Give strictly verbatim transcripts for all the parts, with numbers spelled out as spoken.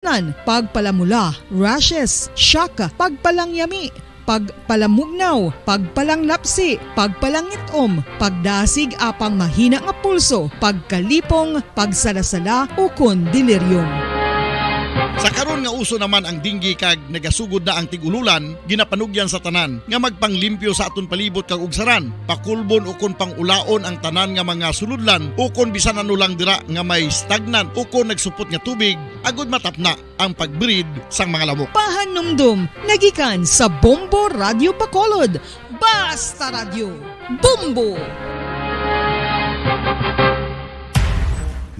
Nan, pagpalamula, rashes, shock, pagpalangyami, pagpalamugnaw, pagpalanglapsi, pagpalangit-om, pagdasig apang mahina nga pulso, pagkalipong, pagsalasala, ukon delirium. Sa karon nga uso naman ang dengue kag nagasugod na ang tig-ululan, ginapanugyan sa tanan nga magpanglimpyo sa aton palibot kag ugsaran, pakulbon ukon pangulaon ang tanan nga mga sulodlan ukon bisan ano lang dira nga may stagnant ukon nagsupot nga tubig, agud matapna ang pag-breed sang mga lamok. Pahanumdom nga gikan sa Bombo Radyo Bacolod. Basta Radyo, Bombo!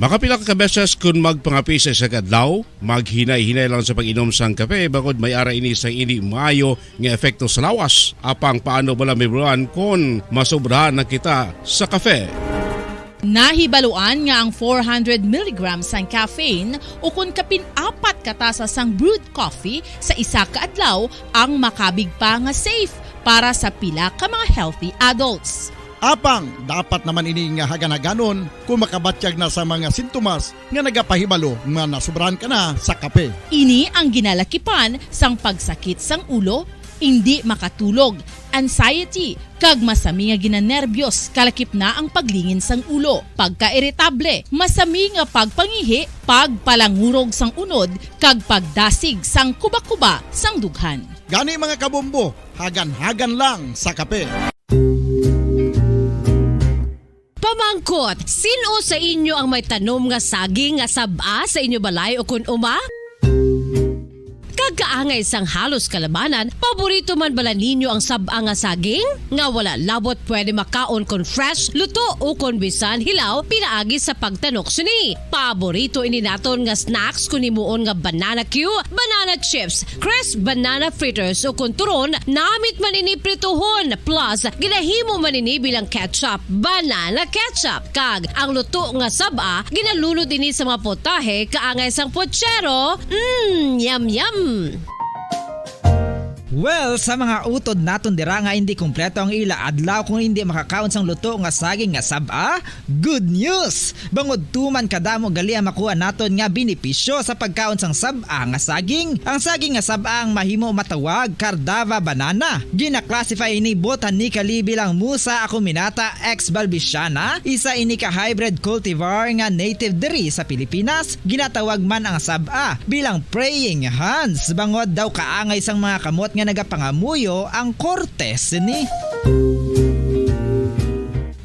Makapila ka beses kon magpangape sa isa ka adlaw, maghinay-hinay lang sa pag-inom sang kape, bangod may ara ini sang indi maayo nga epekto sa lawas. Apang paano bala, Ma'am Ron, kon masobrahan na kita sa kape? Nahibaluan nga ang four hundred milligrams sang caffeine ukon kapin-apat ka tasa sang brewed coffee sa isa ka adlaw ang makabig pa nga safe para sa pila ka mga healthy adults. Apang dapat naman ini nga hagan-haganon kung makabatyag na sa mga sintomas nga nagapahibalo nga nasobrahan ka na sa kape. Ini ang ginalakipan sang pagsakit sang ulo, indi makatulog, anxiety, kag masami nga ginanerbyos, kalakip na ang paglingin sang ulo, pagkairitable, masami nga pagpangihi, pagpalangurog sang unod, kag pagdasig sang kuba-kuba sang dughan. Gani, mga kabombo, hagan-hagan lang sa kape. Pamangkot, sin-o sa inyo ang may tanom nga saging nga sab-a sa inyo balay ukon uma? Kag kaangay sang halos kalabanan, paborito man bala ninyo ang sab-a nga saging? Nga wala labot pwede makaon kon fresh, luto, ukon bisan hilaw pinaagi sa pagtanok sini. Paborito ini naton nga snacks kon himuon nga banana cue, banana chips, crisp banana fritters, ukon turon, namit man ini prituhon, plus ginahimo man ini bilang ketchup, banana ketchup. Kag ang luto nga sab-a, ginalunod ini sa mga putahe kaangay sang putsero. Mm, yum, yum! Well, sa mga utod naton dira nga indi kompleto ang ila adlaw kung indi makakaon sang luto nga saging nga sab-a, good news! Bangod tuman kadamo gali ang makuha naton nga benepisyo sa pagkaon sang sab-a nga saging. Ang saging nga sab-a ang mahimo matawag Cardava banana. Gina-classify ini botanically bilang Musa acuminata ex balbisiana, isa ini ka hybrid cultivar nga native diri sa Pilipinas. Ginatawag man ang sab-a bilang praying hands, bangod daw kaangay sang mga kamot nga nagapangamuyo ang korte sini.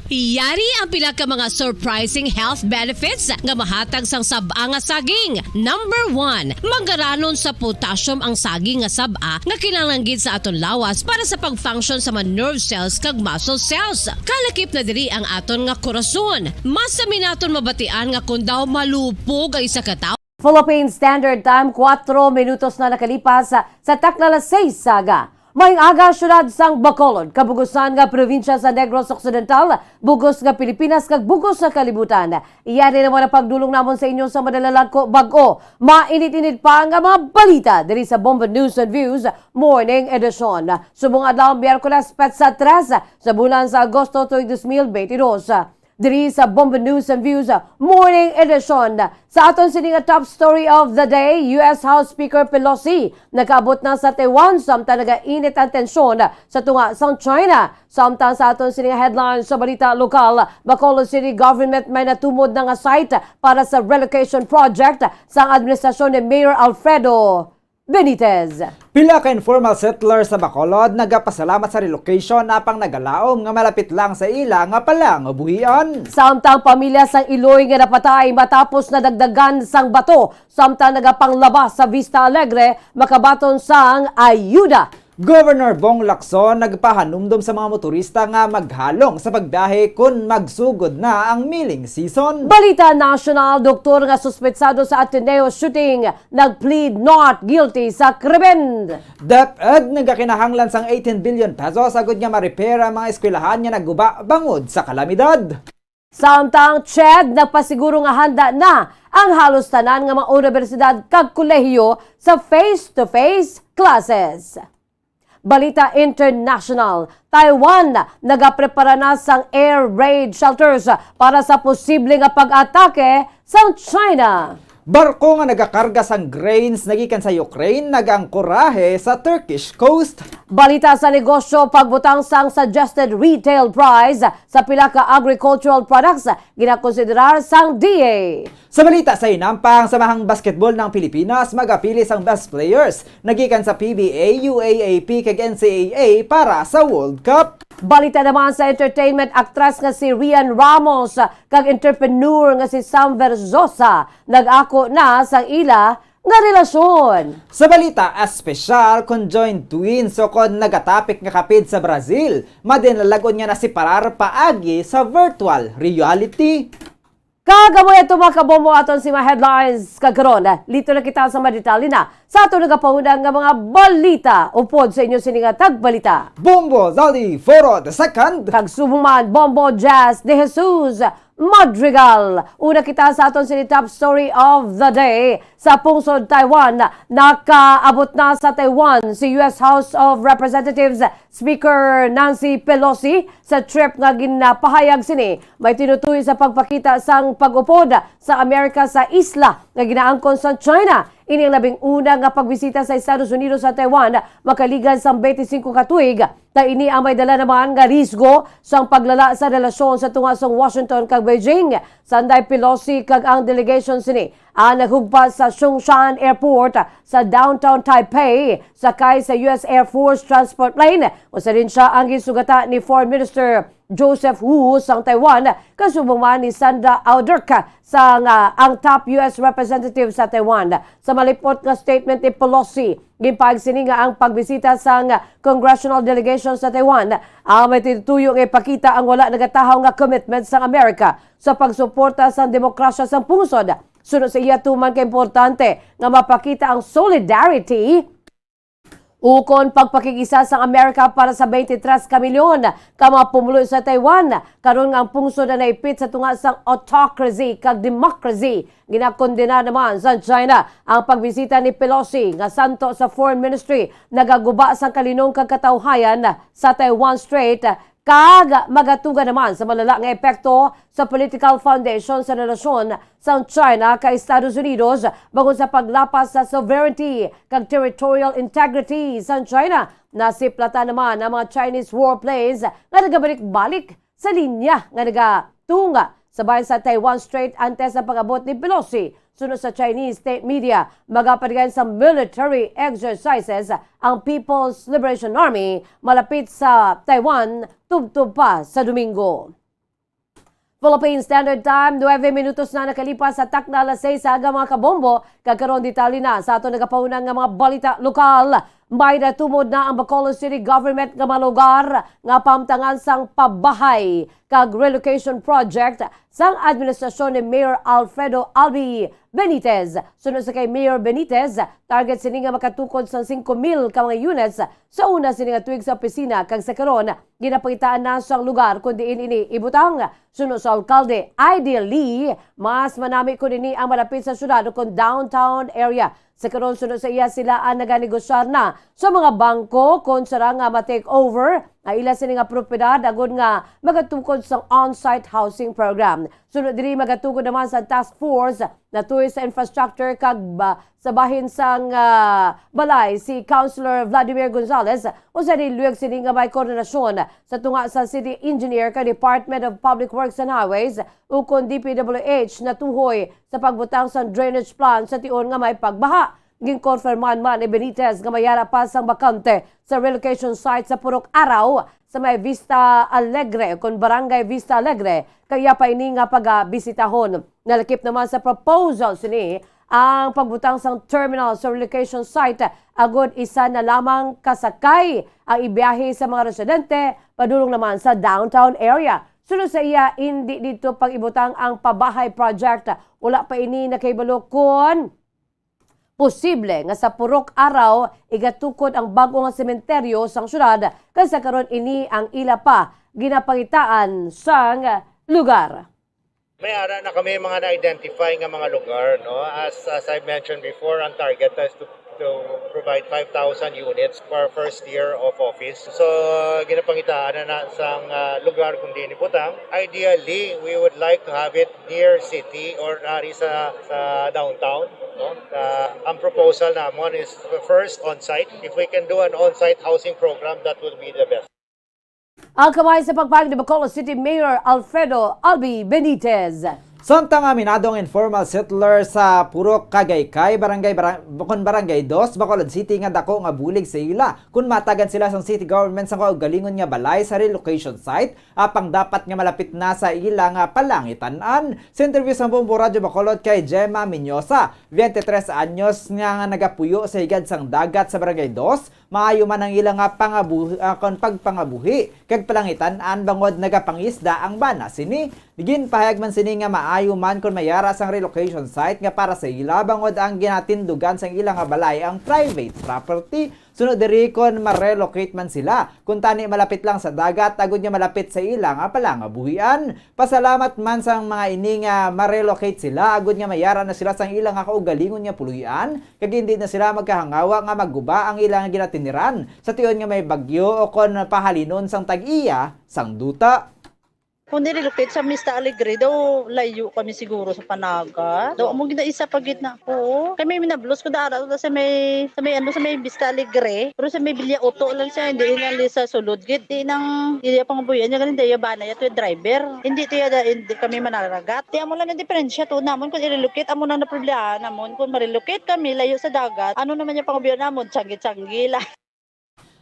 Yari ang pila ka mga surprising health benefits nga mahatag sang sab-a nga saging. Number one, mangaranon sa potassium ang saging nga sab-a nga kinahanglan gid sa aton lawas para sa pag-function sa mga nerve cells kag muscle cells. Kalakip na diri ang aton nga korason. Masami naton mabatian nga kon daw malupog ang isa ka tawo, Philippine Standard Time, kuwatro minutos na nakalipas sa takna alas seis sa aga. Maayong aga, siyudad sang Bacolod, kabugusan nga probinsya sa Negros Occidental, bugos nga Pilipinas, kag bugos nga kalibutan. Iya na naman ang pagdulong namon sa inyo sa madalalag ko bag-o. Mainit-init pa nga mga balita diri sa Bombo News and Views Morning Edition. Subong adlaw, Miyerkules, petsa tres sa bulan sa Agosto tuig dos mil benti dos. Diri sa Bombo News and Views Morning Edition, sa aton sini nga top story of the day, U S House Speaker Pelosi nakaabot na sa Taiwan samtang nagainit ang tensyon sa tunga sang China. Samtang sa aton sini nga headline sa balita lokal, Bacolod City Government may natumod na nga site para sa relocation project sang administrasyon ni Mayor Alfredo Benitez. Pila ka informal settlers sa Bacolod nagapasalamat sa relocation, apang nagalaom nga malapit lang sa ila nga palangabuhian. Samtang pamilya sang iloy nga napatay matapos nadagdagan sang bato, samtang nagapanglaba sa Vista Alegre makabaton sang ayuda. Governor Bong Lacson nagpahanumdom sa mga motorista nga maghalong sa pagbiyahe kon magsugod na ang milling season. Balita nasyonal, doktor nga suspetsado sa Ateneo shooting nag-plead not guilty sa krimen. DepEd nagakinahanglan sang eighteen billion pesos agud nga ma-repair ang mga eskwelahan nga naguba bangod sa kalamidad. Samtang CHED nagpasiguro nga handa na ang halos tanan nga mga unibersidad kag kolehiyo sa face-to-face classes. Balita international, Taiwan nagaprepara na sang air raid shelters para sa posible nga pag-atake sang China. Barko nga nagakarga sang grains nagikan sa Ukraine nagaangkorahe sa Turkish coast. Balita sa negosyo, pagbutang sang suggested retail price sa pila ka agricultural products ginakonsiderar sang D A. Sa balita sa inampang, samahang basketball ng Pilipinas magapili sang best players nagikan sa P B A, U A A P kag N C A A para sa World Cup. Balita naman sa entertainment, aktres nga si Rian Ramos kag entrepreneur nga si Sam Verzosa nag-ako na sang ila nga relasyon. Sa balita espesyal, conjoined twins o kon nagatapik nga kapid sa Brazil, madinalagon nga nasiparar paagi sa virtual reality. Kag amo ato, mga kabombo, aton si mga headlines. Kag karon, lito na kita sa mga detalye na sa aton nagapaunang nga mga balita upod sa inyo sini nga tagbalita. Bombo Zaldi Foro the second. Kag subong man, Bombo Jazz de Jesus Madrigal. Una kita sa aton sini top story of the day. Sa pungsod Taiwan, nakaabot na sa Taiwan si U S House of Representatives Speaker Nancy Pelosi sa trip nga ginapahayag sini may tinutoy sa pagpakita sang pag-upod sa Amerika sa isla nga ginaangkon sang China. Ini ang labing una nga pagbisita sa Estados Unidos sa Taiwan makaligan sang twenty-five ka tuig, kag ini ang may dala naman nga risgo sang paglala sa relasyon sa tunga sang Washington kag Beijing. Sanday Pelosi kag ang delegation sini ang naghugpas sa Zhongshan Airport sa downtown Taipei, sakay sa U S Air Force transport plane. Usa din siya ang gisugata ni Foreign Minister Joseph Wu sang Taiwan, kasubong man ni Sandra Audrick sang, ah, ang top U S representative sa Taiwan. Sa malipot nga statement ni Pelosi, ginpahayag sini nga ang pagbisita sang congressional delegation sa Taiwan ang may tituyo nga ipakita ang wala nagatahaw nga commitment sang Amerika sa pagsuporta sang demokrasya sang pungsod. Suno sa iya, tuman ka importante nga mapakita ang solidarity ukon pagpakig-isa sang Amerika para sa twenty-three ka milyon ka mga pumuluyo sa Taiwan, karon nga ang pungsod na naipit sa tunga sang autocracy kag democracy. Ginakondena naman sa China ang pagbisita ni Pelosi nga santo sa foreign ministry nagaguba sang kalinong kag katawhayan sa Taiwan Strait, kag magatuga naman sa malala nga epekto sa political foundation sa relasyon sang China kay Estados Unidos bangod sa paglapas sa sovereignty kag territorial integrity sang China. Nasiplatan naman ang mga Chinese warplanes nga nagabalik-balik sa linya nga nagatunga sa bahin sa Taiwan Strait antes sa pag-abot ni Pelosi. Suno sa Chinese state media, magapadayon sa military exercises ang People's Liberation Army malapit sa Taiwan tubtob pa sa Domingo. Philippine Standard Time, nuebe minutos na nakalipas sa takna alas seis sa aga, mga kabombo. Kag karon, detalye na sa aton nagapaunang nga mga balita lokal. May natumod na ang Bacolod City Government nga mga lugar nga pahamtangan sang pabahay kag relocation project sang administrasyon ni Mayor Alfredo Albi Benitez. Suno sa kay Mayor Benitez, target sini nga makatukod sang singko mil ka mga units sa una sini nga tuig sa opisina, kag sa karon ginapangitaan na sang lugar kon diin ini ibutang. Suno sa alkalde, ideally, mas manami kon ini ang malapit sa syudad o kon downtown area. Sa karon, suno sa iya, sila ang naganegosyar na sa mga bangko kon sara nga ma-take over ang ila sini nga propiedad agod nga magatukod sang on-site housing program. Suno diri, magatukod naman sa task force natuy sa infrastructure kag ba, sa bahin sang, ah, balay si Councilor Vladimir Gonzalez, usa ni luyag sini nga may koordinasyon sa tunga sa City Engineer kag Department of Public Works and Highways ukon D P W H natuhoy sa pagbutang sang drainage plan sa tion nga may pagbaha. Ginkonfirman man ni Benitez nga may ara pa sang bakante sa relocation site sa Purok Araw sa may Vista Alegre, kon Barangay Vista Alegre, kaya pa ini nga pagabisitahon. Nalakip naman sa proposal sini ang pagbutang sang terminal sa relocation site agod isa na lamang ka sakay ang ibiyahe sa mga residente padulong naman sa downtown area. Suno sa iya, indi didto pag-ibutang ang pabahay project. Wala pa ini nakahibalo kon posible nga sa Purok Araw igatukod ang bag-o nga sementeryo sang syudad, kag sa karon ini ang ila pa ginapangitaan sang lugar. May ara na kami mga na-identify nga mga lugar, no? As, as I mentioned before, ang target is to to provide five thousand units for first year of office. So, ginapangitaan na na sang, ah, lugar kung diin ibutang. Ideally, we would like to have it near city or ari sa, sa downtown, no? Ah, ang proposal namon is first on-site. If we can do an on-site housing program, that would be the best. Ang kamay sa pagpahayag ni Bacolod City Mayor Alfredo Albi Benitez. Samtang aminado ang informal settler sa Purok Kagaykay, Barangay, Barang, bukon Barangay Dos, Bacolod City nga dako nga bulig sa ila kun matagan sila sang city government sang kaugalingon nga balay sa relocation site, apang dapat nga malapit na sa ila nga palangitan-an. Sa interview sang Bombo Radyo Bacolod kay Gemma Minyosa, twenty-tres anyos nga, nga nagapuyo sa higad sang dagat sa Barangay Dos, maayo man ang ila nga pangabuhi, ah, kon pagpangabuhi kag palangitan-an bangod nagapangisda ang bana sini. Ginpahayag man sini nga maayo man kon mayara sang relocation site nga para sa ila bangod ang ginatindugan sang ila nga balay ang private property. Sunod diri kon ma-relocate man sila, kuntani malapit lang sa dagat agud nga malapit sa ila nga palangabuhian. Pasalamat man sang mga ini nga ma-relocate sila agud nga mayara na sila sang ila nga kaugalingon nga puloy-an, kag indi na sila magkahangawa nga magguba ang ila nga ginatiniran sa tion nga may bagyo o kon pahalinon sang tag-iya sang duta. Kung nililupit sa Mista Alegre, daw layo kami siguro sa Panaga. Daw amo gina isa pa gid na ko. Kami minablos ko dara sa may sa may ano sa may Vista Alegre. Pero sa may Villa Oto lang siya, hindi na li sa sulod gid. Di nang iya pang buyan niya ganin daya bana ya to driver. Hindi to ya da- hindi kami manaragat. Di amo lang ang diferensya to namon kung ililukit amo nang na problema namon kung marilukit kami layo sa dagat. Ano naman yung pangabuyan namon? Tiyanggi-tiyanggi lang.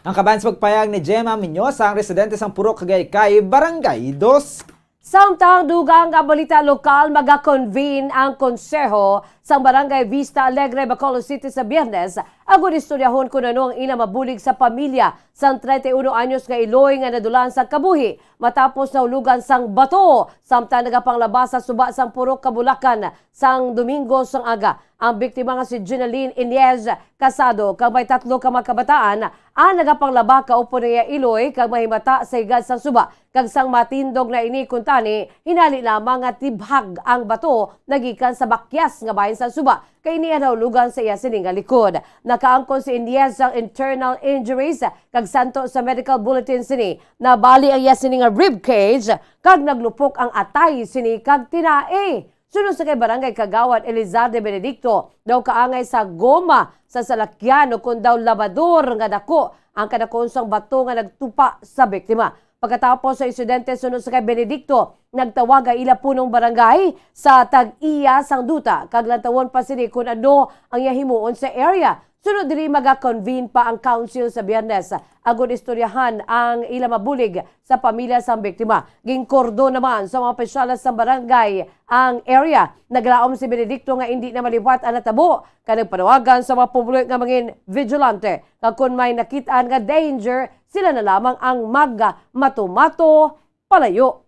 Ang kabahin sa pagpayag ni Gemma Minyosa, ang residente sang Purok Kagaykayi, Barangay Dos. Samtang dugang nga balita lokal, magakonvene ang konseho sang Barangay Vista Alegre, Bacolod City sa Biyernes agud istoryahon kun ano ang ila mabulig sa pamilya sang treinta y uno anyos nga iloy nga nadulan sang kabuhi matapos nahulugan sang bato samtang nagapanglaba sa suba sang Purok Kabulakan sang Domingo sang aga. Ang biktima nga si Jenaline Inez Casado kag may tatlo ka mga kabataan ang nagapanglaba kaupod niya iloy kag mahimata sa higad sang suba kag sang matindog na ini kuntani hinali lamang nga tibhag ang bato nagikan sa bakyas nga bahin sang suba kay ini ang nahulugan sa iya sini nga likod. Nakaangkon si Inez sang internal injuries kag santo sa medical bulletin sini nabali ang iya sini nga rib cage kag naglupok ang atay sini kag tinai. Suno sa kay Barangay Kagawad Elizarde Benedicto, daw kaangay sa goma sa salakyan o kon daw labador nga dako ang kadakuon sang bato nga nagtupa sa biktima. Pagkatapos sa insidente, suno sa kay Benedicto, nagtawag ang ila punong barangay sa tag-iya sang duta kag lantawon pa sini kun ano ang iya himuon sa area. Sunod diri, maga-convene pa ang council sa Biyernes agud istoryahan ang ila mabulig sa pamilya sang biktima. Ginkordon naman sa mga opisyales sang barangay ang area. Naglaom si Benedicto nga indi na maliwat ang natabo kag nagpanawagan sa mga pumuluyo nga mangin vigilante kag kon may nakit-an nga danger, sila na lamang ang magmatumato palayo.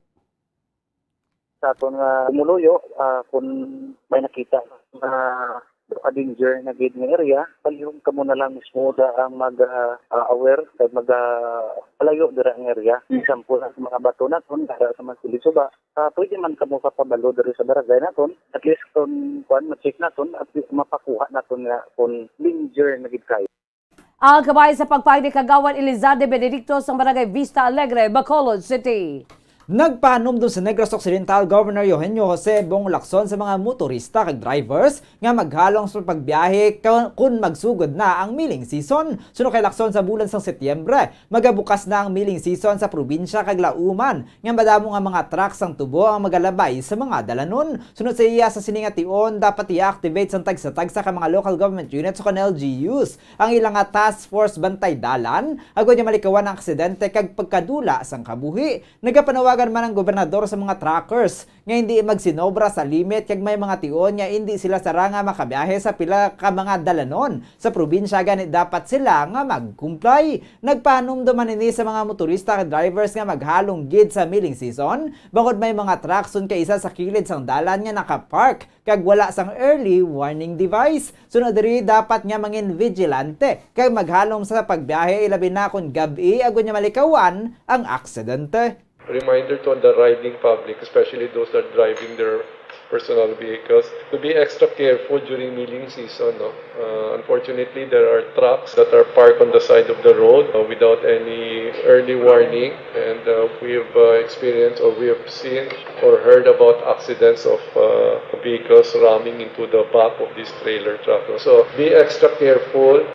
Sa aton nga pumuluyo, ah, kung may nakita nga danger na gid nga area, palihog kamo na lang mismo da ang mag ah, ah, aware kag mag ah, palayo dira ang area. Example, ang mga bato naton dara sa mga suba, ah, pwede man kamo kapabalo diri sa barangay naton. At least kung kuan, ma-check naton at least mapakuha naton nga kung danger na gid kayo. Ang kabahin sa pagpahayag ni Kagawad Elizarde Benedicto sang Barangay Vista Alegre, Bacolod City. Nagpahanumdom si Negros Occidental Governor Eugenio Jose Bong Lacson sa mga motorista kag drivers nga maghalong sa pagbiyahe ka- kun magsugod na ang milling season. Suno kay Lacson, sa bulan sang Setyembre, magabukas na ang milling season sa probinsya kag lauman nga madamo nga mga truck sang tubo ang magalabay sa mga dalanon. Sunod sa iya, sa sini nga tion, dapat i-activate sang tagsa-tagsa ka mga local government units o kon L G Us ang ila nga task force bantay dalan, agod nga malikawan ang aksidente kag pagkadula sang kabuhi. Nagapanawagan man ang gobernador sa mga truckers nga hindi magsinobra sa limit kag may mga tion nga hindi sila sara nga makabiyahe sa pila ka mga dalanon sa probinsya, gani dapat sila nga magkumplay. Nagpahanumdom man ini sa mga motorista kag drivers nga maghalong gid sa milling season, bangod may mga truck sun kaisa sa kilid sang dalan nga nakapark kag wala sang early warning device. Sunod diri, dapat nga mangin vigilante kag maghalong sa pagbiyahe, ilabi na kon gab-i, agod nga malikawan ang aksidente. Reminder to the riding public, especially those that are driving their personal vehicles to be extra careful during milling season. No? Uh, unfortunately, there are trucks that are parked on the side of the road uh, without any early warning, and uh, we've uh, experienced or we have seen or heard about accidents of uh, vehicles ramming into the back of this trailer truck. No? So be extra careful.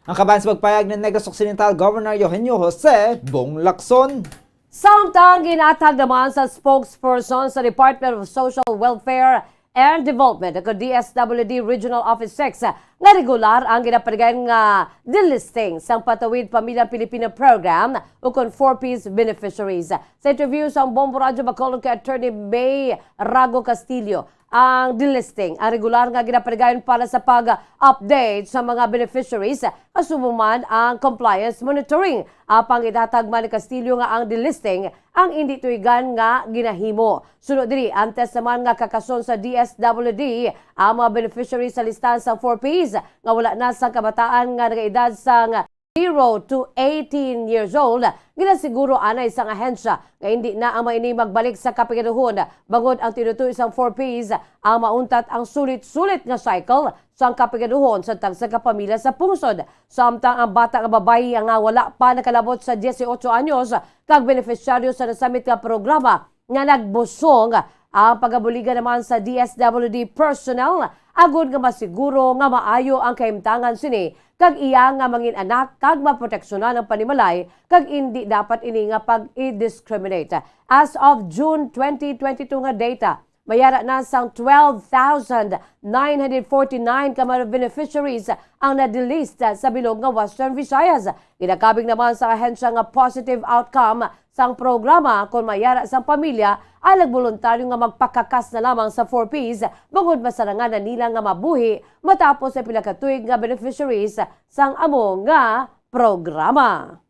Ang kabahin sa pagpayag ni Negros Occidental Governor Eugenio Jose Bong Lacson. Samtang ginatag naman sa spokesperson sa Department of Social Welfare and Development o D S W D Regional Office six nga regular ang ginapatigayon nga delisting sang Patawid Pamilya Pilipino Program o kon four Ps beneficiaries. Sa interview sa Bombo Radyo Bacolod kay Attorney May Rago Castillo, ang delisting ang regular nga ginapatigayon para sa pag-update sa mga beneficiaries, kasubo man ang compliance monitoring. Apang itatag man ni Castillo nga ang delisting ang indi tuigan nga ginahimo. Suno diri, antes naman nga kakason sa D S W D ang mga beneficiaries sa listahan sa four Ps nga wala na sang kabataan nga nagaedad sang zero to eighteen years old, ginasiguro anay sang ahensya nga indi na ang mga ini magbalik sa kapigaduhon, bangod ang tinutoy sang four Ps ang mauntat ang sulit-sulit nga cycle sang kapigaduhon sa tagsa ka pamilya sa pungsod. Samtang ang bata nga babayi nga wala pa nakalabot sa dieciocho anyos kag benepisyaryo sa nasamit nga programa nga nagbusong ang pagabuligan naman sa D S W D personnel agod nga masiguro nga maayo ang kahimtangan sini kag iya nga mangin-anak kag maproteksyonan ang panimalay kag indi dapat ini nga pag-i-discriminate. As of June twenty twenty-two nga data, mayara na sang twelve thousand nine hundred forty-nine ka mga beneficiaries ang na-delist sa bilog nga Western Visayas. Ginakabig naman sa ahensya nga positive outcome sang programa kon mayara sang pamilya ang nagboluntaryo nga magpakakas na lamang sa four Ps bangod masarangan na nila nga mabuhi matapos ang pila ka tuig nga beneficiaries sang amo nga programa.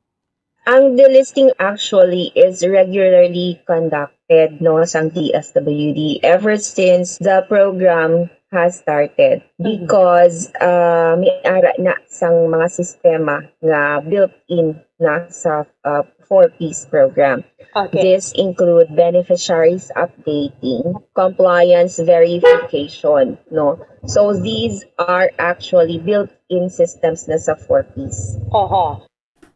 Ang delisting actually is regularly conducted, no, sang D S W D ever since the program has started, because uh, may ara na sang mga sistema nga built-in na sa uh, four Ps program. Okay. This include beneficiaries updating, compliance verification, no? So these are actually built-in systems na sa four Ps. Oho.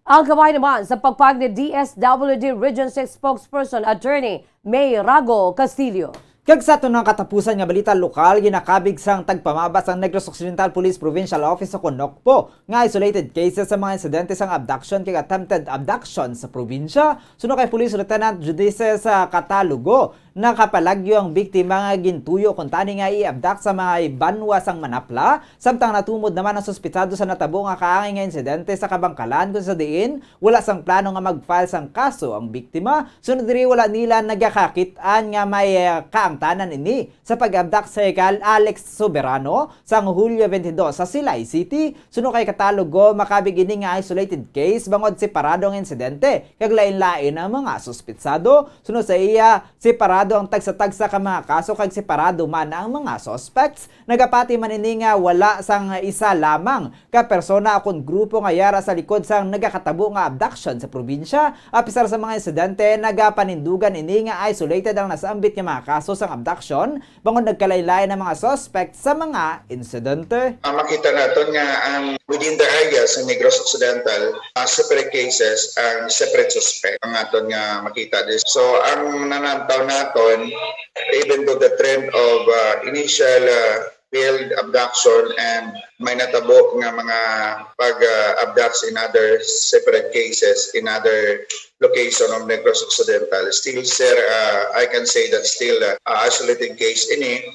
Ang kabahin naman sa pagpag ni D S W D Region six spokesperson Attorney May Rago Castillo. Kag sa aton nga katapusan nga balita lokal, ginakabig sang tagpamabas ang Negros Occidental Police Provincial Office o kon NOCPO nga isolated cases sa mga insidente sang abduction kag attempted abduction sa probinsya. Suno kay Police Lieutenant Judices ah, Catalogo, nakapalagyo ang biktima nga gintuyo kuntani nga i-abduct sa may banwa sang Manapla, samtang natumod naman ang suspitsado sa natabo nga kaangay nga insidente sa Kabangkalan, kung sa diin wala sang plano nga mag-file sang kaso ang biktima. Sunod diri, wala nila nagakakit-an nga may ah, kaangtanan ini sa pag-abduct sa kay Alex Soberano sang Hulyo twenty-two sa Silay City. Suno kay Catalogo, makabig ini nga isolated case bangod separado ang insidente kag lain-lain ang mga suspitsado. Suno sa iya, separado ang tagsa-tagsa ka mga kaso kag separado man ang mga suspects. Nagapati man ini nga wala sang isa lamang ka persona ukon grupo nga yara sa likod sang nagakatabo nga abduction sa probinsya, apisar sa mga insidente, nagapanindugan ini nga isolated ang nasambit nga mga kaso sang abduction, bangod nagkalain-lain ang mga suspect sa mga insidente. Ah, makita naton nga ang within the area sa Negros Occidental, ah, separate cases ang separate suspect ang aton nga makita. So ang nanamtaw naton, even though the trend of ah, initial ah, failed abduction and may natabo nga mga pag-abducts in other separate cases in other location of Negros Occidental. Still, sir, uh, I can say that still uh, isolated case ini.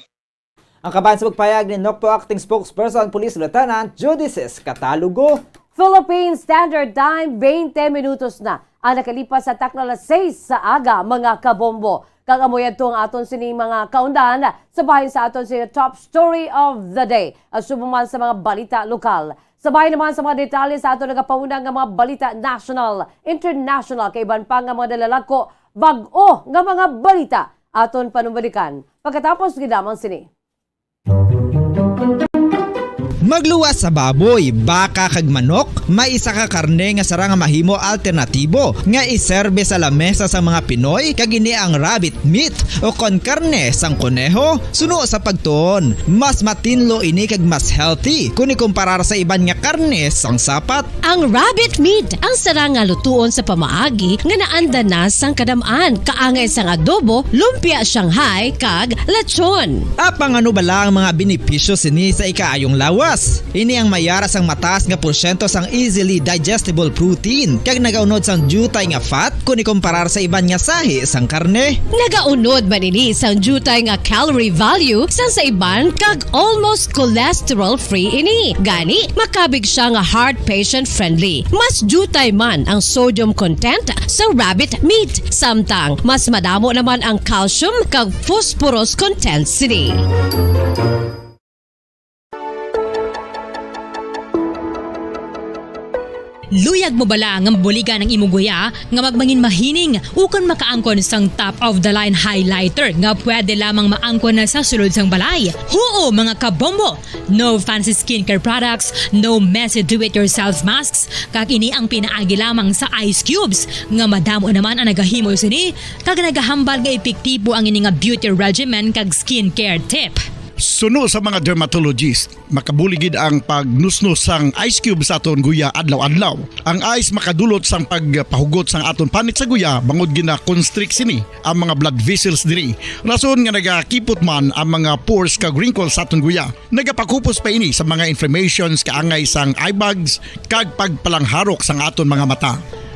Ang kabahin sa pagpayag ni NOCPO Acting Spokesperson Police Lieutenant Judices Catalogo. Philippine Standard Time, twenty minutos na ang nakalipas sa takna alas sais sa aga, mga kabombo. Kag amo yadto ang aton sining mga kaundan sa bahin sa aton sining top story of the day. Asubo man sa mga balita lokal. Sa bahin naman sa mga detalye sa aton nagapauna nga mga balita national, international, kay iban pa nga mga nalalako, bag-o nga mga balita aton panumbalikan pagkatapos gid lamang sini. Magluwas sa baboy, baka kag manok, may isa ka karne nga sarang nga mahimo alternatibo nga iserbe sa lamesa sa mga Pinoy, kag ini ang rabbit meat o kon karne sang koneho. Suno sa pagtuon, mas matinlo ini kag mas healthy kon ikumparar sa iban nga karne sang sapat. Ang rabbit meat ang sarang nga lutuon sa pamaagi nga naanda na sang kadam-an, kaangay sang adobo, lumpia Shanghai, kag lechon. Apang ano bala ang mga benepisyo sini sa ikaayong lawas? Ini ang may ara sang mataas nga porsyento sang easily digestible protein kag nagaunod sang diutay nga fat kon ikumparar sa iban nga sahi sang karne. Nagaunod man ini sang diutay nga calorie value sang sa iban kag almost cholesterol-free ini. Gani, makabig siya nga heart patient-friendly. Mas diutay man ang sodium content sa rabbit meat, samtang mas madamo naman ang calcium kag phosphorus content sini. Luyag mo bala nga mabuligan ang imo guya nga magmangin mahining ukon makaangkon sang top of the line highlighter nga pwede lamang maangkon na sa sulod sang balay? Huo, mga kabombo! No fancy skincare products, no messy do-it-yourself masks, kag ini ang pinaagi lamang sa ice cubes nga madamo naman ang nagahimo sini kag nagahambal nga epektibo ang ini nga beauty regimen kag skincare tip. Suno sa mga dermatologist, makabulig gid ang pagnusnos sang ice cube sa aton guya adlaw-adlaw. Ang ice makadulot sang pagpahugot sang aton panit sa guya bangod gina-constrict sini ang mga blood vessels diri. Rason nga nagakipot man ang mga pores kag wrinkles sa aton guya. Nagapakupos pa ini sa mga inflammations kaangay sang eye bags kag pagpalangharok sang aton mga mata.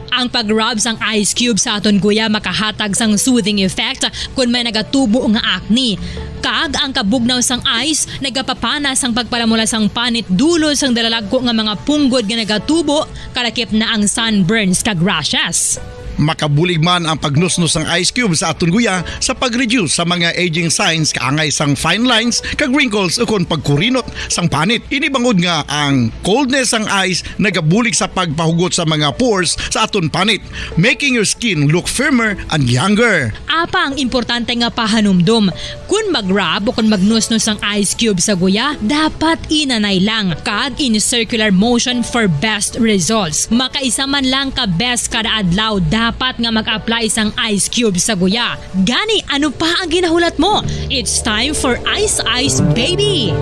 Ang pag-rub sang ice cube sa aton guya makahatag sang soothing effect kon may nagatubo nga acne. Kag ang kabugnaw sang ice nagapapana sang pagpalamula sang panit dulot sang dalalagko nga mga punggod nga nagatubo, kalakip na ang sunburns kag rashes. Makabulig man ang pagnusnos sang ice cube sa aton guya sa pag-reduce sa mga aging signs kaangay sang fine lines kag wrinkles ukon pagkurinot sang panit. Ini bangod nga ang coldness sang ice nagabulig sa pagpahugot sa mga pores sa aton panit, making your skin look firmer and younger. Apang importante nga pahanumdom, kon mag-rub o kon magnusnos ang ice cube sa guya, dapat inanay lang kag in circular motion for best results. Makaisa man lang ka beses kada adlaw dapat nga mag-apply sang ice cube sa guya. Gani, ano pa ang ginahulat mo? It's time for Ice Ice Baby!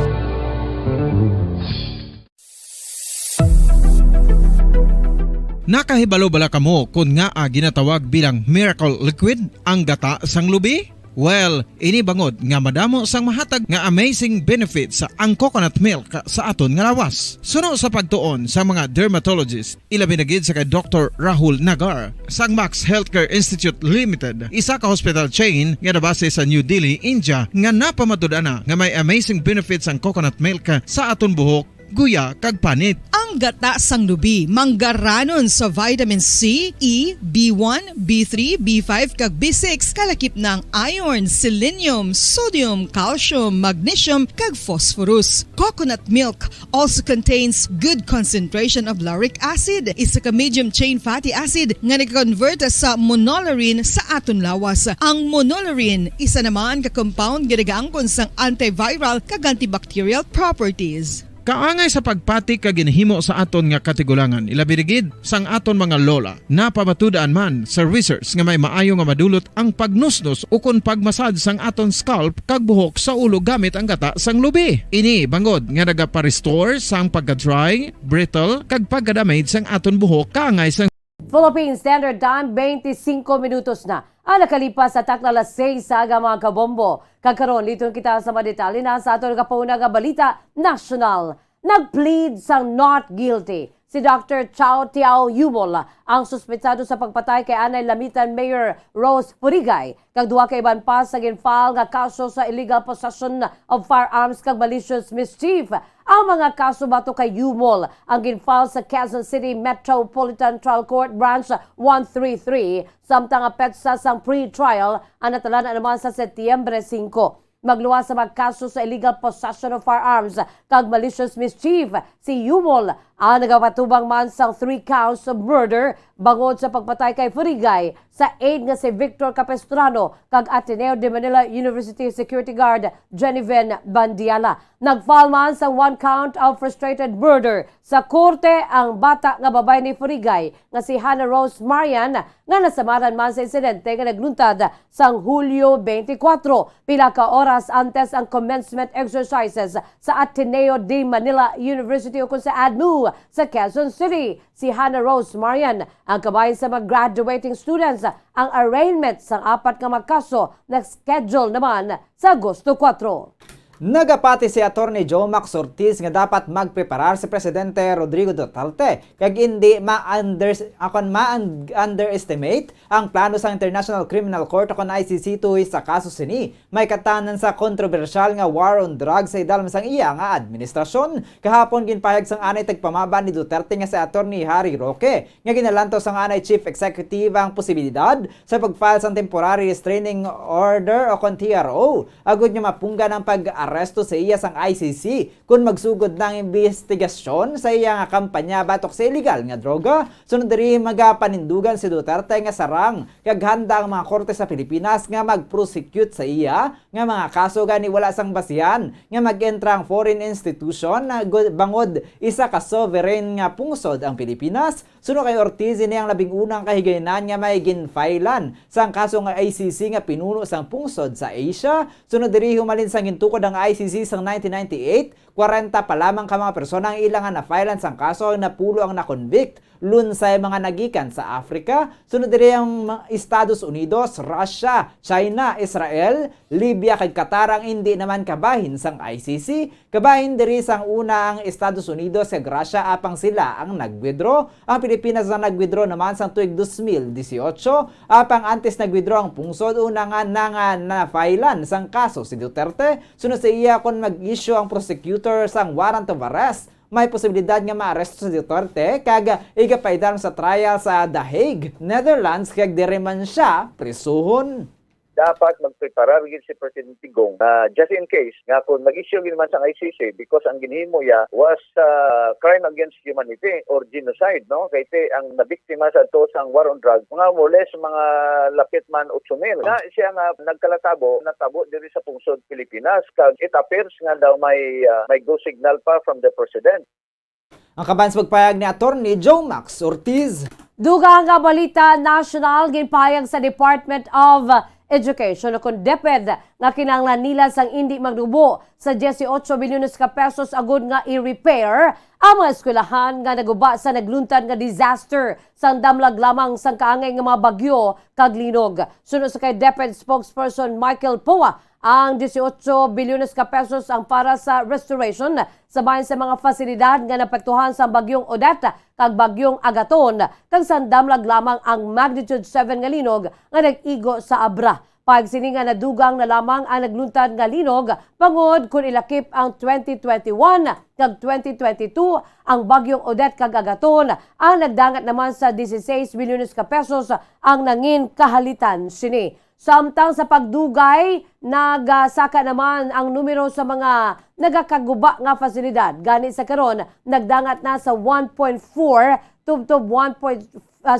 Nakahibalo bala kamo kon ngaa ginatawag bilang miracle liquid ang gata sang lubi? Well, ini bangod nga madamo sang mahatag nga amazing benefits ang coconut milk sa aton nga lawas. Suno sa pagtuon sa mga dermatologist, ilabi na gid sa kay Doktor Rahul Nagar sang Max Healthcare Institute Limited, isa ka hospital chain nga nabase sa New Delhi, India, nga napamatud-an na nga may amazing benefits ang coconut milk sa aton buhok, guya, kag panit. Ang gata sang lubi manggaranon sa vitamin C, E, B one, B three, B five, kag B six, kalakip na ang iron, selenium, sodium, calcium, magnesium, kag phosphorus. Coconut milk also contains good concentration of lauric acid, isa ka medium chain fatty acid nga nag-convert sa monolaurin sa aton lawas. Ang monolaurin isa naman ka compound nga nagaangkon sang antiviral kag antibacterial properties. Kaangay sa pagpati kag ginhimo sa aton nga katigulangan, ilabi na gid sang aton mga lola, napamatud-an man sa research nga may maayo nga madulot ang pagnusnos ukon pagmasad sang aton scalp kag buhok sa ulo gamit ang gata sang lubi. Ini bangod nga nagapa-restore sang pagka-dry, brittle, kag pagka-damage sang aton buhok kaangay sang Philippine Standard Time, twenty-five minutos na ang nakalipas sa takna alas seis sa aga, mga kabombo. Kag karon, liton kita sa mga detalye na sa aton nagapauna nga balita nasyonal. Nag-plead sang not guilty si Doctor Chow Tiao Yumol, ang suspetsado sa pagpatay kay anay Lamitan Mayor Rose Purigay, kag duha ka iban pa sa gin-file nga kaso sa illegal possession of firearms kag malicious mischief. Ang mga kaso batok kay Yumol ang gin-file sa Quezon City Metropolitan Trial Court Branch one three three, samtang ang petsa sang pre-trial ang natalanan naman sa Setyembre singko. Magluwas sa mga kaso sa illegal possession of firearms kag malicious mischief si Yumol, ang nagapatubang man sang three counts of murder bangod sa pagpatay kay Furigay sa aide nga si Victor Capistrano kag Ateneo de Manila University security guard Jeniven Bandiala. Nag-file man sa one count of frustrated murder sa korte ang bata nga babay ni Furigay nga si Hannah Rose Marian, nga nasamaran man sa insidente nga nagluntad sang Hulyo twenty-four, pila ka oras antes ang commencement exercises sa Ateneo de Manila University, ukon sa ADMU, sa Quezon City. Si Hannah Rose Marian ang kabahin sa mga graduating students. Ang arraignment sang apat nga mga kaso nag-schedule naman sa Agosto kuwatro. Nagapati si Attorney Joe Max Ortiz nga dapat magpreparar si Presidente Rodrigo Duterte kag indi ma-under-, akon ma-underestimate ang plano sang International Criminal Court o kon I C C tuhoy sa kaso sini. May katanan sa kontrobersyal nga war on drugs sa idalom sang iya nga administrasyon. Kahapon, ginpahayag sang anay tagpamaba ni Duterte nga si Attorney Harry Roque nga ginalantaw sang anay chief executive ang posibilidad sa pag-file sang temporary restraining order o kon T R O, agud nga mapunggan ang pag-aresto sa iya sang I C C kon magsugod na ang imbestigasyon sa iya nga kampanya batok sa iligal nga droga. Sunod diri, magapanindugan si Duterte nga sarang kag handa ang mga korte sa Pilipinas nga mag-prosecute sa iya nga mga kaso, gani wala sang basihan nga mag-entra ang foreign institution na gu-, bangod isa ka sovereign nga pungsod ang Pilipinas. Suno kay Ortiz, ini ang labing unang kahigayunan nga may ginfailan sang kaso nga I C C nga pinuno sang pungsod sa Asia. Sunod diri, humalin sang gintukod ang I C C sang nineteen ninety-eight, kwarenta pa lamang ka mga persona ang ila nga nafailan sang kaso, ang napulo ang na-convict. Lunsay mga nagikan sa Africa. Sunod diri ang mga Estados Unidos, Russia, China, Israel, Libya kag Qatar ang indi naman kabahin sang I C C. Kabahin diri sang una ang Estados Unidos kag Russia, apang sila ang nag-withdraw. Ang Pilipinas ang nag-withdraw naman sang tuig dos mil disiotso, apang antes nag-withdraw ang pungsod una nga nanga nafailan sang kaso si Duterte. Sunod sa iya, kon mag-issue ang prosecutor sang warrant of arrest, may posibilidad nga maaresto si Duterte kag igapaidalom sa trial sa The Hague, Netherlands, kag diri man sia prisuhon. Dapat magpreparar gid si Presidente Digong, ah, just in case nga kung mag-issue gid man sang I C C, because ang ginhimo niya was, ah, crime against humanity or genocide, no? Kay ti ang nabiktima sa to sang war on drugs, mga more or less, mga lapit man otso mil. Na siya nga nagkalatabo, natabo diri sa pungsod Pilipinas, kag it appears nga daw may, ah, may go signal pa from the President. Ang kaban sa pagpayag ni Attorney Joe Max Ortiz. Dugang nga balita nasyonal, ginpayag sa Department of Education o kon DepEd nga kinahanglan nila sang indi magnubo sa dieciocho bilyones ka pesos agud nga i-repair ang mga eskwelahan nga naguba sa nagluntad nga disaster sang damlag lamang sang kaangay nga mga bagyo kag linog. Suno sa kay DepEd spokesperson Michael Poa, ang dieciocho bilyones ka pesos ang para sa restoration sa bahin sa mga fasilidad nga naapektuhan sang Bagyong Odette kag Bagyong Agaton, kag sang damlag lamang ang magnitude seven nga linog nga nag-igo sa Abra. Pag sini nga nadugang na lamang ang nagluntad nga linog, bangod kon ilakip ang twenty twenty-one kag twenty twenty-two, ang Bagyong Odette kag Agaton ang nagdangat naman sa dieciséis bilyones ka pesos ang nangin kahalitan sini. Samtang sa pagdugay, nagasaka naman ang numero sa mga nagakaguba nga fasilidad. Gani sa karon, nagdangat na sa one point four tubtob one point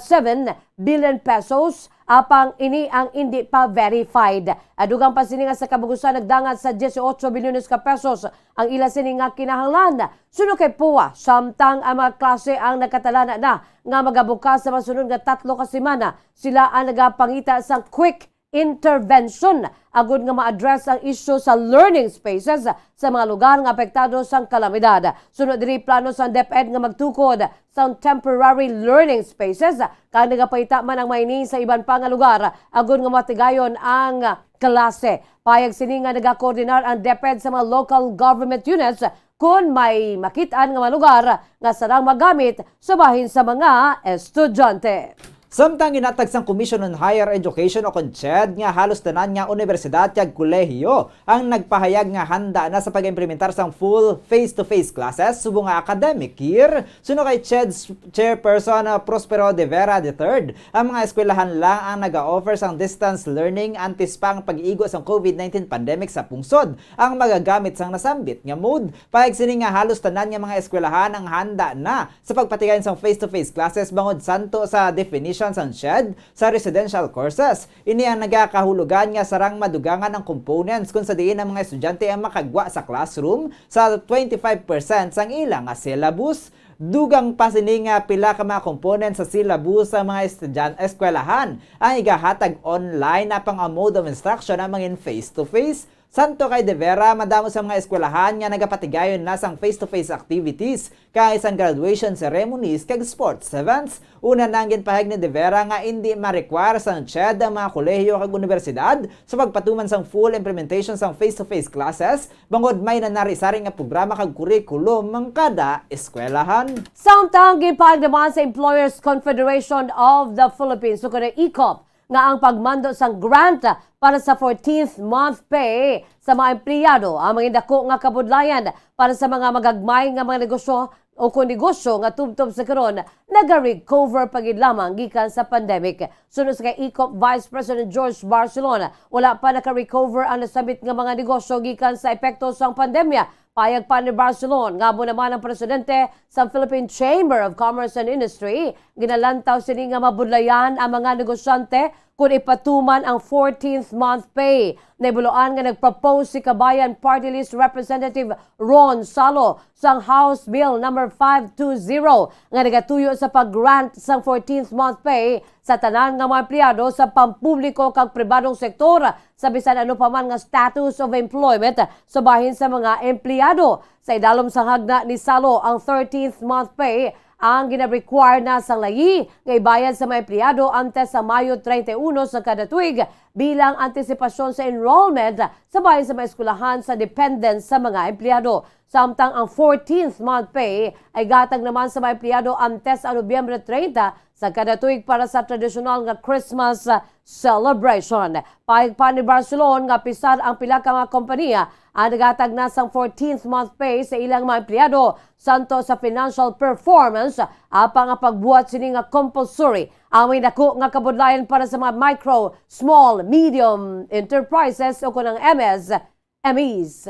seven billion pesos, apang ini ang indi pa verified. Adugang pa sini nga sa kabugusan, nagdangat sa dieciocho bilyones ka pesos ang ila sini nga kinahanglan. Suno kay Poa, samtang ang mga klase ang nakatalana na nga magabukas sa masunod nga tatlo ka semana, sila ang nagapangita sang quick intervention agud nga ma-address ang isyu sa learning spaces sa mga lugar nga apektado sang kalamidad. Suno diri, plano sang DepEd nga magtukod sang temporary learning spaces, kag nagapangita man ang mga ini sa iban pa nga lugar agud nga matigayon ang klase. Payag sini nga nagakoordinar ang DepEd sa mga local government units kon may makit-an nga mga lugar nga sarang magamit sa bahin sa mga estudyante. Samtang ginatag sang Commission on Higher Education o kon CHED nga halos tanan nga unibersidad kag kolehiyo ang nagpahayag nga handa na sa pag-implementar sang full face-to-face classes subong nga academic year, suno kay CHED Chairperson, uh, Prospero de Vera the third, ang mga eskwelahan lang ang naga-offer sang distance learning antes pa ang pag-igo sang COVID nineteen pandemic sa pungsod ang magagamit sang nasambit nga mode. Pahayag sini nga halos tanan nga mga eskwelahan ang handa na sa pagpatigayon sang face-to-face classes bangod santo sa definition sang CHED sa residential courses. Ini ang nagakahulugan nga sarang madugangan ang components kung sa diin ang mga estudyante ang makagwa sa classroom sa twenty-five percent sang ila nga syllabus. Dugang pa sini nga pila ka mga components sa syllabus sa mga estudyan-, eskwelahan ang igahatag online, apang ang mode of instruction ang mangin face-to-face. Santo kay De Vera, madamo sa mga eskwelahan nga nagapatigayon na sang face-to-face activities, kag sang graduation ceremonies kag sports events. Una na ang ginpahayag ni De Vera nga indi ma-require sang CHED ang mga kolehiyo kag unibersidad sa pagpatuman sang full implementation sang face-to-face classes, bangod may nanari-sari nga programa kag kurikulum ang kada eskwelahan. Samtang ginpahayag naman sa Employers Confederation of the Philippines, o kon E C O P, nga ang pagmando sang grant para sa fourteenth month pay sa mga empleyado ang mangin dako nga kabudlayan para sa mga magagmay nga mga negosyo o kon negosyo nga tubtob sa karon naga-recover pa gid lamang gikan sa pandemic. Suno sa kay E C O P Vice President George Barcelon, wala pa naka-recover ang nasambit nga mga negosyo gikan sa epekto sang pandemya. Payag pa ni Barcelon nga amo naman ang presidente sa Philippine Chamber of Commerce and Industry, ginalantaw sini nga mabudlayan ang mga negosyante kon ipatuman ang fourteenth month pay. Nahibaluan nga nag-propose si Kabayan Party List Representative Ron Salo sang House Bill number five two zero nga nagatuyo sa pag-grant sang fourteenth month pay sa tanan nga mga empleyado sa pampubliko kag pribadong sektor sa bisan ano pa man nga status of employment sa bahin sa mga empleyado. Sa idalom sang hagna ni Salo, ang thirteenth month pay ang gina-require na sang layi nga ibayad sa mga empleyado antes sa Mayo treinta y uno sa kada tuig bilang antisipasyon sa enrollment sa bahin sa mga eskwelahan sa dependents sa mga empleyado. Samtang ang fourteenth month pay ay gatag naman sa mga empleyado antes sa Nobyembre treinta sa kada tuig para sa tradisyonal nga Christmas, ah, celebration. Pahayag pa ni Barcelon nga pisar ang pila ka mga kompanya ang nagatag na sang fourteenth month pay sa ilang mga empleyado santo sa financial performance, apang ang pagbuhat sini nga compulsory ang may dako nga kabudlayan para sa mga micro, small, medium enterprises o kon ang M S M Es.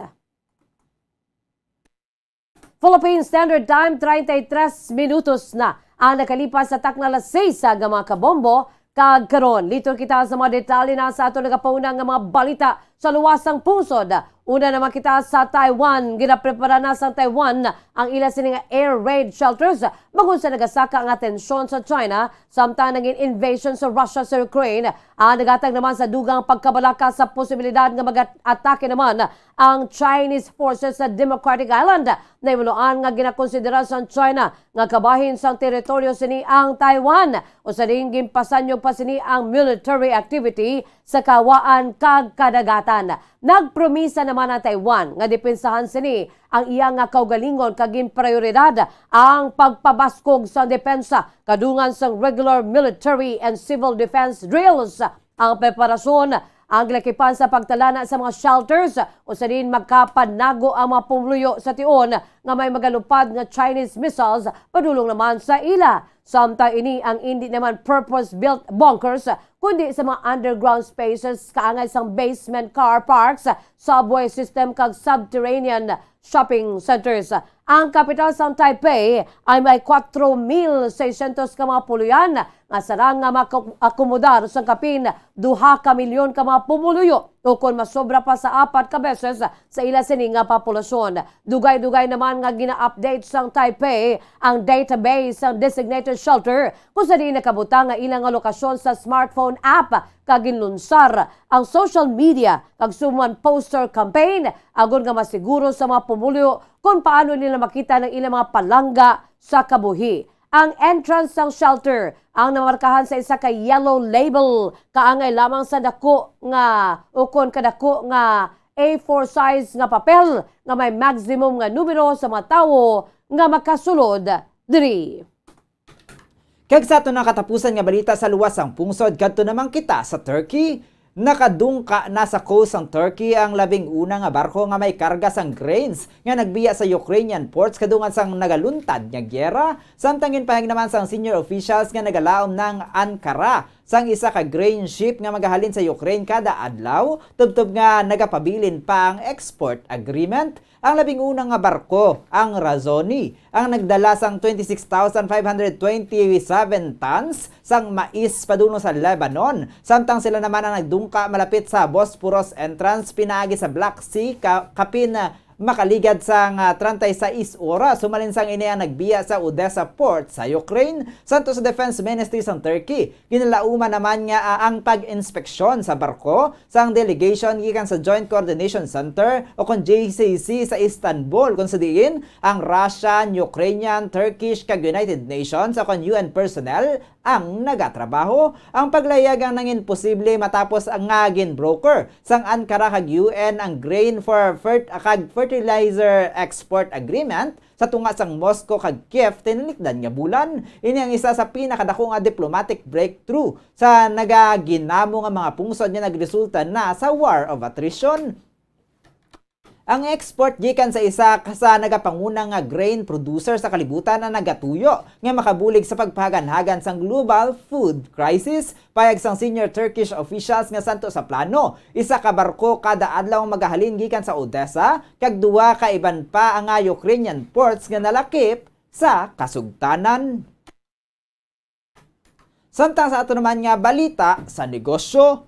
Philippine Standard Time, treinta y tres minutos na ang nakalipas sa takna alas seis nga mga kabombo. Kag karon, liton kita sa mga detalye na sa aton nagapauna nga mga balita sa luwas sang pungsod. Una naman kita sa Taiwan. Ginaprepara na sa Taiwan ang ila sini nga air raid shelters bangod sa nagasaka nga tensyon sa China samtang naging invasion sa Russia sa Ukraine. Ang nagatag naman sa dugang pagkabalaka sa posibilidad nga mag-atake naman ang Chinese forces sa Democratic Island. Nahibaluan nga ginakonsidera sang China nga kabahin sang teritoryo sini ang Taiwan, usa ding ginpasanyog pa sini ang military activity sa kahawaan kag kadagatan. Nagpromisa naman ang Taiwan nga depensahan sini ang iya nga kaugalingon kag ginprioridad ang pagpabaskog sa depensa kadungan sang regular military and civil defense drills. Ang preparasyon ang gilakipan sa pagtalana sa mga shelters, usa din magkapanago ang mga pumuluyo sa tion nga may magalupad nga Chinese missiles padulong naman sa ila. Samtang ini ang indi naman purpose-built bunkers, kundi sa mga underground spaces kaangay sang basement car parks, subway system, kag subterranean shopping centers. Ang kapital sang Taipei ay may kwatro mil seiscientos ka mga puloy-an nga sarang nga maka-, akomodar sang kapin duha ka milyon ka mga pumuluyo, ukon masobra pa sa apat ka beses sa ila sini nga populasyon. Dugay-dugay naman nga gina-update sang Taipei ang database sang designated shelter, kung sa diin nakabutang nga ilang nga lokasyon sa smartphone app kag ginlunsar ang social media kag subong man poster campaign agod nga masiguro sa mga pumuluyo kon paano nila makita ang ilang mga palangga sa kabuhi. Ang entrance sang shelter ang namarkahan sa isa ka yellow label, kaangay lamang sa dako nga ukon kadako nga A four size nga papel nga may maximum nga numero sa mga tawo nga makasulod diri. Kag sa aton nga katapusan nga balita sa luwas sang pungsod, kadto naman kita sa Turkey. Nakadungka na sa coast sang Turkey ang labing una nga barko nga may karga sang grains nga nagbiya sa Ukrainian ports kadungan sang nagaluntad nga giyera, samtang ginpahayag naman sang senior officials nga nagalaom na ang Ankara sang isa ka grain ship nga magahalin sa Ukraine kada adlaw, tubtob nga nagapabilin pa ang export agreement. Ang labing una nga barko, ang Razoni, ang nagdala sang twenty-six thousand five hundred twenty-seven tons sang mais padulong sa Lebanon, samtang sila naman ang nagdungka malapit sa Bosporus Entrance pinaagi sa Black Sea, ka-, kapin, ah, makaligad sang, ah, treinta y seis oras. Humalin sang ini ang nagbiya sa Odessa port sa Ukraine, santo sa Defense Ministry sang Turkey. Ginalauman naman nga, ah, ang pag-inspeksyon sa barko sang delegation gikan sa Joint Coordination Center o kon J C C sa Istanbul, kung sa diin ang Russian, Ukrainian, Turkish, kag United Nations o kon U N personnel ang nagatrabaho. Ang paglayag ang nangin posible matapos nga gin-broker sang Ankara kag U N ang grain for fert-, kag fertilizer export agreement sa tunga sang Moscow kag Kiev tinalikdan nga bulan. Ini ang isa sa pinakadako nga diplomatic breakthrough sa nagaginamo nga mga pungsod nga nagresulta na sa war of attrition. Ang export gikan sa isa ka sa nagapanguna nga grain producer sa kalibutan ang nagatuyo nga makabulig sa pagpahaganhagan sang global food crisis. Payag sang senior Turkish officials nga santo sa plano, isa ka barko kada adlaw ang magahalin gikan sa Odessa, kag duha ka iban pa ang nga Ukrainian ports nga nalakip sa kasugtanan. Samtang sa ato naman nga balita sa negosyo,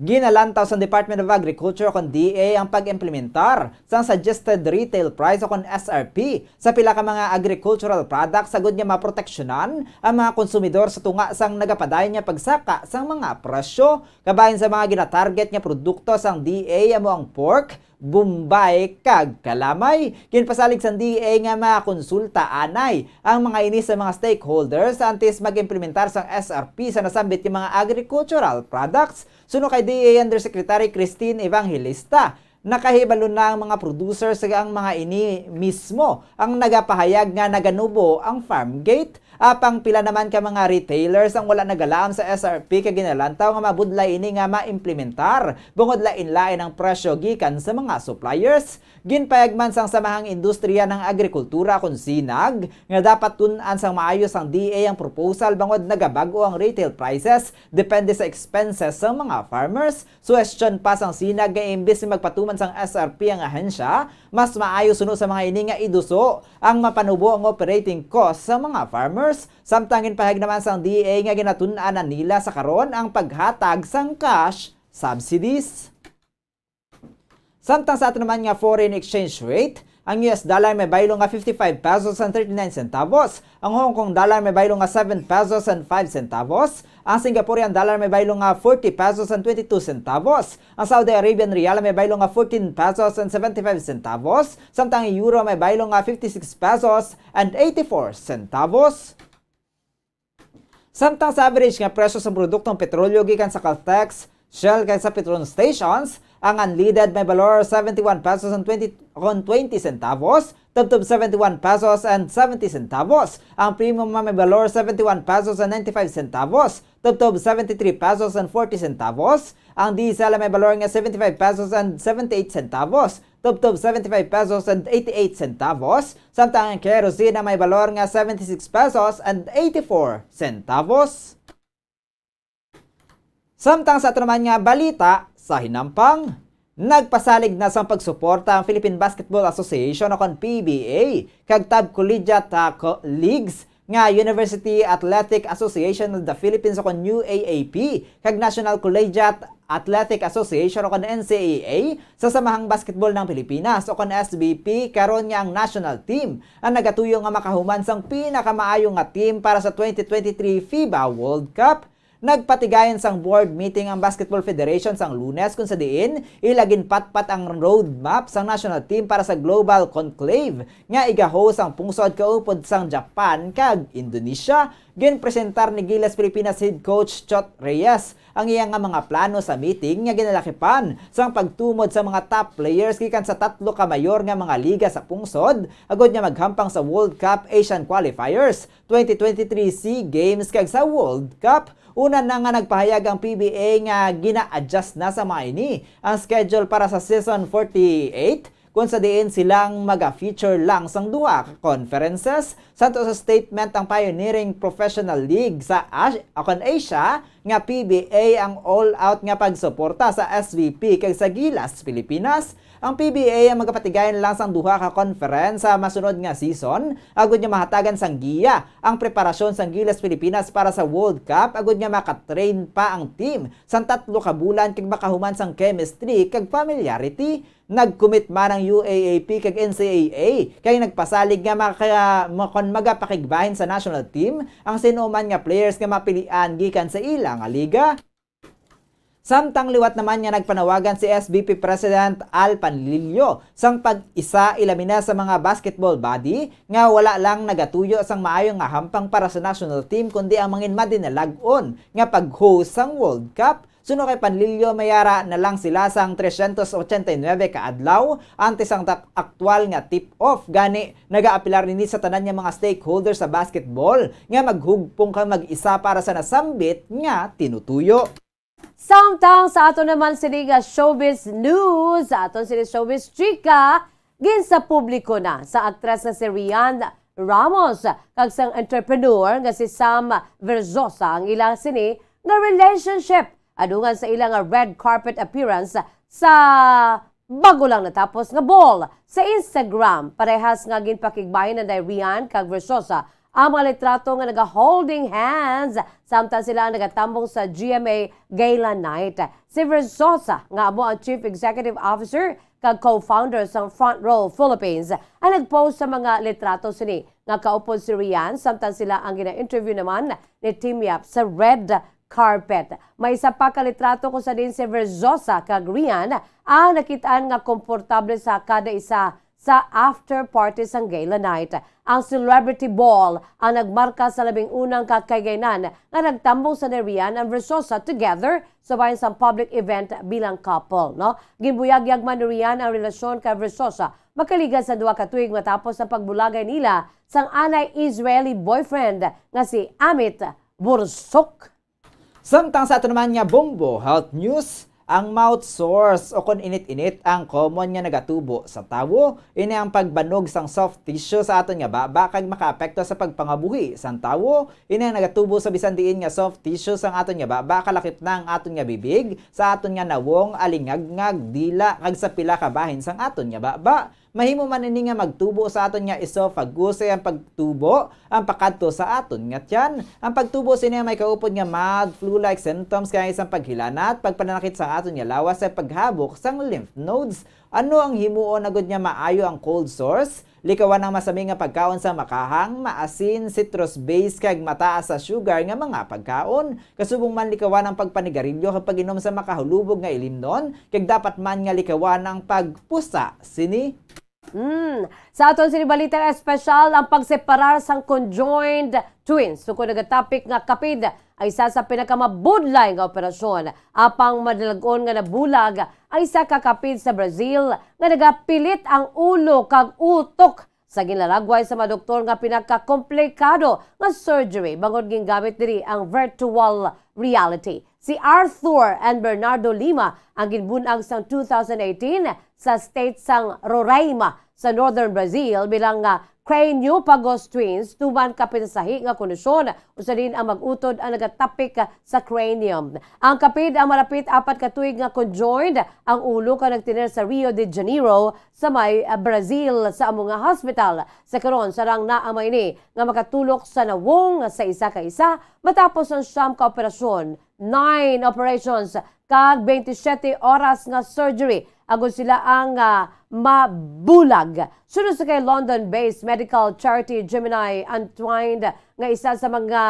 ginalantaw sa Department of Agriculture o kon D A ang pag-implementar sang suggested retail price o kon S R P sa pila ka mga agricultural products, sagod nga maproteksyonan ang mga konsumidor sa tunga sang nagapadayon nga pagsaka sang mga presyo. Kabahin sa mga ginatarget nga produkto sang D A amo ang pork, bombay, kag kalamay. Ginpasalig sang D A nga makonsulta anay ang mga ini sa mga stakeholders antes mag-implementar sang S R P sa nasambit nga mga agricultural products. Suno kay D A Undersecretary Christine Evangelista, nakahibalo na ang mga producers kag ang mga ini mismo ang nagapahayag nga naganubo ang farm gate. Apang pila naman ka mga retailers ang wala nagalaam sa S R P kag ginalantaw nga mabudlay ini nga maimplementar, bangod lain-lain ang presyo gikan sa mga suppliers. Ginpayag man sang Samahang Industriya ng Agrikultura kon sinag nga dapat tun-an sang maayo sang D A ang proposal bangod nagabag-o ang retail prices depende sa expenses sang mga farmers. Suhestyon pa sang sinag nga imbis nga magpatuman sang S R P ang ahensya, mas maayo suno sa mga ini nga iduso ang mapanubo ang operating cost sa mga farmers. Samtang ginpahayag naman sang D A nga ginatun-an na nila sa karon ang paghatag sang cash subsidies. Samtang sa ato naman nga foreign exchange rate, ang U S dollar may baylo nga fifty-five pesos and thirty-nine centavos, ang Hong Kong dollar may baylo nga seven pesos and five centavos, ang Singaporean dollar may baylo nga forty pesos and twenty-two centavos, ang Saudi Arabian riyal may baylo nga fourteen pesos and seventy-five centavos, samtang ang euro may baylo nga fifty-six pesos and eighty-four centavos. Samtang sa average nga presyo sang produktong petrolyo gikan sa Caltex, Shell, kag sa Petron stations, ang unleaded may balor seventy-one pesos and twenty, kon twenty centavos, tubtob seventy-one pesos and seventy centavos. Ang premium may balor seventy-one pesos and ninety-five centavos, tubtob seventy-three pesos and forty centavos. Ang diesel may balor nga seventy-five pesos and seventy-eight centavos, tubtob seventy-five pesos and eighty-eight centavos, samtang ang kerosene may balor nga seventy-six pesos and eighty-four centavos. Samtang sa ato naman nga balita sa hinampang, nagpasalig na sang pagsuporta ang Philippine Basketball Association o kon P B A kag Tab Collegiate, ah, Co-, Leagues nga University Athletic Association of the Philippines o kon U A A P kag National Collegiate Athletic Association o kon N C A A sa Samahang Basketball ng Pilipinas o kon S B P, karon nga ang national team ang nagatuyo nga makahuman sang pinakamaayo nga team para sa twenty twenty-three FIBA World Cup. Nagpatigayon sang board meeting ang Basketball Federation sang Lunes, kung sa diin ila ginpatpat ang roadmap sang national team para sa Global Conclave nga iga-host ang pungsod kaupod sang Japan kag Indonesia. Ginpresentar ni Gilas Pilipinas head coach Chot Reyes ang iya nga mga plano sa meeting nga ginalakipan sang pagtumod sa mga top players gikan sa tatlo ka mayor nga mga liga sa pungsod agud nga maghampang sa World Cup Asian Qualifiers, twenty twenty-three SEA Games kag sa World Cup. Una na nga nagpahayag ang P B A nga gina-adjust na sa mga ini ang schedule para sa season forty-eight, kung sa diin silang maga-feature lang sang duha ka conferences. Santo sa statement ang pioneering professional league sa As-, akon Asia nga P B A ang all-out nga pagsuporta sa S V P kag sa Gilas Pilipinas. Ang P B A ang magapatigayon lang sang duha ka conference sa masunod nga season, agud nga mahatagan sang giya ang preparasyon sang Gilas Pilipinas para sa World Cup, agud nga makatrain pa ang team sang tatlo ka bulan kag makahuman sang chemistry kag familiarity. Nag-commit man ang U A A P kag N C A A kay nagpasalig nga maka-, makon magapakigbahin sa national team ang sin-o man nga players nga mapilian gikan sa ila nga liga. Samtang liwat naman nga nagpanawagan si S B P President Al Panlilio sang pag-isa ilabi na sa mga basketball body nga wala lang nagatuyo sang maayo nga hampang para sa national team kundi ang mangin madinalag-on nga pag-host sang World Cup. Suno kay Panlilio, mayara na lang sila sang tresyentos ochenta y nuebe ka adlaw antes ang tak-, aktual nga tip-off. Gani, nagaapelar ini sa tanan nga mga stakeholders sa basketball nga maghugpong kag mag-isa para sa nasambit nga tinutuyo. Samtang sa ato naman sini nga showbiz news, sa aton sini showbiz chika, ginsapubliko na sa aktres nga si Rian Ramos kag sang entrepreneur nga si Sam Verzosa ang ila sini nga relationship, adungan sa ila nga red carpet appearance sa bago lang natapos nga ball. Sa Instagram, parehas nga ginpakigbahin na ni Rian kag Versosa ang mga litrato nga naga-holding hands samtang sila ang nagatambong sa G M A Gala Night. Si Versosa, nga amo ang Chief Executive Officer kag co-founder sang Front Row Philippines, ang nag-post sa mga litrato sini nga kaupod si Rian samtang sila ang gina-interview naman ni Team Yap sa red carpet. May isa pa ka litrato kung sa diin si Verzosa kag Rian ang nakit-an nga komportable sa kada isa sa after party sang gala night. Ang celebrity ball ang nagmarka sa labing unang kakaiganan nga nagtambong sa ni Rian and Versosa together sa bahin sang public event bilang couple, no? Ginbuyagyag man ni Rian ang relasyon kay Versosa makaligas sa duha ka tuig matapos ang pagbulagay nila sang anay Israeli boyfriend nga si Amit Borsuk. Samtang sa ato naman nga bombo health news, ang mouth sores o kon init-init ang common nga nagatubo sa tawo. Ini ang pagbanog sang soft tissue sa aton nga baba kag makaapekto sa pagpangabuhi sang tawo. Ini ang nagatubo sa bisan diin nga soft tissue sang aton nga baba, kalakip na ang aton nga bibig, sa aton nga nawong, alingagngag, dila, kag sa pila ka bahin sang aton nga baba. Mahimo man ini nga magtubo sa aton nga esophagus, kay ang pagtubo ang pakadto sa aton nga tiyan. Ang pagtubo sini may kaupod nga mild flu-like symptoms, kay sang paghilanat, pagpananakit sang aton nga lawas, sa paghabok sang lymph nodes. Ano ang himuon agud nga maayo ang cold sores? Likawan ang masami nga pagkaon sa makahang, maasin, citrus-based, kag mataas sa sugar nga mga pagkaon. Kasubong man, likawan ang pagpanigarilyo kag pag-inom sa makahulubog nga ilimnon, kag dapat man nga likawan ang pagpusa sini. Hmm. Sa aton sini balitang espesyal, ang pagseparar sang conjoined twins. Sukod nagatapik nga kapid, ang isa sa pinakamabudlay nga operasyon. Apang madalag-on nga nabulag ang isa ka kapid sa Brazil nga nagapilit ang ulo kag utok sa ginlaragway sa mga doktor nga pinakakomplikado nga surgery, bangod gingamit diri ang virtual reality. Si Arthur and Bernardo Lima ang ginbun-ag sang two thousand eighteen sa state sang Roraima sa northern Brazil bilang nga craniophagus twins, tuman kapin sa sahi nga kondisyon, usa din ang mag-utod ang nagatapik sa cranium. Ang kapid ang malapit apat ka tuig nga conjoined ang ulo kag nagtener sa Rio de Janeiro sa may, ah, Brazil sa amo nga hospital. Sa karon, sarang na ang mga ini nga makatulok sa nawong sa isa ka isa matapos ang siyam ka operasyon, nine operations, kag twenty-seven oras nga surgery agud sila ang, ah, mabulag. Suno sa kay London-based medical charity Gemini Unwinds nga isa sa mga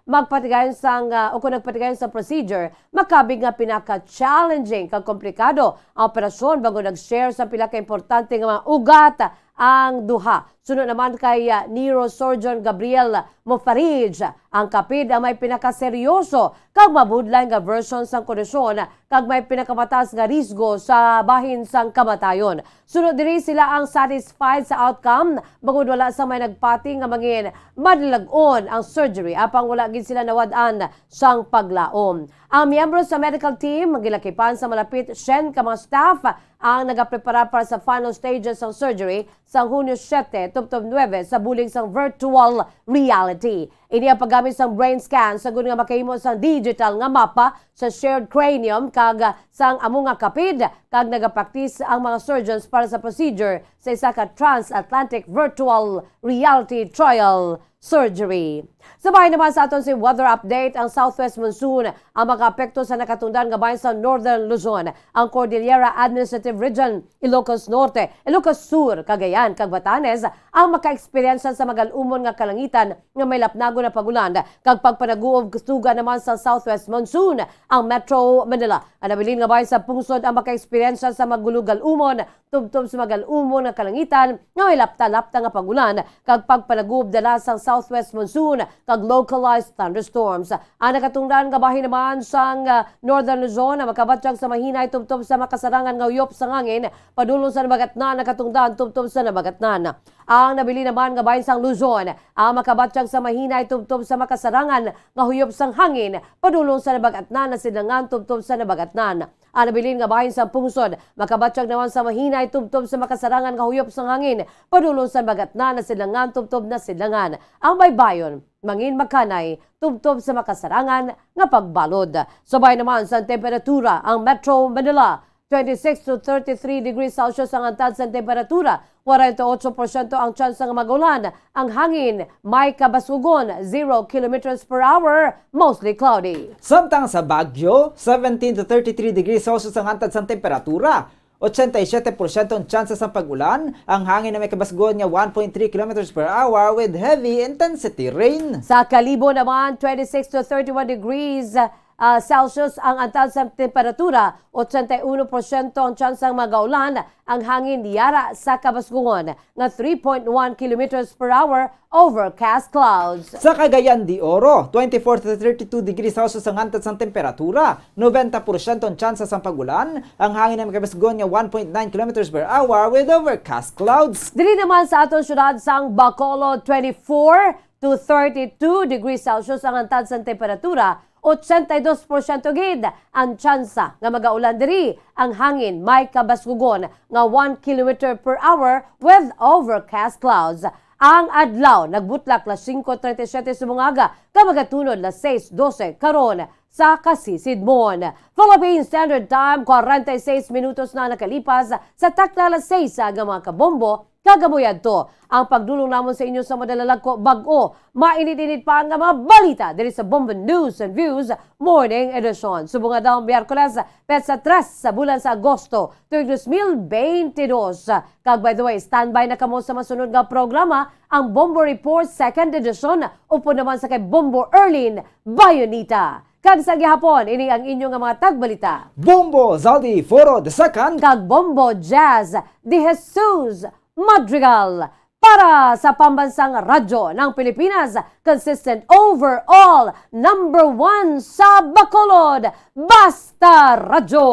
magpatigayon sang, ah, o kung nagpatigayon sa procedure, makabig nga pinaka-challenging kag komplikado ang operasyon, bangod nag-share sa pila ka importante nga mga ugat ang duha. Suno naman kay, ah, neurosurgeon Gabriel Mofarij, ang kapid ang may pinakaseryoso kag mabudlay nga version sang kondisyon kag may pinakamataas nga risgo sa bahin sang kamatayon. Suno diri, sila ang satisfied sa outcome, bangod wala sa may nagpati nga mangin madlag-on ang surgery, apang wala gid sila nawad-an sang paglaom. Ang miyembro sa medical team, gilakipan sa malapit syen ka mga staff, ang nagaprepara para sa final stages sang surgery sang Hunyo siyete tubtob nuebe sa bulig sang virtual reality. Ini ang paggamit sang brain scan sa gud nga makahimo sang digital nga mapa sa shared cranium kag sang amo nga kapid, kag nagapraktis ang mga surgeons para sa procedure sa isa ka transatlantic virtual reality trial surgery. Sa bahin naman sa aton si weather update, ang southwest monsoon ang makaapekto sa nakatungdan nga bahin sa Northern Luzon, ang Cordillera Administrative Region, Ilocos Norte, Ilocos Sur, Cagayan, kag Batanes ang makaeksperyensya sa magal-umon nga kalangitan nga may lapnagon nga pag-ulan kag pagpanaguob, suga naman sa southwest monsoon ang Metro Manila. Ang nabilin nga bahin sa pungsod ang makaeksperyensya sa magulo-gal-umon tubtob sa magal-umon nga kalangitan nga may lapta-lapta nga pag-ulan kag pagpanaguob dala sang southwest monsoon kag localized thunderstorms. Ang nakatungdan nga bahin naman sang, ah, Northern Luzon ang makabatyag sa mahinay tubtob sa makasarangan nga huyop sang hangin padulong sa nabagatnan, nakatungdan tubtob sa nabagatnan. Ang nabilin naman nga bahin sang Luzon ang makabatyag sa mahinay tubtob sa makasarangan nga huyop sang hangin padulong sa nabagatnan, nasidlangan tubtob sa nabagatnan. Ang nabilin nga bahin sang pungsod makabatyag naman sa mahinay tubtob sa makasarangan nga huyop sang hangin padulong sa nabagatnan, nasidlangan tubtob nasidlangan. Ang baybayon mangin makanay tubtob sa makasarangan nga pagbalod. Sa bahin naman sang temperatura, ang Metro Manila, twenty-six to thirty-three degrees Celsius ang antad sang temperatura, forty-eight porsyento ang tsansa nga mag-ulan. Ang hangin may kabaskugon, zero kilometers per hour, mostly cloudy. Samtang sa Baguio, seventeen to thirty-three degrees Celsius ang antad sang temperatura, eighty-seven percent ang tsansa sang pag-ulan, ang hangin na may kabaskugon nga one point three kilometers per hour with heavy intensity rain. Sa Kalibo naman, twenty-six to thirty-one degrees, ah, Celsius ang antad sang temperatura, eighty-one porsyento ang tsansa nga mag-ulan, ang hangin yara sa kabaskugon nga three point one kilometers per hour, overcast clouds. Sa Cagayan de Oro, twenty-four to thirty-two degrees Celsius ang antad sang temperatura, ninety porsyento ang tsansa sang pag-ulan, ang hangin na may kabaskugon nga one point nine kilometers per hour with overcast clouds. Diri naman sa aton syudad sang Bacolod, twenty-four to thirty-two degrees Celsius ang antad sang temperatura, eighty-two porsyento gid ang tsansa nga magaulan diri. Ang hangin may kabaskugon nga one kilometer per hour with overcast clouds. Ang adlaw nagbutlak las singko treinta y siete subong aga, kag magatunod las sais doce karon sa kasisidmon. Philippine Standard Time, kwarenta y seis minutos na nakalipas sa takna las sais sa aga, mga kabombo. Kag amo yadto ang pagdulong namon sa inyo sa madalalagko bag-o, mainit-init pa nga mga balita diri sa Bombo News and Views Morning Edition. Subong nga adlaw, Miyerkules, petsa tres sa bulan sa Agosto, tuig dos mil beintidos. Kag by the way, standby na kamo sa masunod nga programa, ang Bombo Report Second Edition, upod naman sa kay Bombo Erlin Bayonita. Kag sa gihapon, ini ang inyo nga mga tagbalita. Bombo Zaldi Foro the Second. Kag Bombo Jazz de Jesus Madrigal. Para sa Pambansang Radyo ng Pilipinas, consistent overall, number one sa Bacolod, Basta Radyo,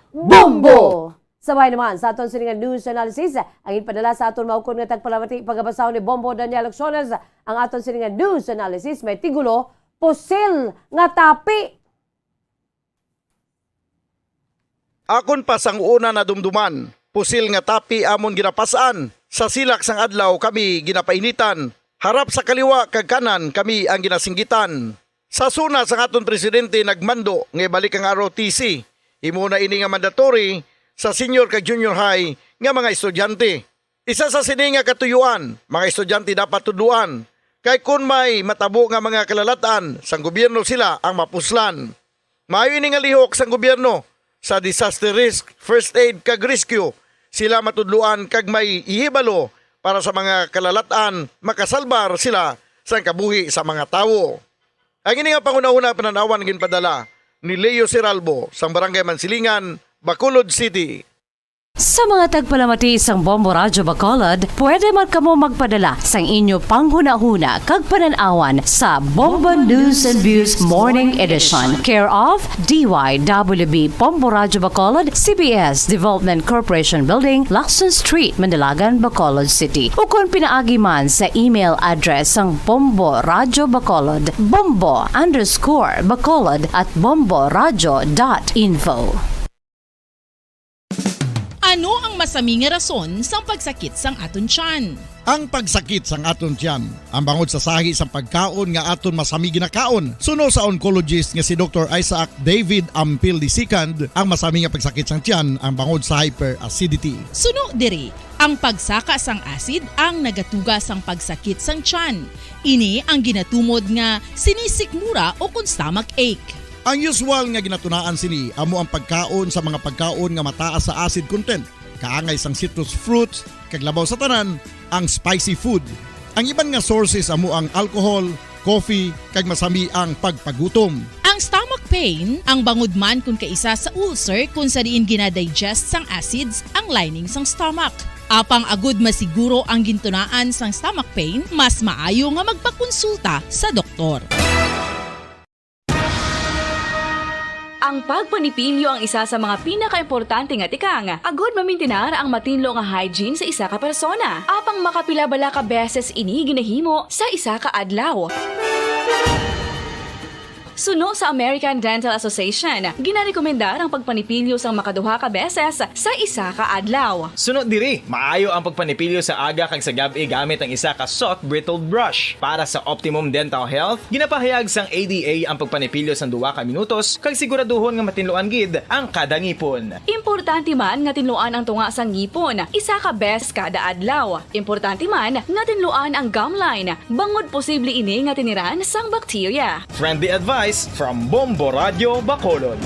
Bombo! Bombo! Sa bahin naman sa aton sini nga news analysis, ang ginpadala sa aton maukon nga tagpalamati, pagabasahon ni Bombo Daniel Acciones. Ang aton sini nga news analysis may tigulo, Pusil nga Tapi. Akon pa sang una nadumduman, pusil nga tapi amon ginapas-an, sa silak sang adlaw kami ginapainitan, harap sa kaliwa kag kanan kami ang ginasinggitan. Sa SONA sang aton presidente nagmando nga ibalik ang R O T C. Imo na ini nga mandatory sa senior kag junior high nga mga estudyante. Isa sa sini nga katuyuan, mga estudyante dapat tudloan, kay kon may matabo nga mga kalalat-an sang gobyerno, sila ang mapuslan. Maayo ini nga lihok sang gobyerno sa Disaster Risk, First Aid kag Rescue. Sila matudloan kag may ihibalo para sa mga kalalat-an, makasalbar sila sang kabuhi sa mga tawo. Ang ini nga panghunahuna panan-awan ginpadala ni Leo Seralbo sang Barangay Mansilingan, Bacolod City. Sa mga tagpalamati sang Bombo Radyo Bacolod, pwede man kamo magpadala sang inyo panghunahuna kag panan-awan sa Bombo News and Views Morning Edition, care of D Y W B Bombo Radyo Bacolod, C B S Development Corporation Building, Lacson Street, Manalagan, Bacolod City. Ukon pinaagi man sa email address sang Bombo Radyo Bacolod, bombo underscore bacolod at bomboradyo dot info. Ano ang masami nga rason sang pagsakit sang aton tiyan? Ang pagsakit sang aton tiyan ang bangod sa sahi sang pagkaon nga aton masami ginakaon. Suno sa oncologist nga si Doktor Isaac David Ampil the second, ang masami nga pagsakit sang tiyan ang bangod sa hyperacidity. Suno diri, ang pagsaka sang acid ang nagatuga sang pagsakit sang tiyan. Ini ang ginatumod nga sinisikmura o kon stomach ache. Ang usual nga ginatunaan sini amo ang pagkaon sa mga pagkaon nga mataas sa acid content, kaangay sang citrus fruits, kag labaw sa tanan, ang spicy food. Ang iban nga sources amo ang alcohol, coffee, kag masami ang pagpagutom. Ang stomach pain ang bangod man kon kaisa sa ulcer kon sa diin gina-digest sang acids ang lining sang stomach. Apang agud masiguro ang gintunaan sang stomach pain, mas maayo nga magpakonsulta sa doktor. Ang pagpanipilyo ang isa sa mga pinakaimportante nga tikang agud mamintinar ang matinlo nga hygiene sa isa ka persona. Apang makapila bala ka beses ini ginahimo sa isa ka adlaw? Suno sa American Dental Association, ginarekomendar ang pagpanipilyo sang makaduha ka beses sa isa ka adlaw. Suno diri, maayo ang pagpanipilyo sa aga kag sa gab-i gamit ang isa ka soft bristled brush. Para sa optimum dental health, ginapahayag sang A D A ang pagpanipilyo sang duha ka minutos kag siguraduhon nga matinluan gid ang kada ngipon. Importante man nga tinluan ang tunga sang ngipon isa ka beses kada adlaw. Importante man nga tinluan ang gum line, bangod posible ini nga tiniran sang bakterya. Friendly advice from Bombo Radyo Bacolod.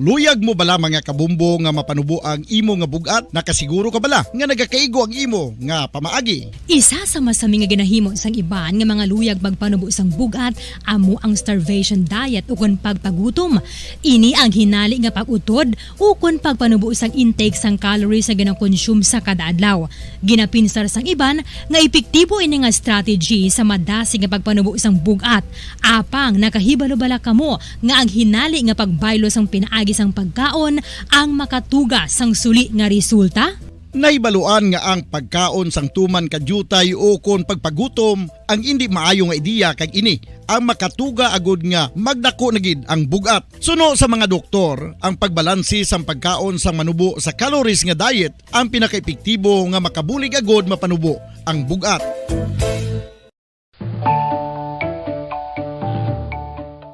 Luyag mo bala, mga kabombo, nga mapanubo ang imo nga bug-at? Nakasiguro ka bala nga nagakaigo ang imo nga pamaagi? Isa sa masami nga ginahimo sang iban nga mga luyag magpanubo sang bug-at amo ang starvation diet ukon pagpagutom. Ini ang hinali nga pag-utod ukon pagpanubo sang intake sang calories nga ginakonsume sa kada adlaw. Ginapinsar sang iban nga epektibo ini nga strategy sa madasig nga pagpanubo sang bug-at. Apang nakahibalo bala kamo nga ang hinali nga pagbaylo sang pinaagi sang pagkaon ang makatuga sang suli nga resulta? Nahibaluan nga ang pagkaon sang tuman ka diutay ukon pagpagutom ang indi maayo nga ideya, kag ini ang makatuga agud nga magdako na gid ang bug-at. Suno sa mga doktor, ang pagbalanse sang pagkaon sang manubo sa calories nga diet ang pinakaepektibo nga makabulig agud mapanubo ang bug-at.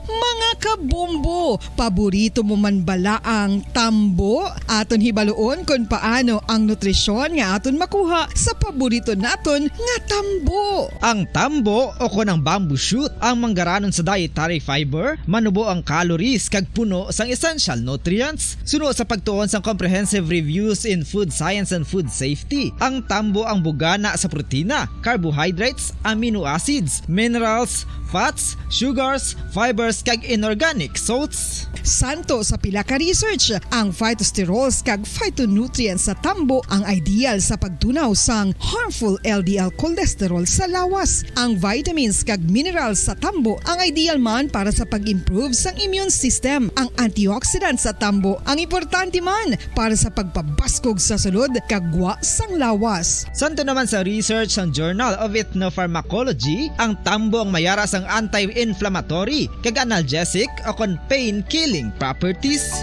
Mga kabombo, paborito mo man bala ang tambo? Aton hibaluon kon paano ang nutrisyon nga aton makuha sa paborito naton nga tambo. Ang tambo, o kon ang bamboo shoot, ang manggaranon sa dietary fiber, manubo ang calories kag puno sang essential nutrients. Suno sa pagtuon sang Comprehensive Reviews in Food Science and Food Safety, ang tambo ang bugana sa protina, carbohydrates, amino acids, minerals, fats, sugars, fibers, kag inorganic salts. Santo sa pila ka research, ang phytosterols kag phytonutrients sa tambo ang ideal sa pagtunaw sang harmful L D L cholesterol sa lawas. Ang vitamins kag minerals sa tambo ang ideal man para sa pag-improve sang immune system. Ang antioxidants sa tambo ang importante man para sa pagpabaskog sa sulod kag gwa sang lawas. Santo naman sa research sang Journal of Ethnopharmacology, ang tambo ang mayara sang anti-inflammatory kag analgesic o kon pain-killing properties.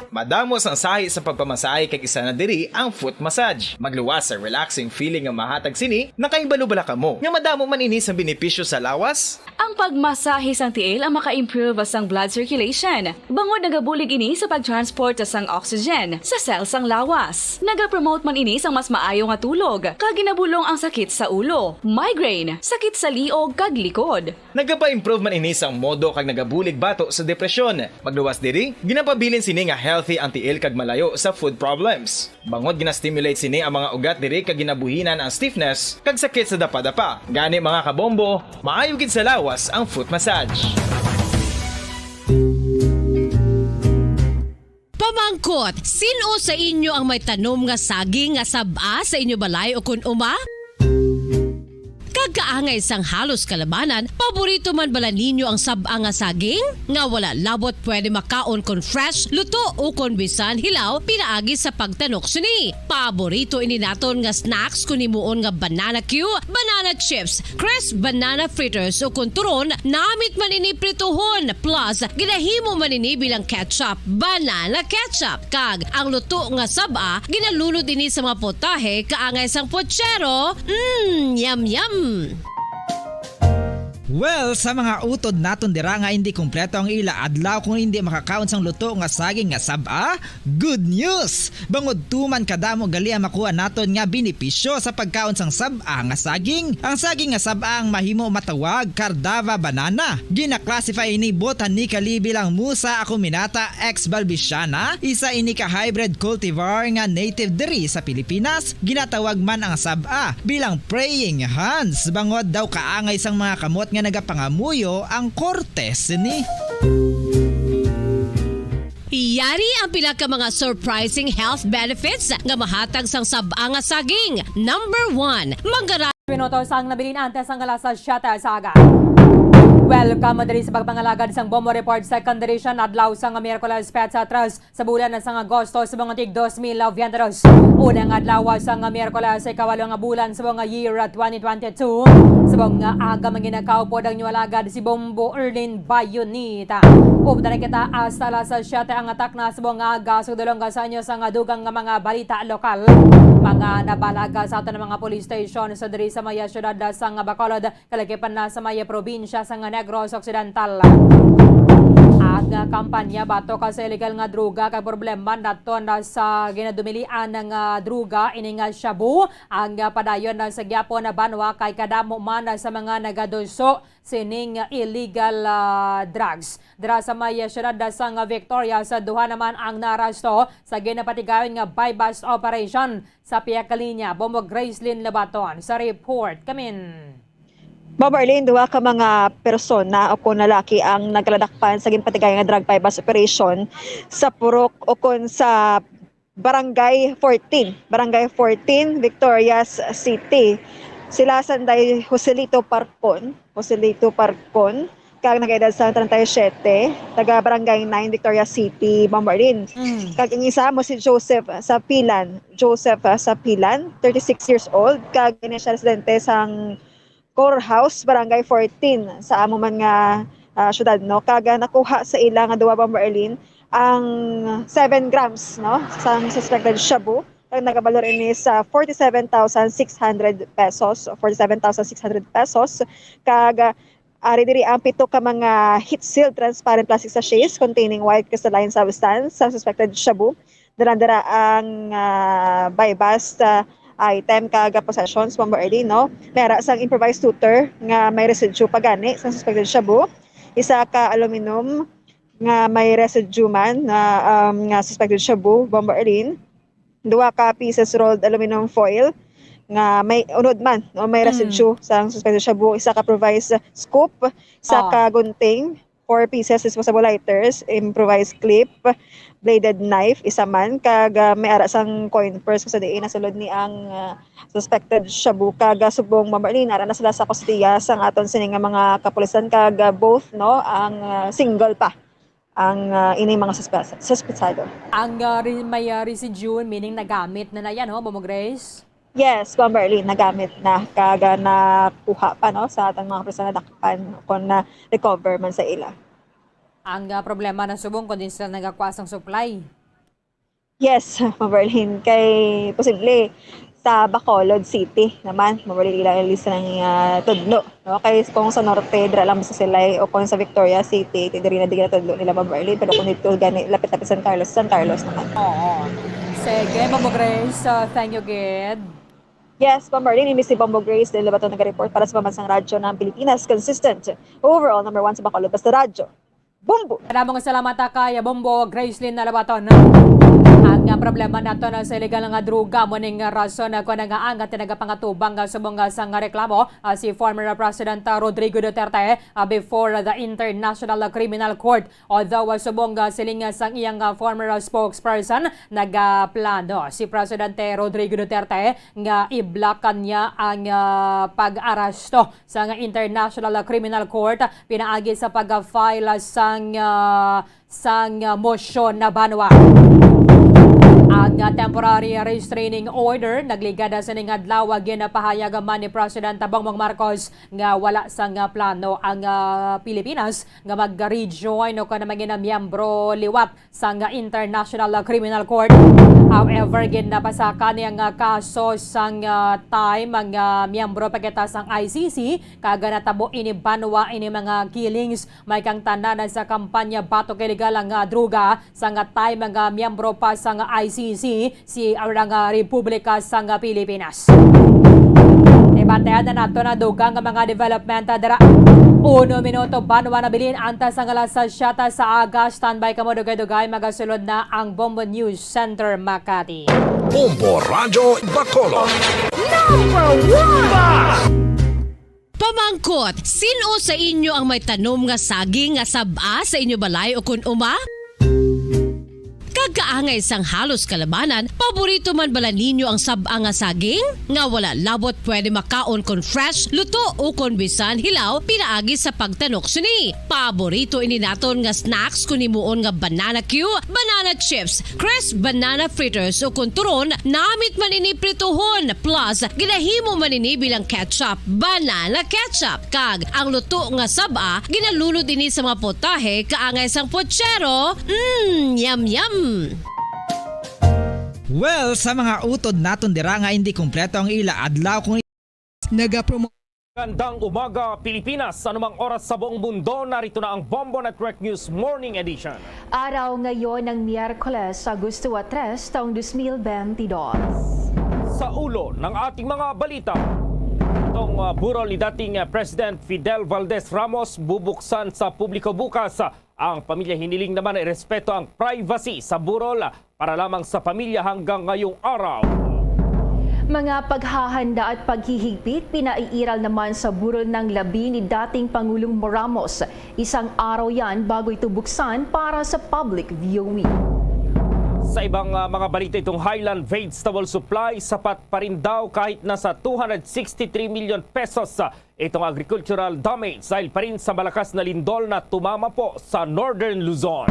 Madamo sang sahi sa pagpamasahe kag isa na diri ang foot massage. Magluwas sa relaxing feeling nga mahatag sini, nakahibalo bala kamo nga madamo man ini sang benepisyo sa lawas? Ang pagmasahe sang tiil ang maka-improve sang blood circulation, bangod nagabulig ini sa pag-transport sang oxygen sa cell sang lawas. Nagapromote man ini sang mas maayo nga tulog, kag ginabulong ang sakit sa ulo, migraine, sakit sa liog, kag likod. Nagapa-improve man ini sang modo kag nagabulig bato sa depresyon. Magluwas diri, ginapabilin sini nga healthy ang tiil kag malayo sa foot problems. Bangod gina-stimulate sini ang mga ugat diri kag ginabuhinan ang stiffness kag sakit sa dapadapa. Gani, mga kabombo, maayo gid sa lawas ang foot massage. Pamangkot, sin-o sa inyo ang may tanom nga saging nga sab-a sa inyo balay o kon uma? Kag kaangay sang halos kalabanan, paborito man bala ninyo ang sab-a nga saging? Nga wala labot pwede makaon kon fresh, luto, o kon bisan hilaw pinaagi sa pagtanok sini. Paborito ini naton nga snacks kon himuon nga banana cue, banana chips, crisp banana fritters, o kon turon, namit man ini prituhon, plus ginahimo man ini bilang ketchup, banana ketchup. Kag ang luto nga sab-a, ginalunod ini sa mga putahe kaangay sang puchero. Mm, yum, yum! Well, sa mga utod naton dira nga hindi kompleto ang ila adlaw kung hindi makakaon sang luto nga saging nga sab-a, good news! Bangod tuman kadamo gali ang makuha naton nga benepisyo sa pagkaon sang sab-a nga saging. Ang saging nga sab-a ang mahimo matawag Cardava banana. Gina-classify ini botanically bilang Musa acuminata ex balbisiana, isa ini ka hybrid cultivar nga native diri sa Pilipinas. Ginatawag man ang sab-a bilang praying hands, bangod daw kaangay sang mga kamot nga nagapangamuyo ang korte sini. Yari ang pila ka mga surprising health benefits nga mahatag sang sab-a nga saging. Number one, manggara- Minutos ang nabilin antes ang alas siyete sa aga. Welcome diri sa pagpangalagad sang Bombo Report Second Edition, adlaw sang Miyerkules, Petsa tres, sa bulan sang Agosto, sa mga tig dos mil veintidos. Unang adlaw sang Miyerkules, sa ikawalo nga bulan sa mga year twenty twenty-two. Sa mga aga, manginakaw pod ang inyo alagad si Bombo Erlin Bayonita. Updan na kita hasta alas siyete ang atak na sa mga aga. Sugdulong ka sa inyo sa nga dugang nga mga balita lokal. Mga nabalaga sa aton nga mga police station sa diri sa maya syudad sa nga Bacolod, kalagipan na sa may probinsya sang Negros Occidental. Ang kampanya batok sa illegal nga droga kay problema naton sa ginadumilian nga droga, ini nga shabu, ang padayon sa gyapon na banwa kay kadamo man sa mga nagaduso sining illegal, ah, drugs. Dira sa may siyudad sang Victoria, sa duha naman ang naaresto sa ginapatigayon nga buy-bust operation. Sa pihak linya, Bombo Gracelyn Labaton sa report. Kamin. Ma'am Arlene, duha ka mga persona o kon lalaki ang nagaladakpan sa ginpatigayon nga drug buy-bust operation sa purok o kon sa Barangay fourteen, Barangay fourteen, Victorias City. Sila sanday Joselito Parcon, Joselito Parcon, kag nagaedad sa treinta y siete, taga Barangay nine, Victorias City, Ma'am Arlene. Mm. Kag ang isa mo si Joseph Sapilan, Joseph, ah, Sapilan, thirty-six years old, kag ini siya residente sang Courthouse, Barangay fourteen, sa amo man nga, ah, syudad, no? Kag, ah, nakuha sa ila nga duwa, Ma'am Arlene, ang seven grams, no, sang suspected shabu. Kag nagabalor ini sa forty-seven thousand six hundred pesos, forty-seven thousand six hundred pesos. Kag, ah, ari diri ang pito ka mga heat-sealed transparent plastic sachets containing white crystalline substance sa suspected shabu. Dara-dara ang, ah, buy-bust, ah, item kag possessions, Bombo Erlin, no? May ara sang improvised tutor nga may residue pa gani sa suspected shabu, isa ka aluminum nga may residue man na, um, nga suspected shabu, Bombo Erlin, duha ka pieces rolled aluminum foil nga may unod man, no, may residue sang suspected shabu, isa ka improvised scoop, isa ka gunting, four pieces disposable lighters, improvised clip, bladed knife, isa man, kag, ah, may ara sang coin purse kung sa diin nasulod ni ang, ah, suspected shabu. Kag, ah, subong, Ma'am Marlene, ara na sila sa kustodiya sang aton sini nga mga kapulisan, kag, ah, both, no, ang, ah, single pa ang, ah, ini mga suspe-, suspetsado. Ang, ah, re-, may, ah, residue, meaning nagamit na na yan, ho, Bombo Grace? Yes, Bombo Erlin, nagamit na kag, ah, nakuha pa, no, sa atong mga personal dakpan kon na-recover man sa ila. Ang, ah, problema na subong kon diin sila nagakuha sang supply. Yes, Bombo Erlin, kay posible sa Bacolod City naman, Bombo Erlin, ila, ila sila nga, ah, tudlo. No, kay kung sa norte, dira lang sa Silay, o kung sa Victoria City, ti diri na di ginatudlo nila, Ma'am Arlene. Pero kung dito gani, lapit-lapit San Carlos, San Carlos naman. Oo. Sige, Bombo Grace, uh, thank you, gid. Yes, Bombo Arlene, ini si Bombo Grace del Bato nag-report para sa Pambansang Radyo ng Pilipinas. Consistent, overall number one sa Bacolod, basta radyo. Bombo! Kadamo nga salamat, ah, kay Bombo Gracelyn Labaton. Ang, ah, problema nato na sa illegal nga droga, mo ning rason, ah, kung nga ang nagapangatubang, ah, subong, ah, sang reklamo, ah, si former President, ah, Rodrigo Duterte, ah, before the International Criminal Court. Although, ah, subong, ah, siling, ah, sang iyang, ah, former, ah, spokesperson, nagaplano si Presidente Rodrigo Duterte nga iblokan niya ang, ah, pag-aresto sang International Criminal Court pinaagi sa pag-file sang, ah, sang, ah, motion na banwa. Ang, ah, temporary restraining order nagligad sa ning adlaw, ginapahayag man ni President Bongbong Marcos nga wala sang, ah, plano ang, ah, Pilipinas nga mag-rejoin o kon mangin miyembro liwat sang International Criminal Court. However, ginapasaka ni ang, ah, kaso sang, ah, time ang, ah, miyembro pa kita sang I C C, kag natabo ini banwa ini mga killings may kang tanan sa kampanya batok illegal nga droga sang time nga miyembro pa sang I C C si ang Republika sang Pilipinas. Tibatean na nato na dugang nga mga development dira. Uno minuto banwa nabilin antas ang alas siyete sa aga. Standby kamo, dugay-dugay magasulod na ang Bombo News Center Makati. Bombo Radyo Bacolod. Number one! Pamangkot, sin-o sa inyo ang may tanom nga saging nga sab-a sa inyo balay o kun uma? Kag kaangay sang halos kalabanan, paborito man bala ninyo ang sab-a nga saging? Nga wala labot pwede makaon kon fresh, luto, o kon bisan hilaw pinaagi sa pagtanok sini. Paborito ini naton nga snacks kon himuon nga banana cue, banana chips, crisp banana fritters, o kon turon, namit man ini prituhon, plus ginahimo man ini bilang ketchup, banana ketchup. Kag ang luto nga sab-a, ginalunod ini sa mga potahe kaangay sang pochero. Mm, yum, yum! Well, sa mga utod naton dira nga hindi kompleto ang ila adlaw kung nagapromote. Gandang umaga, Pilipinas. Anumang oras sa buong mundo, narito na ang Bombo Network News Morning Edition. Araw ngayon ng Miyerkules, Agosto tres, taong dos mil bentidós. Sa ulo ng ating mga balita, itong, ah, burol ni dating, ah, President Fidel Valdez Ramos bubuksan sa publiko bukas. Ang pamilya hiniling naman ay respeto ang privacy sa burol para lamang sa pamilya hanggang ngayong araw. Mga paghahanda at paghihigpit pinaiiral naman sa burol ng labi ni dating Pangulong Ramos, isang araw yan bago ito buksan para sa public viewing. Sa ibang, ah, mga balita, itong Highland Vegetable Supply sapat pa rin daw kahit nasa two hundred sixty-three million pesos, ah, itong agricultural damage dahil pa rin sa malakas na lindol na tumama po sa Northern Luzon.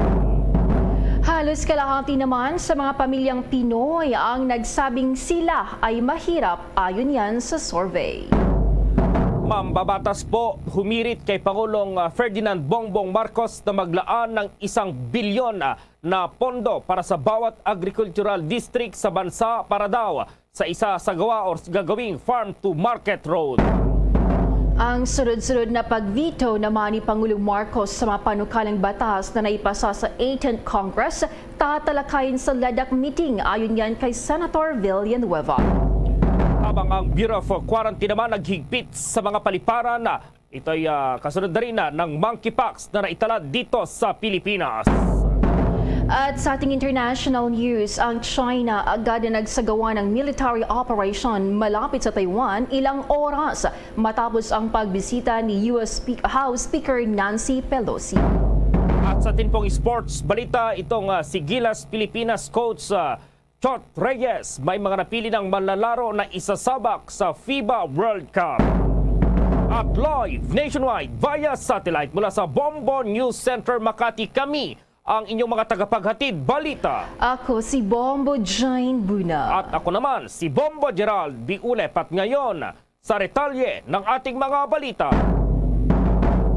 Halos kalahati naman sa mga pamilyang Pinoy ang nagsabing sila ay mahirap, ayon yan sa survey. Mambabatas po, humirit kay Pangulong, ah, Ferdinand Bongbong Marcos na maglaan ng isang bilyon, ah, na pondo para sa bawat agricultural district sa bansa para daw sa isa sa gawa or gagawing farm to market road. Ang sunod-sunod na pag-veto naman ni Pangulong Marcos sa mga panukalang batas na naipasa sa eighteenth Congress, tatalakayin sa LEDAC meeting, ayon yan kay Senator Villanueva. Habang ang Bureau of Quarantine naman naghigpit sa mga paliparan, ito'y, ah, kasunod na rin na ng monkeypox na naitala dito sa Pilipinas. At sa ating international news, ang China agad na nagsagawa ng military operation malapit sa Taiwan ilang oras matapos ang pagbisita ni U S Spe-, House Speaker Nancy Pelosi. At sa ating pong sports balita, itong, ah, si Gilas Pilipinas coach, ah, Chot Reyes, may mga napili ng manlalaro na isasabak sa FIBA World Cup. At live nationwide via satellite mula sa Bombo News Center Makati, kami ang inyong mga tagapaghatid balita. Ako si Bombo Jane Buna. At ako naman, si Bombo Gerald Biulep. At ngayon, sa detalye ng ating mga balita.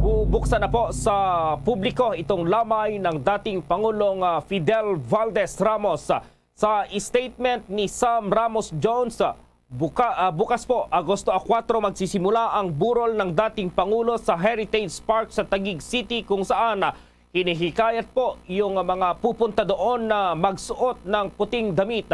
Bubuksan na po sa publiko itong lamay ng dating Pangulong, ah, Fidel Valdez Ramos. Sa statement ni Sam Ramos Jones, buka-, ah, bukas po, Agosto a kuwatro, magsisimula ang burol ng dating Pangulo sa Heritage Park sa Taguig City, kung saan, ah, hinihikayat po yung mga pupunta doon na magsuot ng puting damit.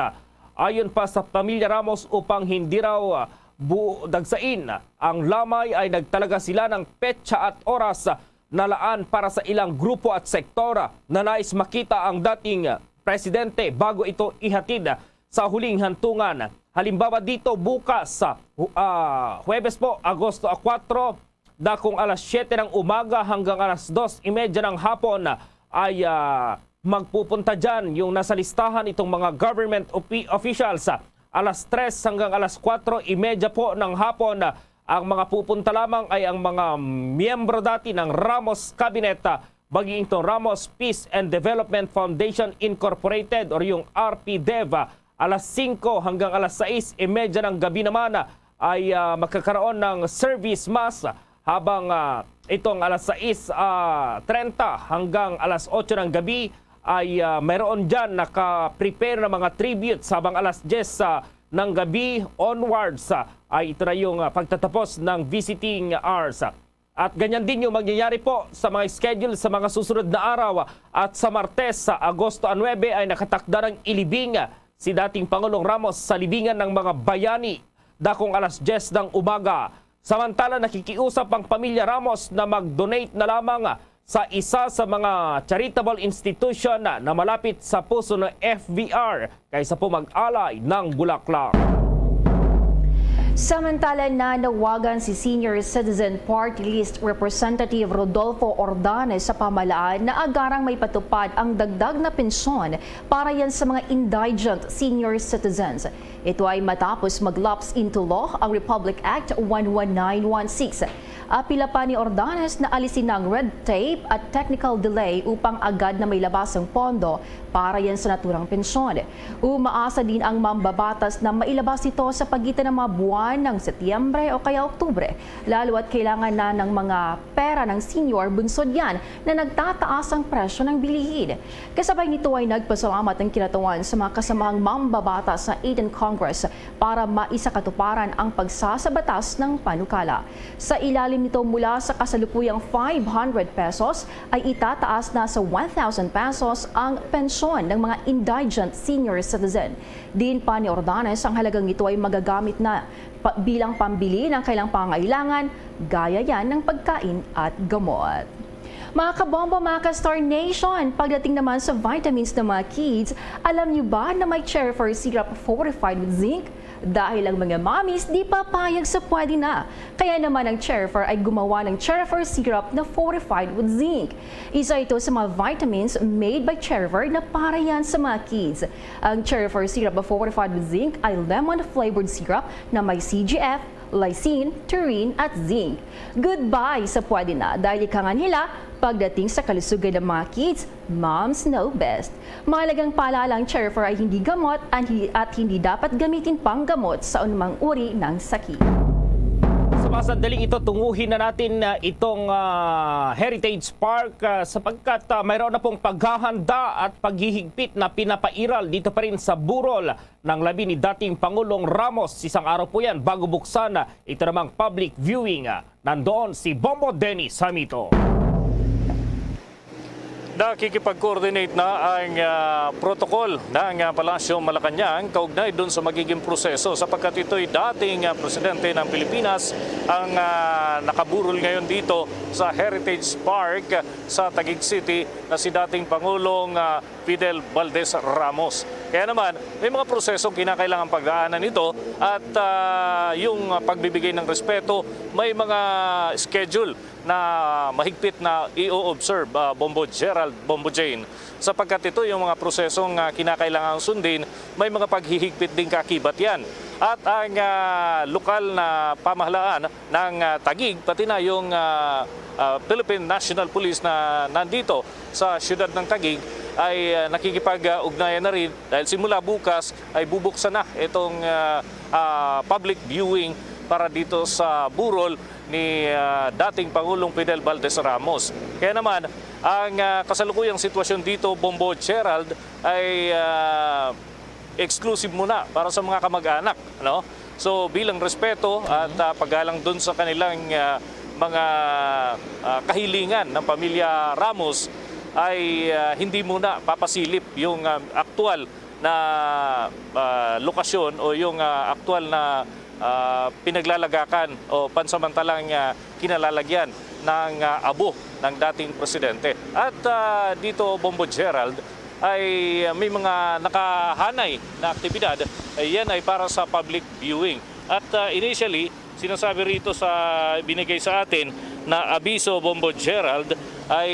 Ayon pa sa pamilya Ramos, upang hindi raw, ah, bu-, dagsain ang lamay, ay nagtalaga sila ng petsa at oras na laan para sa ilang grupo at sektor na nais makita ang dating presidente bago ito ihatid sa huling hantungan. Halimbawa dito, bukas, ah, Huwebes po, Agosto a kuwatro, dakong alas siyete ng umaga hanggang alas dos y media ng hapon ay, ah, magpupunta dyan yung nasa listahan itong mga government opi-, officials. Alas tres hanggang alas kuwatro y media po ng hapon, ang mga pupunta lamang ay ang mga miyembro dati ng Ramos Cabinet, ah, maging itong Ramos Peace and Development Foundation Incorporated or yung R P dev. Alas singko hanggang alas sais y media ng gabi naman ay, ah, magkakaroon ng service mass, habang, ah, itong alas sais, ah, trenta hanggang alas otso ng gabi ay, ah, mayroon dyan naka-prepare ng mga tributes, habang alas diyes, ah, ng gabi onwards, ah, ay ito na yung, ah, pagtatapos ng visiting hours. At ganyan din yung mangyayari po sa mga schedule sa mga susunod na araw. At sa Martes, sa Agosto a nuebe, ay nakatakda ng ilibing si dating Pangulong Ramos sa libingan ng mga bayani, dakong alas diyes ng umaga. Samantala, nakikiusap ang pamilya Ramos na mag-donate na lamang sa isa sa mga charitable institution na malapit sa puso ng F V R kaysa po mag-alay ng bulaklak. Samantala, nanawagan si Senior Citizen Party List Representative Rodolfo Ordanes sa pamahalaan na agarang maipatupad ang dagdag na pensyon para yan sa mga indigent senior citizens. Ito ay matapos mag-lapse into law ang Republic Act one one nine one six. Apila pa ni Ordanes na alisin na ang red tape at technical delay upang agad na mailabas ang pondo para yan sa naturang pensyon. Umaasa din ang mambabatas na mailabas ito sa pagitan ng mga buwan ng Setyembre o kaya Oktubre, lalo at kailangan na ng mga pera ng senior bunsod yan na nagtataas ang presyo ng bilihin. Kasabay nito ay nagpasalamat ang kinatawan sa mga kasamahang mambabatas sa Asian Congress para maisakatuparan ang pagsasabatas ng panukala. Sa ilalim nito, mula sa kasalukuyang five hundred pesos ay itataas na sa one thousand pesos ang pensyon ng mga indigent senior citizen. Diin pa ni Ordanes, ang halagang ito ay magagamit na pa, bilang pambili ng kailang pangailangan, gaya yan ng pagkain at gamot. Mga kabombo, mga ka-Star Nation, pagdating naman sa vitamins ng mga kids, alam niyo ba na may Cherifer syrup fortified with zinc? Dahil ang mga mommies di papayag sa pwede na. Kaya naman ang Cherifer ay gumawa ng Cherifer syrup na fortified with zinc. Isa ito sa mga vitamins made by Cherifer na para yan sa mga kids. Ang Cherifer syrup na fortified with zinc ay lemon-flavored syrup na may C G F, lysine, taurine, at zinc. Goodbye sa pwede na dahil ika nga nila pagdating sa kalusugan ng mga kids, moms know best. Mahalagang paalala, ang Cherifer ay hindi gamot at hi-, at hindi dapat gamitin panggamot sa anumang uri ng sakit. Sa mga sandaling ito, tunguhin na natin, ah, itong, ah, Heritage Park, ah, sapagkat, ah, mayroon na pong paghahanda at paghihigpit na pinapairal dito pa rin sa burol ng labi ni dating Pangulong Ramos. Isang araw po yan bago buksan, ah, ito namang public viewing, ah, nandoon si Bombo Dennis Hamito. Nakikipag-coordinate na ang, ah, protocol ng, ah, Palasyo Malacañang kaugnay dun sa magiging proseso, sapagkat ito'y dating, ah, presidente ng Pilipinas ang, ah, nakaburol ngayon dito sa Heritage Park sa Taguig City na si dating Pangulong, ah, Fidel Valdez Ramos. Kaya naman, may mga prosesong kinakailangan pagdaanan ito at, ah, yung pagbibigay ng respeto, may mga schedule na mahigpit na i-observe, ah, Bombo Gerald, Bombo Jane, sapagkat ito yung mga prosesong, ah, kinakailangang sundin, may mga paghihigpit ding kaakibat yan. At ang, ah, lokal na pamahalaan ng, ah, Taguig, pati na yung, ah, ah, Philippine National Police na nandito sa siyudad ng Taguig ay, ah, nakikipag-ugnayan na rin dahil simula bukas ay bubuksan na itong, ah, ah, public viewing para dito sa burol ni, ah, dating Pangulong Fidel Valdez Ramos. Kaya naman, ang, ah, kasalukuyang sitwasyon dito, Bombo Gerald, ay, ah, exclusive muna para sa mga kamag-anak, no? So, bilang respeto at, ah, paggalang dun sa kanilang, ah, mga, ah, kahilingan ng pamilya Ramos, ay, ah, hindi muna papasilip yung, ah, aktual na, ah, lokasyon o yung, ah, aktual na, ah, pinaglalagakan o pansamantalang, ah, kinalalagyan ng, ah, abo ng dating presidente. At, ah, dito, Bombo Gerald, ay, uh, may mga nakahanay na aktibidad, ay yan ay para sa public viewing. At, uh, initially, sinasabi rito sa binigay sa atin na abiso, Bombo Gerald, ay,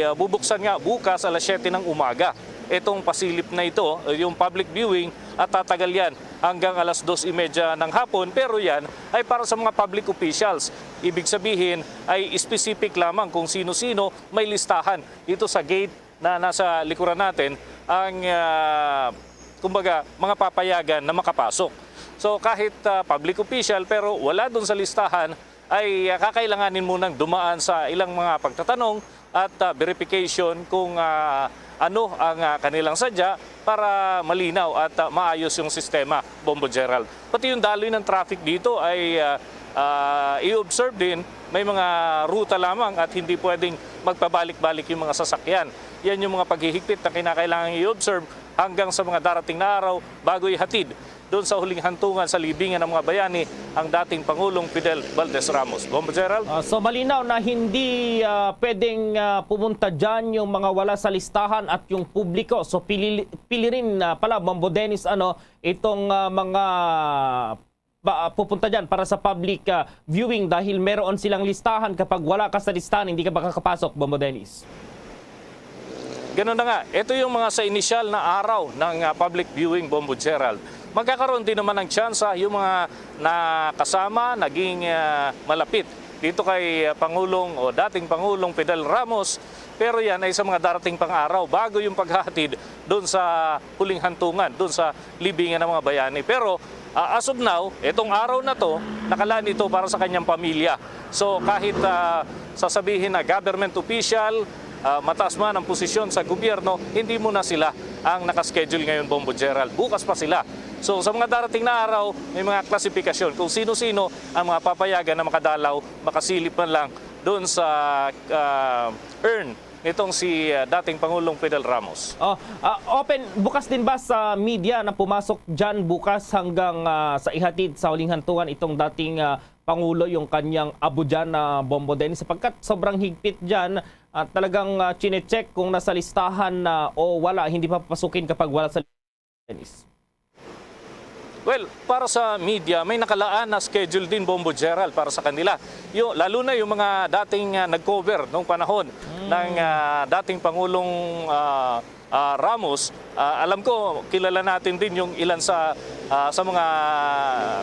uh, bubuksan nga bukas alas siyete ng umaga. Itong pasilip na ito, uh, yung public viewing, at tatagal yan hanggang alas dos y media ng hapon. Pero yan ay para sa mga public officials. Ibig sabihin ay specific lamang kung sino-sino may listahan dito sa gate na nasa likuran natin ang, ah, kumbaga, mga papayagan na makapasok. So, kahit, ah, public official pero wala dun sa listahan, ay, ah, kakailanganin munang dumaan sa ilang mga pagtatanong at, ah, verification kung, ah, ano ang, ah, kanilang sadya para malinaw at, ah, maayos yung sistema, Bombo Gerald. Pati yung daloy ng traffic dito ay, ah, ah, i-observe din. May mga ruta lamang at hindi pwedeng magpabalik-balik yung mga sasakyan. Yan yung mga paghihigpit na kinakailangang i-observe hanggang sa mga darating na araw bago ihatid doon sa huling hantungan sa libingan ng mga bayani ang dating Pangulong Fidel Valdez Ramos. Bombo Gerald? Ah, so malinaw na hindi, ah, pwedeng, ah, pumunta dyan yung mga wala sa listahan at yung publiko. So pili, pili rin, ah, pala, Bombo Dennis, ano, itong, ah, mga ba, pupunta dyan para sa public, ah, viewing dahil meron silang listahan. Kapag wala ka sa listahan, hindi ka makakapasok, Bombo Dennis. Ganun na nga, ito yung mga sa inisyal na araw ng, ah, public viewing, Bombo Gerald. Magkakaroon din naman ng tsansa yung mga nakasama, naging, ah, malapit dito kay, ah, Pangulong o dating Pangulong Fidel Ramos. Pero yan ay sa mga darating pang araw bago yung paghahatid doon sa huling hantungan, doon sa libingan ng mga bayani. Pero, ah, as of now, itong araw na to, nakalaan ito para sa kanyang pamilya. So kahit, ah, sasabihin na government official, ah, mataas man ang posisyon sa gobyerno, hindi muna sila ang nakaschedule ngayon, Bombo Gerald. Bukas pa sila. So sa mga darating na araw, may mga klasifikasyon kung sino-sino ang mga papayagan na makadalaw, makasilip man lang doon sa, ah, urn nitong si, ah, dating Pangulong Fidel Ramos. Oh, ah, open, bukas din ba sa media na pumasok dyan bukas hanggang, ah, sa ihatid sa huling hantungan itong dating, ah, Pangulo yung kanyang abo dyan na, Bombo Dennis? Sapagkat sobrang higpit dyan, ah, talagang, ah, chinecheck kung nasa listahan na o wala, hindi papapasukin kapag wala sa Dennis. Well, para sa media, may nakalaan na schedule din, Bombo Gerald, para sa kanila. Yo, lalo na yung mga dating, ah, nag-cover nung panahon ng, ah, dating Pangulong, ah, ah, Ramos. Ah, alam ko, kilala natin din yung ilan sa, ah, sa mga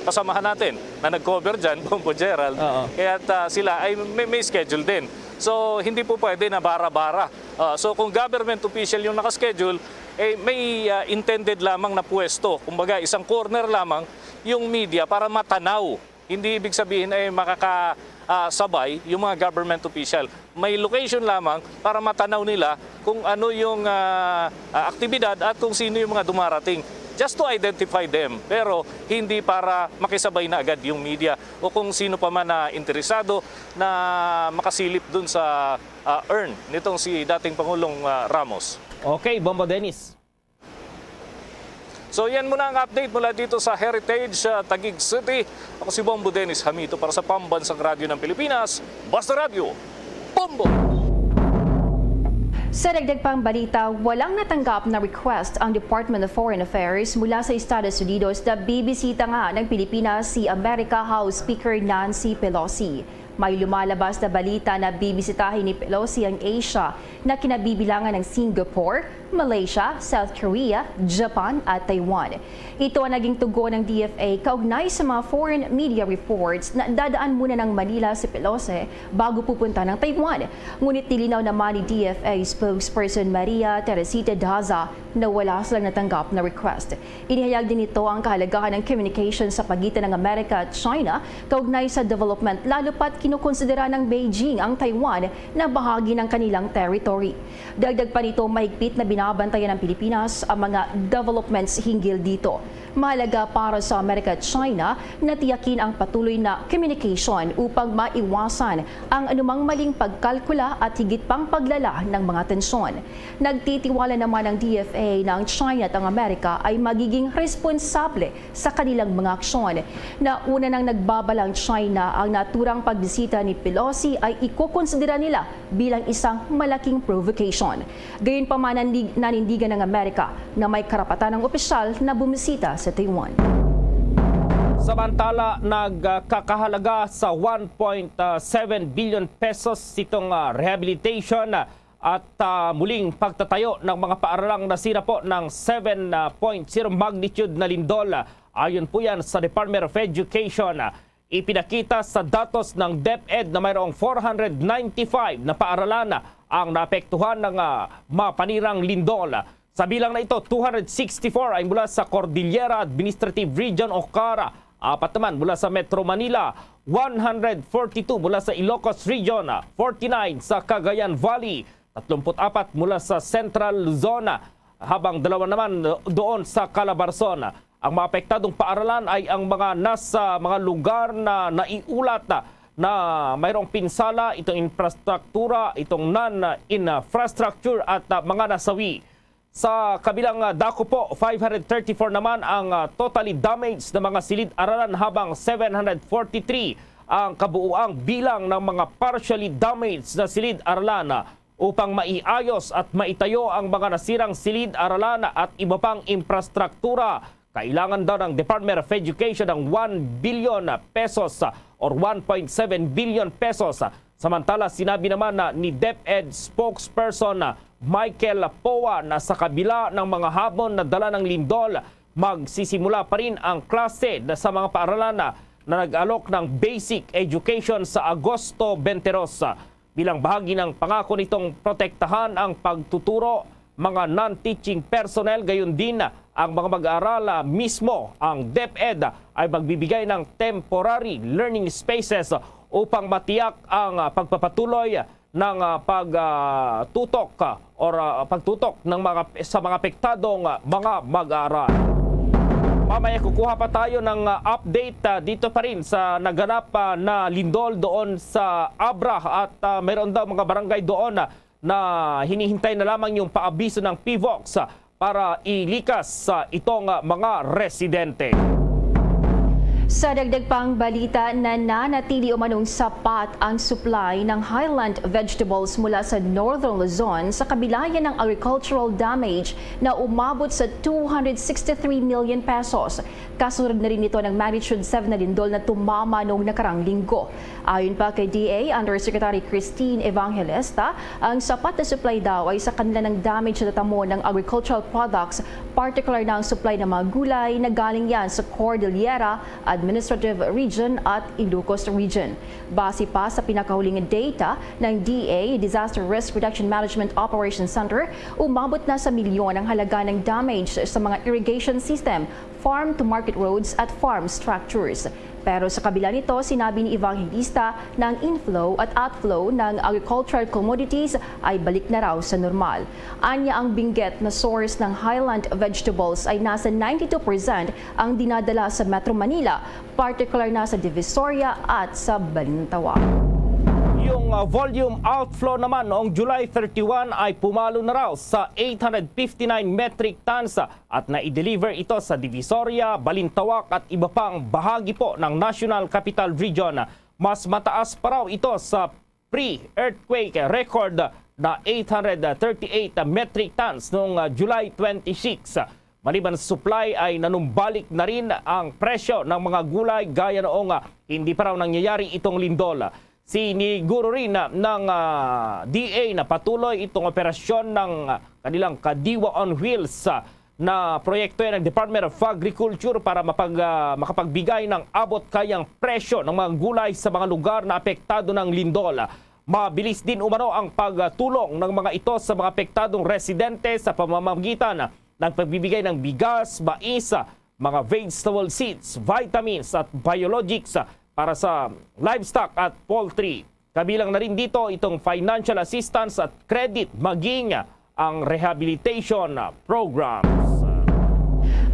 kasamahan natin na nag-cover dyan, Bombo Gerald. Oo. Kaya, ah, sila ay may, may schedule din. So, hindi po pwede na bara-bara. Ah, so, kung government official yung nakaschedule, eh, may, ah, intended lamang na pwesto. Kumbaga, isang corner lamang yung media para matanaw. Hindi ibig sabihin ay makaka-, ah, sabay yung mga government official. May location lamang para matanaw nila kung ano yung, ah, ah, aktibidad at kung sino yung mga dumarating. Just to identify them, pero hindi para makisabay na agad yung media o kung sino pa man na interesado na makasilip dun sa, ah, urn nitong si dating Pangulong, ah, Ramos. Okay, Bombo Dennis. So, yan muna ang update mula dito sa Heritage, ah, Taguig City. Ako si Bombo Dennis Hamito para sa Pambansang Radyo ng Pilipinas, Basta Radyo, Bombo! Sa dagdag pang balita, walang natanggap na request ang Department of Foreign Affairs mula sa Estados Unidos na bibisita nga ng Pilipinas si America House Speaker Nancy Pelosi. May lumalabas na balita na bibisitahin ni Pelosi ang Asia na kinabibilangan ng Singapore, Malaysia, South Korea, Japan at Taiwan. Ito ang naging tugon ng D F A kaugnay sa mga foreign media reports na dadaan muna ng Manila si Pelosi bago pupunta ng Taiwan. Ngunit nilinaw naman ni D F A spokesperson Maria Teresita Daza na wala silang natanggap na request. Inihayag din nito ang kahalagahan ng communication sa pagitan ng Amerika at China kaugnay sa development, lalo pa't kinukonsidera ng Beijing ang Taiwan na bahagi ng kanilang territory. Dagdag pa nito, mahigpit na binabantayan ng Pilipinas ang mga developments hinggil dito. Mahalaga para sa Amerika at China na tiyakin ang patuloy na communication upang maiwasan ang anumang maling pagkalkula at higit pang paglala ng mga tensyon. Nagtitiwala naman ang D F A na ang China at ang Amerika ay magiging responsable sa kanilang mga aksyon. Nauna nang nagbabala ang China ang naturang pagbisita ni Pelosi ay ikukonsidera nila bilang isang malaking provocation. Gayunpaman, nandig-, nanindigan ng Amerika na may karapatan ang opisyal na bumisita sa Taiwan. Samantala, nagkakahalaga sa one point seven billion pesos itong, ah, rehabilitation at, ah, muling pagtatayo ng mga paaralang nasira po ng seven point zero magnitude na lindol. Ayon po yan sa Department of Education. Ipinakita sa datos ng DepEd na mayroong four hundred ninety-five na paaralan ang naapektuhan ng, ah, mapanirang lindol. Sa bilang na ito, two hundred sixty-four ay mula sa Cordillera Administrative Region o CAR, apat naman mula sa Metro Manila, one hundred forty-two mula sa Ilocos Region, forty-nine sa Cagayan Valley, twenty-four mula sa Central Luzon, habang dalawa naman doon sa Calabarzon. Ang mga apektadong paaralan ay ang mga nasa mga lugar na naiulat na mayroong pinsala itong infrastruktura, itong non-infrastructure at, ah, mga nasawi. Sa kabilang, ah, dako po, five hundred thirty-four naman ang, ah, totally damaged na mga silid-aralan, habang seven hundred forty-three ang kabuuang bilang ng mga partially damaged na silid-aralan. Upang maiayos at maitayo ang mga nasirang silid-aralan at iba pang infrastruktura, kailangan daw ng Department of Education ng one billion pesos or one point seven billion pesos. Samantala, sinabi naman na ni DepEd spokesperson Michael Poa na sa kabila ng mga hamon na dala ng lindol, magsisimula pa rin ang klase na sa mga paaralan na, na nag-alok ng basic education sa Agosto twenty-two. Bilang bahagi ng pangako nitong protektahan ang pagtuturo, mga non-teaching personnel, gayon din ang mga mag-aaral, ah, mismo, ang DepEd ay magbibigay ng temporary learning spaces upang matiyak ang, ah, pagpapatuloy ng, ah, pag, ah, tutok, ah, or, ah, pagtutok ng mga, sa mga apektadong, ah, mga mag-aaral. Mamaya kukuha pa tayo ng, ah, update, ah, dito pa rin sa naganap, ah, na lindol doon sa Abra at, ah, mayroon daw mga barangay doon, ah, na hinihintay na lamang yung paabiso ng PHIVOLCS, ah, para ilikas sa itong, ah, mga residente. Sa dagdag pang balita, nananatili umanong sapat ang supply ng highland vegetables mula sa Northern Luzon sa kabila ng agricultural damage na umabot sa two hundred sixty-three million pesos. Kasunod na rin nito ng magnitude seven na lindol na tumama noong nakarang linggo. Ayon pa kay D A Undersecretary Christine Evangelista, ang sapat na supply daw ay sa kanila ng damage na natamo ng agricultural products, partikular na ang supply ng mga gulay na galing yan sa Cordillera Administrative Region at Ilocos Region. Base pa sa pinakahuling data ng D A Disaster Risk Reduction Management Operations Center, umabot na sa milyon ang halaga ng damage sa mga irrigation system, farm-to-market roads at farm structures. Pero sa kabila nito, sinabi ni Evangelista na ang inflow at outflow ng agricultural commodities ay balik na raw sa normal. Anya, ang binggit na source ng highland vegetables ay nasa ninety-two percent ang dinadala sa Metro Manila, partikular na sa Divisoria at sa Balintawak. Yung, ah, volume outflow naman noong July thirty-one ay pumalo na raw sa eight hundred fifty-nine metric tons, ah, at na-deliver ito sa Divisoria, Balintawak at iba pang bahagi po ng National Capital Region. Mas mataas pa raw ito sa pre-earthquake record na eight hundred thirty-eight metric tons noong, ah, July twenty-six. Maliban sa supply ay nanumbalik na rin ang presyo ng mga gulay gaya noong, ah, hindi pa raw nangyayari itong lindol. Siniguro rin na ng, ah, D A na patuloy itong operasyon ng, ah, kanilang Kadiwa on Wheels, ah, na proyekto yan ng Department of Agriculture para mapag-, ah, makapagbigay ng abot kayang presyo ng mga gulay sa mga lugar na apektado ng lindol. Mabilis din umano ang pagtulong ng mga ito sa mga apektadong residente sa pamamagitan ng pagbibigay ng bigas, mais, mga vegetable seeds, vitamins at biologics para sa livestock at poultry. Kabilang na rin dito itong financial assistance at credit, maging ang rehabilitation programs.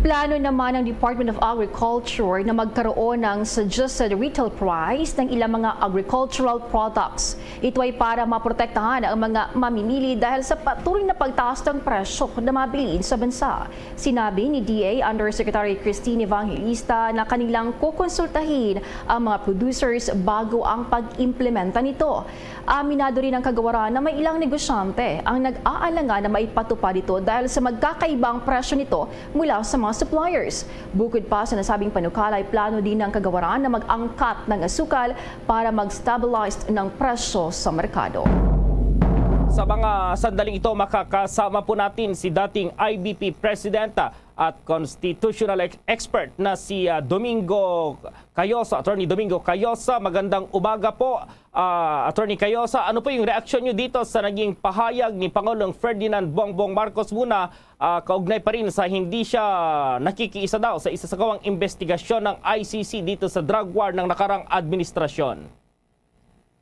Plano naman ng Department of Agriculture na magkaroon ng suggested retail price ng ilang mga agricultural products. Ito ay para maprotektahan ang mga mamimili dahil sa patuloy na pagtaas ng presyo na mabilin sa bansa. Sinabi ni D A Undersecretary Christine Evangelista na kanilang kukonsultahin ang mga producers bago ang pag-implementa nito. Aminado rin ang kagawaran na may ilang negosyante ang nag-aalangan na maipatupad ito dahil sa magkakaibang presyo nito mula sa mga suppliers. Bukod pa sa nasabing panukala, ay plano din ng kagawaran na mag-angkat ng asukal para mag-stabilize ng presyo sa merkado. Sa mga sandaling ito, makakasama po natin si dating I B P President at constitutional ex-, expert na si, ah, Domingo Cayosa, Attorney Domingo Cayosa. Magandang umaga po, ah, Attorney Cayosa. Ano po yung reaksyon niyo dito sa naging pahayag ni Pangulong Ferdinand Bongbong Marcos muna, ah, kaugnay pa rin sa hindi siya nakikiisa daw sa isa sa kawang investigasyon ng I C C dito sa drug war ng nakarang administrasyon?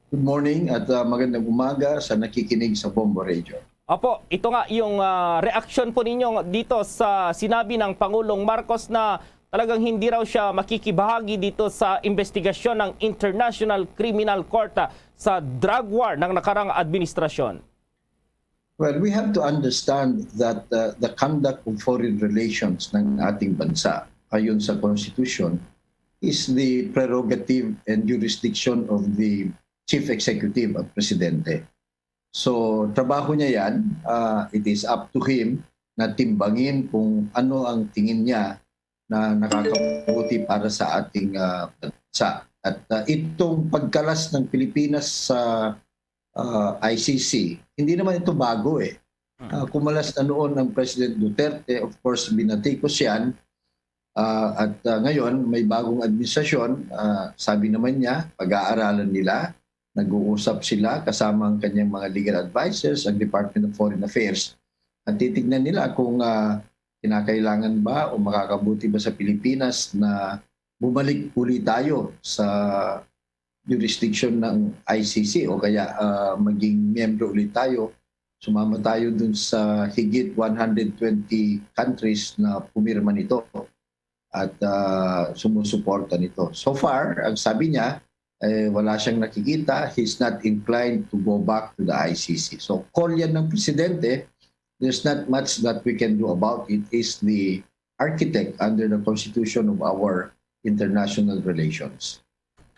Good morning at, ah, magandang umaga sa nakikinig sa Bombo Radio. Opo, ito nga yung, ah, reaksyon po ninyo dito sa sinabi ng Pangulong Marcos na talagang hindi raw siya makikibahagi dito sa investigasyon ng International Criminal Court, ah, sa drug war ng nakarang administrasyon. Well, we have to understand that, uh, the conduct of foreign relations ng ating bansa, ayon sa Constitution, is the prerogative and jurisdiction of the Chief Executive at Presidente. So, trabaho niya yan. Uh, it is up to him na timbangin kung ano ang tingin niya na nakakabuti para sa ating, uh, bansa. At, uh, itong pagkalas ng Pilipinas sa, uh, I C C, hindi naman ito bago eh. Uh, kumalas na noon ang President Duterte, of course, binatikos yan. Uh, at, uh, ngayon, may bagong administrasyon, uh, sabi naman niya, pag-aaralan nila, nag-uusap sila kasama ang kanyang mga legal advisors, ang Department of Foreign Affairs. At titignan nila kung, ah, kinakailangan ba o makakabuti ba sa Pilipinas na bumalik uli tayo sa jurisdiction ng I C C o kaya, ah, maging miyembro ulit tayo, sumama tayo dun sa higit one hundred twenty countries na pumirma nito at, ah, sumusuporta nito. So far, ang sabi niya, eh, wala siyang nakikita. He's not inclined to go back to the I C C. So, call yan ng presidente. There's not much that we can do about it. Is the architect under the constitution of our international relations.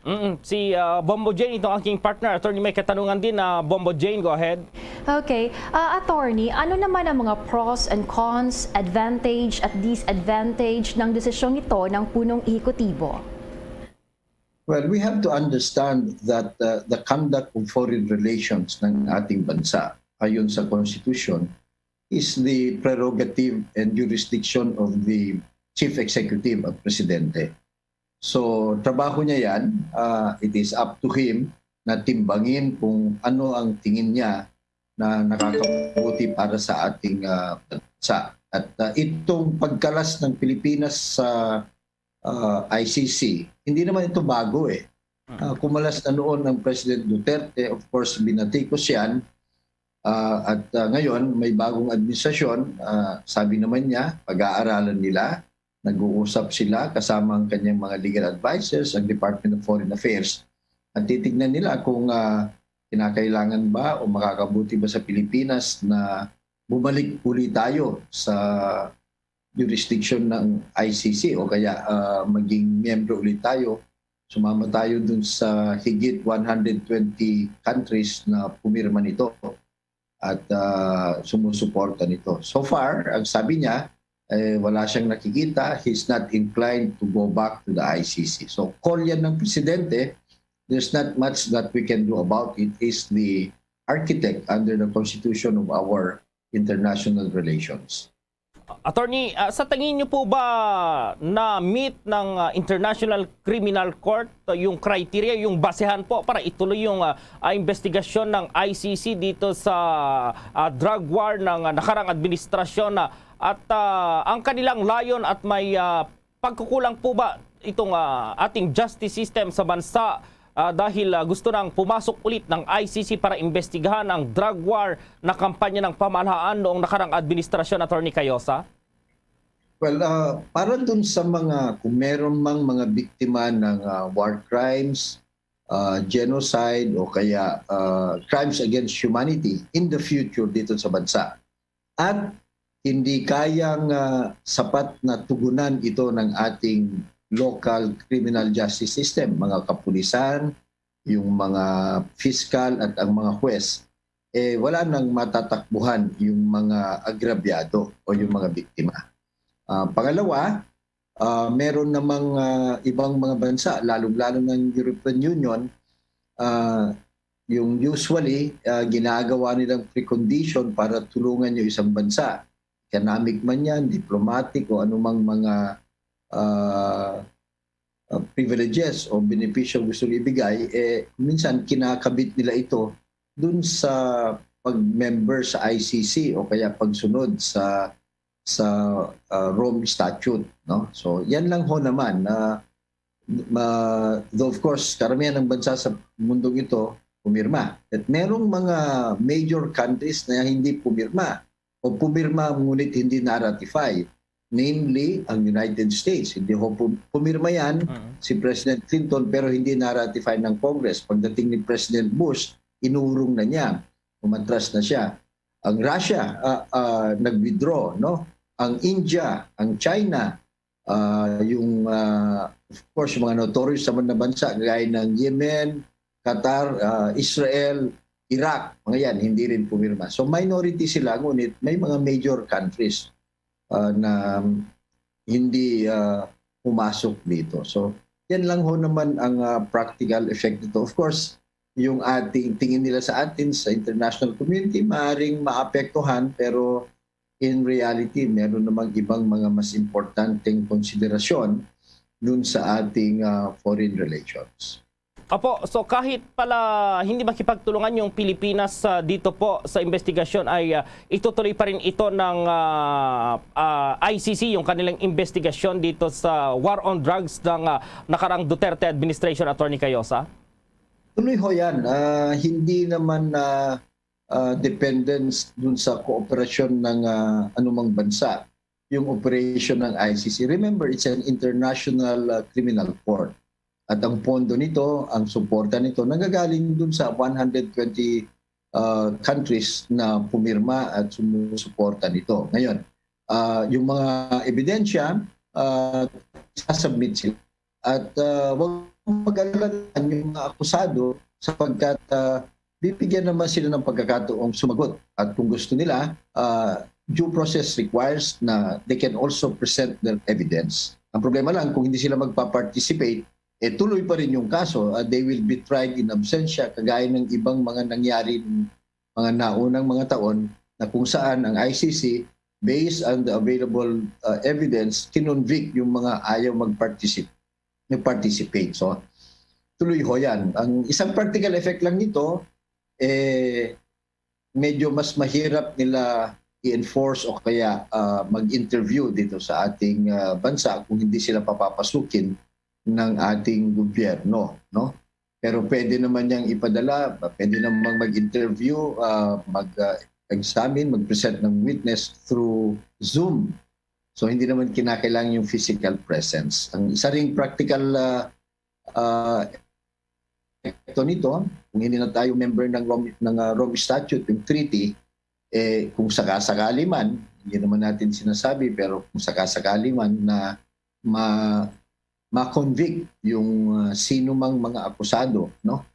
Mm, si, ah, Bombo Jane, itong aking partner, attorney, may katanungan din na Bombo Jane, go ahead. Okay. Ah, attorney, ano naman ang mga pros and cons, advantage at disadvantage ng desisyong ito ng punong ehekutibo? Well, we have to understand that, uh, the conduct of foreign relations ng ating bansa, ayon sa Constitution, is the prerogative and jurisdiction of the Chief Executive at Presidente. So, trabaho niya yan. Ah, it is up to him na timbangin kung ano ang tingin niya na nakakabuti para sa ating, ah, bansa. At, ah, itong pagkalas ng Pilipinas sa, ah, I C C, hindi naman ito bago eh. Ah, kumalas na noon ang President Duterte, of course, binatikos yan. Ah, at, ah, ngayon, may bagong administrasyon. Ah, sabi naman niya, pag-aaralan nila, nag-uusap sila kasama ang kanyang mga legal advisors, ang Department of Foreign Affairs. At titignan nila kung, ah, kinakailangan ba o makakabuti ba sa Pilipinas na bumalik uli tayo sa jurisdiction ng I C C o kaya, ah, maging miyembro ulit tayo, sumama tayo dun sa higit one hundred twenty countries na pumirma nito at, ah, sumusuporta nito. So far, ang sabi niya, eh, wala siyang nakikita. He's not inclined to go back to the I C C. So, call yan ng presidente. There's not much that we can do about it. Is the architect under the constitution of our international relations. Attorney, ah, sa tingin niyo po ba na-meet ng, ah, International Criminal Court yung criteria, yung basehan po para ituloy yung, ah, ah, investigasyon ng I C C dito sa, ah, drug war ng, ah, nakarang administrasyon, ah, at, ah, ang kanilang layon at may, ah, pagkukulang po ba itong, ah, ating justice system sa bansa, ah, dahil, ah, gusto nang pumasok ulit ng I C C para imbestigahan ang drug war na kampanya ng pamahalaan noong nakarang administrasyon, Attorney Cayosa? Well, ah, para dun sa mga, kung meron mang mga biktima ng, ah, war crimes, ah, genocide, o kaya, ah, crimes against humanity in the future dito sa bansa. At hindi kayang, ah, sapat na tugunan ito ng ating local criminal justice system, mga kapulisan, yung mga fiscal at ang mga huwes, eh, wala nang matatakbuhan yung mga agrabyado o yung mga biktima. Ah, pangalawa, ah, meron namang, ah, ibang mga bansa, lalong-lalo ng European Union, ah, yung usually, ah, ginagawa nilang precondition para tulungan yung isang bansa. Economic man yan, diplomatic o anumang mga, ah, ah, privileges o benepisyo gusto ibigay, eh, minsan kinakabit nila ito dun sa pag-member sa I C C o kaya pagsunod sa, sa, ah, Rome Statute, no? So, yan lang ho naman na, ma-, though of course, karamihan ng bansa sa mundong ito pumirma. At merong mga major countries na hindi pumirma o pumirma ngunit hindi na-ratify, namely ang United States. Hindi ho pum-, pumirma yan Mhm. si President Clinton, pero hindi na-ratify ng Congress. Pagdating ni President Bush, inurong na niya. Umatras na siya. Ang Russia, ah, ah, nag-withdraw, no? Ang India, ang China, ah, yung, ah, of course, yung mga notorious naman na bansa, gaya ng Yemen, Qatar, ah, Israel, Iraq, mga yan, hindi rin pumirma. So, minority sila, ngunit may mga major countries, ah, na hindi, ah, pumasok dito. So, yan lang ho naman ang, ah, practical effect nito. Of course, yung ating tingin nila sa atin sa international community, maaring maapektuhan, pero in reality, meron namang ibang mga mas importanteng konsiderasyon dun sa ating, ah, foreign relations. Opo, so kahit pala hindi makipagtulungan yung Pilipinas, ah, dito po sa investigasyon, ay, ah, itutuloy pa rin ito ng, ah, ah, I C C yung kanilang investigasyon dito sa war on drugs ng, ah, nakaraang Duterte administration, Attorney Cayosa? Tuloy ho yan. Ah, hindi naman, ah, ah, dependence dun sa kooperasyon ng, ah, anumang bansa yung operation ng I C C. Remember, it's an international, ah, criminal court. At ang pondo nito, ang suporta nito, nanggagaling dun sa one hundred twenty, ah, countries na pumirma at sumusuporta nito. Ngayon, ah, yung mga ebidensya, ah, sasubmit sila. At, ah, huwag mag-alala yung mga akusado sapagkat, ah, bibigyan naman sila ng pagkakataong sumagot. At kung gusto nila, ah, due process requires na they can also present their evidence. Ang problema lang, kung hindi sila magpa-participate, eh, tuloy pa rin yung kaso. Ah, they will be tried in absentia, kagaya ng ibang mga nangyari, mga naunang mga taon, na kung saan ang I C C, based on the available, ah, evidence, kinonvict yung mga ayaw mag-particip-, nag-participate. So, tuloy ho yan. Ang isang practical effect lang nito, eh, medyo mas mahirap nila i-enforce o kaya, ah, mag-interview dito sa ating, ah, bansa kung hindi sila papapasukin ng ating gobyerno, no? Pero pwede naman niyang ipadala, pwede namang mag-interview, ah, mag, ah, examine, mag-present ng witness through Zoom. So, hindi naman kinakailangan yung physical presence. Ang isa ring practical, ah, ah, epekto nito, kung hindi na tayo member ng Rome, ng, ah, Rome Statute, yung treaty, eh, kung sakasakali man, hindi naman natin sinasabi, pero kung sakasakali man na ma-, ma-convict yung, ah, sino mang mga akusado, no?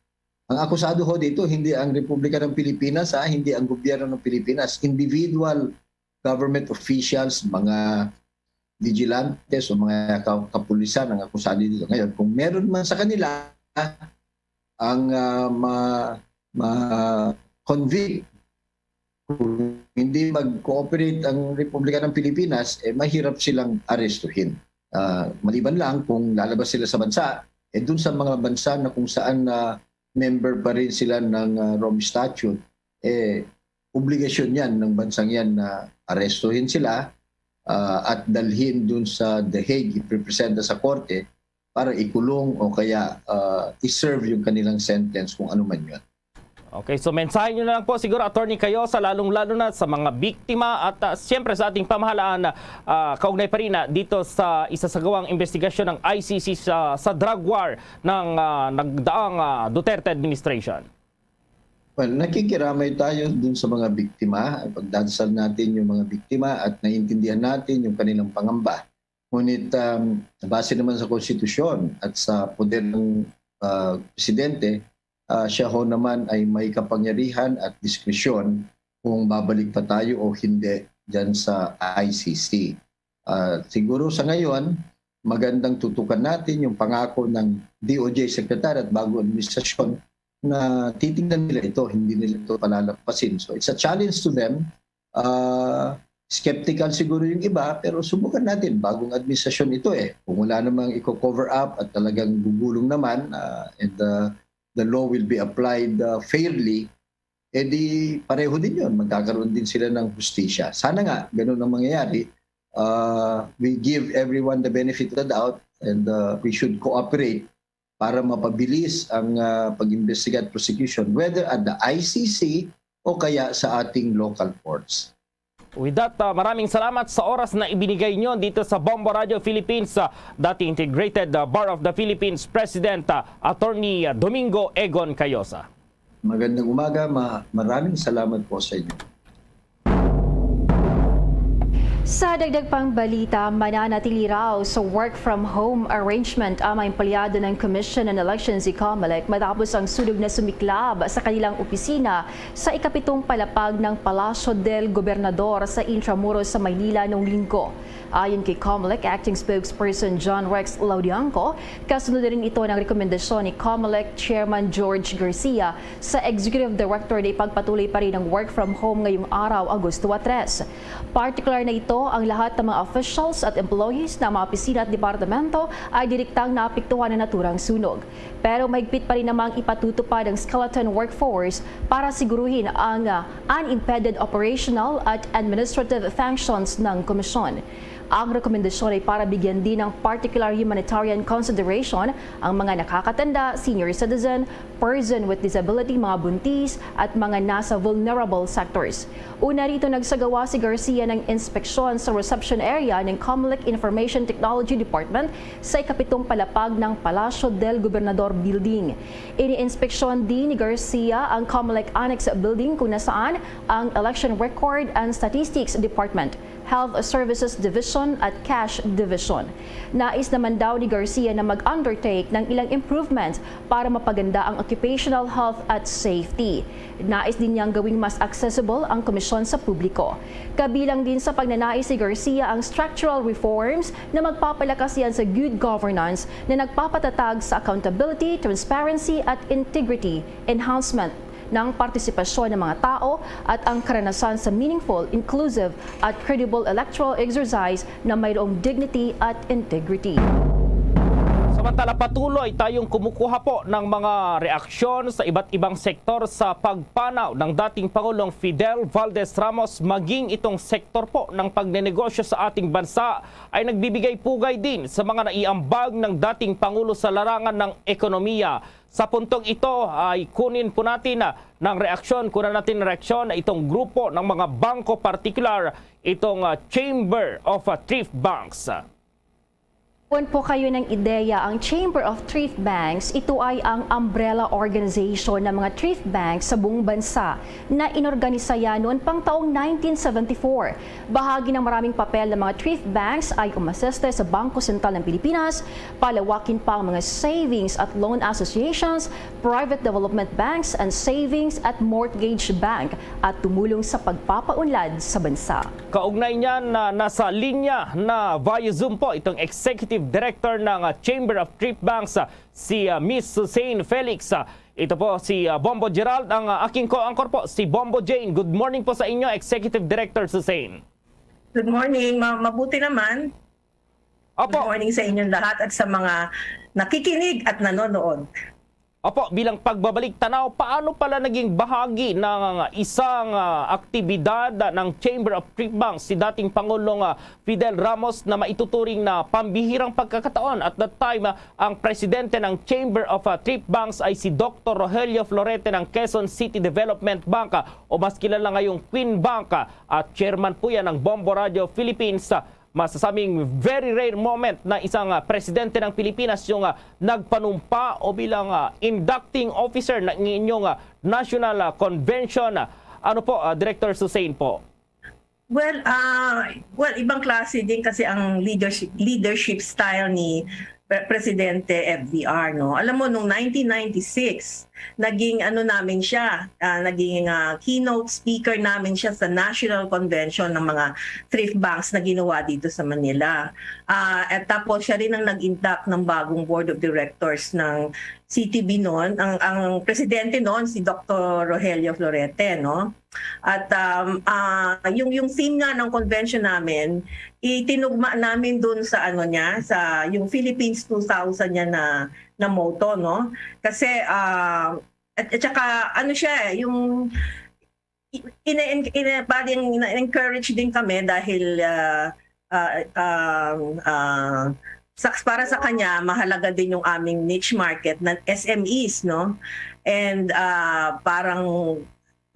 Ang akusado ho dito, hindi ang Republika ng Pilipinas, ha? Hindi ang gobyerno ng Pilipinas. Individual government officials, mga vigilantes o mga ka-, kapulisan ang akusado dito. Ngayon, kung meron man sa kanila ang, ah, ma-, ma-convict, kung hindi mag-cooperate ang Republika ng Pilipinas, eh, mahirap silang arestuhin. Ah, maliban lang kung lalabas sila sa bansa, eh, dun sa mga bansa na kung saan na member pa rin sila ng, ah, Rome Statute, eh, obligasyon yan ng bansang yan na arestuhin sila, ah, at dalhin dun sa The Hague, ipipresenta sa korte para ikulong o kaya, ah, i-serve yung kanilang sentence kung ano man yun. Okay, so mensahe nyo na lang po siguro, Attorney, kayo sa lalong-lalo na sa mga biktima at, ah, siyempre sa ating pamahalaan, ah, kaugnay pa rin, ah, dito sa isasagawang investigasyon ng I C C sa, sa drug war ng, ah, nagdaang, ah, Duterte administration. Well, nakikiramay tayo dun sa mga biktima. Pagdadasal natin yung mga biktima at naiintindihan natin yung kanilang pangamba. Ngunit, um, base naman sa konstitusyon at sa poder ng, ah, presidente, ah, siya ho naman ay may kapangyarihan at diskresyon kung babalik pa tayo o hindi dyan sa I C C. Ah, siguro sa ngayon, magandang tutukan natin yung pangako ng D O J Secretary at bagong administrasyon na titingnan nila ito, hindi nila ito palalampasin. So it's a challenge to them. Ah, skeptical siguro yung iba, pero subukan natin. Bagong administrasyon ito eh. Kung wala namang i-cover up at talagang gugulong naman, ah, and, ah, the law will be applied, ah, fairly, eh di pareho din yun. Magkakaroon din sila ng hustisya. Sana nga, ganun ang mangyayari. Ah, we give everyone the benefit of the doubt and, ah, we should cooperate para mapabilis ang, ah, pag-imbestiga at prosecution, whether at the I C C o kaya sa ating local courts. With that, ah, maraming salamat sa oras na ibinigay nyo dito sa Bombo Radio Philippines, ah, dating Integrated, ah, Bar of the Philippines President, ah, Attorney, ah, Domingo Egon Cayosa. Magandang umaga, ma-, maraming salamat po sa inyo. Sa dagdag pang balita, mananatili raw sa work from home arrangement ang mga empleyado ng Commission on Elections, COMELEC, matapos ang sunog na sumiklab sa kanilang opisina sa ikapitong palapag ng Palasyo del Gobernador sa Intramuros sa Maynila noong Linggo. Ayon kay COMELEC Acting Spokesperson John Rex Laudianco, kasunod rin ito ng rekomendasyon ni COMELEC Chairman George Garcia sa Executive Director na ipagpatuloy pa rin ang work from home ngayong araw, Agosto tres. Partikular na ito, ang lahat ng mga officials at employees ng mga opisina at departamento ay direktang naapektuhan ng naturang sunog. Pero mahigpit pa rin namang ipatutupad ang skeleton workforce para siguruhin ang, ah, unimpeded operational at administrative functions ng komisyon. Ang rekomendasyon ay para bigyan din ng particular humanitarian consideration ang mga nakakatanda, senior citizen, person with disability, mga buntis, at mga nasa vulnerable sectors. Una rito, nagsagawa si Garcia ng inspeksyon sa reception area ng COMELEC Information Technology Department sa ikapitong palapag ng Palasyo del Gobernador Building. Ini-inspeksyon din ni Garcia ang COMELEC Annex Building, kung nasaan ang Election Record and Statistics Department, Health Services Division at Cash Division. Nais naman daw ni Garcia na mag-undertake ng ilang improvements para mapaganda ang occupational health at safety. Nais din niyang gawing mas accessible ang komisyon sa publiko. Kabilang din sa pagnanais ni Garcia ang structural reforms na magpapalakas yan sa good governance na nagpapatatag sa accountability, transparency, at integrity, enhancement ng partisipasyon ng mga tao at ang karanasan sa meaningful, inclusive, at credible electoral exercise na mayroong dignity at integrity. Samantala, patuloy tayong kumukuha po ng mga reaksyon sa iba't ibang sektor sa pagpanaw ng dating Pangulong Fidel Valdez Ramos, maging itong sektor po ng pagnenegosyo sa ating bansa ay nagbibigay pugay din sa mga naiambag ng dating Pangulo sa larangan ng ekonomiya. Sa puntong ito ay kunin po natin, ah, ng reaksyon, kunan natin ng reaksyon itong grupo ng mga bangko, partikular itong, ah, Chamber of, ah, Thrift Banks. Kung po kayo ng ideya, ang Chamber of Thrift Banks, ito ay ang umbrella organization ng mga thrift banks sa buong bansa na inorganisa yan noon pang taong nineteen seventy-four. Bahagi ng maraming papel ng mga thrift banks ay umasiste sa Bangko Sentral ng Pilipinas, palawakin pa ang mga savings at loan associations, private development banks, and savings at mortgage bank, at tumulong sa pagpapaunlad sa bansa. Kaugnay niyan, na nasa linya na via Zoom po itong Executive Director ng, ah, Chamber of Thrift Banks, ah, si, ah, Miss Suzanne Felix. Ah, ito po si, ah, Bombo Gerald, ang, ah, aking co-anchor po, si Bombo Jane. Good morning po sa inyo, Executive Director Suzanne. Good morning. Ma-, mabuti naman. Opo. Good morning sa inyong lahat at sa mga nakikinig at nanonood. Opo, bilang pagbabalik tanaw, paano pala naging bahagi ng isang, ah, aktibidad ng Chamber of Thrift Banks si dating Pangulong, ah, Fidel Ramos na maituturing na pambihirang pagkakataon? At that time, ah, ang presidente ng Chamber of, ah, Thrift Banks ay si Doktor Rogelio Florete ng Quezon City Development Bank, ah, o mas kilala ngayong Queen Bank, ah, at chairman po yan ng Bombo Radio Philippines. Ah, masasabing very rare moment na isang, ah, presidente ng Pilipinas yung, ah, nagpanumpa o bilang, ah, inducting officer ng inyong, ah, National, ah, Convention. Ah, ano po, ah, Director Susain po? Well, ah, well, ibang klase din kasi ang leadership, leadership style ni Pre-, Presidente F D R, no? Alam mo, nung nineteen ninety-six, naging ano namin siya, ah, naging, ah, keynote speaker namin siya sa National Convention ng mga thrift banks na ginawa dito sa Manila. Ah, at tapos siya rin ang nag-induct ng bagong board of directors ng C T B noon. Ang, ang presidente noon si Doktor Rogelio Florete, no? At, um, ah, yung, yung theme nga ng convention namin, itinugma namin dun sa ano niya, sa yung Philippines two thousand niya na, na motto, no? Kasi, ah, at, at saka, ano siya eh, yung i-, ina-, ina-, parang ina-encourage din kami dahil, ah, ah, um, ah, sa, para sa kanya, mahalaga din yung aming niche market na S M Es, no? And, ah, parang,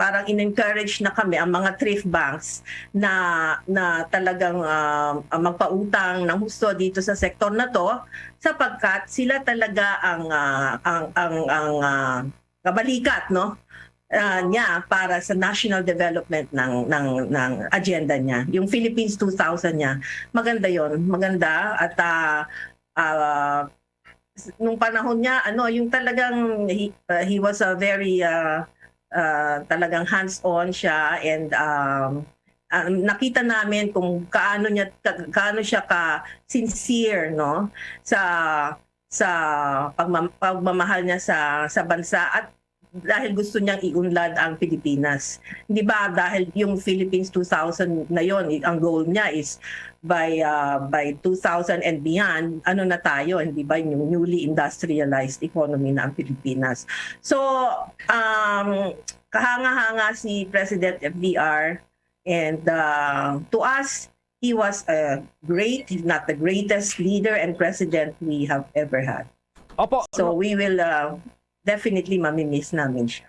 parang in-encourage na kami ang mga thrift banks na, na talagang, ah, ah, magpautang ng husto dito sa sektor na 'to, sapagkat sila talaga ang, ah, ang, ang, ang, ah, kabalikat, no? Ah, niya para sa national development ng, ng, ng agenda niya. Yung Philippines two thousand niya, maganda 'yon, maganda. At, ah, ah, s-, nung panahon niya, ano, yung talagang he, ah, he was a very, ah, ah, talagang hands-on siya and, um, ah, nakita namin kung kaano niya, ka-, kaano siya ka-sincere, no, sa, sa pagmam-, pagmamahal niya sa, sa bansa at dahil gusto niyang iunlad ang Pilipinas. Di ba, dahil yung Philippines two thousand na yon, i-, ang goal niya is by, ah, by two thousand and beyond, ano na tayo, hindi ba, yung newly industrialized economy na ang Pilipinas. So, um, kahanga-hanga si President F D R, and, ah, to us, he was a great, if not the greatest leader and president we have ever had. Opo. So, we will, ah, definitely mamimiss namin siya.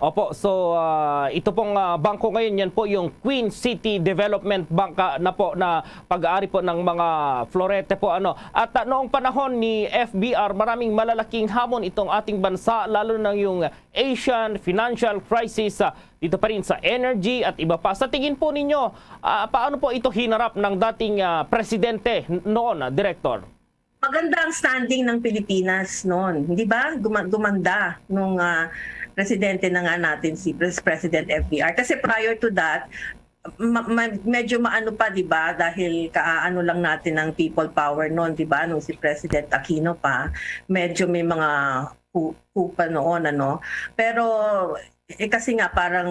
Opo, so, ah, ito pong, ah, bangko ngayon, yan po yung Queen City Development Bank, ah, na po na pag-aari po ng mga Florete po, ano. At, ah, noong panahon ni F B R, maraming malalaking hamon itong ating bansa, lalo na yung Asian financial crisis, ah, dito pa rin sa energy at iba pa. Sa tingin po ninyo, ah, paano po ito hinarap ng dating, ah, presidente n-, noon, ah, Director? Maganda ang standing ng Pilipinas noon, di ba? Guma-, gumanda nung, ah, presidente na nga natin si Pres-, President F D R. Kasi prior to that, ma-, ma-, medyo maano pa, di ba? Dahil kaano lang natin ang people power noon, di ba? Nung si President Aquino pa, medyo may mga hu-, hu pa noon, ano? Pero, eh, kasi nga parang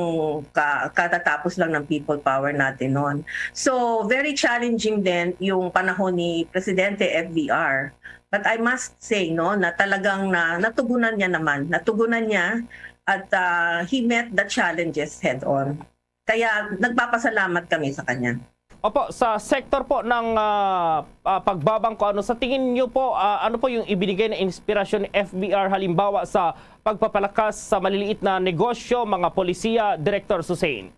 ka-, katatapos lang ng people power natin noon. So, very challenging din yung panahon ni Presidente F D R. But I must say, no, na talagang na, natugunan niya naman. Natugunan niya at, ah, he met the challenges head on. Kaya nagpapasalamat kami sa kanya. Opo, sa sektor po ng, ah, ah, pagbabangko, ano, sa tingin niyo po, ah, ano po yung ibinigay na inspirasyon ni F B R halimbawa sa pagpapalakas sa maliliit na negosyo, mga polisiya, Director Susain?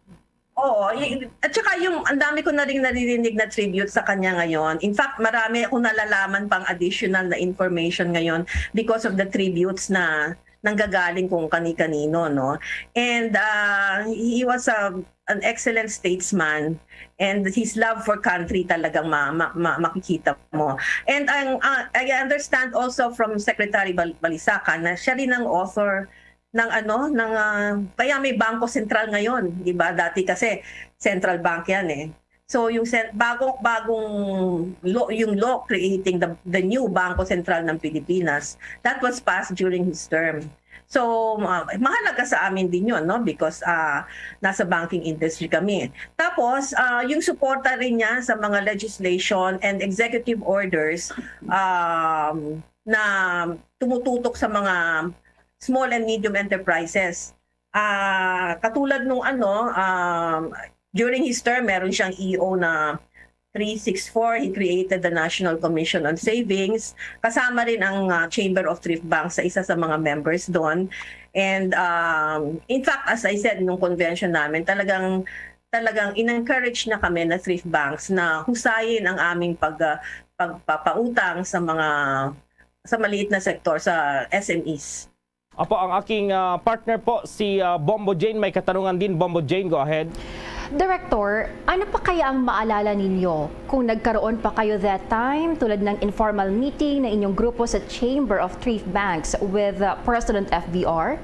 Oo, y-, at saka yung ang dami ko na ring naririnig na tribute sa kanya ngayon. In fact, marami akong nalalaman pang additional na information ngayon because of the tributes na nanggagaling kung kani-kanino, no? And, ah, he was a, an excellent statesman, and his love for country talagang ma-, ma-, ma-, makikita mo. And ang, ah, I understand also from Secretary Bal-, Balisacan na siya rin ang author ng ano, ng, ah, kaya may Bangko Sentral ngayon, di ba? Dati kasi central bank yan eh. So, yung sen-, bagong, bagong law, yung law creating the, the new Bangko Sentral ng Pilipinas, that was passed during his term. So, ma-, mahalaga sa amin din yun, no? Because, ah, nasa banking industry kami. Tapos, ah, yung suporta rin niya sa mga legislation and executive orders, um, na tumututok sa mga small and medium enterprises. Ah, katulad nung ano, um, during his term, meron siyang E O na three six four, he created the National Commission on Savings. Kasama rin ang, ah, Chamber of Thrift Banks sa isa sa mga members doon. And, um, in fact, as I said, nung convention namin, talagang, talagang in-encourage na kami na thrift banks na husayin ang aming pag, ah, pagpapautang sa mga, sa maliit na sektor, sa S M Es. Apo, ang aking, ah, partner po, si, ah, Bombo Jane. May katanungan din, Bombo Jane. Go ahead. Director, ano pa kaya ang maalala ninyo kung nagkaroon pa kayo that time, tulad ng informal meeting ng inyong grupo sa Chamber of Thrift Banks with, uh, President F V R?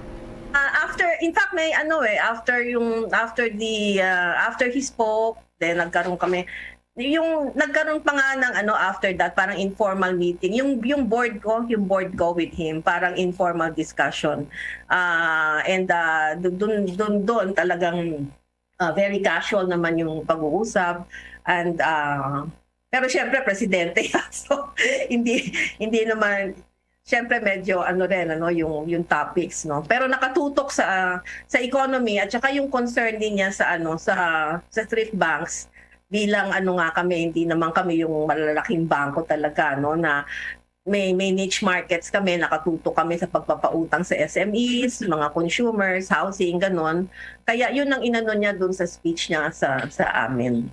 Ah, after, in fact, may ano eh, after yung, after the, ah, after he spoke, then nagkaroon kami, yung nagkaroon pa nga ng ano, after that, parang informal meeting. Yung, yung board ko, yung board ko with him, parang informal discussion. Ah, and, ah, dun, dun, dun, dun talagang, ah, very casual naman yung pag-uusap. And, ah, pero syempre, presidente yan. So, hindi, hindi naman, syempre, medyo ano rin, ano, yung, yung topics, no? Pero nakatutok sa, sa economy at saka yung concern din niya sa, ano, sa, sa thrift banks. Bilang ano nga kami, hindi naman kami yung malalaking bangko talaga, no, na may, may niche markets kami, nakatutok kami sa pagpapautang sa S M Es, mga consumers, housing, ganon. Kaya yun ang inano niya dun sa speech niya sa, sa amin.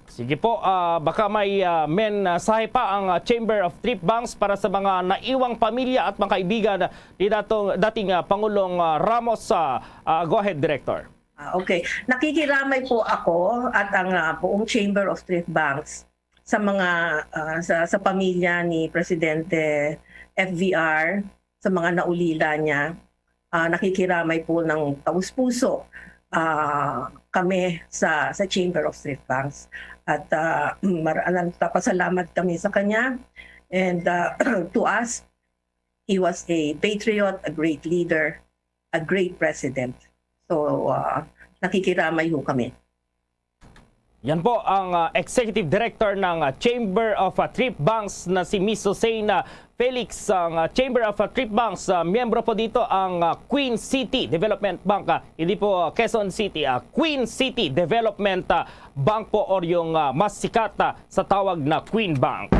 Sige po, ah, baka may, ah, mensahe pa ang, ah, Chamber of Thrift Banks para sa mga naiwang pamilya at mga kaibigan ni datong, dating, ah, Pangulong, ah, Ramos. Ah, ah, go ahead, Director. Ah, okay. Nakikiramay po ako at ang, ah, buong Chamber of Thrift Banks sa mga, ah, sa, sa pamilya ni Presidente F V R, sa mga naulila niya. Ah, nakikiramay po ng taus-puso, ah, kami sa, sa Chamber of Thrift Banks. At, ah, mar-, nagpapasalamat kami sa kanya. And, ah, to us, he was a patriot, a great leader, a great president. So, ah, nakikiramay ho kami. Yan po ang, ah, Executive Director ng, ah, Chamber of, ah, Thrift Banks na si Miss Hussein, ah, Felix. Ang, ah, Chamber of, ah, Thrift Banks, ah, miyembro po dito ang, ah, Queen City Development Bank, ah, hindi po, ah, Quezon City, ah, Queen City Development, ah, Bank po, or yung, ah, mas sikat, ah, sa tawag na Queen Bank.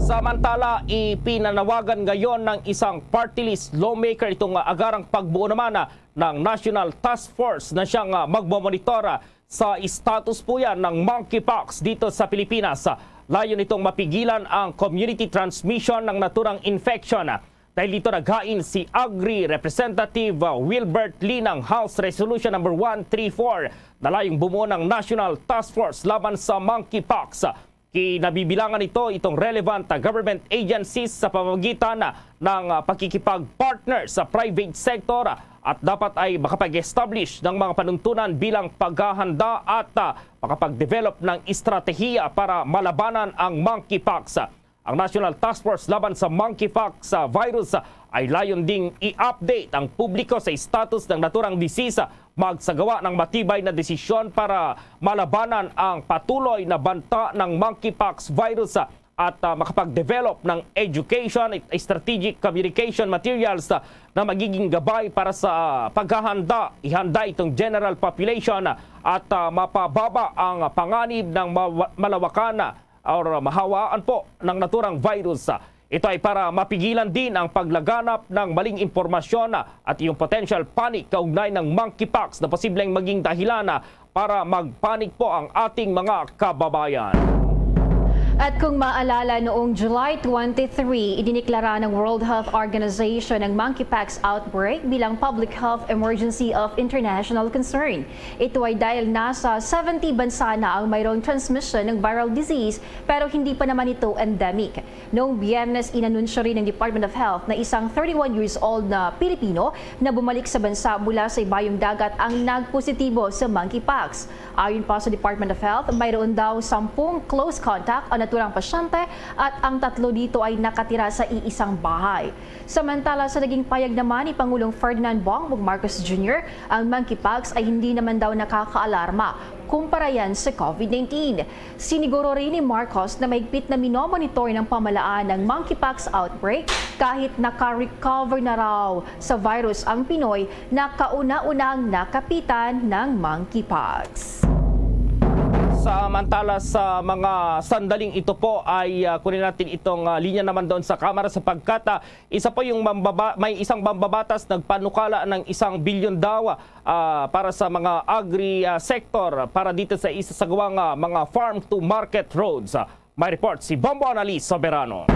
Samantala, ipinanawagan ngayon ng isang party list lawmaker itong, ah, agarang pagbuo naman, ah, ng National Task Force na siyang, ah, magmomonitor, ah, sa status po yan ng monkeypox dito sa Pilipinas. Ah, layo nitong mapigilan ang community transmission ng naturang infection. Ah, dahil dito naghain si Agri Representative, ah, Wilbert Lee ng House Resolution number one three four na layong bumuo ng National Task Force laban sa monkeypox. Kinabibilangan nito itong relevant, ah, government agencies sa pamamagitan, ah, ng, ah, pakikipag-partner sa private sector, ah, at dapat ay makapag-establish ng mga panuntunan bilang paghahanda at, ah, makapag-develop ng estratehiya para malabanan ang monkeypox. Ang National Task Force laban sa monkeypox, ah, virus, ah, ay layon ding i-update ang publiko sa status ng naturang disease, ah, magsagawa ng matibay na desisyon para malabanan ang patuloy na banta ng monkeypox virus, ah, at, ah, makapag-develop ng education at strategic communication materials, ah, na magiging gabay para sa paghahanda, ihanda itong general population, ah, at, ah, mapababa ang panganib ng mawa-, malawakan, ah, or mahawaan po ng naturang virus. Ito ay para mapigilan din ang paglaganap ng maling impormasyon at yung potential panic kaugnay ng monkeypox na posibleng maging dahilan para magpanic po ang ating mga kababayan. At kung maalala, noong July twenty-three, idiniklara ng World Health Organization ang monkeypox outbreak bilang public health emergency of international concern. Ito ay dahil nasa seventy bansa na ang mayroong transmission ng viral disease, pero hindi pa naman ito endemic. Noong Biyernes, inanunsyo rin ng Department of Health na isang thirty-one years old na Pilipino na bumalik sa bansa mula sa ibayong dagat ang nagpositibo sa monkeypox. Ayon pa sa Department of Health, mayroon daw sampung close contact ang naturang pasyente at ang tatlo dito ay nakatira sa iisang bahay. Samantala, sa naging payag naman ni Pangulong Ferdinand Bongbong Marcos Junior, ang monkeypox ay hindi naman daw nakakaalarma. kumpara yan sa COVID nineteen. Siniguro rin ni Marcos na mahigpit na minomonitor ng pamahalaan ang monkeypox outbreak kahit naka-recover na raw sa virus ang Pinoy na kauna-unang nakapitan ng monkeypox. Samantala, sa mga sandaling ito po ay, ah, kunin natin itong, ah, linya naman doon sa Kamara sapagkat, ah, isa po yung mambaba-, may isang mambabatas nagpanukala ng isang bilyon daw, ah, para sa mga agri, ah, sector para dito sa isasagawang, ah, mga farm to market roads. Ah, may report si Bombo Annalise Soberano.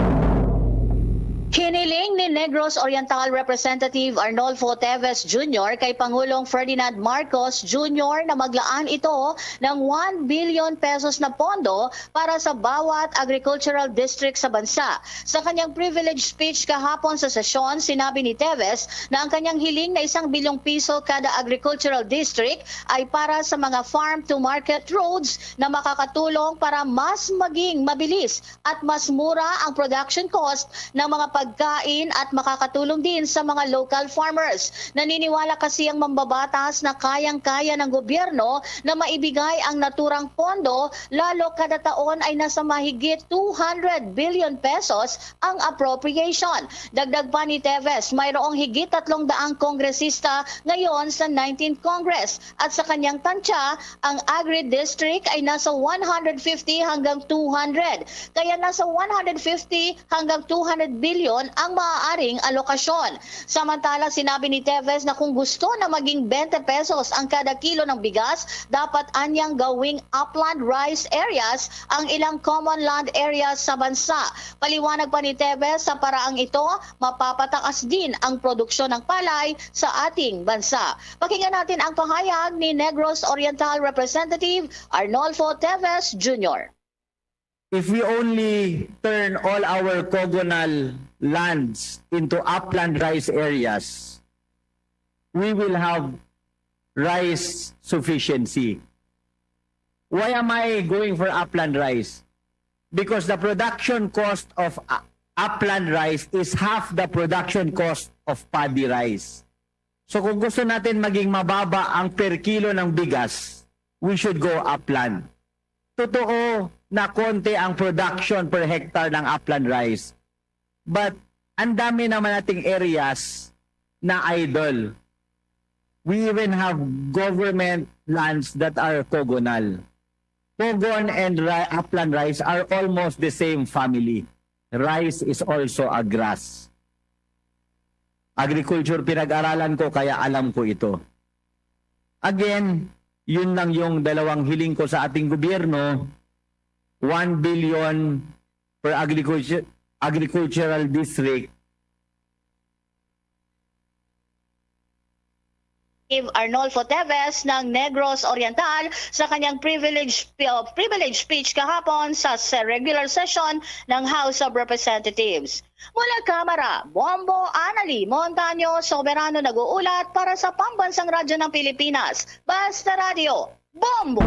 Hiniling ni Negros Oriental Representative Arnolfo Teves Junior kay Pangulong Ferdinand Marcos Junior na maglaan ito ng one billion pesos na pondo para sa bawat agricultural district sa bansa. Sa kanyang privilege speech kahapon sa sesyon, sinabi ni Teves na ang kanyang hiling na isang bilyong piso kada agricultural district ay para sa mga farm-to-market roads na makakatulong para mas maging mabilis at mas mura ang production cost ng mga pagkain at makakatulong din sa mga local farmers. Naniniwala kasi ang mambabatas na kayang-kaya ng gobyerno na maibigay ang naturang pondo, lalo kada taon ay nasa mahigit two hundred billion pesos ang appropriation. Dagdag pa ni Teves, mayroong higit tatlong daang kongresista ngayon sa nineteenth Congress at sa kanyang tansya, ang agri-district ay nasa one hundred fifty hanggang two hundred. Kaya nasa one hundred fifty hanggang two hundred billion ang maaaring alokasyon. Samantala, sinabi ni Teves na kung gusto na maging twenty pesos ang kada kilo ng bigas, dapat anyang gawing upland rice areas ang ilang common land areas sa bansa. Paliwanag pa ni Teves, sa paraang ito, mapapataas din ang produksyon ng palay sa ating bansa. Pakinggan natin ang pahayag ni Negros Oriental Representative Arnolfo Teves Junior. If we only turn all our cogonal lands into upland rice areas, we will have rice sufficiency. Why am I going for upland rice? Because the production cost of uh, upland rice is half the production cost of paddy rice. So kung gusto natin maging mababa ang per kilo ng bigas, we should go upland. Totoo na konti ang production per hectare ng upland rice. But ang dami naman nating areas na idle. We even have government lands that are cogonal. Cogon and ri- upland rice are almost the same family. Rice is also a grass. Agriculture pinag-aralan ko kaya alam ko ito. Again, yun lang yung dalawang hiling ko sa ating gobyerno, one billion per agriculture, agricultural district. Arnolfo Teves ng Negros Oriental sa kanyang privilege, uh, privilege speech kahapon sa se- regular session ng House of Representatives. Mula Kamara, Bombo Anali Montaño Soberano nag-uulat para sa Pambansang Radyo ng Pilipinas, Basta Radyo, Bombo!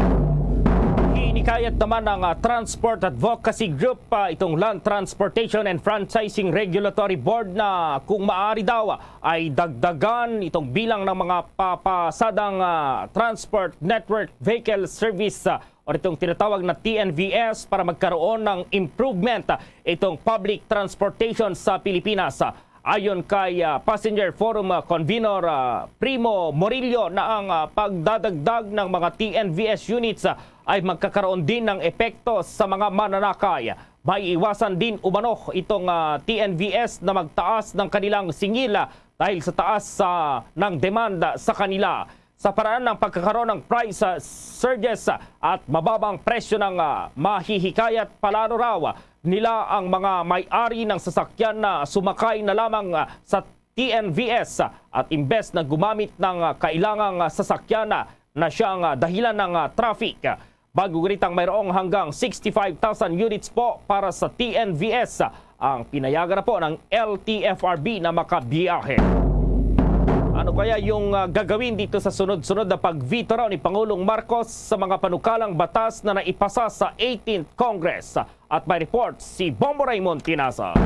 Hinikayat naman ng ah, Transport Advocacy Group, ah, itong Land Transportation and Franchising Regulatory Board na kung maaari daw ay dagdagan itong bilang ng mga papasadang ah, Transport Network Vehicle Service ah, o itong tinatawag na T N V S para magkaroon ng improvement ah, itong public transportation sa Pilipinas. Ayon kay ah, Passenger Forum ah, Convenor ah, Primo Morillo na ang ah, pagdadagdag ng mga T N V S units ah, ay magkakaroon din ng epekto sa mga mananakay. Maiiwasan din umano itong ah, T N V S na magtaas ng kanilang singil ah, dahil sa taas ah, ng demanda sa kanila. Sa paraan ng pagkakaroon ng price ah, surges ah, at mababang presyo ng ah, mahihikayat palalo raw nila ang mga may-ari ng sasakyan na sumakay na lamang ah, sa T N V S ah, at imbes na gumamit ng ah, kailangang ah, sasakyan ah, na siyang ah, dahilan ng ah, traffic. Bago ginitang mayroong hanggang sixty-five thousand units po para sa T N V S ah, ang pinayagan na po ng L T F R B na makabiyahe. Ano kaya yung ah, gagawin dito sa sunod-sunod na pag-veto raw ni Pangulong Marcos sa mga panukalang batas na naipasa sa eighteenth Congress? At may report si Bombo Raymond Tinaza.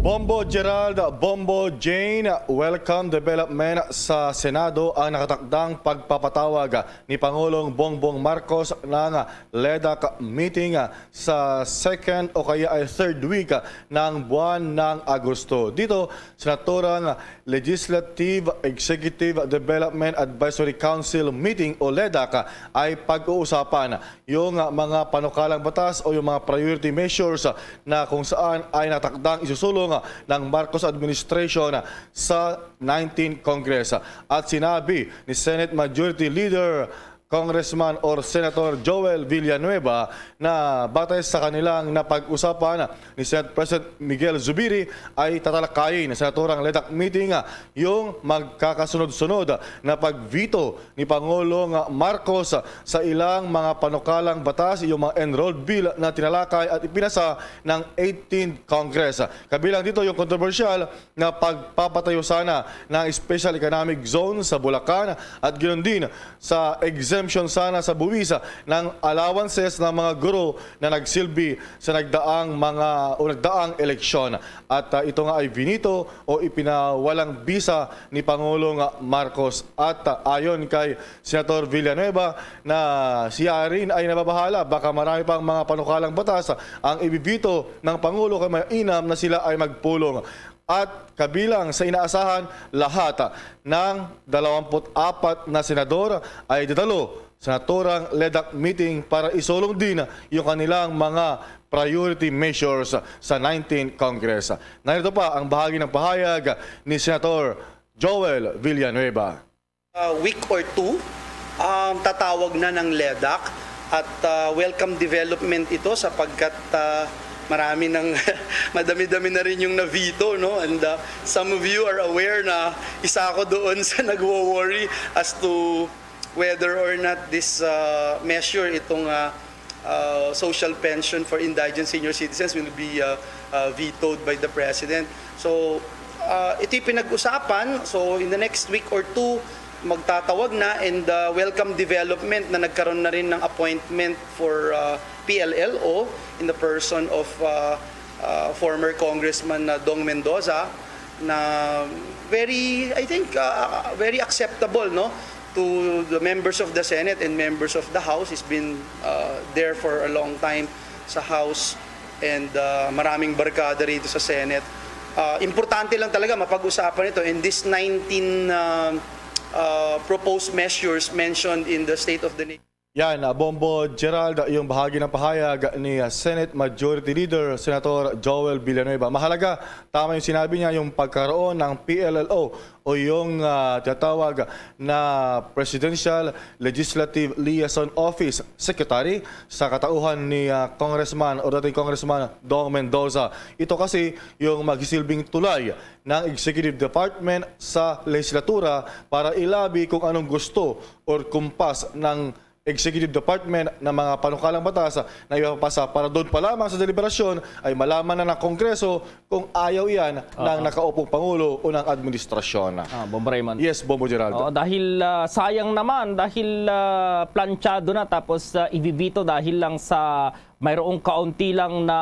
Bombo Gerald, Bombo Jane, welcome development sa Senado ang nakatakdang pagpapatawag ni Pangulong Bongbong Marcos ng LEDAC meeting sa second o kaya ay third week ng buwan ng Agosto. Dito, sa naturang Legislative Executive Development Advisory Council meeting o LEDAC ay pag-uusapan yung mga panukalang batas o yung mga priority measures na kung saan ay natakdang isusulong ng Marcos administration sa nineteenth Congress. At sinabi ni Senate Majority Leader Congressman or Senator Joel Villanueva na batay sa kanilang napag-usapan ni Senate President Miguel Zubiri ay tatalakayin sa naturang LEDAC meeting yung magkakasunod-sunod na pag-veto ni Pangulong Marcos sa ilang mga panukalang batas, yung mga enrolled bill na tinalakay at ipinasa ng eighteenth Congress. Kabilang dito yung kontrobersyal na pagpapatayo sana ng special economic zone sa Bulacan at ganoon din sa exemption sana sa buwis ng allowances ng mga guro na nagsilbi sa nagdaang mga o nagdaang eleksyon. At, ah, ito nga ay binito o ipinawalang bisa ni Pangulong Marcos. At, ah, ayon kay Senator Villanueva na siya rin ay nababahala, baka marami pang mga panukalang batas ang ibibito ng Pangulo kay mainam na sila ay magpulong. At kabilang sa inaasahan, lahat ng dalawampu't apat na senador ay dadalo sa naturang LEDAC meeting para isulong din yung kanilang mga priority measures sa nineteenth Congress. Narito pa ang bahagi ng pahayag ni Senator Joel Villanueva. Uh, week or two, um, tatawag na ng LEDAC at, uh, welcome development ito sapagkat, uh, marami ng madami-dami na rin yung na-veto, no? And, uh, some of you are aware na isa ako doon sa nagwo-worry as to whether or not this, uh, measure, itong, uh, uh, social pension for indigent senior citizens will be, uh, uh, vetoed by the President. So, uh, ito'y pinag-usapan. So, in the next week or two, magtatawag na and, uh, welcome development na nagkaroon na rin ng appointment for, uh, P L L O in the person of, uh, uh, former Congressman, uh, Dong Mendoza na very, I think, uh, very acceptable, no, to the members of the Senate and members of the House. He's been, uh, there for a long time sa House and, uh, maraming barkada rito sa Senate. Uh, importante lang talaga mapag-usapan ito in this nineteen, uh, uh, proposed measures mentioned in the State of the Nation. Yan, ah, Bombo Gerald, yung bahagi ng pahayag ni, ah, Senate Majority Leader Senator Joel Villanueva. Mahalaga, tama yung sinabi niya, yung pagkaroon ng P L L O o yung, ah, tinatawag na Presidential Legislative Liaison Office Secretary sa katauhan ni, ah, Congressman o dating Congressman Dong Mendoza. Ito kasi yung magsisilbing tulay ng Executive Department sa legislatura para ilabi kung anong gusto or kumpas ng Executive Department ng mga panukalang batas na ipapasa para doon pa lamang sa deliberasyon ay malaman na ng Kongreso kung ayaw iyan ng nakaupong Pangulo o ng administrasyon. Ah, Bombo Raymond. Yes, Bombo Geraldo. Oo, dahil ah, sayang naman, dahil ah, planchado na tapos ah, ibibito dahil lang sa mayroong kaunti lang na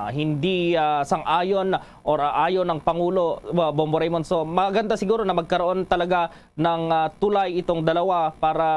hindi ah, sang-ayon or aayon ang Pangulo, ah, Bombo Raymond. So maganda siguro na magkaroon talaga ng ah, tulay itong dalawa para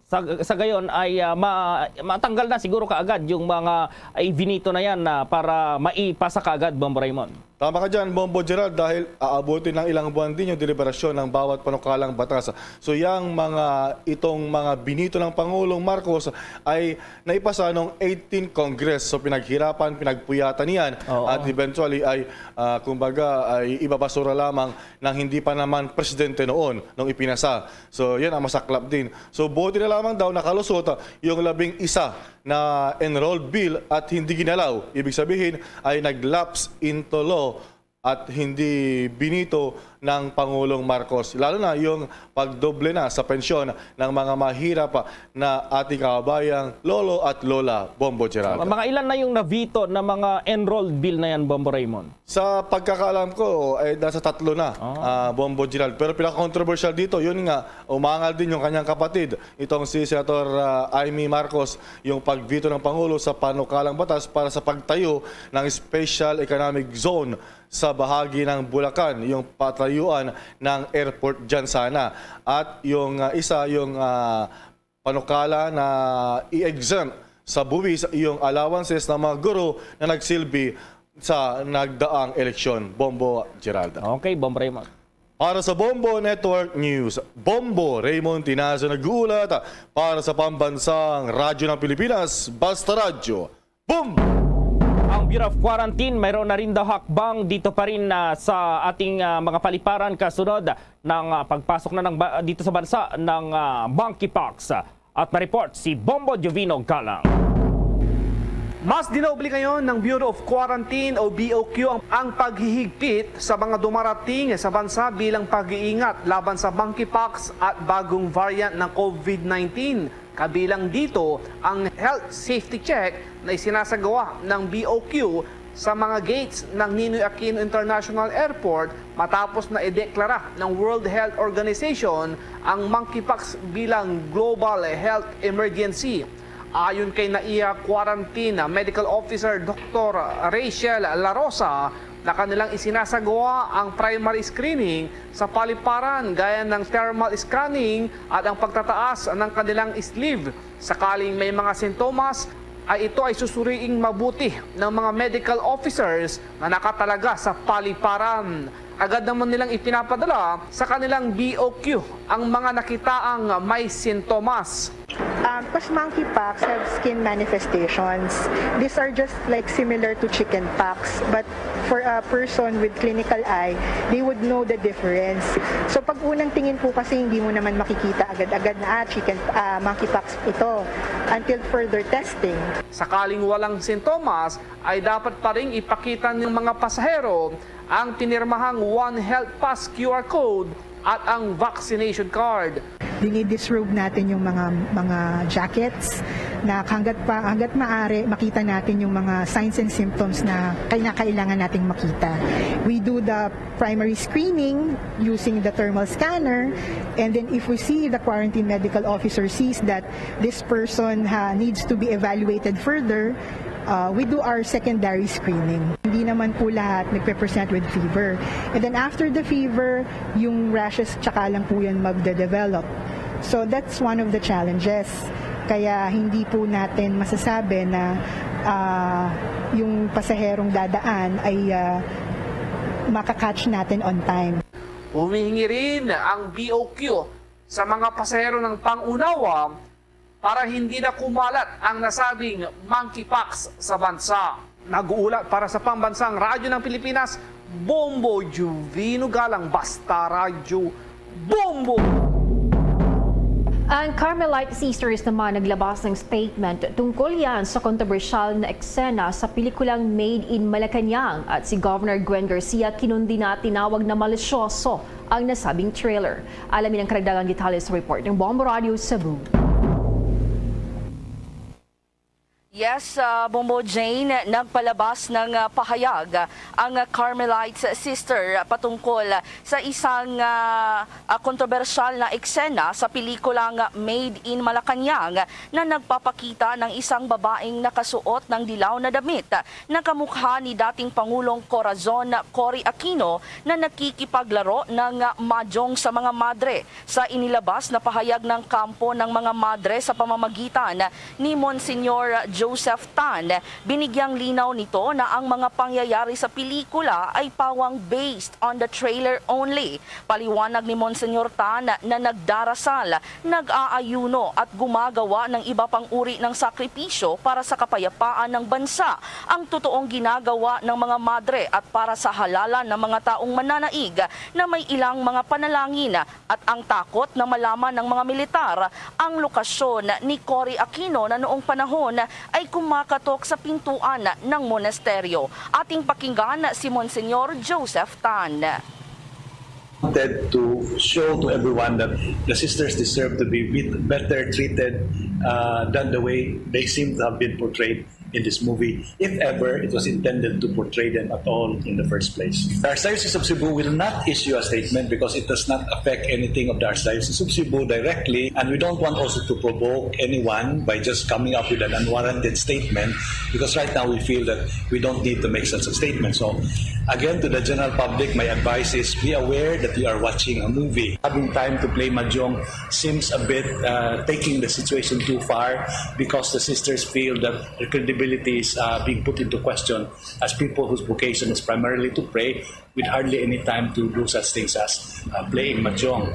sa, sa gayon ay ah, ma- matanggal na siguro kaagad yung mga ah, ibinito na yan na para maipasa kaagad, Bombo Raymond. Tama ka dyan, Bombo Gerald, dahil aabutin ng ilang buwan din yung deliberasyon ng bawat panukalang batas. So, yang mga, itong mga binito ng Pangulong Marcos ay naipasa noong eighteenth Congress. So, pinaghirapan, pinagpuyatan niyan. Oo. At eventually ay, ah, kumbaga, ay ibabasura lamang ng hindi pa naman presidente noon nung ipinasa. So, yan ang masaklap din. So, buti na lamang daw nakalusot yung labing isa na enrolled bill at hindi ginalaw. Ibig sabihin ay nag-lapse into law at hindi binito ng Pangulong Marcos, lalo na yung pagdoble na sa pensyon ng mga mahirap na ating kababayang lolo at lola, Bombo Geraldo. Mga ilan na yung na-veto na mga enrolled bill na yan, Bombo Raymond? Sa pagkakaalam ko, ay nasa tatlo na, ah, Bombo Gerald. Pero pinaka-controversial dito, yun nga, umangal din yung kanyang kapatid, itong si Senator ah, Imee Marcos, yung pag-veto ng Pangulo sa panukalang batas para sa pagtayo ng special economic zone sa bahagi ng Bulacan, yung patayuan ng airport dyan sana. At yung, ah, isa, yung, ah, panukala na i-exempt sa buwis yung allowances ng mga guro na nagsilbi sa nagdaang eleksyon. Bombo, Geralda. Okay, Bombo Raymond. Para sa Bombo Network News, Bombo Raymond Tinazo nag-uulat para sa Pambansang Radyo ng Pilipinas, Basta Radyo. Bombo! Ang Bureau of Quarantine mayroon na rin daw hakbang dito pa rin, ah, sa ating, ah, mga paliparan kasunod ng, ah, pagpasok na ng ba- dito sa bansa ng, ah, monkeypox. At na-report si Bombo Jovino Galang. Mas dinoble ngayon ng Bureau of Quarantine o B O Q ang, ang paghihigpit sa mga dumarating sa bansa bilang pag-iingat laban sa monkeypox at bagong variant ng COVID nineteen. Kabilang dito ang health safety check na isinasagawa ng B O Q sa mga gates ng Ninoy Aquino International Airport matapos na ideklara ng World Health Organization ang monkeypox bilang global health emergency. Ayon kay NAIA Quarantine Medical Officer Doktor Rachel Larosa, na kanilang isinasagawa ang primary screening sa paliparan gaya ng thermal scanning at ang pagtataas ng kanilang sleeve. Sakaling may mga sintomas, ay ito ay susuriing mabuti ng mga medical officers na nakatalaga sa paliparan. Agad naman nilang ipinapadala sa kanilang B O Q ang mga nakitaang may sintomas. Um, 'cause monkeypox have skin manifestations. These are just like similar to chickenpox, but for a person with clinical eye, they would know the difference. So pag unang tingin po kasi hindi mo naman makikita agad-agad na, ah, chicken, ah, monkeypox ito until further testing. Sakaling walang sintomas, ay dapat pa ring ipakita ng mga pasahero ang pinirmahang One Health Pass Q R code at ang vaccination card. Dinidisrobe natin yung mga mga jackets na hanggat pa hanggat maaari makita natin yung mga signs and symptoms na kinakailangan nating makita. We do the primary screening using the thermal scanner, and then if we see the quarantine medical officer sees that this person ha, needs to be evaluated further, uh, we do our secondary screening. Hindi naman po lahat nagpe-present with fever. And then after the fever, yung rashes tsaka lang po yan magde-develop. So that's one of the challenges. Kaya hindi po natin masasabi na uh, yung pasaherong dadaan ay uh, makakatch natin on time. Humihingi rin ang B O Q sa mga pasahero ng pangunawa para hindi na kumalat ang nasabing monkeypox sa bansa. Nag-uulat para sa Pambansang Radyo ng Pilipinas, Bombo Juvino Galang, Basta Radyo, Bombo! Ang Carmelite Sisters naman naglabas ng statement tungkol yan sa kontrobersyal na eksena sa pelikulang Made in Malacañang, at si Governor Gwen Garcia kinundi na tinawag na malisyoso ang nasabing trailer. Alamin ang karagdagang detalye sa report ng Bombo Radio Cebu. Yes, uh, Bombo Jane, nagpalabas ng uh, pahayag ang Carmelite Sister patungkol sa isang uh, uh, kontrobersyal na eksena sa pelikulang Made in Malacañang na nagpapakita ng isang babaeng nakasuot ng dilaw na damit na kamukha ni dating Pangulong Corazon Cory Aquino na nakikipaglaro ng uh, mahjong sa mga madre. Sa inilabas na pahayag ng kampo ng mga madre sa pamamagitan ni Monsignor Joseph Tan, binigyang linaw nito na ang mga pangyayari sa pelikula ay pawang based on the trailer only. Paliwanag ni Monsignor Tan na nagdarasal, nag-aayuno at gumagawa ng iba pang uri ng sakripisyo para sa kapayapaan ng bansa. Ang totoong ginagawa ng mga madre at para sa halalan ng mga taong mananaig na may ilang mga panalangin at ang takot na malaman ng mga militar ang lokasyon ni Cory Aquino na noong panahon ay kumakatok sa pintuan ng monasteryo. Ating pakinggan si Monsignor Joseph Tan. Wanted to show to everyone that the sisters deserve to be bit- better treated uh, than the way they seem to have been portrayed in this movie, if ever it was intended to portray them at all in the first place. The Archdiocese of Cebu will not issue a statement because it does not affect anything of the Archdiocese of Cebu directly, and we don't want also to provoke anyone by just coming up with an unwarranted statement, because right now we feel that we don't need to make such a statement. So Again, to the general public, my advice is be aware that you are watching a movie. Having time to play mahjong seems a bit uh, taking the situation too far because the sisters feel that their credibility is uh, being put into question as people whose vocation is primarily to pray with hardly any time to do such things as uh, playing mahjong.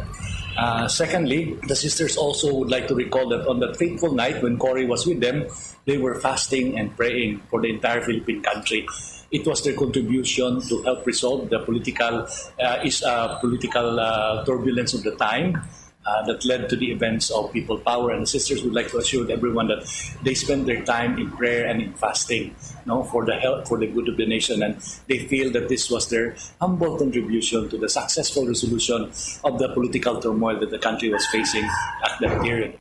Uh, secondly, the sisters also would like to recall that on that fateful night when Cory was with them, they were fasting and praying for the entire Philippine country. It was their contribution to help resolve the political uh, is uh, political uh, turbulence of the time uh, that led to the events of People Power. And the sisters would like to assure everyone that they spend their time in prayer and in fasting, no, for the health, for the good of the nation, and they feel that this was their humble contribution to the successful resolution of the political turmoil that the country was facing at that period.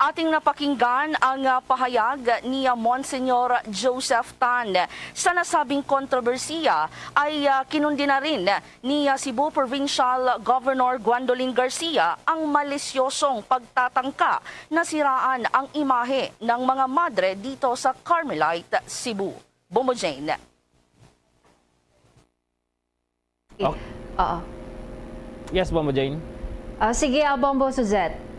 Ating napakinggan ang ah, pahayag ni ah, Monsignor Joseph Tan. Sa nasabing kontrobersiya ay ah, kinundi na rin ni ah, Cebu Provincial Governor Gwendolyn Garcia ang malisyosong pagtatangka na siraan ang imahe ng mga madre dito sa Carmelite, Cebu. Bombo Jane. Okay. Oo. Yes, Bombo Jane. Ah, sige, ah, Bombo Suzette.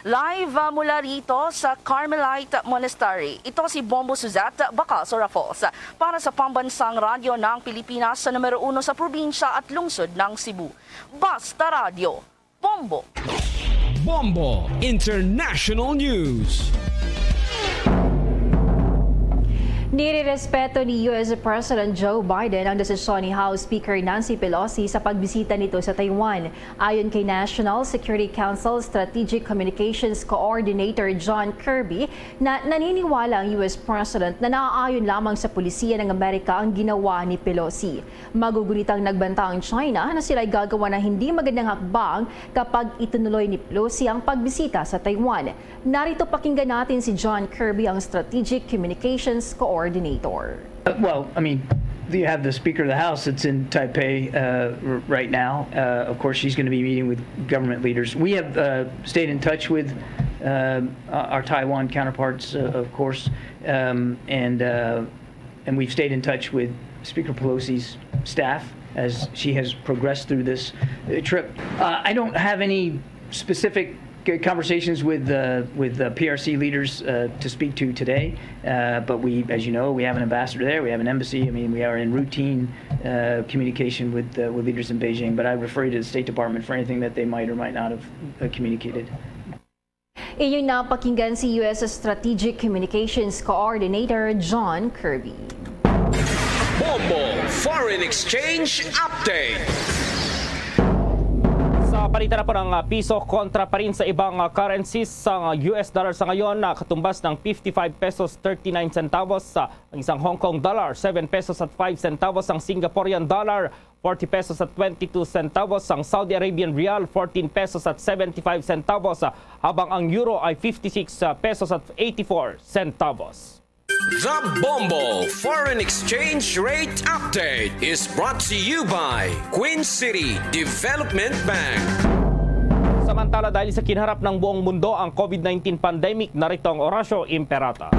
Live ah, mula rito sa Carmelite Monastery. Ito si Bombo Suzette Bacaso Raffos para sa Pambansang Radyo ng Pilipinas sa numero uno sa probinsya at lungsod ng Cebu. Basta Radyo, Bombo! Bombo International News. Nirerespeto ni U S President Joe Biden ang desisyon ni House Speaker Nancy Pelosi sa pagbisita nito sa Taiwan. Ayon kay National Security Council Strategic Communications Coordinator John Kirby, na naniniwala ang U S President na naaayon lamang sa polisiya ng Amerika ang ginawa ni Pelosi. Magugunitang nagbanta ang China na sila'y gagawa ng hindi magandang hakbang kapag itinuloy ni Pelosi ang pagbisita sa Taiwan. Narito, pakinggan natin si John Kirby, ang Strategic Communications Coordinator. Uh, Well, I mean, you have the Speaker of the House that's in Taipei uh, r- right now. Uh, of course, she's going to be meeting with government leaders. We have uh, stayed in touch with uh, our Taiwan counterparts, uh, of course, um, and uh, and we've stayed in touch with Speaker Pelosi's staff as she has progressed through this uh, trip. Uh, I don't have any specific c- conversations with uh, with the P R C leaders uh, to speak to today, uh, but we, as you know, we have an ambassador there. We have an embassy. I mean, we are in routine uh, communication with uh, with leaders in Beijing. But I refer you to the State Department for anything that they might or might not have uh, communicated. Inyong napakinggan si U S Strategic Communications Coordinator John Kirby. Bombo Foreign Exchange Update. Sa palitan na po ng ah, piso kontra pa rin sa ibang ah, currencies, ang ah, U S dollar sa ngayon nakatumbas ng fifty-five pesos thirty-nine centavos, ah, ang isang Hong Kong dollar seven pesos at five centavos, ang Singaporean dollar forty pesos at twenty-two centavos, ang Saudi Arabian rial fourteen pesos at seventy-five centavos, ah, habang ang euro ay fifty-six pesos at eighty-four centavos. The Bombo Foreign Exchange Rate Update is brought to you by Queen City Development Bank. Samantala, dahil sa kinharap ng buong mundo ang COVID nineteen pandemic, narito ang Orasyo Imperata.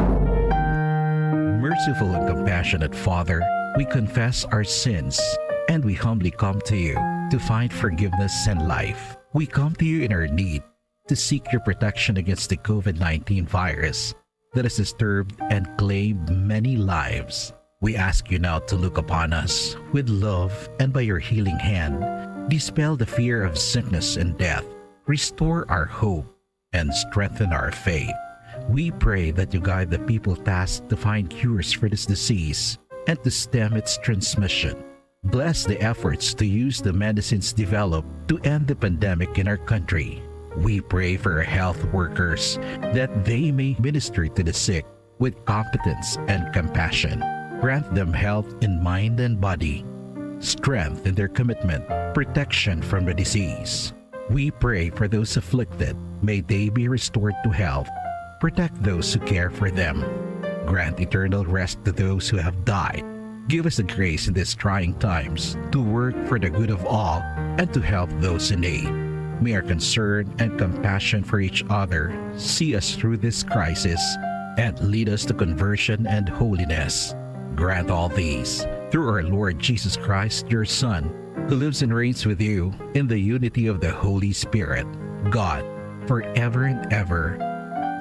Merciful and compassionate Father, we confess our sins and we humbly come to you to find forgiveness and life. We come to you in our need to seek your protection against the COVID nineteen virus that has disturbed and claimed many lives. We ask you now to look upon us with love and by your healing hand, dispel the fear of sickness and death, restore our hope, and strengthen our faith. We pray that you guide the people tasked to find cures for this disease and to stem its transmission. Bless the efforts to use the medicines developed to end the pandemic in our country. We pray for our health workers that they may minister to the sick with competence and compassion. Grant them health in mind and body, strength in their commitment, protection from the disease. We pray for those afflicted. May they be restored to health. Protect those who care for them. Grant eternal rest to those who have died. Give us the grace in these trying times to work for the good of all and to help those in need. May our concern and compassion for each other see us through this crisis and lead us to conversion and holiness. Grant all these through our Lord Jesus Christ, your Son, who lives and reigns with you in the unity of the Holy Spirit, God, forever and ever.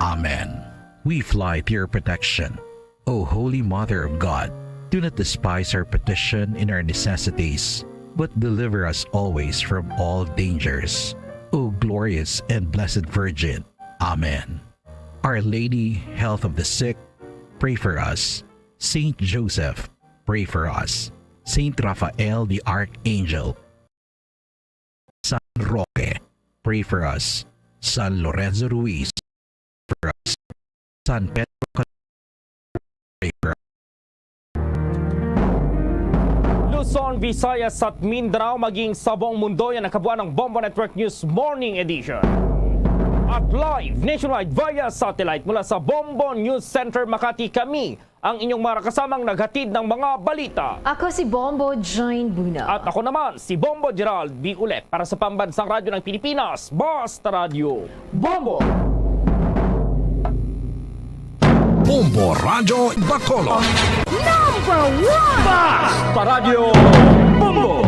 Amen. We fly to your protection, O Holy Mother of God. Do not despise our petition in our necessities, but deliver us always from all dangers, O glorious and blessed Virgin. Amen. Our Lady, Health of the Sick, pray for us. Saint Joseph, pray for us. Saint Raphael the Archangel, San Roque, pray for us. San Lorenzo Ruiz, pray for us. San Pedro Cal-, pray for us. Luzon, Visayas at Mindanao, maging sa buong mundo, yan ang kabuuan ng Bombo Network News Morning Edition. At live nationwide via satellite mula sa Bombo News Center Makati, kami ang inyong mga kasamang naghatid ng mga balita. Ako si Bombo Jane Buna. At ako naman, si Bombo Gerald B. Ulet para sa Pambansang Radyo ng Pilipinas, Basta Radyo Bombo! Bombo Radyo Bacolod. Number one! Basta Radyo Bombo!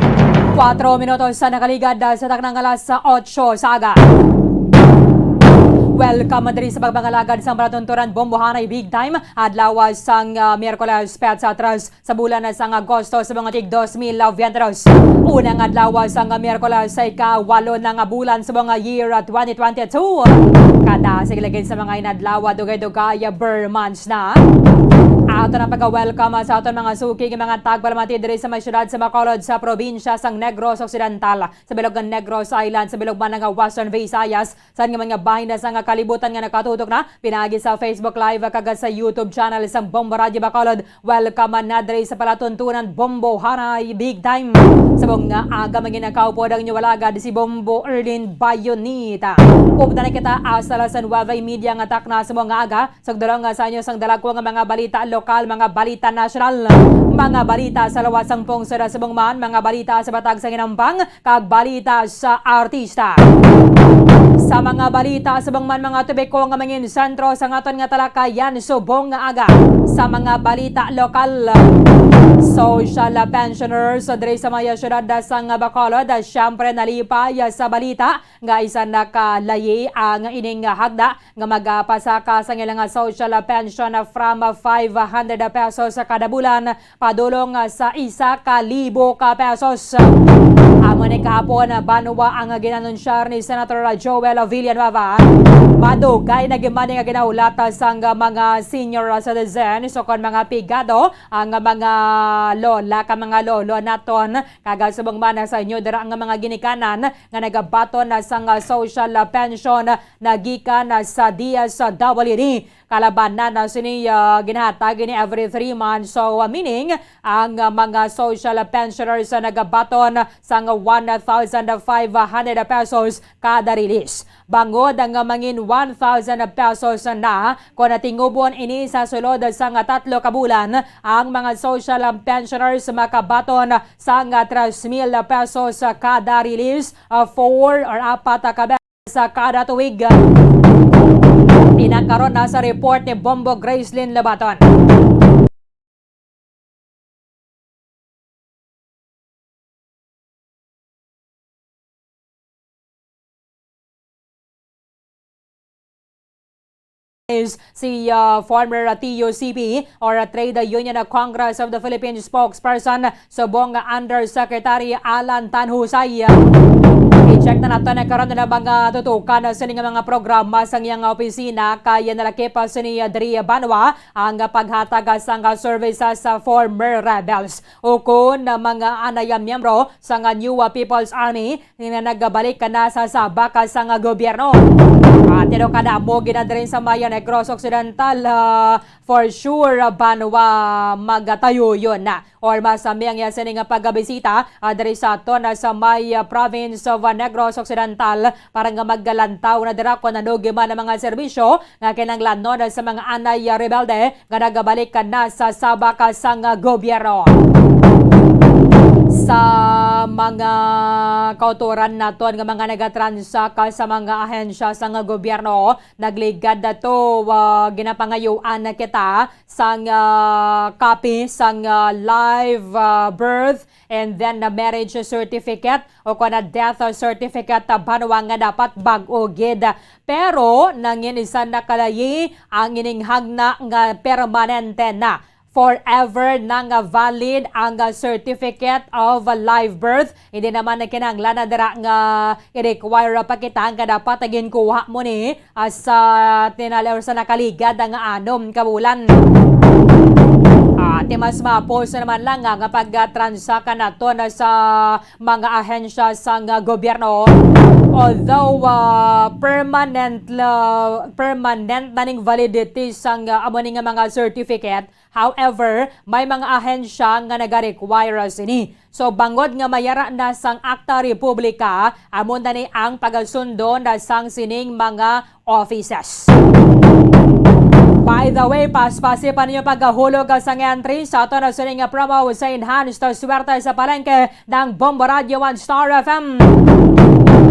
Kuwatro minutos sa nakaligad, ah, sa taknang alas otso sa aga. Welcome diri sa pagpangalagad sang palatuntunan Bombo Hanay Big Time, adlaw sang, ah, Miyerkules, petsa tres sa bulan sang Agosto sa mga tig dos mil veintidos. Unang adlaw sang Miyerkules sa ikawalo na nga bulan sa mga year twenty twenty-two. Kadasig lagi sa mga inadlaw, dugay-dugay, ber months na. Ato na pagka-welcome sa aton mga suki nga mga tagpalamati diri sa mga syudad sa Bacolod, sa probinsya sang Negros Occidental, sa bilog nga Negros Island, sa bilog man nga Western Visayas, sa nga mga bahin na sa nga kalibutan nga nakatutok na pinaagi sa Facebook Live kag sa YouTube channel sang Bombo Radyo Bacolod. Welcome na diri sa palatuntunan Bombo Hanay Big Time. Sa buong nga aga, manginakaupod ang inyo alagad, si Bombo Erlin Bayonita. Updan na kita hasta alas nuwebe y media nga takna sa buong nga aga. Sugdulong sa inyo sang dalagko nga mga balita lokal, mga balita nasyonal, mga balita sa lawas sang pungsod, sa buong man, mga balita sa Batag sang Inampang, kag balita sa artista. Sa mga balita sa buong man, mga tubiko nga mangin sentro sa aton nga talakayan subong nga aga. Sa mga balita lokal, social pensioners diri sa mga syudad sa nga Bacolod, siyempre nalipay sa balita nga isa na ka layi ang ining hagda nga magapasaka sang ilang social pension from five hundred pesos kada bulan padulong sa isa ka libo ka pesos. Amo ni kahapon, banwa, ang ginanunsyar ni Senator Joel Villanueva. Madugay na gid man nga ginahulat sang mga senior citizen, so kon mga pigado ang mga lola ka mga lolo naton, kag subong man sa inyo dira ang mga ginikanan nga nagabaton na sang social pension na gikan sa D S W D. Kalabanan na sini, ah, ginahatag ini every three months. So, ah, meaning, ang, ah, mga social pensioners na nagabaton sang one thousand five hundred pesos kada release. Bangod nga mangin one thousand pesos na, kung natingubon ini sa sulod sang tatlo ka bulan, ang mga social pensioners makabaton sang tres mil pesos kada release, ah, four or apat ka sa kada tuig. Ini ang karon na sa report ni Bombo Gracelyn Lobaton. Is si, ah, former, ah, T U C P or, ah, Trade Union, ah, Congress of the Philippines spokesperson subong nga Undersecretary Alan Tanhusay. I-check na nato na karon na mga tutukan na sini nga mga programa sang iyang opisina, kay nalakip pa sini, ah, diri banwa ang paghatag sang services sa former rebels ukon na mga anay miyembro sang New People's Army nga nagbalik na sa sabak sang gobyerno. At tino kada mo ginadrin sa Maya Negros Occidental, ah, for sure, ah, banwa magatayo yun na. Or masami ang iya sini nga pagabisita, ah, diri sa aton, ah, sa may, ah, province of, ah, Negros Occidental para nga maglantaw na dira kung ano gid man ang mga serbisyo nga kinahanglanon sa mga anay, ah, rebelde nga nagabalik na sa sabak sang gobyerno. Sa Mga kautoran naton nga mga nagatransak sa mga ahensya sang gobyerno, nagligad na to, ah, ginapangayuan na kita sang, ah, copy sang, ah, live, ah, birth and then the marriage certificate o kon na death certificate, ah, banwa nga dapat bag-o gid. Pero nangin isa na kalayi ang ining hagna nga permanente na. Forever na nga valid ang, ah, certificate of live birth. Hindi naman na kinahanglan na dira nga i-require pa kita nga dapat ginkuha mo ni, ah, sa tinali or sa nakaligad nga anom ka bulan. Ah, ti mas mapos naman lang nga, nga pag-transact nato na sa mga ahensya sang, ah, gobyerno. Although, ah, permanent la-, permanent na ning validity sang, ah, amo ni nga mga certificate, however, may mga ahensya nga nagarequire sini. So, bangod nga mayara na sang Akta Republika, amo na ni ang pagasundo na sang sining mga offices. By the way, paspasi pa ninyo paghulog sang entry sa aton na sining nga promo sa Enhanced Swerte sa Palengke ng Bombo Radio One Star F M.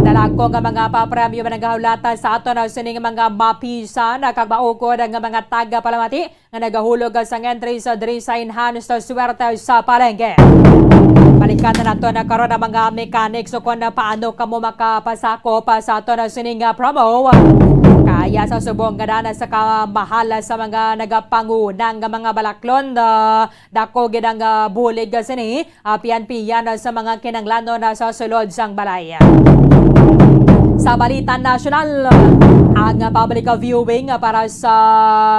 Dalagko nga mga papremyo man ang gahulata sa aton na sining mga mapisan kag maukod nga mga tagapalamati nga nagahulog sang entry sa diri sa Enhanced Swerte sa Palengke. Balikan na nato na karon ang mga mechanics o kung paano kamo makapasakop sa ato na sining, ah, promo. Kaya sa subong nga daan sa kamahal sa mga nagapanguna nga mga balaklon, ah, dako gid ang, ah, bulig sini. Apian-pian sa mga kinahanglanon sa sulod sang balay. Sa balita nasyonal, ang public viewing para sa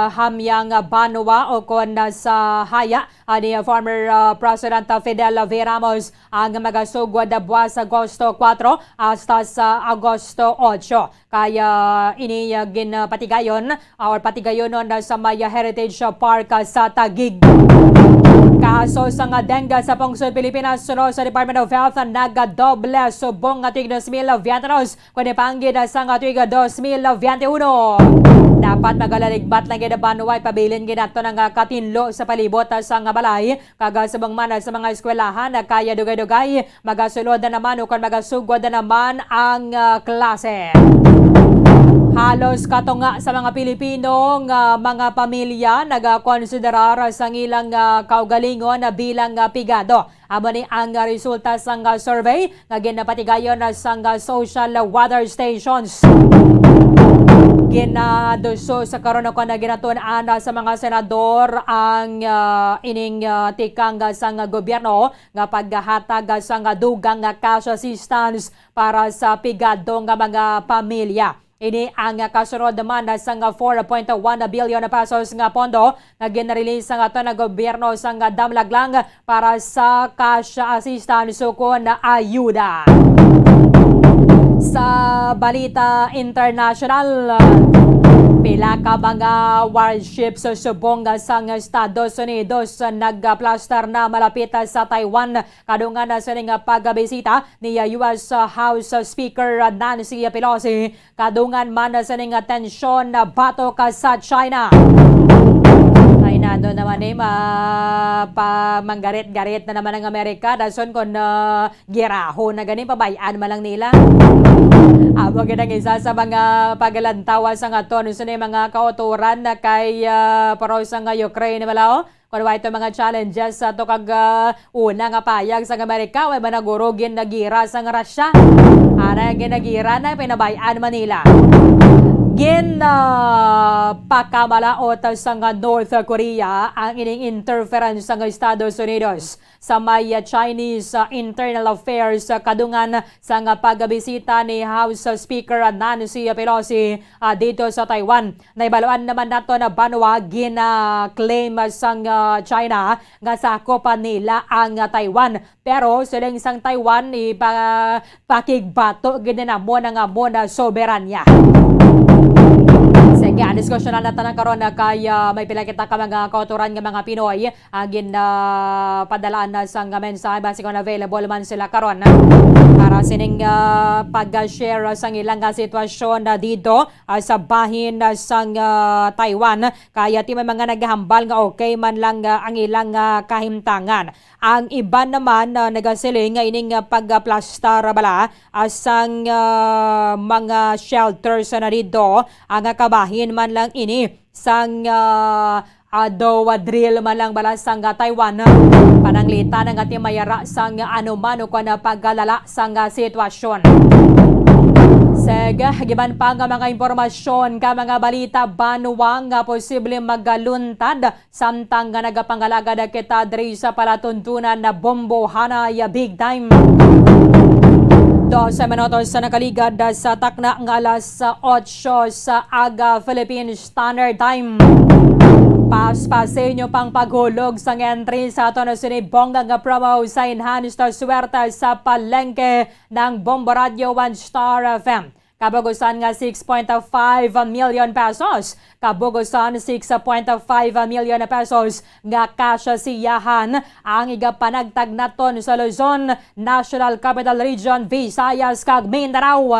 Hamyang Banwa o kon sa Haya ni former, ah, President Fidel V. Ramos ang magasugod buwas Agosto kuwatro hasta sa Agosto otso. Kaya ini, ah, ginpatigayon, ah, or patigayonon na sa may, ah, Heritage Park, ah, sa Taguig. Kaso sang dengue sa pungsod Pilipinas, suno sa Department of Health, nagadoble subong nga tuig dos mil veintidos, kundi panggid sang tuig dos mil veintiuno. Dapat magalaligbat lang gid ang banwa, ipabilin gid nato ang katinlo sa palibot sang balay, kag subong man sa mga eskwelahan, kaya dugay-dugay magasulod na naman o kon magasugod na naman ang, ah, klase. Halos katunga sa mga Pilipino nga mga pamilya nagakonsiderar sang ilang, ah, kaugalingon bilang, ah, pigado. Amo ni ang resulta sang, ah, survey nga ginapatigayon sang, ah, social weather stations. Ginaduso sa karon kon ginatun-an sa mga senador ang, ah, ining, ah, tikang, ah, sang gobyerno nga paghatag sang dugang nga cash assistance para sa pigado nga mga pamilya. Ini ang kasunod man sang four point one billion pesos nga pondo nga ginrelease sang aton nga gobyerno sang Damlaglang para sa cash assistance ukon ayuda. Sa balita international, pila ka mga warships subong sang Estados Unidos nagaplastar na malapit sa Taiwan kadungan na sining pagbisita ni U S House Speaker Nancy Pelosi. Kadungan man na sining tensyon na batok sa China. Ay, nado naman ni ma-, pa-, manggarit-garit na naman ang Amerika. Dason kon, ah, giraho na gani, pabay-an man lang nila. Amo gid ang isa sa mga paglantawa sa nga to. Ano sa mga kauturan na kay, ah, pero sa nga Ukraine, wala, oh? Kung wa ito mga challenges sa to kag, ah, una nga payag sa Amerika, way ba naguro ginagira sa nga Russia? Ara ginagira na pinabay-an Manila. Gin, ah, pakamalaot sa nga North Korea ang ining interference sa nga Estados Unidos sa may, ah, Chinese, ah, internal affairs, ah, kadungan sa nga pagbisita ni House Speaker Nancy Pelosi, ah, dito sa Taiwan. Nahibaluan naman nato na banwa gina-claim sang, ah, China nga sakop nila ang, ah, Taiwan. Pero siling sang Taiwan, ipa-, pakigbato gid namo na nga mo na soberanya. Sige, ang diskusyon na natin karon na kay, ah, may pila kita ka mga kauturan nga mga Pinoy ang gin, ah, padalaan na sang mensahe, basi kung available man sila karon, ah, para sining, ah, pag-share sang ilang, ah, sitwasyon na dito, ah, sa bahin, ah, sang, ah, Taiwan. Kaya ti may mga naghahambal nga okay man lang, ah, ang ilang, ah, kahimtangan. Ang iban naman, ah, nagasiling nga ining, ah, pagplastar bala, ah, sang, ah, mga shelters na didto, ang kabahin man lang ini sang, ah, ah, daw, ah, drill man lang bala sang, ah, Taiwan. Pananglitan nga ti mayara sang, ah, anuman o kon, ah, pagkalala sang, ah, sitwasyon. Sige, giban pa nga mga impormasyon ka mga balita banwa nga posible magaluntad samtang nga nagapangalagad kita diri sa palatuntunan na bombohanay big time. Dose minutos sa nakaligad sa takna nga alas otso sa aga Philippine Standard Time. Paspasin nyo pang paghulog sang entry sa aton sini bongga nga promo sa Enhanced Swerte sa Palengke ng Bombo Radio One Star F M. Kabugusan nga six point five million pesos. Kabugusan six point five million pesos nga cash siyahan ang igapanagtag naton sa Luzon, National Capital Region, Visayas, kag Mindanao.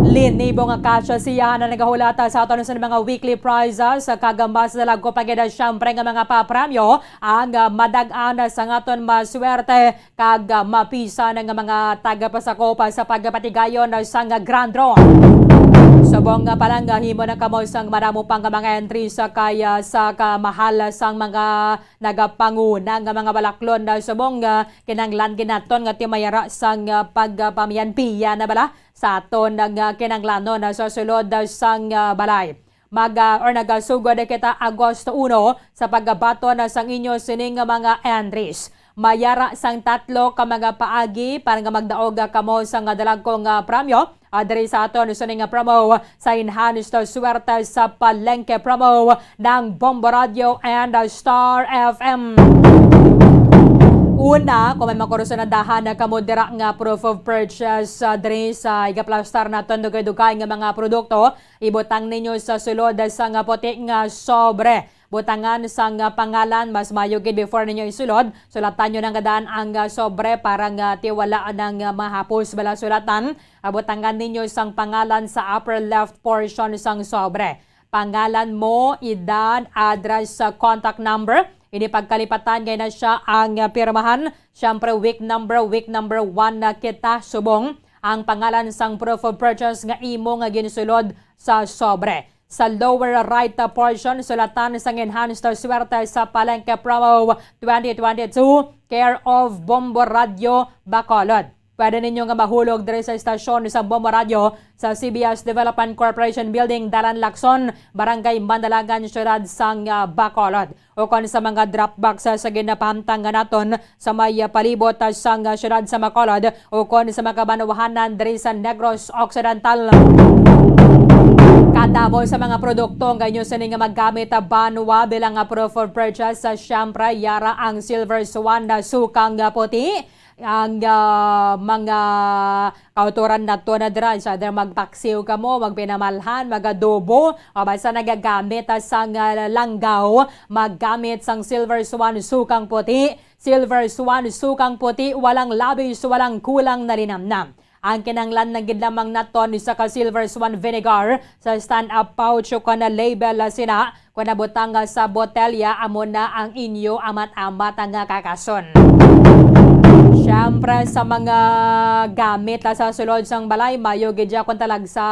Linibo nga cash siyahan ang nagahulata sa aton sa mga weekly prizes, kag mas dalago pa gid, siyempre, nga mga papremyo ang, ah, madag-an sa aton maswerte kag, ah, mapisa na nga mga tagapasakop sa pagpatigayon sang grand draw. Subong nga palangga, himo na kamo sang madamo pa nga mga entry sa kaya sa kamahal sang mga nagapanguna nga mga balaklon na subong nga kinahanglan gid naton nga ti mayara sang, ah, pagpamiyanpiya na bala sa aton nga kinahanglanon na sa sulod sang, ah, balay. Mag, ah, or nagasugod kita Agosto uno sa pagbaton na sang inyo sining nga mga entries. Mayara sang tatlo ka mga paagi para nga magdaog kamo sa nga dalagko nga premyo, ah, diri sa aton sining nga promo sa Enhanced Swerte sa Palengke promo ng Bombo Radio and Star F M. Una, kung may makursunadahan na kamo dira nga proof of purchase, ah, diri sa igaplastar naton dugay-dugay nga mga produkto, ibutang ninyo sa sulod sa nga puti nga sobre. Butangan sang pangalan, mas maayo gid before ninyo isulod. Sulatan nyo nang gadaan ang, ah, sobre para nga ti wala nang, ah, mahapos bala sulatan. Ah, butangan ninyo sang pangalan sa upper left portion sang sobre. Pangalan mo, edad, address, sa contact number. Ini pagkalipatan kay na siya ang, ah, pirmahan. Siyempre, week number, week number one na kita subong ang pangalan sang proof of purchase nga imo nga ginsulod sa sobre. Sa lower right portion, sulatan sang Enhanced Swerte sa Palengke Promo twenty twenty-two, care of Bombo Radio Bacolod. Pwede ninyo nga mahulog diri sa istasyon sa Bombo Radio sa C B S Development Corporation Building, Dalan Lacson, Barangay Mandalagan, Siyudad sang, ah, Bacolod. Ukon sa mga drop box sa, sa ginapahamtang nga naton sa may, ah, palibot, ah, sang, ah, siyudad sa Bacolod, ukon sa mga banwahanan diri sa Negros Occidental. Kadamo sa mga produkto nga inyo sini nga magamit, ah, banwa bilang, ah, proof of purchase, ah, siyempre, yara ang Silver Swan na sukang, ah, puti, ang, ah, mga kautoran nato na dira, sa either magpaksiw kamo, magpinamalhan, magadobo, o basta nagagamit, ah, sang, ah, langgaw, maggamit sang Silver Swan sukang puti. Silver Swan sukang puti, walang labis, walang kulang na linamnam. Ang kinahanglan na gid lamang naton isa ka Silver Swan vinegar sa stand-up pouch o kon label, ah, sina kon nabutang sa botelya, amo na ang inyo amat-amat nga kakason. Siyempre, sa mga gamit, ah, sa sulod sang balay, mayo gid siya kung talagsa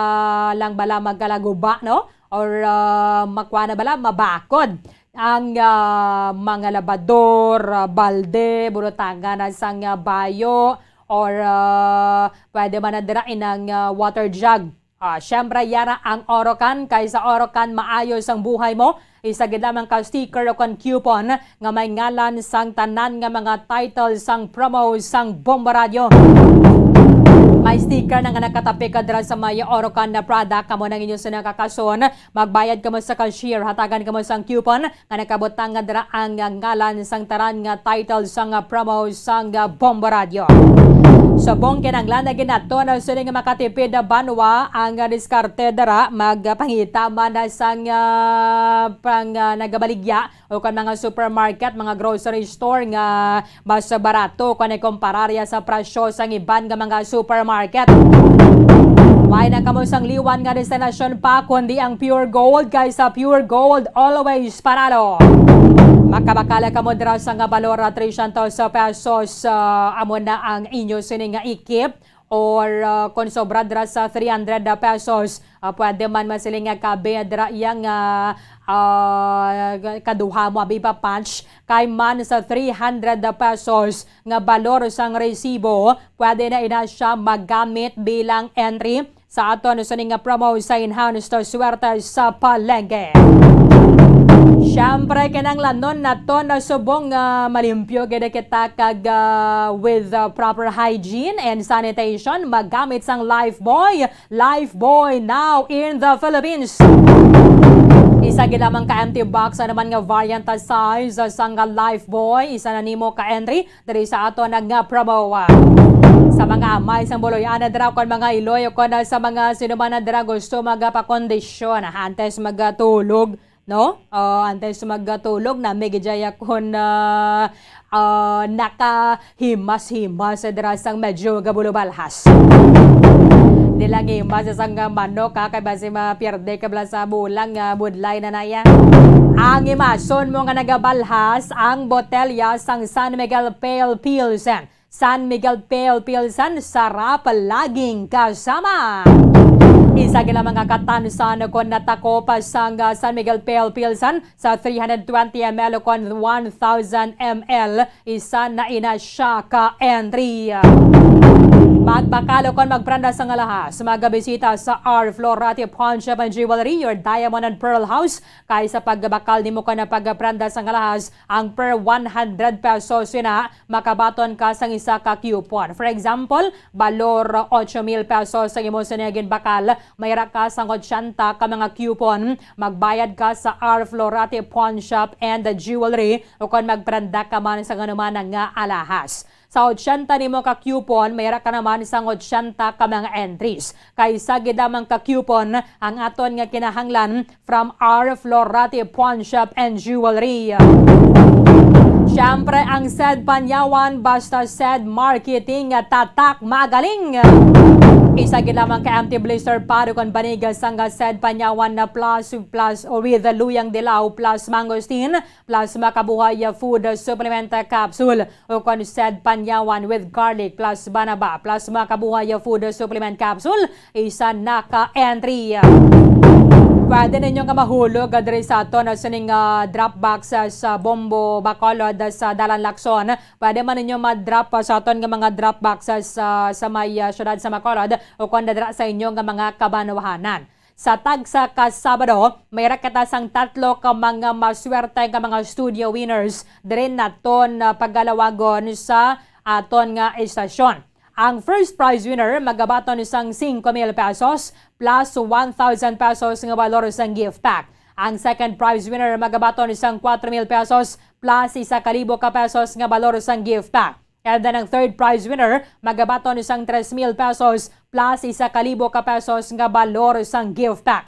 lang bala magkalaguba, no? Or, ah, makwa na bala, mabakod ang, ah, mga labador, ah, balde, burutangan na sang, ah, bayo, or, ah, pwede man na dira inang, ah, water jug. Ah, siyempre, yara ang Orocan. Kay sa Orocan, maayo sang buhay mo. Isa gid lamang ka sticker o kon coupon nga may ngalan sang tanan nga mga title sang promo sang Bombo Radio. May sticker na nga nakatapik ka dira sa may Orocan na product. Kamo nang inyo sa nakakason. Magbayad kamo sa cashier. Hatagan kamo sang coupon nga nakabutang nga dira ang ngalan sang tanan nga title sang promo sang Bombo Radio. Subong kinahanglan na ginaton na sini nga makatipid na banwa ang diskarte dira, magpangita man na sang, ah, pang, ah, nagabaligya o kon mga supermarket, mga grocery store nga mas barato kon ikumparar ya sa presyo sang iban nga mga supermarket. May na kamo sang liwan nga destinasyon pa kundi ang Pure Gold, kay sa Pure Gold always panalo. Makabakal kamo dira sa nga balor, ah, trescientos pesos, ah, amo na ang inyo sini nga ikip, or, ah, kon sobra dira sa three hundred pesos, ah, pwede man masiling nga kabi dira iya nga, ah, kaduha mo abi pa punch, kay man sa three hundred pesos nga balor sang resibo, pwede na ina siya magamit bilang entry sa aton sini nga promo sa Enhanced Swerte sa Palengke. Siyempre, kinahanglanon naton na subong nga malimpyo gid kita kag, ah, with, ah, proper hygiene and sanitation, magamit sang Lifebuoy. Lifebuoy now in the Philippines. Isa gid lamang ka empty box, ano man nga variant ta size, ah, sang Lifebuoy, isa na nimo ka entry diri sa aton nga promo. Sa mga amay sang Boloy-ana dira, kon mga iloy, kon sa mga sino man na dira gusto magpakondisyon antes magtulog, no? O, antes magtulog, na may gijaya kon, ah, ah, nakahimas-himas dira sang medyo gabulo balhas. Di lang himas sang manok, ha, kay basi mapierde ka bala sa bulang nga budlay na naya. Ang imason mo nga nagabalhas ang botelya sang San Miguel Pale Pilsen. San Miguel Pale Pilsen, sarap laging kasama. Isa gid lamang nga katansan kon natakop sang, ah, San Miguel Pale Pilsen sa three hundred twenty M L kon one thousand M L, isa na ina siya ka entry. Magbakal kon magprenda sang alahas, magabisita sa R Florati Pawn Shop and Jewelry, your diamond and pearl house. Kay sa pagbakal nimo kon pagprenda sang alahas, ang per one hundred pesos ina, makabaton ka sang isa ka coupon. For example, balor ocho mil pesos ang imo sini nga ginbakal, may ra ka sang otsenta ka mga coupon. Magbayad ka sa R Florati Pawn Shop and Jewelry, o kon magprenda ka man sa anuman nga alahas. Sa otsenta nimo ka coupon, may ra ka naman sang otsenta ka mga entries. Kay isa gid lamang ka coupon ang aton nga kinahanglan from R Florati Pawn Shop and Jewelry. Siyempre, ang Sed Panyawan, basta Sed Marketing, tatak magaling. Isa gid lamang ka empty blister pad o kon banig sang Sed Panyawan na plus, plus o with Luyang Dilaw, plus Mangosteen, plus Makabuhay Food Supplement Capsule, o kon Sed Panyawan with garlic plus banaba plus Makabuhay Food Supplement Capsule, isa na ka entry. Pwede ninyo nga mahulog diri sa aton sining, ah, drop box, ah, sa Bombo Bacolod, ah, sa Dalan Lacson. Pwede man ninyo ma-drop, ah, sa aton nga mga drop boxes, ah, sa may, ah, siyudad sa Bacolod o kon dira sa inyo nga mga kabanwahanan. Sa tagsa ka Sabado, may ra kita sang tatlo ka mga maswerte nga mga studio winners diri naton, ah, pagalawagon sa aton nga estasyon. Ang first prize winner magabaton sang singko mil pesos plus one thousand pesos nga balor sang gift pack. Ang second prize winner magabaton sang kwatro mil pesos plus isa ka libo ka pesos nga balor sang gift pack. And then ang third prize winner magabaton sang tres mil pesos plus isa ka libo ka pesos nga balor sang gift pack.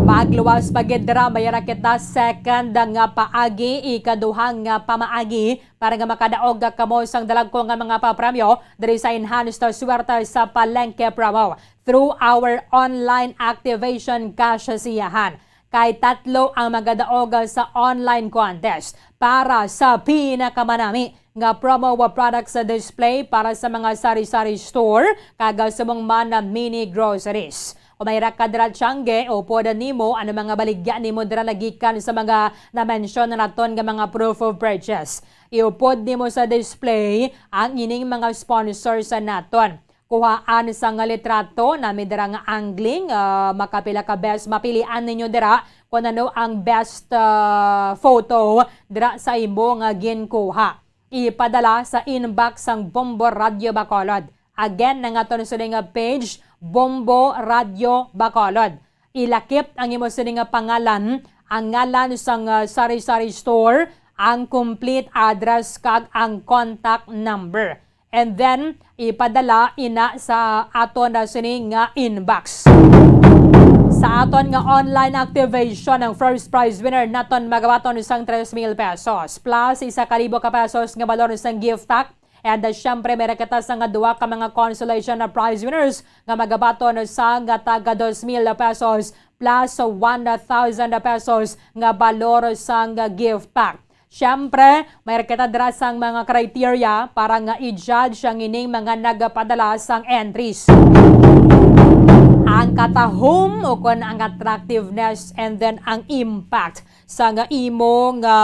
Magluwas pa gid dira, may ra kita second nga paagi, ikaduha nga pamaagi para nga makadaog kamo sang dalagko nga mga papremyo diri sa Enhanced Swerte sa Palengke promo through our online activation cash siyahan. Kay tatlo ang magadaog sa online contest para sa pinakamanami nga promo wa products sa display para sa mga sari-sari store kag subong man na mini groceries. Kung may ra ka dira tiyangge, upod nimo ang mga baligya nimo dira nagikan sa mga na-mention na naton nga mga proof of purchase. Iupod nimo sa display ang ining mga sponsors sa naton. Kuhaan sang litrato, nami dira nga angling, ah, makapila ka best, mapilian ninyo dira kung ano ang best, ah, photo dira sa imo nga ginkuha. Ipadala sa inbox sang Bombo Radio Bacolod. Again, ang aton sini nga page, Bombo Radio Bacolod. Ilakip ang imo sini nga pangalan, ang ngalan sang, ah, sari-sari store, ang complete address, kag ang contact number. And then, ipadala ina sa aton na sini nga inbox. Sa aton nga online activation, ang first prize winner naton magabaton sang tres mil pesos plus isa ka libo ka pesos nga balor sang gift pack. And, uh, syempre, may ra kita sa nga duha ka mga consolation na prize winners nga magabaton sa nga taga dos mil pesos plus one thousand pesos nga balor sang gift pack. Siyempre, may kita dira sang mga criteria para nga i-judge ang ining mga nagpadala sang entries. Ang katahom o kon ang attractiveness, and then ang impact sa nga imo nga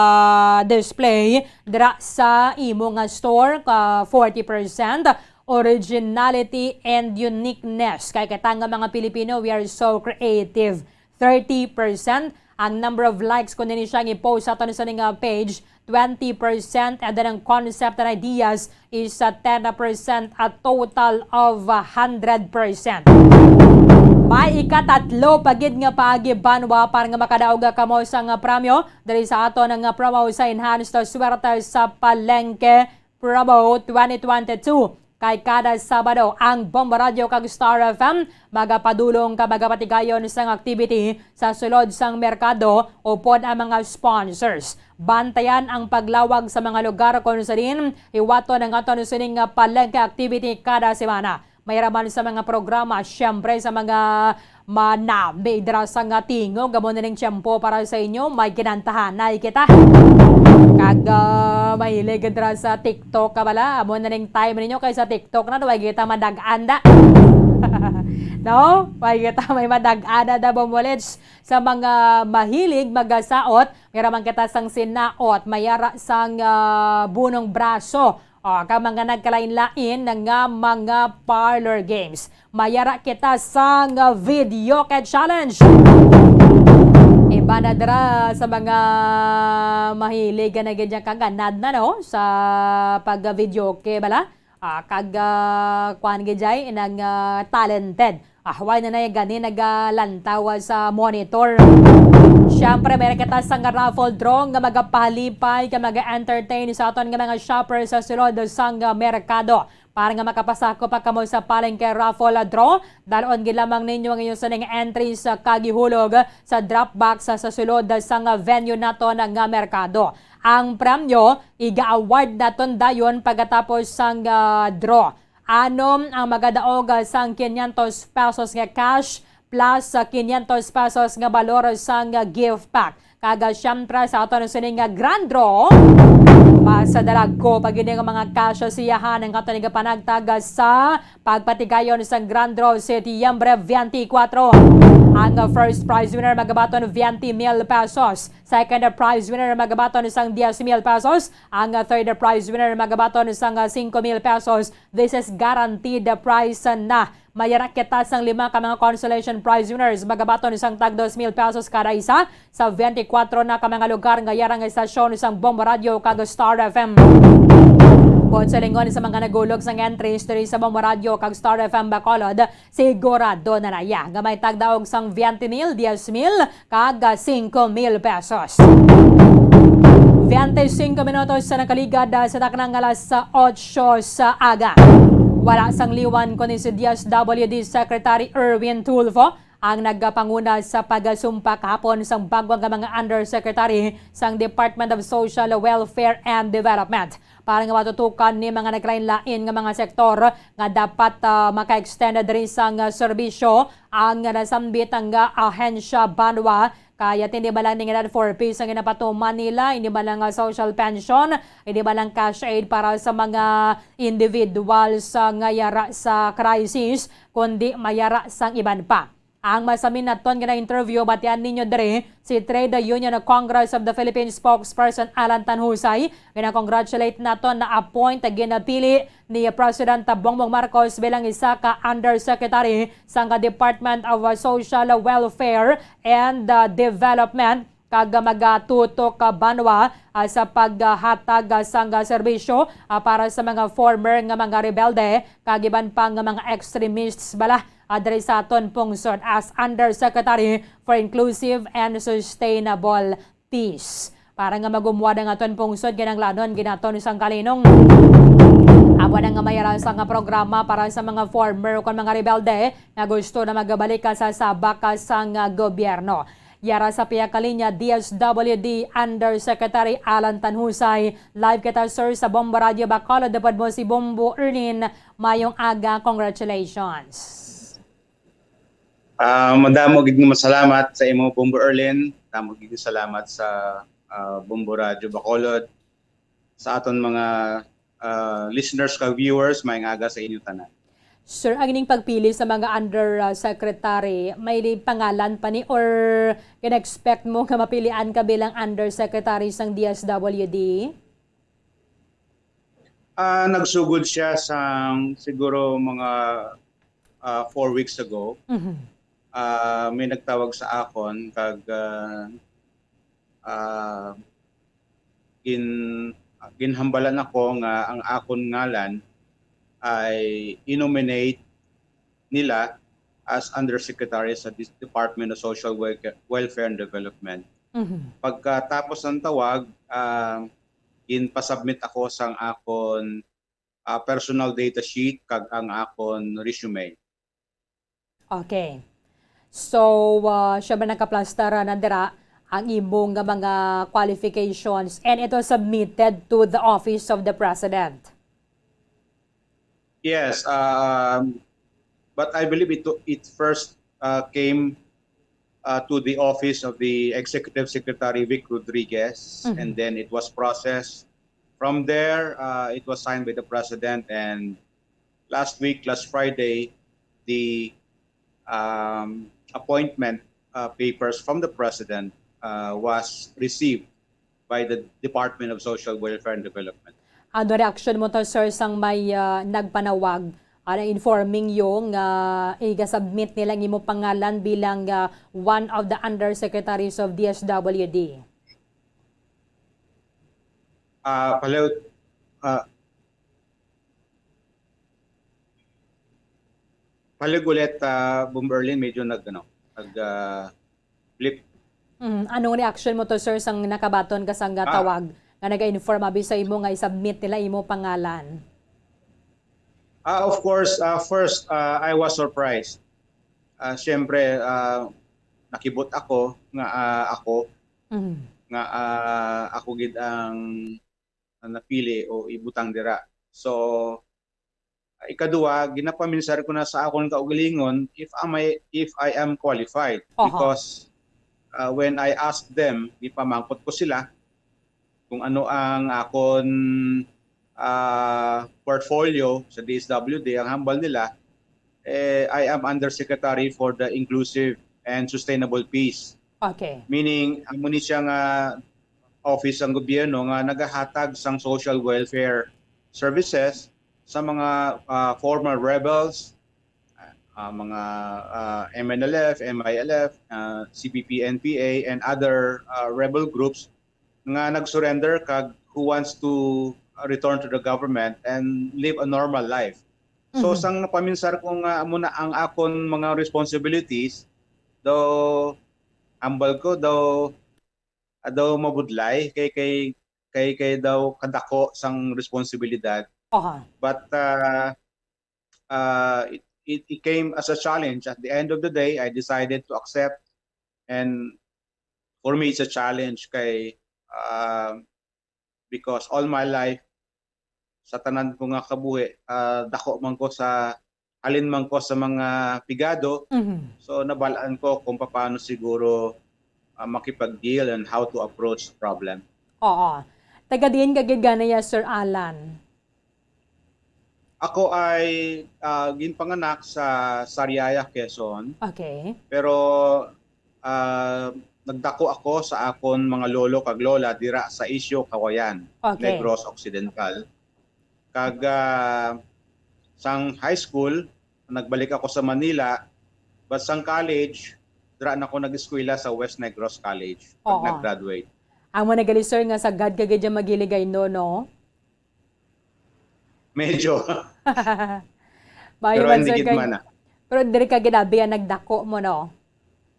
display dira sa imo nga store, ka forty percent, originality and uniqueness. Kay kita nga mga Pilipino, we are so creative. Thirty percent ang number of likes kung nini siya i-post sa aton sa ning, ah, page, twenty percent, and then ang concept and ideas is, ah, ten percent, a total of, ah, hundred percent. May ikatatlo pa gid nga paagi, banwa, para nga makadaog kamo sa nga premyo diri sa aton nga promo sa Enhanced Swerte sa Palengke Promo twenty twenty-two. Kay kada Sabado, ang Bombo Radio kag Star F M magapadulong ka magapatigayon sang activity sa sulod sang merkado upod ang mga sponsors. Bantayan ang paglawag sa mga lugar kung sa diin hiwaton ang aton sining nga palengke activity kada semana. May raman sa mga programa, siyempre sa mga manami dira sa nga tingog. Amo na ning tiyempo para sa inyo. May kinantahanay kita. Kag, ah, mahilig dira sa TikTok ka bala. Amo na ning time ninyo kay sa TikTok na, way kita madag-an da. No? Way kita may madag-an da, Bombolets. Sa mga mahilig magasaot, may raman kita sang sinaot, mayara sang, ah, bunong braso. O, ka mga nagkalain-lain nga mga parlor games. Mayara kita sang videoke challenge. Iba na dira sa mga mahilig na gid niya kaganad na, no? Sa pag-videoke bala. Ah, kag, ah, kuan gid jay nang, ah, talented. Ah, why na na gani nagalantaw sa monitor? Siyempre, may kita sang raffle draw nga magapahalipay kag maga-entertain sa aton nga mga shopper sa sulod sang, ah, merkado. Para nga makapasakop pa kamo sa palengke raffle draw, dal-on gid lamang ninyo ang inyo sining entries kag ihulog sa drop box sa, sa sulod sang venue naton nga merkado. Ang premyo, iga-award naton dayon pagkatapos sang, ah, draw. Anom ang magadaog sang quinientos pesos nga cash plus sa quinientos pesos nga balor sang gift pack. Kag, ah, siyempre, sa aton sining nga grand draw, mas dalagko pa gid nga mga cash sa iyahan ang aton igapanagtag sa pagpatigayon sang grand draw Setyembre twenty-four. Ang first prize winner magabaton twenty mil pesos. Second prize winner magabaton sang diez mil pesos. Ang third prize winner magabaton sang cinco mil pesos. This is guaranteed prize na. Mayara kita sang lima ka mga consolation prize winners, magabaton sang tag dos mil pesos kada isa sa twenty-four na ka mga lugar nga yara nga estasyon sang Bombo Radio kag Star F M. Buot silingon sa mga nagulog sang entries diri sa Bombo Radio kag Star F M Bacolod, sigurado na na iya nga may tagdaog sang twenty mil, diez mil, kag cinco mil pesos. Twenty-cinco minutos sa nakaligad, ah, sa taknang alas otso sa aga. Wala sang liwan kundi si D S W D Secretary Erwin Tulfo ang nagapanguna sa pagasumpa kahapon sang bag-o nga mga undersecretary sang Department of Social Welfare and Development. Para nga matutukan ni mga naglain-lain nga mga sektor nga dapat, ah, maka-extend diri sang, ah, serbisyo ang nasambit nga ahensya, banwa, kaya hindi man lang ninginad four Ps ang ginapatuman nila, hindi man lang, ah, social pension, hindi man lang cash aid para sa mga individuals, ah, nga yara sa crisis, kundi mayara sang iban pa. Ang masamin naton nga na-interview, batian ninyo diri si Trade Union Congress of the Philippines spokesperson Alan Tanhusay. Gina-congratulate naton na appoint, ginapili ni President Bongbong Marcos bilang isa ka undersecretary sang Department of Social Welfare and, uh, Development, kag magatutok ka banwa, ah, sa paghatag, ah, sang, ah, serbisyo, ah, para sa mga former nga mga rebelde kag iban pa nga mga extremists bala, ah, diri sa aton pungsod as Undersecretary for Inclusive and Sustainable Peace. Para nga magumwad ang aton pungsod, kinahanglanon ginaton sang kalinong. Amo na nga mayara sa nga programa para sa mga former o kon mga rebelde nga gusto na magabalik ka sa sabak ka sang, ah, gobyerno. Yara sa pihak ka linya, D S W D Undersecretary Alan Tanhusay. Live kita, sir, sa Bombo Radio Bacolod. Upod mo si Bombo Erlin. Mayong aga, congratulations. Ah, madamo gid nga masalamat sa imo, Bombo Erlin. Damo gid nga salamat sa, ah, Bombo Radyo Bacolod, sa aton mga, ah, listeners kag viewers, maayong aga sa inyo tanan. Sir, ang ining pagpili sa mga under, ah, secretary, may li-, pangalan pa ni or gina-expect mo nga mapilian ka bilang undersecretary sang D S W D? Ah, nagsugod siya sang siguro mga, ah, four weeks ago. Mhm. Ah, may nagtawag sa akon kag, ah, ah, gin-, ginhambalan ako nga ang akon ngalan ay i-nominate nila as Undersecretary sa Dis-, Department of Social Welca-, Welfare and Development. Mhm. Pagkatapos ng tawag, ah, ginpasubmit ako sang akon, ah, personal data sheet kag ang akon resume. Okay. So, ah, siya ba nakaplastar na dira ang imo nga mga qualifications and it was submitted to the office of the president? Yes, um, but I believe it, it first, uh, came, uh, to the office of the Executive Secretary Vic Rodriguez, Mhm. and then it was processed. From there, uh, it was signed by the president, and last week, last Friday, the, um, appointment, uh, papers from the president, uh, was received by the Department of Social Welfare and Development. Ano reaksyon mo to, sir, sang may, ah, nagpanawag, ah, na informing you nga iga-submit nila ang imo pangalan bilang, ah, one of the undersecretaries of D S W D? Ah, palaw-, ah, Palig ulit, ah, Bombo Erlin, medyo nag-, ano, nag, ah, blip. Mm, anong reaction mo to, sir, sang nakabaton ka sang, ah, Ah. tawag nga naga-inform abi sa imo nga i-submit nila imo pangalan? Ah, of course, ah, first, ah, I was surprised. Ah, siyempre, ah, nakibot ako nga, ah, ako, Mhm. nga, ah, ako gid ang, ang napili o ibutang dira. So, ikaduha, ginapaminsar ko na sa akon kaugalingon if am I, if I am qualified. Aha. Because, ah, when I asked them, gipamangkot ko sila kung ano ang akon, ah, portfolio sa D S W D, ang hambal nila, eh, I am Undersecretary for the Inclusive and Sustainable Peace. Okay. Meaning, amo ni siya nga office ang gobyerno nga nagahatag sang social welfare services sa mga, ah, former rebels, ah, mga, ah, M N L F, M I L F, ah, C P P, N P A, and other, ah, rebel groups nga nag-surrender kag who wants to, uh, return to the government and live a normal life. So, Mhm. sang napaminsar ko nga amo na ang akon mga responsibilities, daw hambal ko, daw, ah, daw mabudlay kay, kay, kay, kay daw kadako sang responsibilidad. Aha. But, uh, uh, it, it, it came as a challenge. At the end of the day, I decided to accept. And for me, it's a challenge kay, uh, because all my life, sa tanan ko nga kabuhi, uh, dako man ko sa, halin man ko sa mga pigado. Mhm. So, nabalaan ko kung paano siguro, uh, makipag-deal and how to approach the problem. Oo. Taga diin ka gid gani ya, Sir Alan? Ako ay, ah, ginpanganak sa Sariaya, Quezon. Okay. Pero, ah, nagdako ako sa akon mga lolo kag lola dira sa Isio, Cauayan, Okay. Negros Occidental. Kag, ah, sang high school, nagbalik ako sa Manila. But sang college, dira na ako nag-eskwela sa West Negros College pag Oo. nag-graduate. Amo na gali, sir, nga sagad ka gid ya mag-Hiligaynon, no? Medyo. Maayo Pero man, hindi sir, gid kay, man, ah. Pero diri ka gid abi ang nagdako mo, no?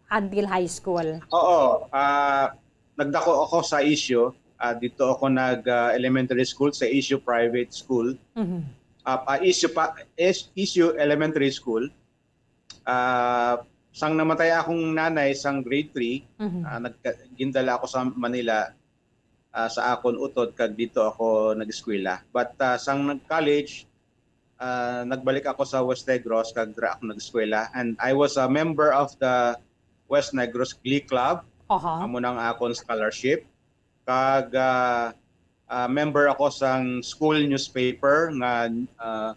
Until high school. Oo, ah, nagdako ako sa Isio. Ah, dito ako nag, ah, elementary school sa Isio Private School. Mhm. Ah, ah, Isio pa, Is-, Isio Elementary School. Ah, sang namatay akong nanay sang grade three, Mhm. ah, nagka-, gindala ako sa Manila, ah, sa akon utod kag dito ako nag-eskwela. But, ah, sang nag-college, ah, nagbalik ako sa West Negros kag dira ako nag-eskwela, and I was a member of the West Negros Glee Club. Aha. Amo nang akon scholarship, kag ah, ah, member ako sang school newspaper nga ah,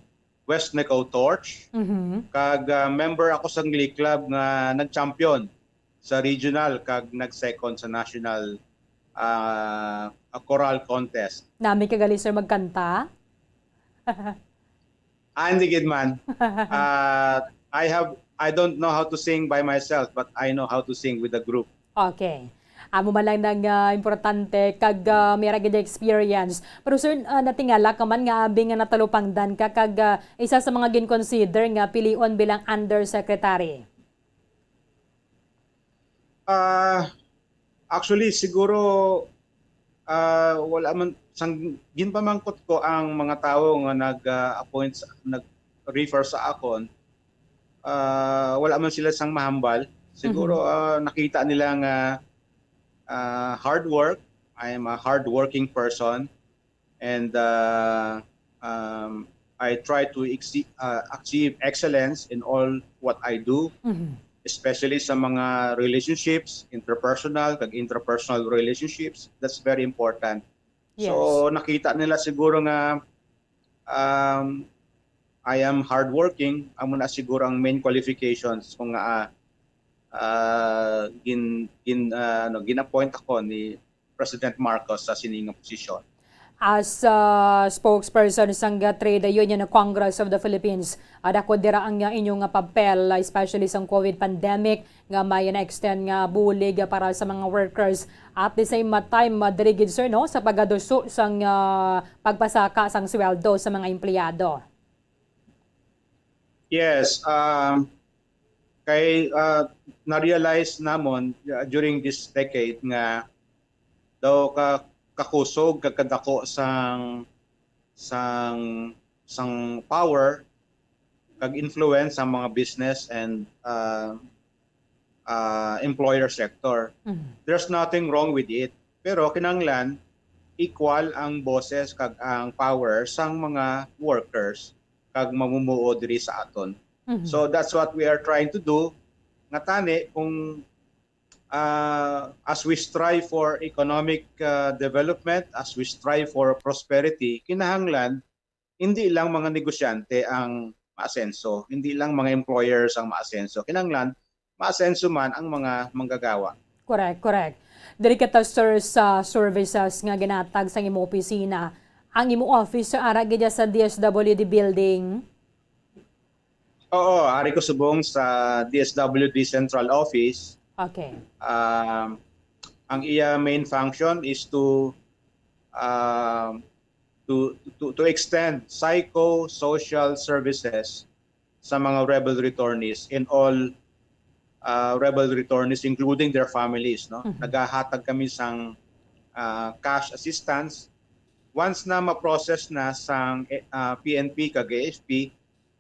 West Negro Torch, Mhm. kag ah, member ako sang Glee Club nga nag-champion sa regional kag nag-second sa national ah, ah, choral contest. Nami ka gali, sir, magkanta? Ah, hindi gid man. Ah, I have I don't know how to sing by myself, but I know how to sing with a group. Okay. Amo man lang nang ah, importante kag ah, may ra gid experience. Pero sir, ah, natingala ka man nga abi nga natalupangdan ka kag ah, isa sa mga gin-consider nga pilion bilang undersecretary. Ah, actually, siguro ah, wala man sang ginpamangkot ko ang mga tawo nga nag-appoint sa, nag-refer sa akon. Ah, wala man sila sang mahambal. Siguro Mhm. ah, nakita nila nga ah, hard work. I am a hard-working person, and ah, um, I try to exi- ah, achieve excellence in all what I do, Mhm. especially sa mga relationships, interpersonal kag intrapersonal relationships. That's very important. Yes. So nakita nila siguro nga um, I am hardworking, amo na siguro ang main qualifications kung nga ah, gin, gin, ah, ano, gin-appoint ako ni President Marcos sa sini nga posisyon. As ah, spokesperson sang Trade Union Congress of the Philippines, ah, dako dira ang ah, inyo nga papel, ah, especially sang COVID pandemic nga may na-extend nga bulig ah, para sa mga workers. At the same time, ah, diri gid, sir, no, sa pagaduso sang ah, pagpasaka sang sweldo sa mga empleyado. Yes, um, kay ah, na-realize namon ah, during this decade nga daw ka kakusog kag kadako sang sang sang power kag influence sa mga business and ah, ah, employer sector. Mhm. There's nothing wrong with it. Pero kinahanglan equal ang boses kag ang power sang mga workers kag mamumuo diri sa aton. Mhm. So that's what we are trying to do. Nga tani kung ah, as we strive for economic ah, development, as we strive for prosperity, kinahanglan hindi lang mga negosyante ang maasenso, hindi lang mga employers ang maasenso. Kinahanglan maasenso man ang mga manggagawa. Correct, correct. Diri kita, sir, sa services nga ginatag sa imo opisina. Ang imo office, sir, ara gid sa D S W D building? Oo, ari ko subong sa D S W D Central Office. Okay. Um, ang iya main function is to um, to, to to extend psychosocial services sa mga rebel returnees and all uh, rebel returnees, including their families, no? Mhm. Nagahatag kami sang uh, cash assistance once na ma-process na sang uh, P N P kag A F P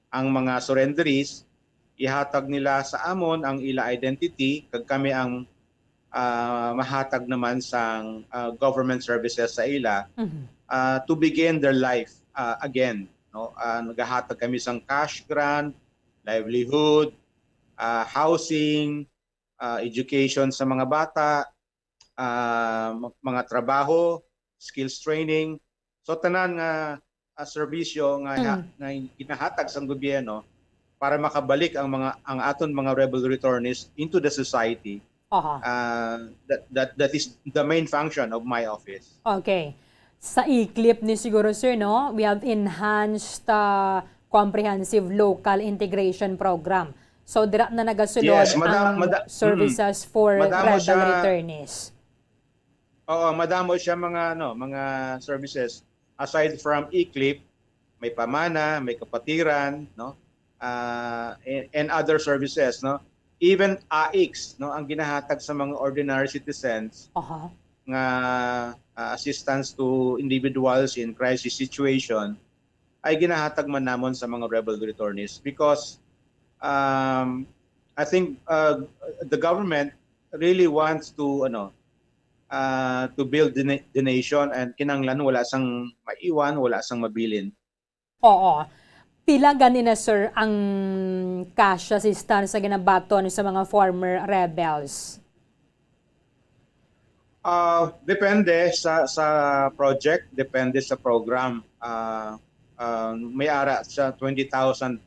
ang mga surrenderies, ihatag nila sa amon ang ila identity kag kami ang ah, mahatag naman sang ah, government services sa ila Mhm. ah, to begin their life ah, again, no? Ah, nagahatag kami sang cash grant, livelihood, ah, housing, ah, education sa mga bata, ah, ma- mga trabaho, skills training. So tanan nga ah, serbisyo nga ha- Mm. nga ginahatag sang gobyerno para makabalik ang mga ang aton mga rebel returnees into the society. Aha. Ah, that that that is the main function of my office. Okay. Sa E-CLIP ni siguro, sir, no? We have enhanced ah, comprehensive local integration program. So dira na nagasulod Yes, madam- ang mada- mm. services for Madamo rebel siya. returnees. Oo, madamo siya mga ano, mga services. Aside from E-CLIP, may pamana, may kapatiran, no? Ah, and, and other services, no? Even A I Cs, no, ang ginahatag sa mga ordinary citizens Aha. nga ah, assistance to individuals in crisis situation ay ginahatag man namon sa mga rebel returnees because um, I think uh, the government really wants to ano uh, to build the, na- the nation and kinanglan wala sang maiwan, wala sang mabilin. Oo. Pila gani na, sir, ang cash assistance sa ginabaton sa mga former rebels? Ah, depende sa sa project, depende sa program. Ah, ah, may ara sa twenty thousand,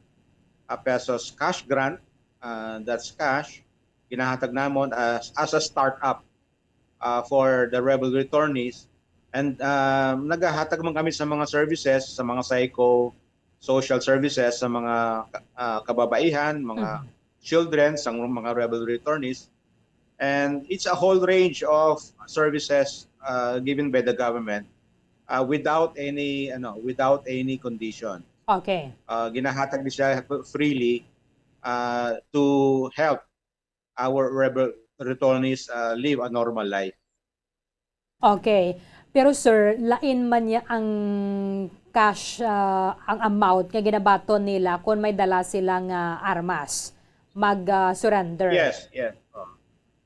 ah, pesos cash grant, ah, that's cash. Ginahatag namon as, as a startup, ah, for the rebel returnees. And, ah, nagahatag man kami sa mga services, sa mga psycho social services, sa mga, ah, kababaihan, mga Mhm. children, sa mga rebel returnees. And it's a whole range of services, ah, given by the government, ah, without any, ano, without any condition. Okay. Ah, ginahatag ni siya freely, ah, to help our rebel returnees, ah, live a normal life. Okay. Pero sir, lain man niya ang cash, ah, ang amount nga ginabaton nila kung may dala sila nga armas, mag, ah, surrender. Yes, yes. Oh.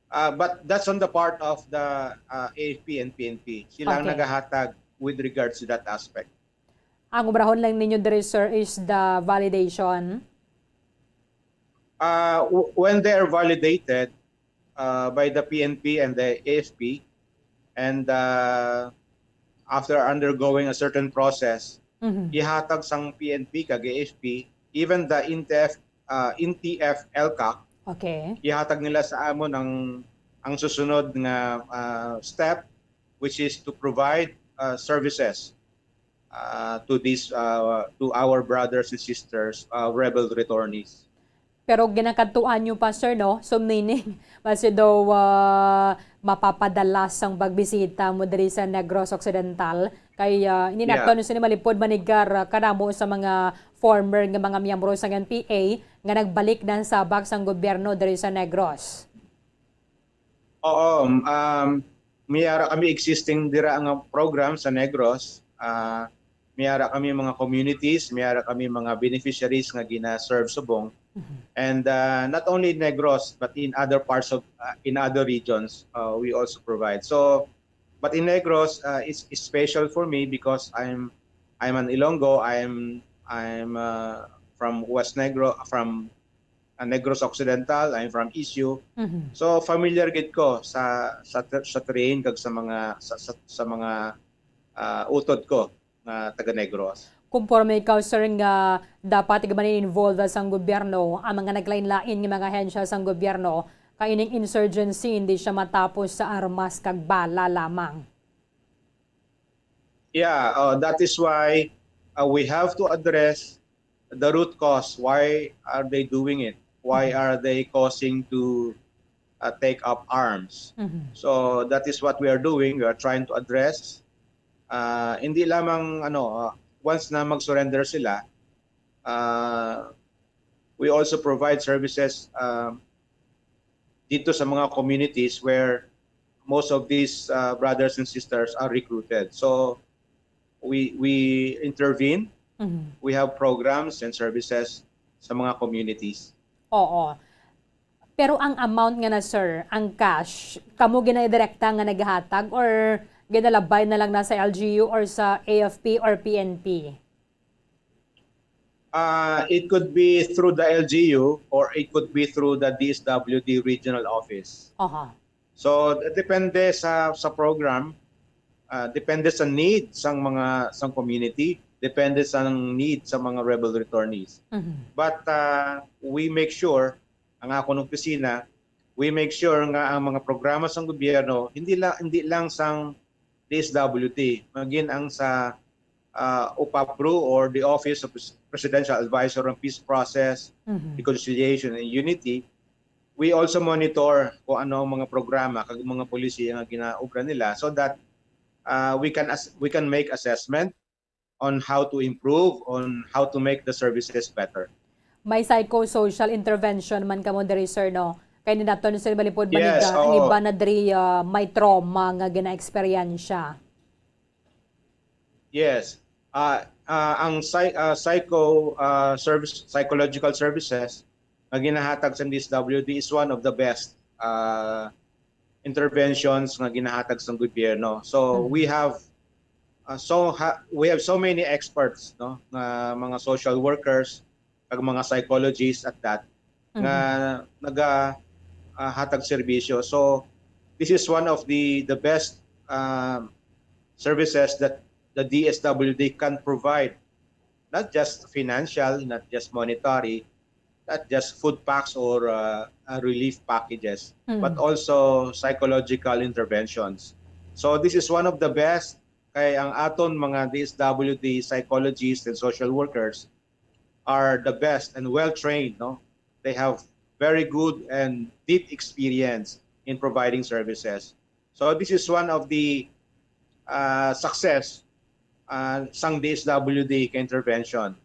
Ah, but that's on the part of the, ah, A F P and P N P. Sila ang Okay. nagahatag with regards to that aspect. Ang obrahon lang ninyo diri, sir, is the validation. Uh, w- when they are validated uh, by the P N P and the A F P, and uh, after undergoing a certain process, Mhm. ihatag sang P N P kag A F P, even the N T F, uh, N T F ELCAC, Okay. ihatag nila sa amon ang ang susunod nga uh, step, which is to provide uh, services uh, to these uh, to our brothers and sisters, uh, rebel returnees. Pero ginakadtuan nyo pa, sir, no? So, meaning, basi daw ah, mapapadala sang pagbisita mo diri sa Negros Occidental. Kay uh, ininakto Yeah. nyo sini malipod manigar ah, kanamo sa mga former nga mga miyembro sang N P A nga nagbalik na ang sabak sang gobyerno diri sa Negros. Oo, um, may ara kami existing dira nga program sa Negros. Ah, may ara kami mga communities, may ara kami mga beneficiaries nga gina-serve subong. Mhm. And uh, not only in Negros, but in other parts of, uh, in other regions, uh, we also provide. So, but in Negros, uh, it's, it's special for me because I'm I'm an Ilonggo. I'm I'm uh, from West Negros, from uh, Negros Occidental. I'm from Isyu. Mhm. So familiar gid ko sa sa ter- sa terrain kag sa mga sa, sa, sa mga uh, utod ko nga taga Negros. Kumporme ikaw, sir, nga dapat gid man involved sang gobyerno ang mga naglain-lain nga mga ahensya sang gobyerno, kay ining insurgency hindi siya matapos sa armas kag bala lamang. Yeah, uh, that is why uh, we have to address the root cause. Why are they doing it? Why Mhm. are they causing to uh, take up arms? Mhm. So that is what we are doing. We are trying to address. Uh, hindi lamang ano, uh, once na mag-surrender sila, uh, we also provide services uh, dito sa mga communities where most of these uh, brothers and sisters are recruited. So we we intervene. Mhm. We have programs and services sa mga communities. Oo. Pero ang amount nga na, sir, ang cash, kamo ginadirekta nga naghatag or ginalabay na lang na sa L G U or sa A F P or P N P? Uh, it could be through the L G U or it could be through the D S W D regional office. Aha. So depende sa sa program, uh, depende sa need sang mga sang community, depende sa need sa mga rebel returnees. Mhm. But uh, we make sure, ang akong opisina, we make sure nga ang mga programa sang gobyerno hindi lang hindi lang sang D S W D, magin ang sa uh, OPAPRU or the Office of Pres- Presidential Advisor on Peace Process, Mhm. Reconciliation and Unity, we also monitor kung ano ang mga programa kag mga polisiya nga ginaobra nila so that uh, we can as- we can make assessment on how to improve, on how to make the services better. May psychosocial intervention man kamo diri, sir, no? Kay ninaton, sir, malipod Yes, maniga, ang oo. Iba na diri ah, may trauma nga gina-eksperyensya. Yes. Ah, ah, ang psy- ah, psycho ah, service psychological services nga ginahatag sa D S W D is one of the best ah, interventions nga ginahatag sa gobyerno. So Mhm. we have uh, so ha- we have so many experts, no, nga mga social workers, kag mga psychologists at that, nga naga ah, hatag serbisyo. So this is one of the the best um, services that the D S W D can provide, not just financial, not just monetary, not just food packs or uh, uh, relief packages, but also psychological interventions. So this is one of the best. Kay ang aton mga D S W D psychologists and social workers are the best and well trained, no? They have very good and deep experience in providing services. So this is one of the uh, success uh, sang D S W D ka intervention.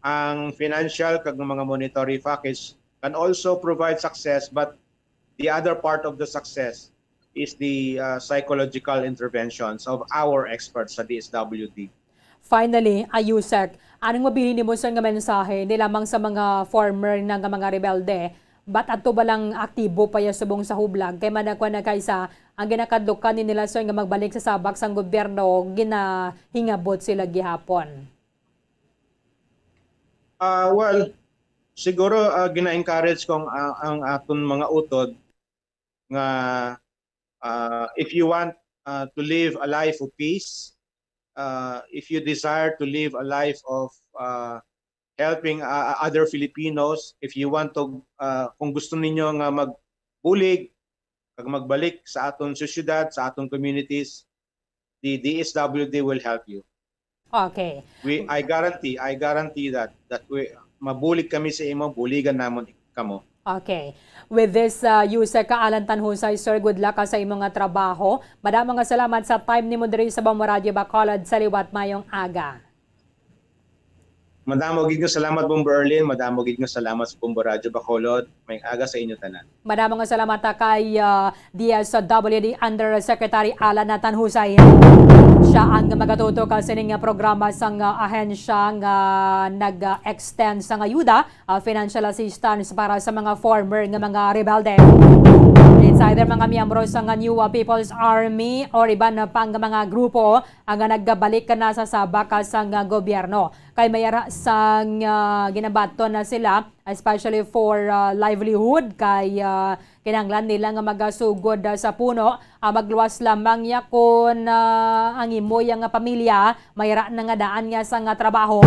Ang financial kag mga monetary package can also provide success, but the other part of the success is the uh, psychological interventions of our experts sa D S W D. Finally, a USEC, anong mabilin nimo, sir, nga mensahe, hindi lamang sa mga former na nga mga rebelde, but adto ba lang aktibo pa ya subong sa hublag? Kay manakwa na kaysa ang ginakadlukan ni nila, sir, nga magbalik sa sabak sang gobyerno, ginahingabot sila gihapon. Ah, well, siguro uh, gina-encourage kong uh, ang aton mga utod nga uh, if you want uh, to live a life of peace, uh, if you desire to live a life of uh, helping uh, other Filipinos, if you want to, uh, kung gusto ninyo nga magbulig kag magbalik sa aton sosyedad, sa aton communities, the D S W D will help you. Okay. We, I guarantee, I guarantee that that we mabulig kami sa imo, buligan namon kamo. Okay. With this, uh, USEC Alan Tanhusay, sir, good luck ka sa imo nga trabaho. Madamo nga salamat sa time nimo diri sa Bombo Radyo Bacolod. Sa liwat, mayong aga. Madamo gid nga salamat, Bombo Erlin. Madamo gid nga salamat sa Bombo Radyo Bacolod. May aga sa inyo tanan. Madamo nga salamat, ah, kay, ah, D S W D Undersecretary Alan Tanhusay. Siya ang magatutok, ah, sining, ah, programa sang, ah, ahensya nga nag-extend sang ayuda, ah, financial assistance para sa mga former nga mga rebelde. Inside mga miyembro sang, ah, New, ah, People's Army or iban, ah, pang mga grupo ang, ah, nagabalik na sa sabak, ah, sang, ah, gobyerno. Kay may ara sang, ah, ginabaton na sila, especially for, ah, livelihood, kay, ah, kinahanglan nila nga magasugod, ah, sa puno, ah, magluwas lamang ya kon, ah, ang imo ya nga pamilya may ra na nga daan nga sa nga trabaho.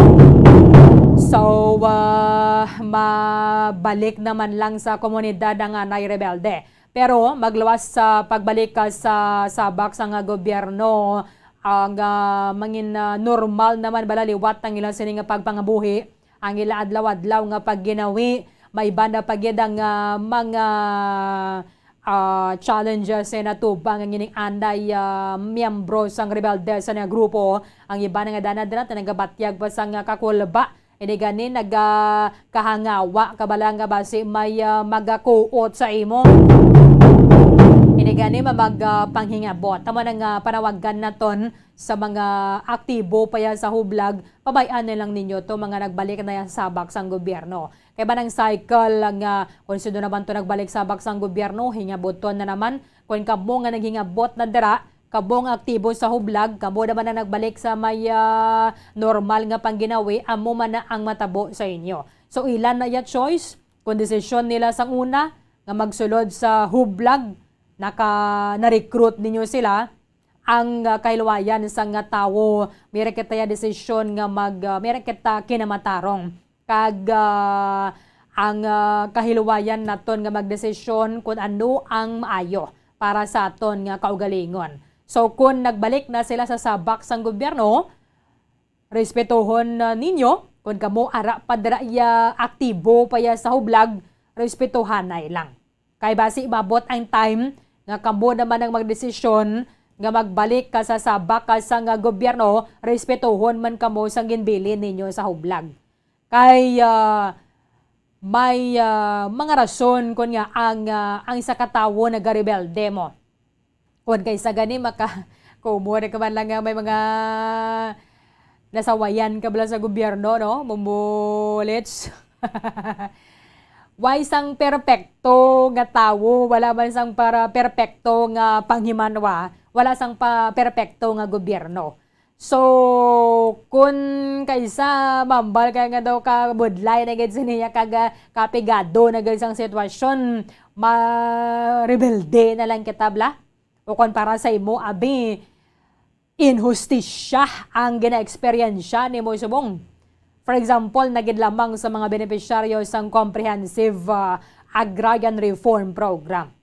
So, ah, mabalik naman lang sa komunidad ang anay rebelde. Pero magluwas sa pagbalik ka sa sabak sa nga gobyerno, ang, ah, mangin, ah, normal naman bala liwat ang ilang sini nga pagpangabuhi, ang ila adlaw-adlaw nga pagginawi, may banda pa gid ang, ah, mga, ah, challenges nga natubang ang ining anay, ah, miyembro sang rebelde sa nga grupo. Ang iba nga dana dira nagabatyag pa sang, ah, kakulba. Ini gani nagakahangawa ka bala nga basi may, ah, magakuot sa imo. Ini gani mamag, ah, panghingabot. Tama na nga panawagan naton sa mga aktibo pa yan sa hublag, pabay-an na lang ninyo to mga nagbalik na yan sa sabak sang gobyerno. Kay ba nang cycle nga kung sino naman to nagbalik sa sabak sang gobyerno, hingaboton na naman. Kung kamo nga naghingabot na dira, kamo nga aktibo sa hublag, kamo naman na nagbalik sa may, ah, normal nga pangginawi, amo man na ang matabo sa inyo. So, ilan na ya choice? Kung desisyon nila sang una nga magsulod sa hublag, naka, na-recruit ninyo sila, ang, ah, kahilwayan sang nga tawo, mira kita ya desisyon nga mag, ah, mira kita kinamatarong. Kag, ah, ang, ah, kahilwayan naton nga magdesisyon kung ano ang maayo para sa aton nga kaugalingon. So, kung nagbalik na sila sa sabak sang gobyerno, respetuhon, ah, ninyo. Kung kamo ara pa dira ya aktibo pa ya sa hublag, respetuhanay lang. Kay basi maabot ang time nga kamo naman ang magdesisyon nga magbalik ka sa sabak ka sa nga gobyerno, respetuhon man kamo sa ginbilin ninyo sa hublag. Kay, ah, may, ah, mga rason kon nga ang, ah, ang isa ka tawo nagarebelde mo. Kon kay sa gani maka-, kumore ka man lang nga may mga nasawayan ka bala sa gobyerno, no? Mumulits. Way sang perpekto nga tawo, wala man sang para perpekto nga panghimanwa, wala sang pa perpekto nga gobyerno. So, kun kaisa, mambal kay nga daw kabudlay na gid siniya, kag, ah, kapigado na gid sang sitwasyon, marebelde na lang kita, bala. O kon para sa imo, abi, inhustisya ang gina-eksperyensya nimo subong. For example, na gid lamang sa mga benepisyaryo sang Comprehensive, ah, Agrarian Reform Program,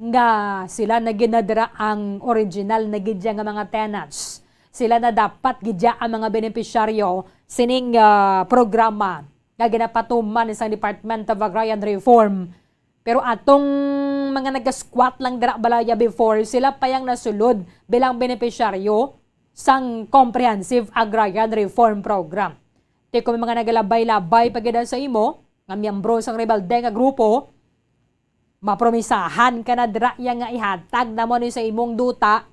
nga sila na gid na dira ang original na gid nga mga tenants. Sila na dapat gid ang mga benepisyaryo sining, ah, programa nga ginapatuman sang Department of Agrarian Reform. Pero atong mga naga-squat lang dira balaya before, sila pa yang nasulod bilang benepisyaryo sang Comprehensive Agrarian Reform Program. Ti kung mga nagalabay-labay pa gid sa imo, nga miyembro sang rebelde nga grupo, mapromisahan ka na dira ya nga ihatag namo ni sa imong duta,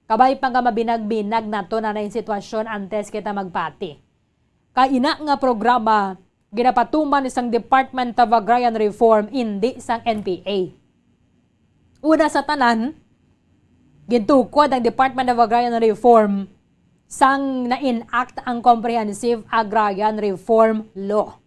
kabay pa nga mabinag-binag nato na na yung sitwasyon antes kita magpati. Kay ina nga programa, ginapatuman sang Department of Agrarian Reform, indi sang N P A. Una sa tanan, gintukod ang Department of Agrarian Reform sang na-enact ang Comprehensive Agrarian Reform Law.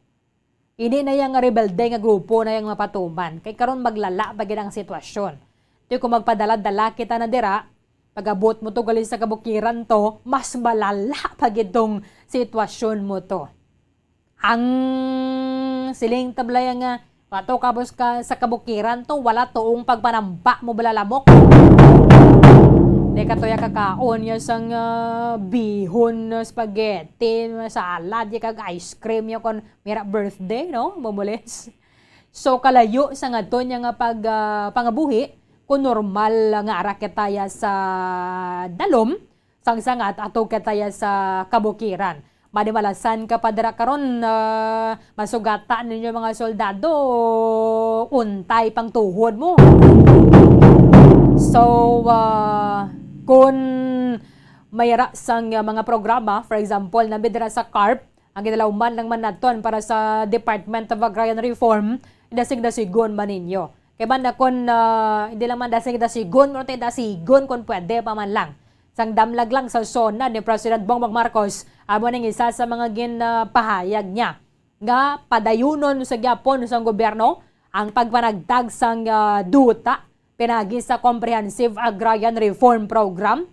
Ini na yang rebelde nga grupo na yang mapatuman. Kay karon maglala pa gid ang sitwasyon. Ti kung magpadala-dala kita na dira, pag-abot mo to gali sa kabukiran to, mas malala pa gid tong sitwasyon mo to. Ang siling tablaya nga, "Wato kabos ka sa kabukiran to, wala toong pagpanamba mo bala lamok." Di ka to ya kakaon ya sang, ah, bihon, spaghetti, salad, ya kag ice cream, ya kon mira birthday, no? Mumulis. So, kalayo sa ngadto niya nga pag, ah, pangabuhi, kung normal nga ara kita ya sa dalom, sang sangat ato kita ya sa kabukiran. Manimalasan ka pa dira karon, ah, masugata ninyo mga soldado, untay pang tuhod mo. So, ah, kun may ra sang, ah, mga programa, for example, nabi dira sa CARP, ang ginalauman lang man naton para sa Department of Agrarian Reform, dasig-dasigon man ninyo. Kay banda kun, ah, hindi lang man dasig-dasigon, pero tayo dasigon kun pwede pa man lang. Sang damlag lang sa SONA ni President Bongbong Marcos, amo ning isa sa mga ginpahayag niya nga padayunon sa gyapon sang gobyerno ang pagpanagtag sang, ah, duta pinagi sa Comprehensive Agrarian Reform Program,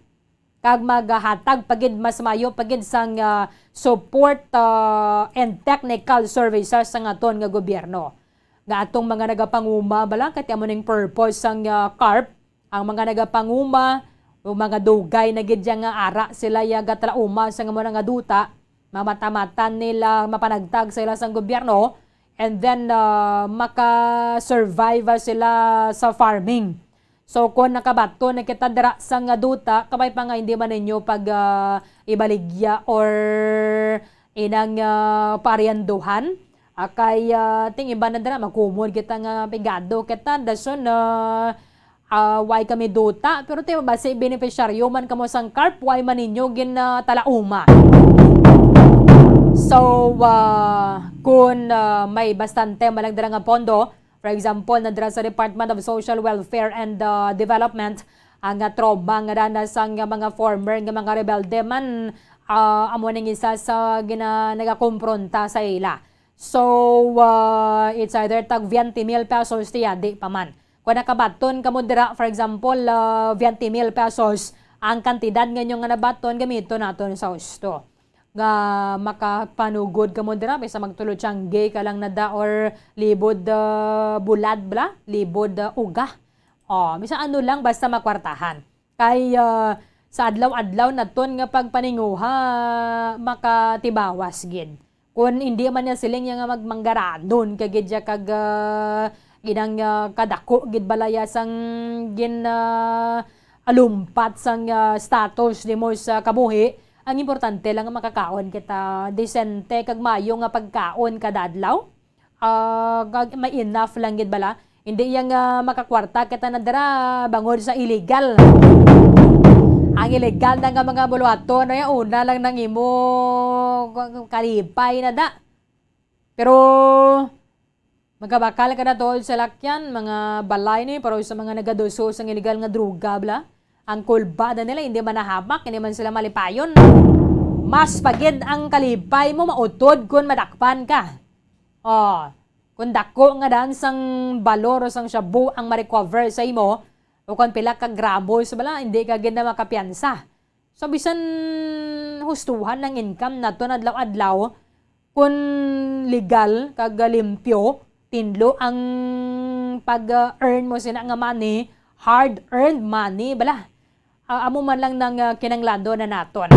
kag maghatag pa gid mas mayo pa gid sang, ah, support, ah, and technical services sang aton nga gobyerno. Nga atong mga nagapanguma bala, kay amo ning purpose sang, ah, CARP, ang mga nagapanguma o mga dugay na gid ya nga ara sila ya gatalauma sang amo na nga duta, mamata-mata nila mapanagtag sa ila sang gobyerno, and then, ah, maka-survive sila sa farming. So, kung nakabaton na kita dira sa nga duta, kabay pa nga hindi man ninyo pag, ah, ibaligya or inang, ah, paarianduhan. Ah, kay, ah, ting iba na dira, magkumod kita nga pigado kita, dason, ah, ah, why kami duta? Pero ti basi benepisyaryo man kamo sang CARP, why man ninyo gin, ah, talauma? So, ah, kung, ah, may bastante man lang dira nga pondo, for example, na dira sa Department of Social Welfare and, ah, Development, ang, ah, trauma nga dana sang mga former nga mga rebelde man, ah, amo ning isa sa gina-, nagakompronta sa ila. So, ah, it's either tag veinte mil pesos tiya, di pa man. Kung nakabaton kamo dira, for example, ah, veinte mil pesos ang kantidad nga inyo nga nabaton, gamiton naton sa husto. Nga makapanugod kamo dira, bisan magtulo tiyangge ka lang na da or libod, ah, bulad bala, libod, ah, uga. Oh, bisan ano lang, basta makwartahan. Kay, ah, sa adlaw-adlaw naton nga pagpaninguha, makatibawas gid. Kun hindi man niya siling niya nga magmanggaranon ka gid siya kag, ah, inang, ah, kadako gid balaya sang gin, ah, alumpat sang, ah, status nimo sa kabuhi. Ang importante lang nga makakaon kita, disente kag mayo nga pagkaon kada adlaw. Ah, kag may enough lang gid bala. Hindi yang, ah, makakwarta kita na dira bangod sa illegal. Ang illegal na nga mga buluhaton, ay una lang nang imo kalipay na da. Pero magkabakal ka na tuod sa lakyan, mga balay ni, pero sa mga nagaduso sa illegal nga droga, bala. Ang kulba na nila, hindi man nahamak, hindi man sila malipayon. Mas pagid ang kalipay mo mautod kon madakpan ka. Oh, kung dako nga daan sang balor o sang shabu ang ma-recover sa imo, o kung pila ka gramos bala, hindi ka gid na makapiyansa. So, bisan hustuhan ang income naton adlaw-adlaw, kun legal kag limpyo, tinlo ang pag-earn mo sina nga money, hard-earned money bala. Ah, amo man lang nang, ah, kinanglanon na naton.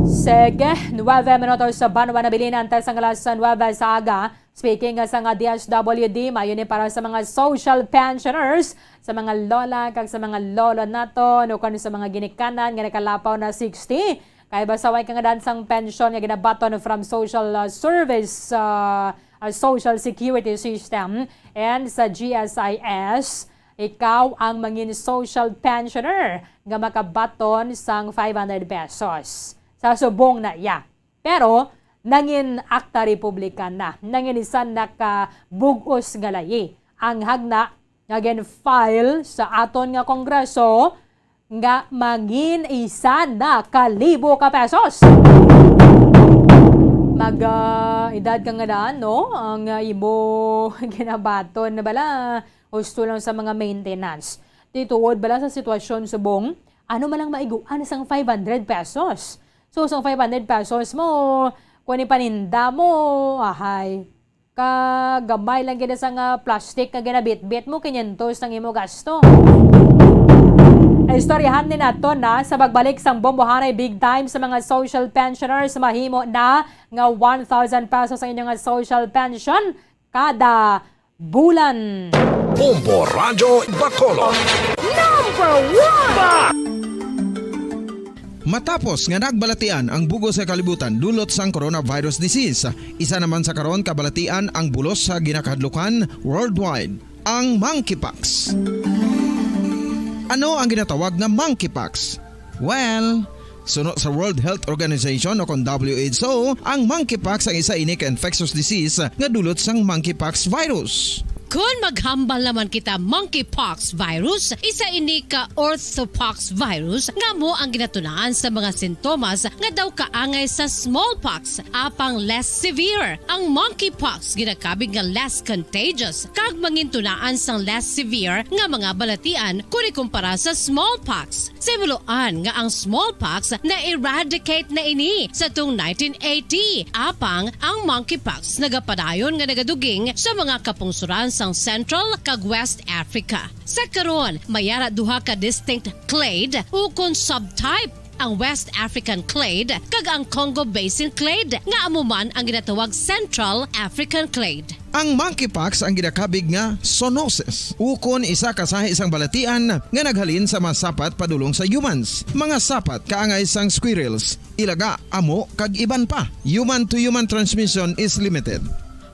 Sige, nuebe minutos sa banwa na bilin antes ang alas nuebe sa aga. Speaking nga sa nga D S W D, mayo ni para sa mga social pensioners, sa mga lola kag sa mga lolo naton, ukon sa mga ginikanan nga nakalapaw na sixty. Kay basta way ka nga daan sang pensyon nga ginabaton from social, uh, service, uh, uh, social security system and sa G S I S, ikaw ang mangin social pensioner nga makabaton sang five hundred pesos sa subong na iya. Pero nangin akta republikana, nangin isa nakabug-os nga layi ang hagna nga gin-file sa aton nga Kongreso nga mangin isa na ka libo ka pesos. Mag, ah, edad ka nga daan, no? Ang, ah, imo ginabaton na bala, husto lang sa mga maintenance. Di tuod bala sa sitwasyon subong, ano man ang maiguan sang five hundred pesos? So, sang five hundred pesos mo, kung ipaninda mo, ahay, kagamay lang gid sa nga plastic nga ginabitbit mo, kinyentos ang imo gasto. Istoryahan ni nato na sa pagbalik sang Bombohanay Big Time sa mga social pensioners, mahimo na nga one thousand pesos ang inyo nga social pension kada bulan. Bombo Radyo Bacolod. Number one! Matapos nga nagbalatian ang bugos sa kalibutan dulot sang coronavirus disease, isa naman sa karon kabalatian ang bulos sa ginakahadlukan worldwide, ang monkeypox. Ano ang ginatawag nga monkeypox? Well, suno sa World Health Organization o kon W H O, ang monkeypox ang isa ini ka infectious disease nga dulot sang monkeypox virus. Kon maghambal naman kita monkeypox virus, isa ini ka orthopox virus nga amo ang ginatunaan sa mga sintomas nga daw kaangay sa smallpox, apang less severe. Ang monkeypox ginakabig nga less contagious kag mangintunaan sang less severe nga mga balatian kon ikumpara sa smallpox. Sa himuloan nga ang smallpox na-eradicate na ini sa tung nineteen eighty, apang ang monkeypox nagapadayon nga nagaduging sa mga kapungsoran sang Central kag West Africa. Sa karon, may ara duha ka distinct clade ukon subtype, ang West African clade kag ang Congo Basin clade, nga amo man ang ginatawag Central African clade. Ang monkeypox ang ginakabig nga zoonosis, ukon isa ka sahi sang balatian nga naghalin sa mga sapat padulong sa humans. Mga sapat kaangay sang squirrels, ilaga, amo, kag iban pa. Human to human transmission is limited.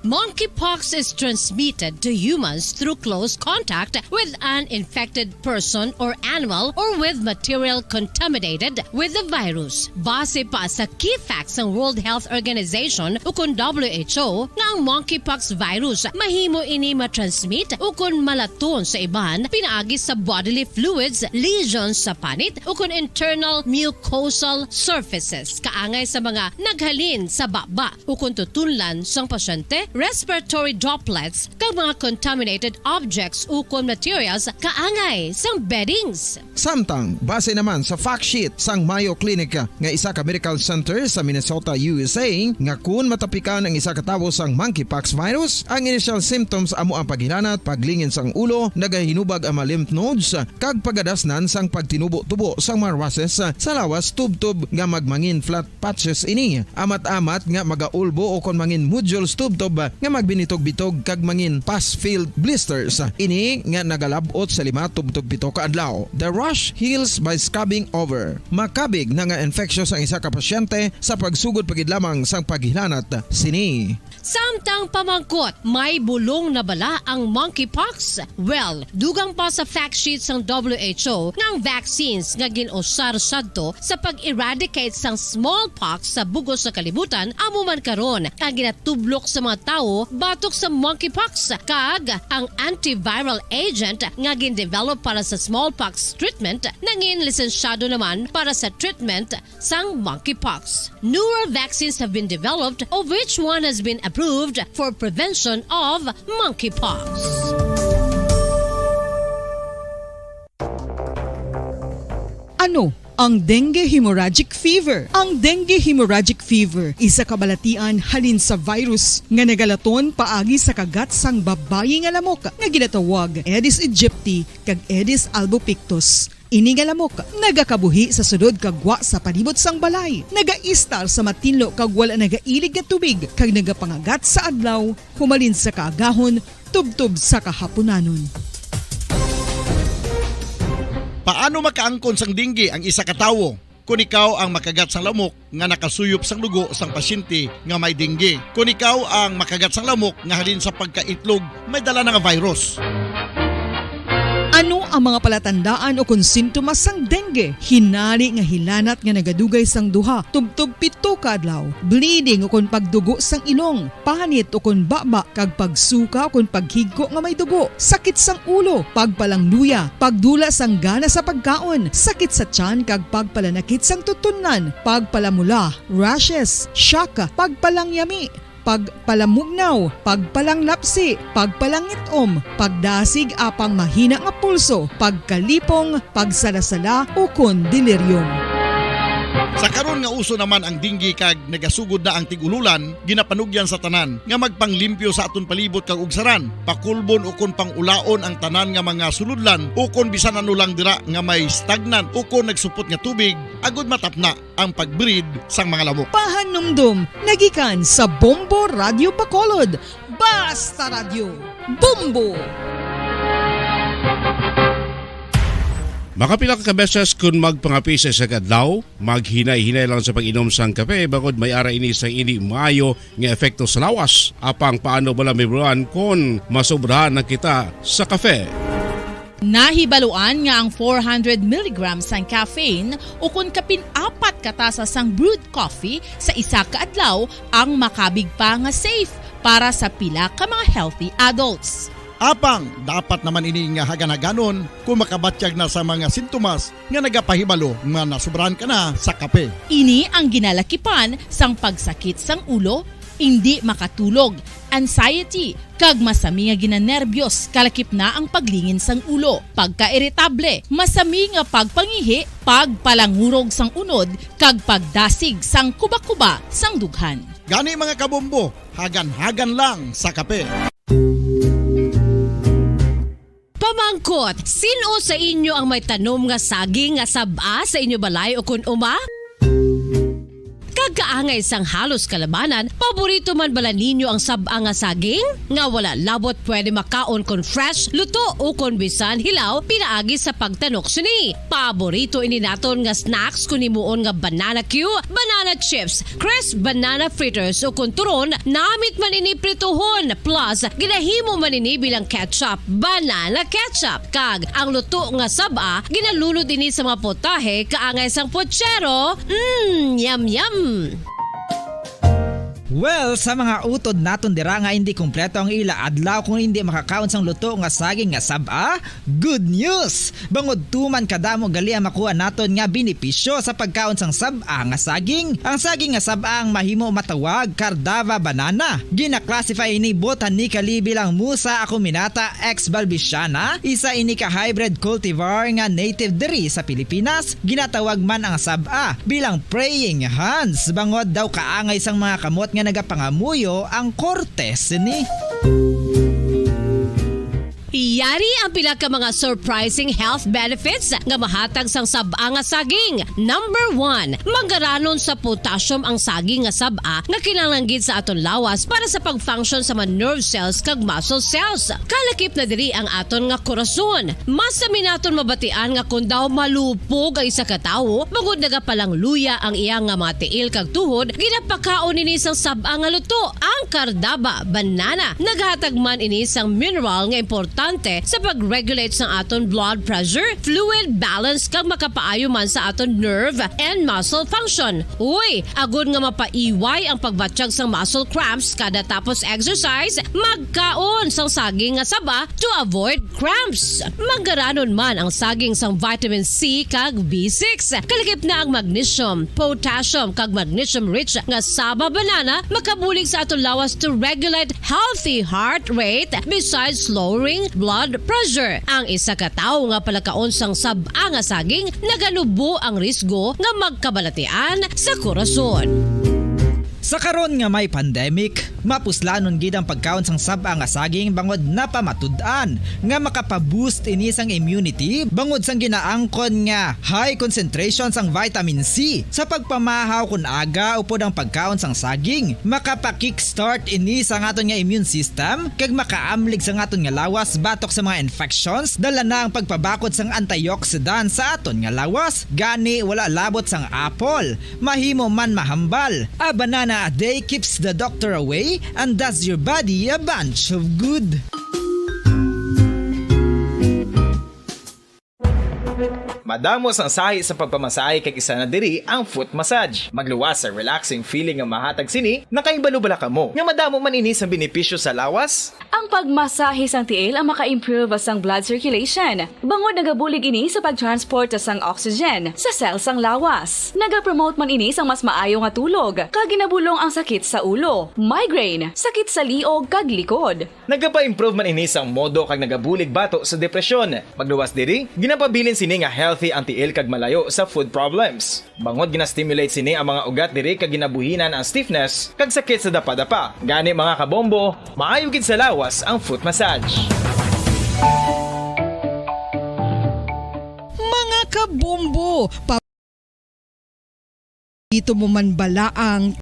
Monkeypox is transmitted to humans through close contact with an infected person or animal or with material contaminated with the virus. Base pa sa key facts sang World Health Organization ukon W H O, nga ang monkeypox virus mahimo ini matransmit ukon malaton sa iban pinaagi sa bodily fluids, lesions sa panit, ukon internal mucosal surfaces, kaangay sa mga naghalin sa baba ukon tutunlan sang pasyente, respiratory droplets, kag mga contaminated objects ukon materials kaangay sang beddings. Samtang, base naman sa fact sheet sang Mayo Clinic nga isa ka medical center sa Minnesota, U S A, nga kun matapikan ang isa ka tawo sang monkeypox virus, ang initial symptoms amo ang paghilanat, paglingin sang ulo, nagahinubag ang mga lymph nodes, kag pagadasnan sang pagtinubo-tubo sang mga rushes sa lawas tubtob nga magmangin flat patches ini. Amat-amat nga magaulbo o kon mangin nodules tubtob nga magbinitog-bitog kag mangin pus-filled blisters. Ini nga nagalab-ot sa lima tubtob pito ka adlaw. The rash heals by scabbing over. Makabig na nga infectious ang isa ka pasyente sa pagsugod pa gid lamang sang paghilanat sini. Samtang pamangkot, may bulong na bala ang monkeypox? Well, dugang pa sa fact sheet sang W H O nga ang vaccines nga gin-usar sadto sa pag-eradicate sang smallpox sa bug-os nga kalibutan amo man karon ang ginatublok sa mga tawo batok sa monkeypox, kag ang antiviral agent nga gindevelop para sa smallpox treatment nangin lisensyado naman para sa treatment sang monkeypox. Newer vaccines have been developed, of which one has been approved for prevention of monkeypox. Ano ang dengue hemorrhagic fever? Ang dengue hemorrhagic fever isa ka balatian halin sa virus nga nagalaton paagi sa kagat sang babayi nga lamok nga ginatawag Aedes aegypti kag Aedes albopictus. Ini nga lamok nagakabuhi sa sulod kag gwa sa palibot sang balay, nagaistar sa matinlo kag wala nagailig nga tubig, kag nagapangagat sa adlaw humalin sa kaagahon tubtob sa kahapunanon. Paano makaangkon sang dengue ang isa ka tawo? Kon ikaw ang makagat sang lamok nga nakasuyop sang dugo sang pasyente nga may dengue. Kon ikaw ang makagat sang lamok nga halin sa pagkaitlog may dala na nga virus. Ano ang mga palatandaan ukon sintomas sang dengue? Hinari nga hilanat nga nagadugay sang duha tubtob pito ka adlaw, bleeding ukon pagdugo sang ilong, panit ukon baba, kag pagsuka ukon paghigko nga may dugo, sakit sang ulo, pagpalangluya, pagdula sang gana sa pagkaon, sakit sa tiyan kag pagpalanakit sang tutunlan, pagpalamula, rashes, shock, pagpalangyami, pagpalamugnaw, pagpalanglapsi, pagpalangit-om, pagdasig apang mahina nga pulso, pagkalipong, pagsalasala, ukon delirium. Sa karon nga uso naman ang dengue kag nagasugod na ang tig-ululan, ginapanugyan sa tanan nga magpanglimpyo sa aton palibot kag ugsaran, pakulbon ukon pang-ulaon ang tanan nga mga sulodlan ukon bisan ano lang dira nga may stagnant ukon nagsupot nga tubig, agod matapna ang pag-breed sang mga lamok. Pahanumdom nagikan sa Bombo Radio Bacolod. Basta Radyo, Bombo! Makapila ka beses kon magpangapi sa isa ka adlaw, maghinay-hinay lang sa pag-inom sang kape, bangod may ara ini sang indi maayo nga epekto sa lawas. Apang paano bala, Ma'am Ron, kon masobrahan na kita sa kape? Nahibaluan nga ang four hundred milligrams sang caffeine ukon kapin apat ka tasa sang brewed coffee sa isa ka adlaw ang makabig pa nga safe para sa pila ka mga healthy adults. Apang dapat naman ini nga hagan-haganon kung makabatyag na sa mga sintomas nga nagapahibalo nga nasobrahan ka na sa kape. Ini ang ginalakipan sang pagsakit sang ulo, indi makatulog, anxiety, kag masami nga ginanerbiyos, kalakip na ang paglingin sang ulo, pagkairitable, masami nga pagpangihi, pagpalangurog sang unod, kag pagdasig sang kubakuba sang dughan. Gani, mga kabombo, hagan-hagan lang sa kape. Pamangkot, sin-o sa inyo ang may tanom nga saging nga sab-a sa inyo balay ukon uma? Kag kaangay sang halos kalabanan, paborito man bala ninyo ang sab-a nga saging? Nga wala labot pwede makaon kon fresh, luto, ukon bisan hilaw pinaagi sa pagtanok sini. Paborito ini naton nga snacks kon himuon nga banana cue, banana chips, crisp banana fritters, ukon turon, namit man ini prituhon, plus ginahimo man ini bilang ketchup, banana ketchup, kag ang luto nga sab-a ginalunod ini sa mga potahe kaangay sang pochero. Mm, yum, yum! Well, sa mga utod naton dira nga indi kompleto ang ila adlaw kung indi makakaon sang luto nga saging nga sab-a, good news! Bangod tuman kadamo gali ang makuha naton nga benepisyo sa pagkaon sang sab-a nga saging. Ang saging nga sab-a ang mahimo matawag Cardava banana. Gina-classify ini botanically bilang Musa acuminata ex balbisiana, isa ini ka hybrid cultivar nga native diri sa Pilipinas. Ginatawag man ang sab-a bilang praying hands, bangod daw kaangay sang mga kamot nga nagapangamuyo ang korte sini. Yari ang pila ka mga surprising health benefits nga mahatag sang sab-a nga saging. Number one, mangaranon sa potassium ang saging nga sab-a nga kinahanglan gid sa aton lawas para sa pag-function sa mga nerve cells kag muscle cells. Kalakip na diri ang aton nga korason. Masami naton mabatian nga kon daw malupog ang isa ka tawo, bangod nagapalangluya ang iya nga mga tiil kag tuhod, ginapakaon ini sang sab-a nga luto, ang Cardava banana. Naghatag man ini sang mineral nga importante importante sa pag-regulate sa aton blood pressure, fluid balance, kag makapaayo man sa aton nerve and muscle function. Uy, agod nga mapaiway ang pagbatyag sang muscle cramps kada tapos exercise, magkaon sang saging nga saba to avoid cramps. Manggaranon man ang saging sang vitamin C kag B six. Kalakip na ang magnesium, potassium, kag magnesium-rich nga saba banana makabulig sa aton lawas to regulate healthy heart rate besides lowering blood pressure. Ang isa ka tawo nga palakaon sang sab-a nga saging naganubo ang risgo nga magkabalatian sa korason. Sa karon nga may pandemic, mapuslanon gid ang pagkaon sang sab-a nga saging bangod napamatud-an nga makapa-boost ini sang immunity bangod sang ginaangkon nga high concentration sang vitamin C. Sa pagpamahaw kon aga upod ang pagkaon sang saging, makapa-kickstart ini sa aton nga immune system kag makaamlig sa aton nga lawas batok sa mga infections, dala na ang pagpabakod sang antioxidant sa aton nga lawas. Gani, wala labot sang apple, mahimo man mahambal. A banana a day keeps the doctor away and does your body a bunch of good. Madamo sang sahi sa pagpamasahe kag isa na diri ang foot massage. Magluwas sa relaxing feeling nga mahatag sini, nakahibalo bala kamo nga madamo man ini sa benepisyo sa lawas? Ang pagmasahe sang tiil ang maka-improve sang blood circulation, bangod nagabulig ini sa pag-transport sang oxygen sa cell sang lawas. Nagapromote man ini sang mas maayo nga tulog, kag ginabulong ang sakit sa ulo, migraine, sakit sa liog, kag likod. Nagapa-improve man ini sang modo kag nagabulig bato sa depresyon. Magluwas diri, ginapabilin sini nga healthy ang tiil kag malayo sa foot problems. Bangod gina-stimulate sini ang mga ugat diri kag ginabuhinan ang stiffness kag sakit sa dapadapa. Gani, mga kabombo, maayo gid sa lawas ang foot massage. Mga kabombo, pa-, dito mo man bala ang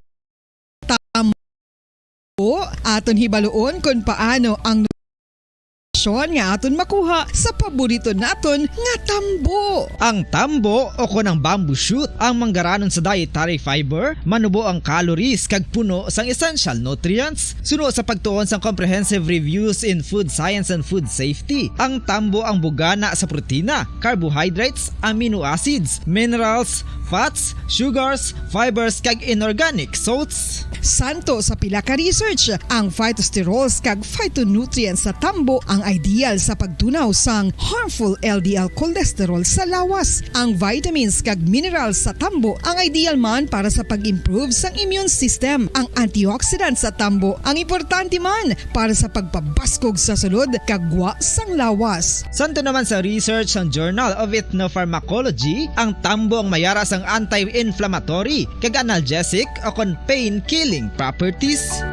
tambo? Aton hibaluon kung paano ang nutrisyon nga aton makuha sa paborito naton nga tambo. Ang tambo o kon ang bamboo shoot ang manggaranon sa dietary fiber, manubo ang calories kag puno sang essential nutrients. Suno sa pagtuon sang Comprehensive Reviews in Food Science and Food Safety, ang tambo ang bugana sa protina, carbohydrates, amino acids, minerals, fats, sugars, fibers, kag inorganic salts. Santo sa pila ka research, ang phytosterols kag phytonutrients sa tambo ang ideal sa pagtunaw sang harmful L D L cholesterol sa lawas. Ang vitamins kag minerals sa tambo ang ideal man para sa pag-improve sang immune system. Ang antioxidants sa tambo ang importante man para sa pagpabaskog sa sulod kag gwa sang lawas. Santo naman sa research sang Journal of Ethnopharmacology, ang tambo ang mayara sang anti-inflammatory kag analgesic o kon pain-killing properties.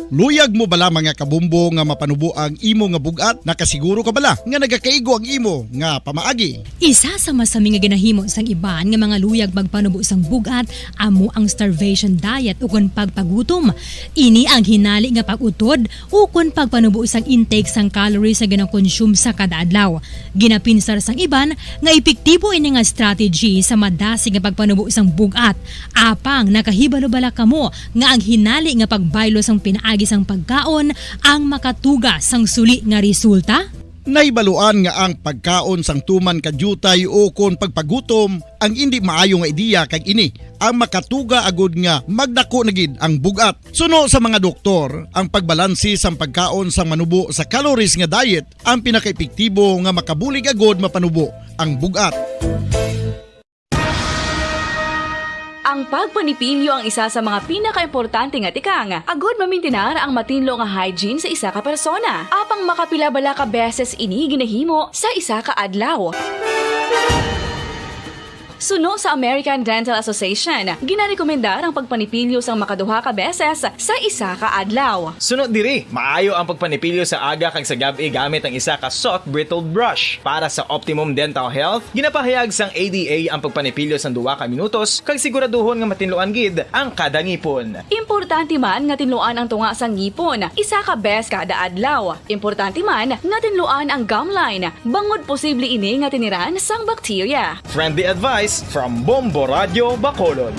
Luyag mo bala, mga kabombo, nga mapanubo ang imo nga bug-at? Nakasiguro ka bala nga nagakaigo ang imo nga pamaagi? Isa sa masami nga ginahimo sang iban nga mga luyag magpanubo sang bug-at amo ang starvation diet ukon pagpagutom. Ini ang hinali nga pag-utod ukon pagpanubo sang intake sang calories nga ginakonsume sa kada adlaw. Ginapinsar sang iban nga epektibo ini nga strategy sa madasig nga pagpanubo sang bug-at. Apang nakahibalo bala kamo nga ang hinali nga pagbaylo sang pinaagi sang pagkaon ang makatuga sang suli nga resulta? Nahibaluan nga ang pagkaon sang tuman ka diutay ukon pagpagutom ang indi maayo nga ideya, kag ini ang makatuga agud nga magdako na gid ang bug-at. Suno sa mga doktor, ang pagbalanse sang pagkaon sang manubo sa calories nga diet ang pinakaepektibo nga makabulig agud mapanubo ang bug-at. Ang pagpanipilyo ang isa sa mga pinakaimportante nga tikang agud mamintinar ang matinlo nga hygiene sa isa ka persona. Apang makapila bala ka beses ini ginahimo sa isa ka adlaw? Suno sa American Dental Association, ginarekomendar ang pagpanipilyo sang makaduha ka beses sa isa ka adlaw. Suno diri, maayo ang pagpanipilyo sa aga kag sa gab-i gamit ang isa ka soft bristled brush. Para sa optimum dental health, ginapahayag sang A D A ang pagpanipilyo sang duha ka minutos kag siguraduhon nga matinluan gid ang kada ngipon. Importante man nga tinluan ang tunga sang ngipon isa ka bes kada adlaw. Importante man nga tinluan ang gum line, bangod posible ini nga tiniran sang bakterya. Friendly advice from Bombo Radio Bacolod.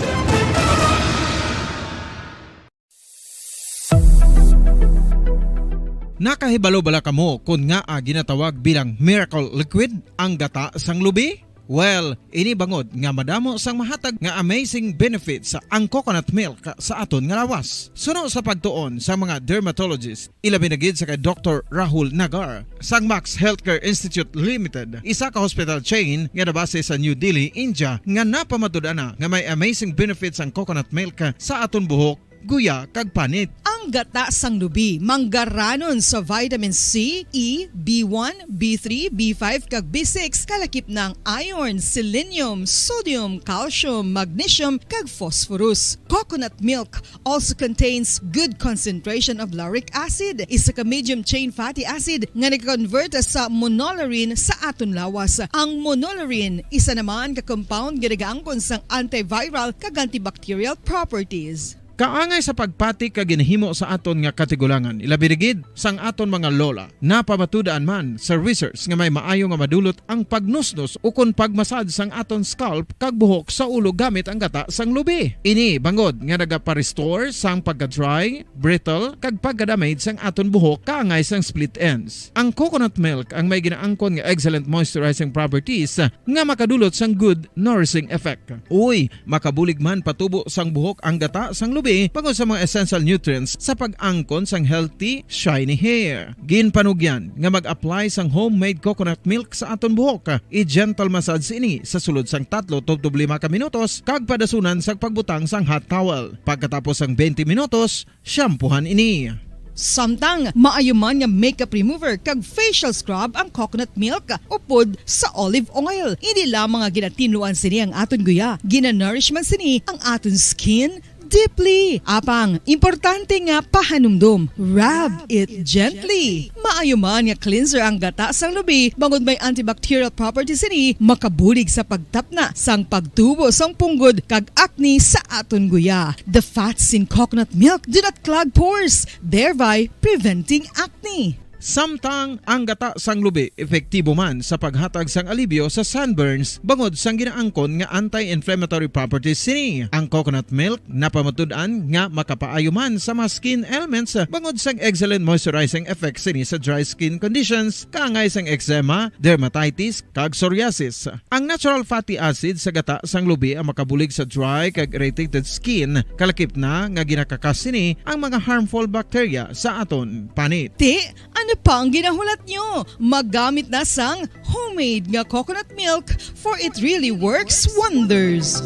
Nakahibalo bala kamo kon ngaa ginatawag bilang miracle liquid ang gata sang lubi? Well, ini bangod nga madamo sang mahatag nga amazing benefits ang coconut milk sa aton nga lawas. Suno sa pagtuon sa mga dermatologist, ilabi na gid sa kay Doktor Rahul Nagar sang Max Healthcare Institute Limited, isa ka hospital chain nga nabase sa New Delhi, India, nga napamatud-an na nga may amazing benefits ang coconut milk sa aton buhok, guya, kag panit. Ang gata sang lubi manggaranon sa vitamin C, E, B one, B three, B five, kag B six, kalakip na ang iron, selenium, sodium, calcium, magnesium, kag phosphorus. Coconut milk also contains good concentration of lauric acid, isa ka medium chain fatty acid nga nag-convert sa monolaurin sa aton lawas. Ang monolaurin isa naman ka compound nga nagaangkon sang antiviral kag antibacterial properties. Kaangay sa pagpati kag ginahimo sa aton nga katigulangan, ilabi na gid sang aton mga lola. Napamatud-an man sa research nga may maayo nga madulot ang pagnusnos ukon pagmasad sang aton scalp kag buhok sa ulo gamit ang gata sang lubi. Ini bangod nga nagapa-restore sang pagka-dry, brittle, kag pagka-damage sang aton buhok kaangay sang split ends. Ang coconut milk ang may ginaangkon nga excellent moisturizing properties nga makadulot sang good nourishing effect. Uy, makabulig man patubo sang buhok ang gata sang lubi bangod sa mga essential nutrients sa pag-angkon sang healthy, shiny hair. Ginpanugyan nga mag-apply sang homemade coconut milk sa aton buhok. I-gentle massage ini sa sulod sang tatlo tubtob lima ka minutos kag padasunan sang pagbutang sang hot towel. Pagkatapos sang twenty minutos, shampoohan ini. Samtang maayo man nga makeup remover kag facial scrub ang coconut milk upod sa olive oil. Hindi lamang nga ginatinluan sini ang aton guya, ginanourish man sini ang aton skin deeply. Apang, importante nga pahanumdom, rub it gently. Maayo man nga cleanser ang gata sang lubi, bangod may antibacterial properties sini, makabulig sa pagtapna sang pagtubo sang punggod kag acne sa aton guya. The fats in coconut milk do not clog pores, thereby preventing acne. Samtang ang gata sang lubi epektibo man sa paghatag sang alibyo sa sunburns bangod sang ginaangkon nga anti-inflammatory properties sini. Ang coconut milk napamatud-an nga makapaayo man sa mga skin ailments bangod sang excellent moisturizing effects sini sa dry skin conditions, kaangay sang eczema, dermatitis, kag psoriasis. Ang natural fatty acid sa gata sang lubi ang makabulig sa dry kag irritated skin, kalakip na nga ginakakas sini ang mga harmful bacteria sa aton panit. Ti, ano pa ang ginahulat nyo? Magamit na sang homemade nga coconut milk, for it really works wonders.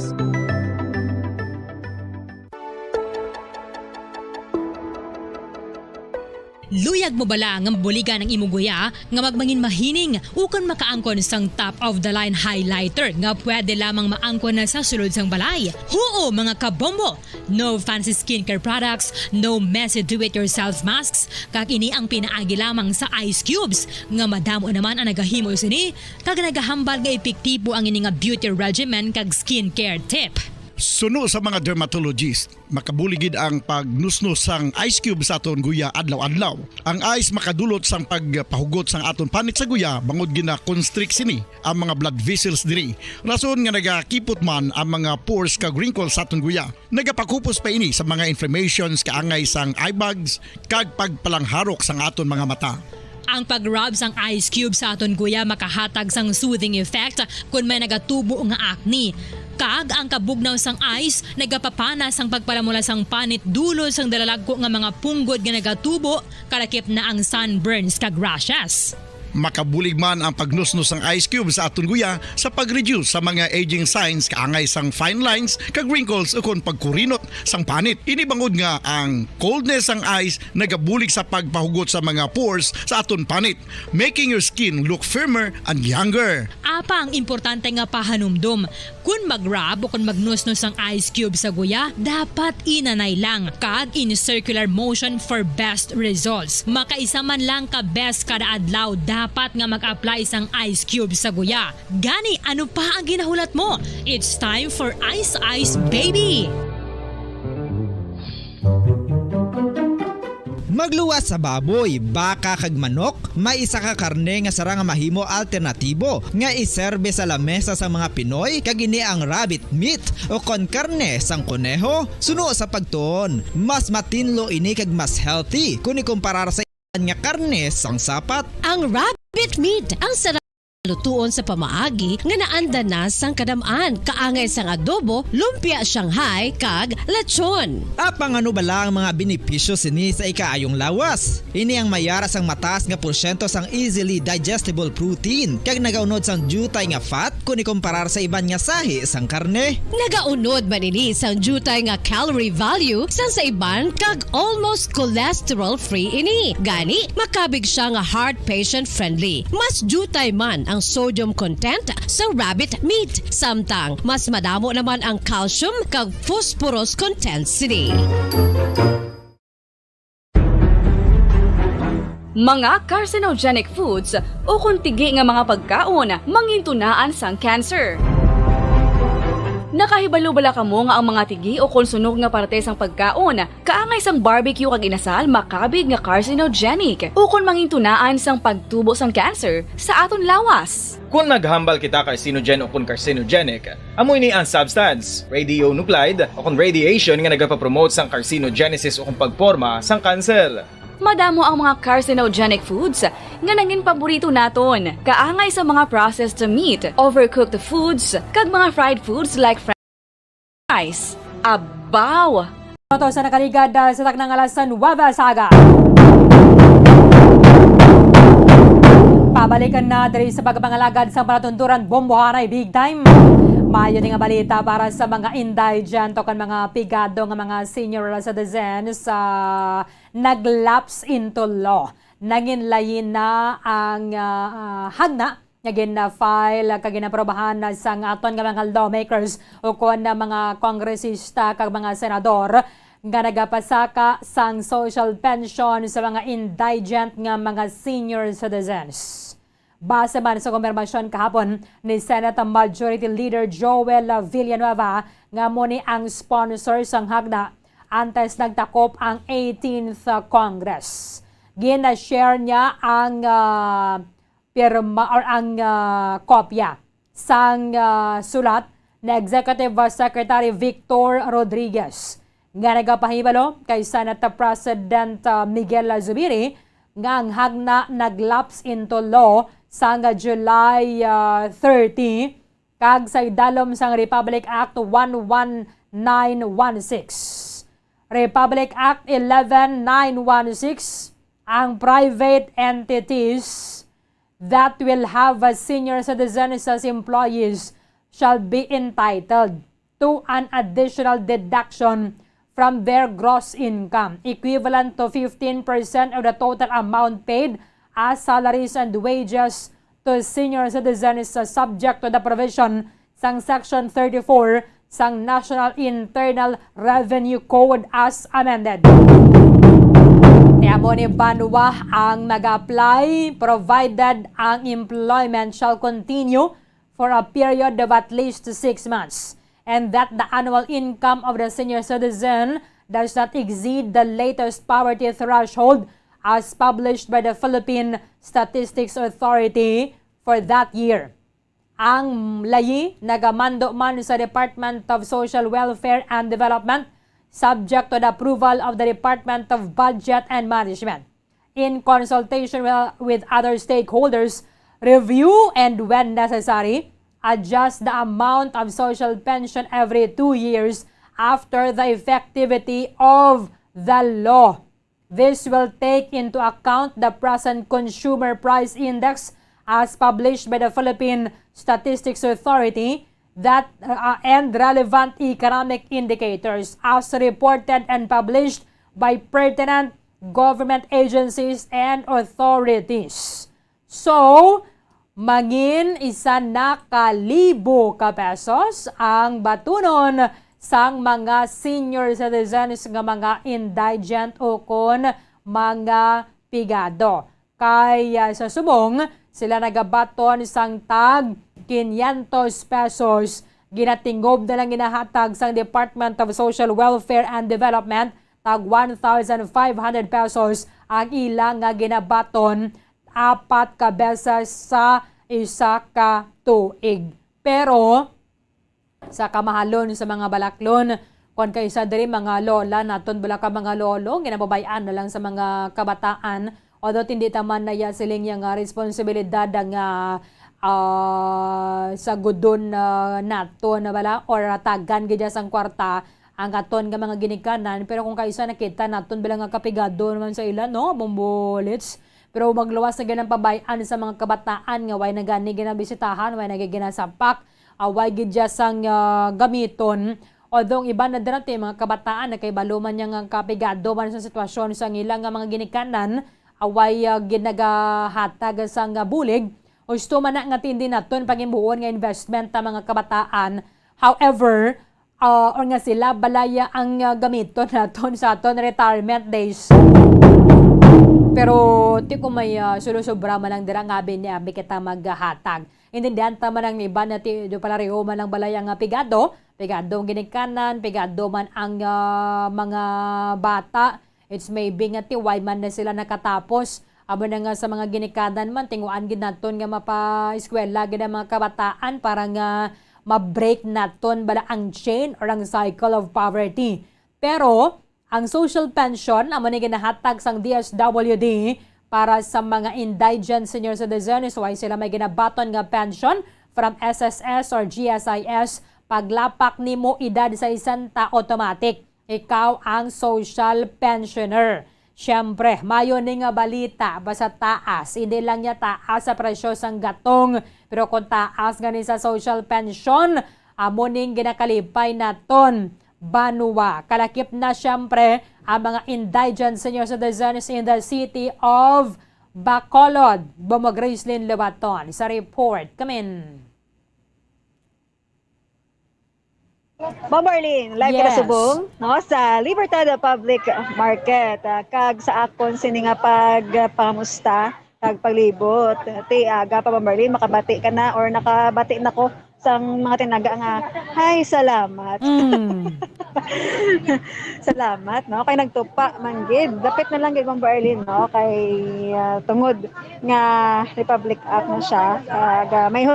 Luyag mo bala nga mabuligan ang imo guya nga magmangin mahining ukon makaangkon sang top of the line highlighter nga pwede lamang maangkon na sa sulod sang balay? Huo, mga kabombo! No fancy skincare products, no messy do-it-yourself masks, kag ini ang pinaagi lamang sa ice cubes nga madamo naman ang nagahimo sini kag nagahambal nga epektibo ang ini nga beauty regimen kag skincare tip. Suno sa mga dermatologist, makabulig gid ang pagnusnos sang ice cube sa aton guya adlaw-adlaw. Ang ice makadulot sang pagpahugot sang aton panit sa guya bangod gina-constrict sini ang mga blood vessels diri, rason nga nagakipot man ang mga pores kag wrinkles sa aton guya. Nagapakupos pa ini sa mga inflammations kaangay sang eye bags kag pagpalangharok sang aton mga mata. Ang pag-rub sang ice cube sa aton guya makahatag sang soothing effect kon may nagatubo nga acne. Kag ang kabugnaw sang ice nagapapana sang pagpalamula sang panit dulot sang dalalagko nga mga punggod nga nagatubo, kalakip na ang sunburns kag rashes. Makabulig man ang pagnusnos sang ice cube sa aton guya sa pag-reduce sa mga aging signs kaangay sang fine lines kag wrinkles ukon pagkurinot sang panit. Ini bangod nga ang coldness sang ice nagabulig sa pagpahugot sa mga pores sa aton panit, making your skin look firmer and younger. Apang importante nga pahanumdom, kon mag-rub o kon magnusnos ang ice cube sa guya, dapat inanay lang kag in circular motion for best results. Makaisa man lang ka beses kada adlaw dapat nga mag-apply sang ice cube sa guya. Gani, ano pa ang ginahulat mo? It's time for Ice Ice Baby! Magluwas sa baboy, baka kag manok, may isa ka karne nga sarang nga mahimo alternatibo nga iserbe sa lamesa sang mga Pinoy, kag ini ang rabbit meat o kon karne sang koneho. Suno sa pagtuon, mas matinlo ini kag mas healthy kon ikumparar sa nga karne sang sapat. Ang rabbit meat ang sarap lutuon sa pamaagi nga naanda na sang kadam-an, kaangay sang adobo, lumpia Shanghai, kag lechon. Apang ano bala ang mga benepisyo sini sa ikaayong lawas? Ini ang mayara sang mataas nga porsyento sang easily digestible protein kag nagaunod sang diutay nga fat kon ikumparar sa iban nga sahi sang karne. Nagaunod man ini sang diutay nga calorie value sang sa iban kag almost cholesterol-free ini. Gani, makabig siya nga heart patient-friendly. Mas diutay man ang sodium content sa rabbit meat, samtang mas madamo naman ang calcium kag phosphorus content sini. Mga carcinogenic foods ukon tigi nga mga pagkaon mangintunaan sang cancer. Nakahibalo bala kamo nga ang mga tigi ukon sunog nga parte sang pagkaon, kaangay sang barbecue kag inasal, makabig nga carcinogenic ukon mangintunaan sang pagtubo sang cancer sa aton lawas? Kon naghambal kita carcinogen ukon carcinogenic, amo ini ang substance, radionuclide ukon radiation, nga nagapapromote sang carcinogenesis ukon pagporma sang kanser. Madamo ang mga carcinogenic foods nga nangin paborito naton, kaangay sa mga processed meat, overcooked foods, kag mga fried foods like french fries. Abaw! Ato sa nakaligad, ah, sa taknang alas nuwebe sa aga. Pabalikan na diri sa pagpangalagad sa palatunturan, bombohanay big time. Maayo ni nga balita para sa mga indigent o kan mga pigado nga mga senior citizens sa nag-lapse into law. Nanginlayi na ang, ah, ah, hagna nga gina-file kag ginaprobahan na sang aton nga mga lawmakers ukon na mga kongresista kag mga senador nga nagapasaka sang social pension sa mga indigent nga mga senior citizens. Base man sa kumpirmasyon kahapon ni Senate Majority Leader Joel Villanueva nga amo ni ang sponsor sang hagna antes nagtakop ang eighteenth Congress. Gina-share niya ang, ah, pirma or ang, ah, kopya sang, ah, sulat ni Executive Secretary Victor Rodriguez nga nagapahibalo kay Senate President, ah, Miguel Zubiri nga ang hagna nag-lapse into law sang July, ah, thirty, kag sa idalom sang Republic Act one one nine one six, Republic Act eleven nine one six, ang private entities that will have a senior citizens as employees shall be entitled to an additional deduction from their gross income equivalent to fifteen percent of the total amount paid as salaries and wages to senior citizens, uh, subject to the provision sang Section thirty-four sang National Internal Revenue Code as amended. Kaya mo ni banwa ang mag-apply, provided ang employment shall continue for a period of at least six months, and that the annual income of the senior citizen does not exceed the latest poverty threshold as published by the Philippine Statistics Authority for that year. Ang layi nagamando man sa Department of Social Welfare and Development, subject to the approval of the Department of Budget and Management, in consultation wi-, with other stakeholders, review and, when necessary, adjust the amount of social pension every two years after the effectivity of the law. This will take into account the present consumer price index as published by the Philippine Statistics Authority that, uh, and relevant economic indicators as reported and published by pertinent government agencies and authorities. So, mangin isa na ka libo ka pesos ang batunon sang mga senior citizens nga mga indigent o kon mga pigado. Kay, ah, sa subong, sila nagabaton sang tag quinientos pesos. Ginatingob na lang ginahatag sang Department of Social Welfare and Development, tag one thousand five hundred pesos ang ila nga ginabaton apat ka beses sa isa ka tuig. Pero sa kamahalon sa mga balaklon, kon kaisa diri mga lola naton bala ka mga lolo, ginababay-an na lang sa mga kabataan Although hindi ta man naya siling iya nga responsibilidad nga, ah, sagudon, ah, naton na bala or hatagan gid sang kwarta ang aton nga mga ginikanan, pero kung kaisa nakita naton bala nga kapigado naman sa ila, no, Bombo Lits. Pero magluwas na gid ang pabay-an sa mga kabataan nga way na gani ginabisitahan, way na gid ginasapak, ah, way gid siya sang, ah, gamiton. Although ang iban na dira ti mga kabataan nakahibalo man niya nga kapigado man sa sitwasyon sa ila nga mga ginikanan, away, ah, ginagahatag sang, ah, bulig. Husto man na nga tindi naton pangimbuon nga investment ta mga kabataan. However, ah, or nga sila balaya ang, ah, gamiton naton sa aton retirement days. Pero ti kung may, ah, sulusubra man lang dira nga abi ni abi kita maghatag. Intindihan ta man ang iban na ti do pala reho man lang balaya nga pigado, pigado ang ginikanan, pigado man ang, ah, mga bata. It's maybe nga ti why man na sila nakatapos. Amo na nga sa mga ginikanan man, tinguan gid naton nga mapa-eskwela gid ang mga kabataan para nga ma-break naton bala ang chain or ang cycle of poverty. Pero ang social pension amo ni ginahatag sang D S W D para sa mga indigent senior citizens, way sila may ginabaton nga pension from S S S or G S I S. Paglapak nimo edad sesenta, automatic ikaw ang social pensioner. Siyempre, mayo ni nga balita, basta taas. Hindi lang niya taas sa presyo sang gatong, pero kung taas gani sa social pension, amo ning ginakalipay naton banwa. Kalakip na siyempre ang mga indigent senior citizens in the city of Bacolod. Bombo Gracelyn Lebaton sa report. Kamin. Ma'am Marlene, live kita Yes. subong, no, sa Libertad Public Market. Ah, kag sa akon sini nga pagpangamusta kag paglibot. Ti aga pa, Ma'am Marlene, makabati ka na or nakabati na ko sang mga tinaga nga, "Hi, salamat." Mm. Salamat, no? Kay nagtupa man gid. Dapit na lang gid, Ma'am Marlene, no? Kay, ah, tungod nga Republic Act na siya, kag, ah, may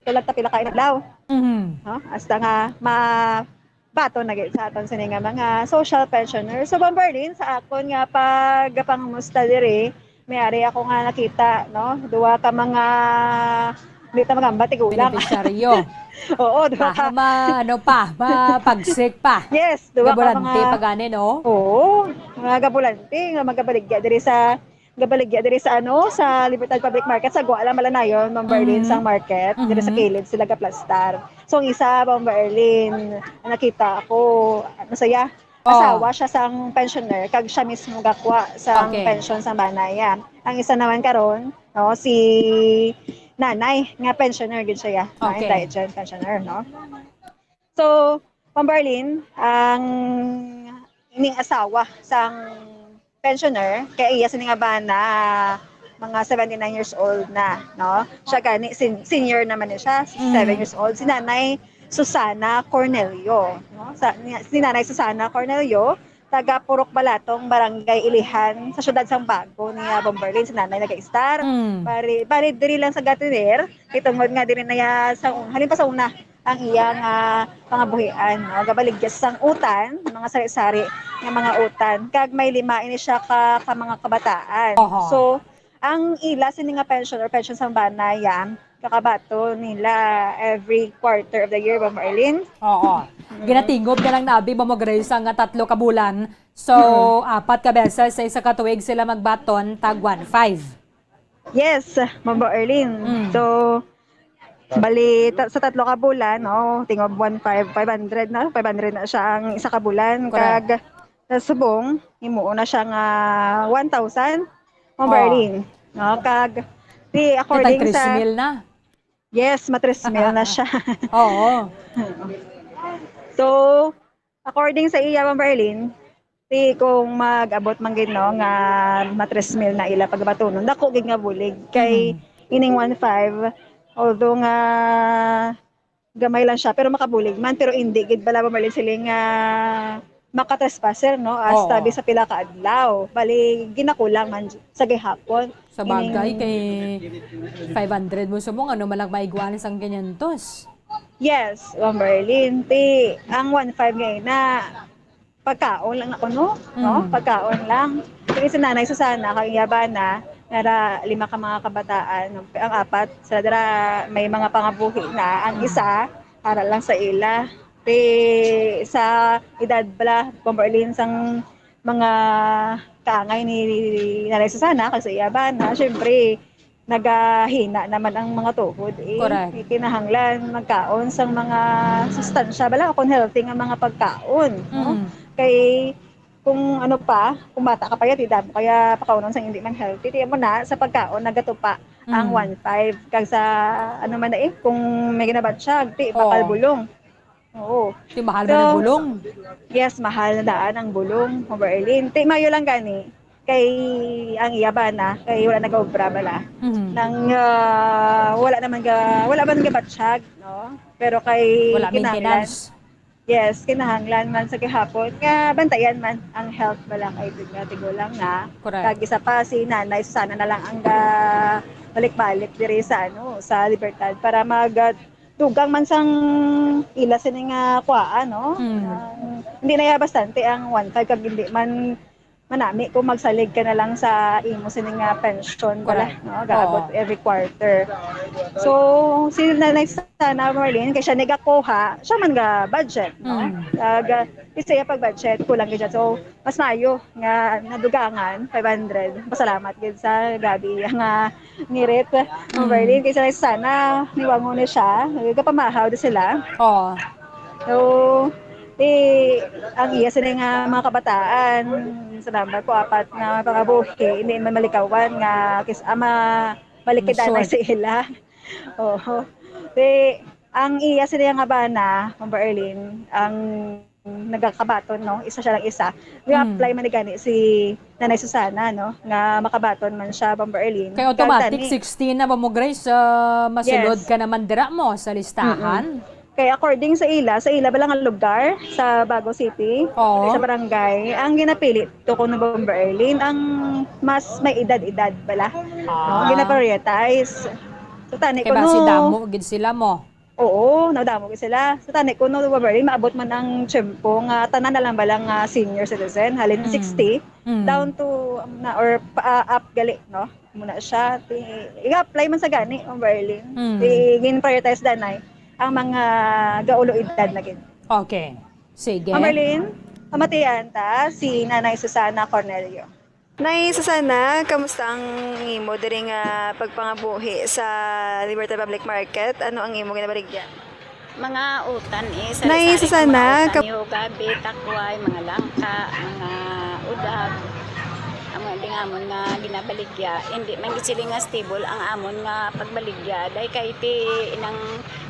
tulad ta pila ka adlaw. Mhm. No? Hasta nga mabaton na gid sa aton sini nga mga social pensioner. So, Ma'am Berlin, sa akon nga pagpangamusta diri, may ari ako nga nakita, no? Duha ka mga, hindi ta magamba, tigulang. Beneficiaryo. Oo, duha Baka ka. ma-, ano pa, mapagsik pa. Yes, duha ka Gabulante mga pa gani, no? Oo, mga gabulante nga magabaligya diri sa gabaligya diri sa, ano, sa Libertad Public Market, sa Guala, Malanayon, Ma'am Berlin, Mhm. sang market, diri sa Mhm. kilid sila gaplastar. So, ang isa, Ma'am Berlin, nakita ako, masaya. Oh. Asawa siya sang pensioner, kag siya mismo gakwa sang Okay. pension sa bana iya. Ang isa naman karon, no, si nanay, nga pensioner gid siya, ya, nga Okay. indigent pensioner, no? So, Ma'am Berlin, ang ining asawa sang pensioner, kay iya sini nga bana, mga seventy-nine years old na, no? Siya gani, sen-, senior naman ni siya, Mm. seven years old. Si Nanay Susana Cornelio, no? Sa, ni, si Nanay Susana Cornelio, taga Purok Balatong, Barangay Ilihan, sa siyudad sang Bago ni, ah, Ma'am Berlin, si Nanay nag-istar. Mm. Bali, bali, diri lang sa Gatiner, kay tungod nga diri na ya sa un-, halin pa sa una, ang iyang, ah, pangabuhian, no? Gabaligya sang utan, mga sari-sari nga mga utan. Kag may lima ini siya ka, ka mga kabataan. Oho. So, ang ila sini nga pension or pension sang bana, yan, kakabaton nila every quarter of the year, Ma'am Arlene? Oo. Mm. Ginatingob na lang na abi, Ma'am Grace, nga tatlo ka bulan. So, Mm. apat ka beses sa isa ka tuig sila magbaton, tag one five. Yes, Ma'am Arlene. Mm. So, bali, ta-, sa tatlo ka bulan, no, tingob one five, five hundred na, five hundred na siya ang isa ka bulan. Correct. Kag sa subong, himuon na siya nga one thousand, Ma'am Oh. Arlene. No, kag, di, Kay according tag tres mil sa na. Yes, ma-tres mil na siya. Oo. So, according sa iya, Ma'am Arlene, ti kung mag-abot man gid, no, nga ma-tres mil na ila pagabatunon, dako gid nga bulig. Kay Mm. ining one five, although nga gamay lang siya, pero makabulig man, pero hindi gid bala, Ma'am Arlene, siling nga maka-trespasser, no? Hasta Oo. bisan pila ka adlaw. Bali, ginakulang man sa gihapon. Sa bagay, Ining kay five hundred mo subong, ano man lang maiguan sang quinientos? Yes, Ma'am Berlin. Ti, ang one five nga ina, pagkaon lang na kuno, no? Mm. Pagkaon lang. Kay si Nanay Susana, kag iya bana, nara lima ka mga kabataan. Ang apat, sila dira may mga pangabuhi na. Ang Mm. isa, ara lang sa ila. Ti, sa edad bala, Bomber Arlene, sang mga kaangay ni Nanay Susana, kag sa iya bana, syempre, nagahina naman ang mga tuhod, eh. Correct. Kinahanglan magkaon sang mga sustansya, bala, kung healthy nga mga pagkaon, no? Mm. Kay, kung ano pa, kung bata ka pa, ya, di damo kaya pakaunon sang hindi man healthy. Ti amo na, sa pagkaon, nagatupa ang Mm. one five. Kag sa, ano man na, eh, kung may ginabatsyag, ti, bakal Oo. bulong. Oo. Ti mahal So, man ang bulong. Yes, mahal na daan ang bulong, Bomber Arlene. Ti, mayo lang gani, kay ang iya bana, kay wala nag-obra bala. Mhm. Nang, ah, wala naman ga-, wala man gabatsyag, no? Pero kay Wala kinahanglan, maintenance. Yes, kinahanglan man sa gihapon nga bantayan man ang health bala kay tig-, nga tigulang na. Correct. Kag isa pa, si Nanay Susana na lang ang ga-, balik-balik diri sa, ano, sa Libertad para mag-, ah, dugang man sang ila sini nga kuwaan, no? Hmm. Ang, hindi na iya bastante ang one five kag hindi man manami kung magsalig ka na lang sa imo sini nga pensyon bala, Correct. no? Gaabot Oo. every quarter. So, si Nanay Susana, Marlene, kay siya nagakuha, siya man ga budget, no? Hmm. Kag, ah, isa iya pag budget, kulang gid siya. So, mas maayo nga nadugangan, five hundred. Pasalamat gid sa gabi nga ngirit, Mm. Berlin, kay Nanay Susana, niwangon ni siya, gapamahaw di sila. Oo. So, di, ang iya sini nga mga kabataan, sa number ko, apat na pangabuhi, hindi man malikawan nga kis-, ama, balik Ang kita na short. sa ila. Oo. Di, ang iya sini nga bana, Ma'am Berlin, ang nagakabaton, no? Isa siya lang isa. Mm. Nag-apply man ni gani si Nanay Susana, no? Nga makabaton man siya, Bomber Arlene. Kay automatic, Kag tani, sixteen na ba mo, Grace? Ah, masulod Yes. ka naman dira mo sa listahan? Mm-mm. Kay according sa ila, sa ila ba lang ang lugar, sa Bago City, Oo. sa barangay, ang ginapili to kuno, Bomber Arlene, ang mas may edad-edad bala. No? Ah. Ginaprioritize. So, tani Kay kuno, basi damo gid sila mo. Oo, nadamo gid sila. Sa tani kuno, Waverly, maabot man ang tiyempo nga tanan na lang bala nga senior citizen, halin Mm. sixty, Mm. down to, um, na, or pa, up gali, no? Muna siya. Ti-, i-apply man sa gani, Waverly. Mm. Ti-, gin-prioritize danay ang mga gaulo edad na gid. Okay. Sige. Ma'am Marlene, pamatian ta si Nanay Susana Cornelio. Nay Susana, kamusta ang imo diri nga pagpangabuhi sa Libertad Public Market? Ano ang imo ginabaligya? Mga utan, eh, Nay sari-sari Susana, mga utan, kam- niho, gabi, takway, mga langka, mga udag. Amo di nga amon nga ginabaligya. Hindi man gid sila nga stable ang amon nga pagbaligya. Dahil kay ti inang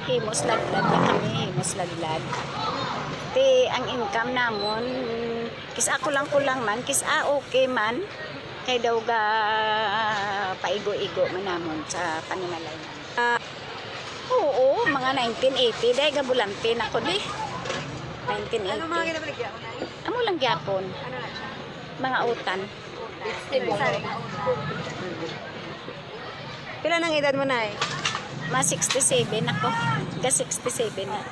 himos ladlad na kami, himos ladlad. Ti ang income namon, kis-a kulang-kulang man, kis-a okay man, kay daw ga paigo-igo man namon sa panimalay namon. Ah. Oo, mga nineteen eighty, dahil gabulante na ko di. Nineteen eighty. Ano mga ginabaligya mo, Nay? Amo lang gyapon. Ano na siya? Mga utan. Utan. Sari. Pila nang edad mo, Nay? Mga sixty-seven ako. Ga sixty-seven na.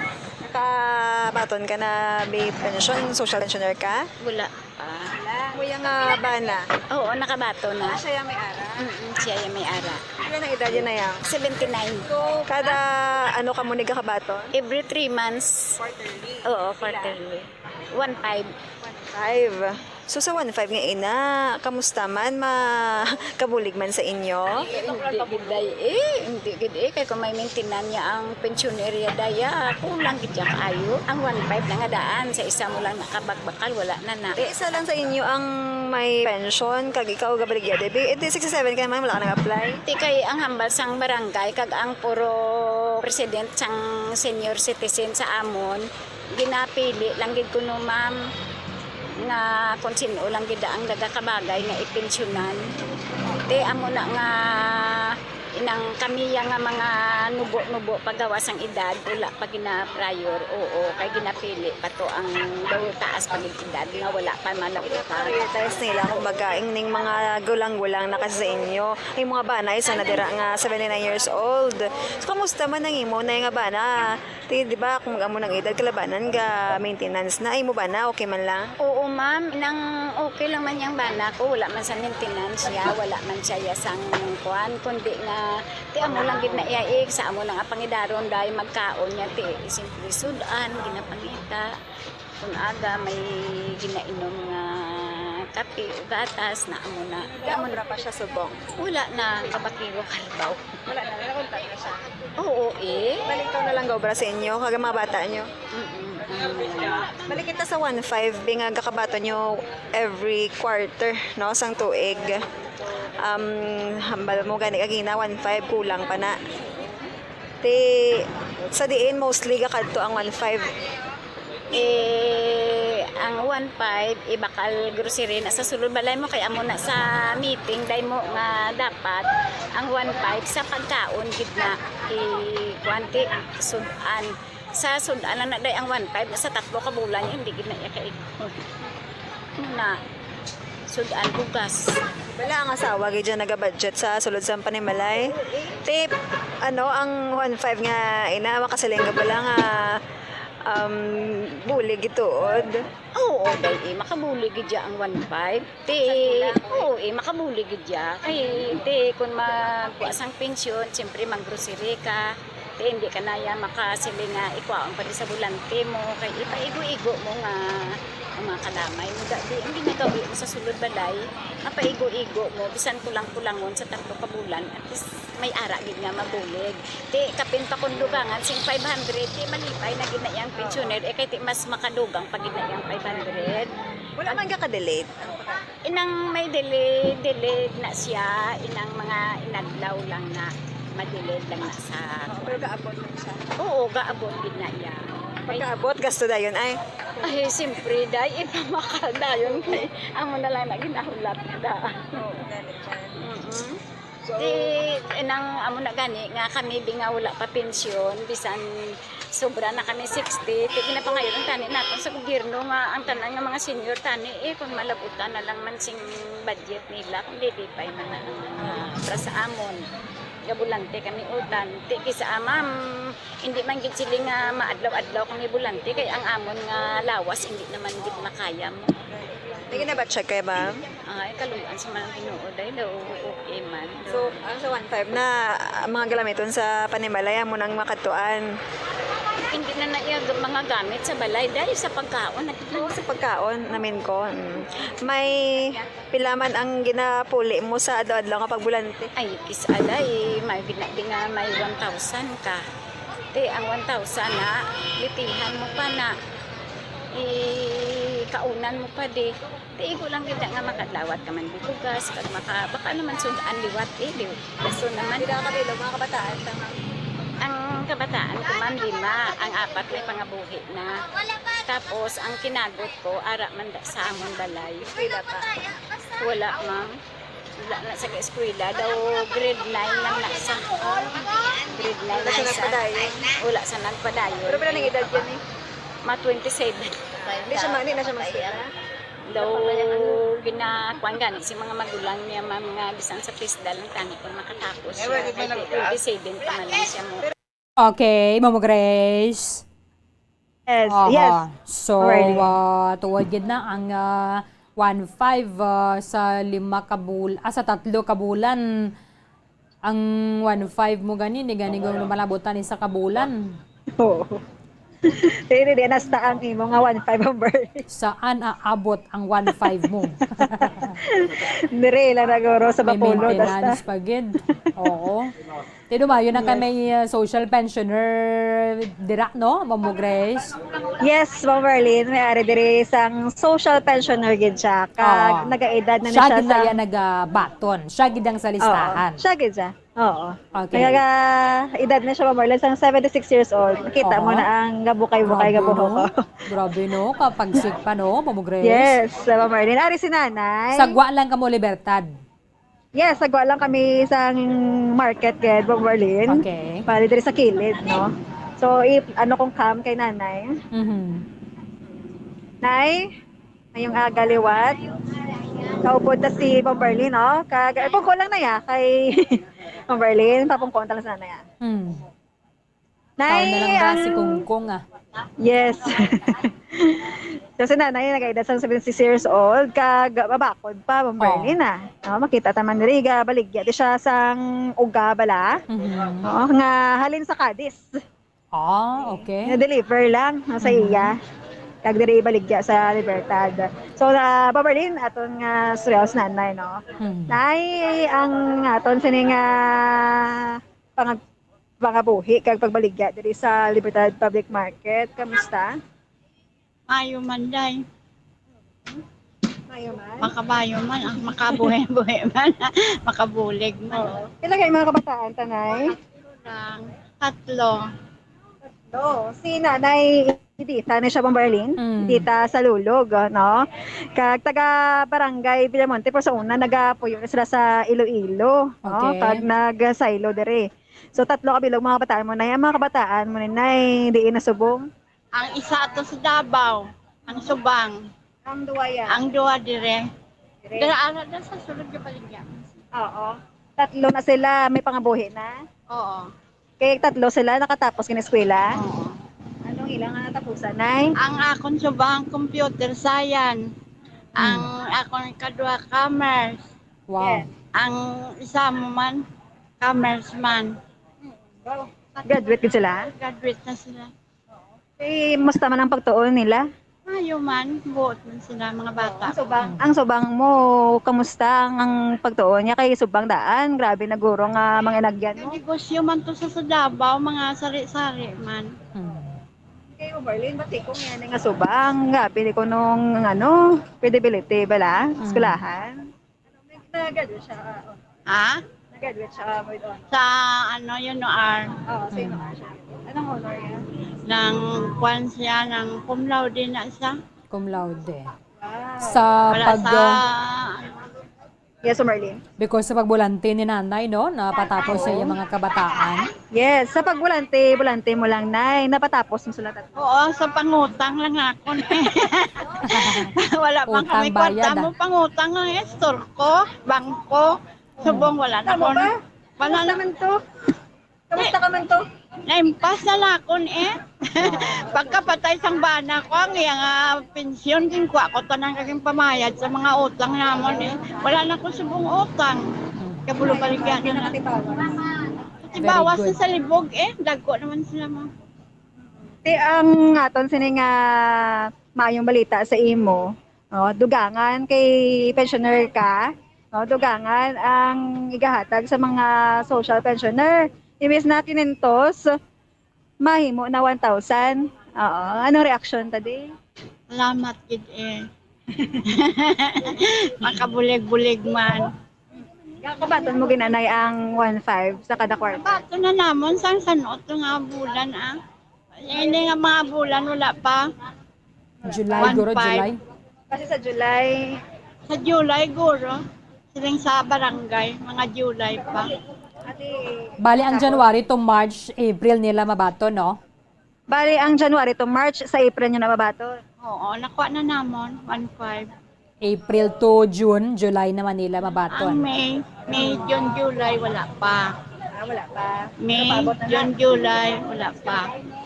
Nakabaton ka na, babe, pensyon? Social pensioner ka? Wala pa. Mo yang, ah, bana? Oo, nakabaton na. Ah, siya yang may ara? Mm, siya yang may ara. Pila nang edad yun na yang? Seventy-nine. So, kada ano ka mo nagkakabaton? Every three months. Quarterly? Oo, quarterly. One five. One five. So, sa one five nga ina, kamusta man? Ma-, kabulig man sa inyo? Hindi gid, day, eh. Hindi gid, eh. Kay kung may maintenance niya ang pensioner ya, day, ah, kulang gid siya kaayo. Ang one five na nga daan, sa isa mo lang nakabagbakal, wala na na. Eh, isa lang sa inyo ang may pension, kag ikaw gabaligya, day, bi? Eh, di sixty-seven ka naman, wala ka nag-apply? Ti kay ang hambal sang barangay, kag ang puro president sang senior citizen sa amon, ginapili lang gid kuno, ma'am, nga kung sin-o lang gid ang nagakabagay nga ipensyonan. Ti amo na nga Inang kami yang nga mga nubo-nubo pagawas ang edad, wala pa gina-prior, oo, kay ginapili pa to ang daw taas pa gid edad nga wala pa malabutan. Prioritize nila, kumbaga, ning mga gulang-gulang na kasi sa inyo. Ang mga bana, isa na dira nga seventy-nine years old. So, kamusta man ang imo na nga bana? Ti, di ba, kung amo nang edad, kalabanan ga maintenance na. Ay mo bana, okay man lang? Oo, ma'am. Nang okay lang man yang bana ko, wala man sa maintenance siya, wala man siya yasang kuan, kundi nga, ti amo lang gid na iya, eh, sa amo na nga pangidaron, dahil magkaon niya, ti, simple sudan, ginapangita. Kung aga, may ginainom nga kape o gatas, na amo na. Amo na pa siya subong. Wala na, kabakigo karbaw. Wala na, nakontak na siya. Oo, eh. Balik ko na lang ga obra sa inyo, kag mga bata nyo. Mm-mm. Balik kita sa one five, bi nga gakabaton nyo every quarter, no, sang tuig. Um, hambal mo gani kagina, one five, kulang pa na. Ti, sa diin mostly gakadto ang one five? Eh, ang one five, ibakal grocery na sa sulod balay mo, kay amo na sa meeting, day mo nga dapat ang one five sa pagkaon gid na i-, kuwan ti, sud-an. Sa sud-an lang na day ang one five, sa tatlo ka bulan, hindi gid na iya kay na sud-an bugas. Wala ang asawa gid dyan nagabudget sa sulod sa panimalay. Tip, ano, ang one five nga ina, makasiling ka pala nga, um, bulig gituod. Oo, day, eh, makabulig gid dya ang one five. Ti, oo, eh, makabulig gid dya. Kay, ti, kung magkuha sang pensyon, siyempre, mag-grocery ka. Ti, hindi ka na ya makasiling nga ikuhaon pa di sa bulante mo. Kay, ipaigo-igo mo nga ang mga kalamay mo. Di, ang ginagawi mo sa sulod balay, mapaigo-igo mo, bisan kulang-kulangon sa tatlo ka bulan, at least, may ara gid nga mabulig. Ti, kapin pa kung dugangan sing five hundred, ti, malipay na gid na iyang pensioner, eh, kay ti, mas makadugang pa gid na iyang five hundred. Wala man ka ka-delayed? Inang may delayed, delayed na siya, inang mga inadlaw lang na ma-delayed lang na sa Oo, pero gaabot lang siya. Oo, gaabot gid na iya. Pagkaabot, gasto dayon ay. Ay, siyempre, day, ipamakal dayon kay amo na lang na ginahulat na daan. Oo, gani man. Mm-mm. So, di, inang amo na gani nga kami, bi nga wala pa pensyon, bisan sobra na kami sixty, ti ginapangayo lang tani naton sa gobyerno nga ang tanan nga mga senior tani, eh, kung malabutan na lang man sing budget nila, kung lilipay man na ang, ah, para sa amon. Gabulante kami utan. Ti kisa, ah, ma'am, hindi man gid sila nga maadlaw-adlaw kami bulante, kay ang amon nga lawas hindi naman gid makaya mo. May ginabatsyag kayo, ma'am? Ay, kaluy-an sa mga Ginoo, dahil daw okay man. So, ang sa one five na, ah, mga galamiton sa panimalay, amo nang makadtuan? Hindi na na iya g-, mga gamit sa balay, dahil sa pagkaon. Oo, sa pagkaon, namin ko. Mm. May pila man ang ginapuli mo sa adlaw-adlaw nga pagbulante? Ay, kis-a, day, may gina-, di nga may one thousand ka. Ti, ang one thousand na, litihan mo pa na. Ikaunan mo pa di. Ti igo lang gid nga makadlawat ka man di bugas, kag maka-, baka naman sud-an liwat, eh, di gusto naman. Pila ka bilo, mga kabataan ka, ma'am? Ang kabataan ko, ma'am, lima. Ang apat may pangabuhi na. Tapos, ang kinagot ko, ara man da-, sa amon balay. Pila pa? Wala, ma'am. Wala na sa eskwela daw, grade nine lang na sa. Grade nine Wala na siya sa. nagpadayon. Wala sa nagpadayon. Pero pila nang edad yan eh? Ma twenty-seven. Hindi siya ma-, hindi na siya mag-eskwela. Daw ginakuan gani si mga magulang niya, ma'am, nga bisan sa pista lang tani kung makatapos siya. Ay, wala, wala. Twenty-seven pa man lang siya mo. Okay, Mama Grace. Yes, Aha. yes. So, Alrighty. ah, tuod gid na ang, ah, one five, ah, sa lima ka bul-, ah, sa tatlo ka bulan. Ang one five mo gani, ni gani kung lumalabutan isa ka bulan. Oo. Dili, di, nasta ang imo nga one five ang birth. Saan aabot ang one five mo? Dire lang naguro sa May Bacolod, maintenance hasta. pa gid. Oo. Ti dumayo na Yes. kami, uh, social pensioner dira, no, Ma'am Grace? Yes, Ma'am Marlene, may ari diri sang social pensioner gid siya. Kag Oo. nagaedad na ni Siya siya gid na sa iya nagabaton. Siya gid ang sa Oo, listahan. siya gid siya. Oo. Okay. Nagaedad na siya, Ma'am Marlene, sang seventy-six years old. Kita mo Oo. na ang gabukay-bukay nga Grabe, buhok no? ko. Grabe, no? Kapagsik pa, no, Ma'am Grace? Yes, Ma'am Marlene. Ari si Nanay. Sagwa lang kamo libertad. Yes, sagwa lang kami sa market, gid, Bomberlin. Okay. Bali, diri sa kilid, no? So, if ano kung cam kay nanay. Mhm. Nay, ngayong aga liwat. Kaupod na si Bomberlin, no? Kag, eh, pungko lang na ya kay Bomberlin, papungko ta lang sa nanay, ah. Hmm. Tao Nay, na lang ba ang si Kungkong, ah? Yes. So, si nanay nag-edad sa seventy-six years old, kag mabakod pa, Bomberlin, ah. No, makita ta man diri, ga baligya di siya sang uga bala. Mhm. No, nga halin sa Cadiz. Ah, okay. Na-deliver lang, no, sa Mhm. iya. Kag diri baligya sa Libertad. So, na Bomberlin, aton nga istorya si nanay, no. Mhm. Nay, ang aton sini nga pangag pangabuhi kag pagbaligya diri sa Libertad Public Market. Kamusta? Maayo man, day. Maayo man. Makabayo man, ah, makabuhi-buhi man, makabulig man. Oo. Pila kay mga kabataan ta, nay? Lang, tatlo. No, si Nanay Edita ni siya, Bomberlin. Mm. Edita Salulog, no? Kag taga Barangay Villamonte, pero sa una nagapuyo na sila sa Iloilo, no? Okay. Kag nag-silo diri. So, tatlo ka bilog mga kabataan mo, nay. Ang mga kabataan mo, nay, diin nasubong? Ang isa ato sa Davao, ang subang. Ang duwa ya. Ang duha dire. Dire. Dira ana na sa sulod nga baligya. Oo. Tatlo na sila, may pangabuhi na. Oo. Kay tatlo sila nakatapos kini eskwela. Oo. Anong ilang natapusan, nay? Ang akon subang computer science. Ang akon kadua commerce. Wow. Yes. Ang isa mo man commerce man. Go. Graduate gid sila? Graduate na sila. Eh, musta man ang pagtuon nila? Maayo man, buot man sila mga bata. Ang subang, ang subang mo, kamusta ang, ang pagtuon niya kay subang daan? Grabe na guro nga mga inagyan mo. Negosyo man to sa, sa Davao, mga sari-sari man. Hmm. Kay Marlene, bati ko nga nga subang, grabe ni ko nung ano, credibility bala, Mm. eskwelahan. Nag-graduate siya, ah, Ha? nag-graduate siya with honor. Sa ano, yun, no, R. Oo, sa inyo siya. Anong honor niya? Nang kwan siya, nang cum laude na siya. Cum laude. Wow. Sa Wala pag sa... Yes, Marlene. Because sa pagbulante ni nanay, no, napatapos sa iyang mga kabataan. Yes, sa pagbulante, bulante mo lang, Nay. Napatapos mo sila tatlo. Oo, sa pangutang lang akon eh. Wala bang Utang, kami kwarta bayad, ah. Mo, pangutang ang store ko, bangko. Subong wala na Tama ko. ba? Wala Kamusta na. man to? Kamusta ka man to? Naimpas na lang akon eh. Pagkapatay sang bana ko, ang iyang ah, pensyon, ginkuha ko tanan kaging pamayad sa mga utang namon eh. Wala na ko subong utang. Kabulo baligyan na lang. Kasi Very bawas good. Na sa libog eh. Dagko naman sila mo. Ti ang aton sini nga maayong balita sa imo, no, dugangan kay pensioner ka, no, dugangan ang igahatag sa mga social pensioner. Imbis na kinentos, mahimo na one thousand. Oo. Anong reaksyon ta di? Salamat gid eh. Makabulig-bulig man. Kabaton mo ginanay ang one five sa kada quarter. Bato na namon sang sanot nga bulan ah. Ini nga mga bulan wala pa. July, One guro, five. July. Kasi sa July, Sa July guro. Siling sa barangay, mga July pa. ati, Bali, ang January to March, April nila mabaton, no? Bali, ang January to March, sa April nyo na mabaton. Oo, nakuha na namon, one five. April to June, July naman nila Ang mabaton. May, May, June, July, wala pa. Ah, wala pa. May, Napabot na na. June, July, wala pa.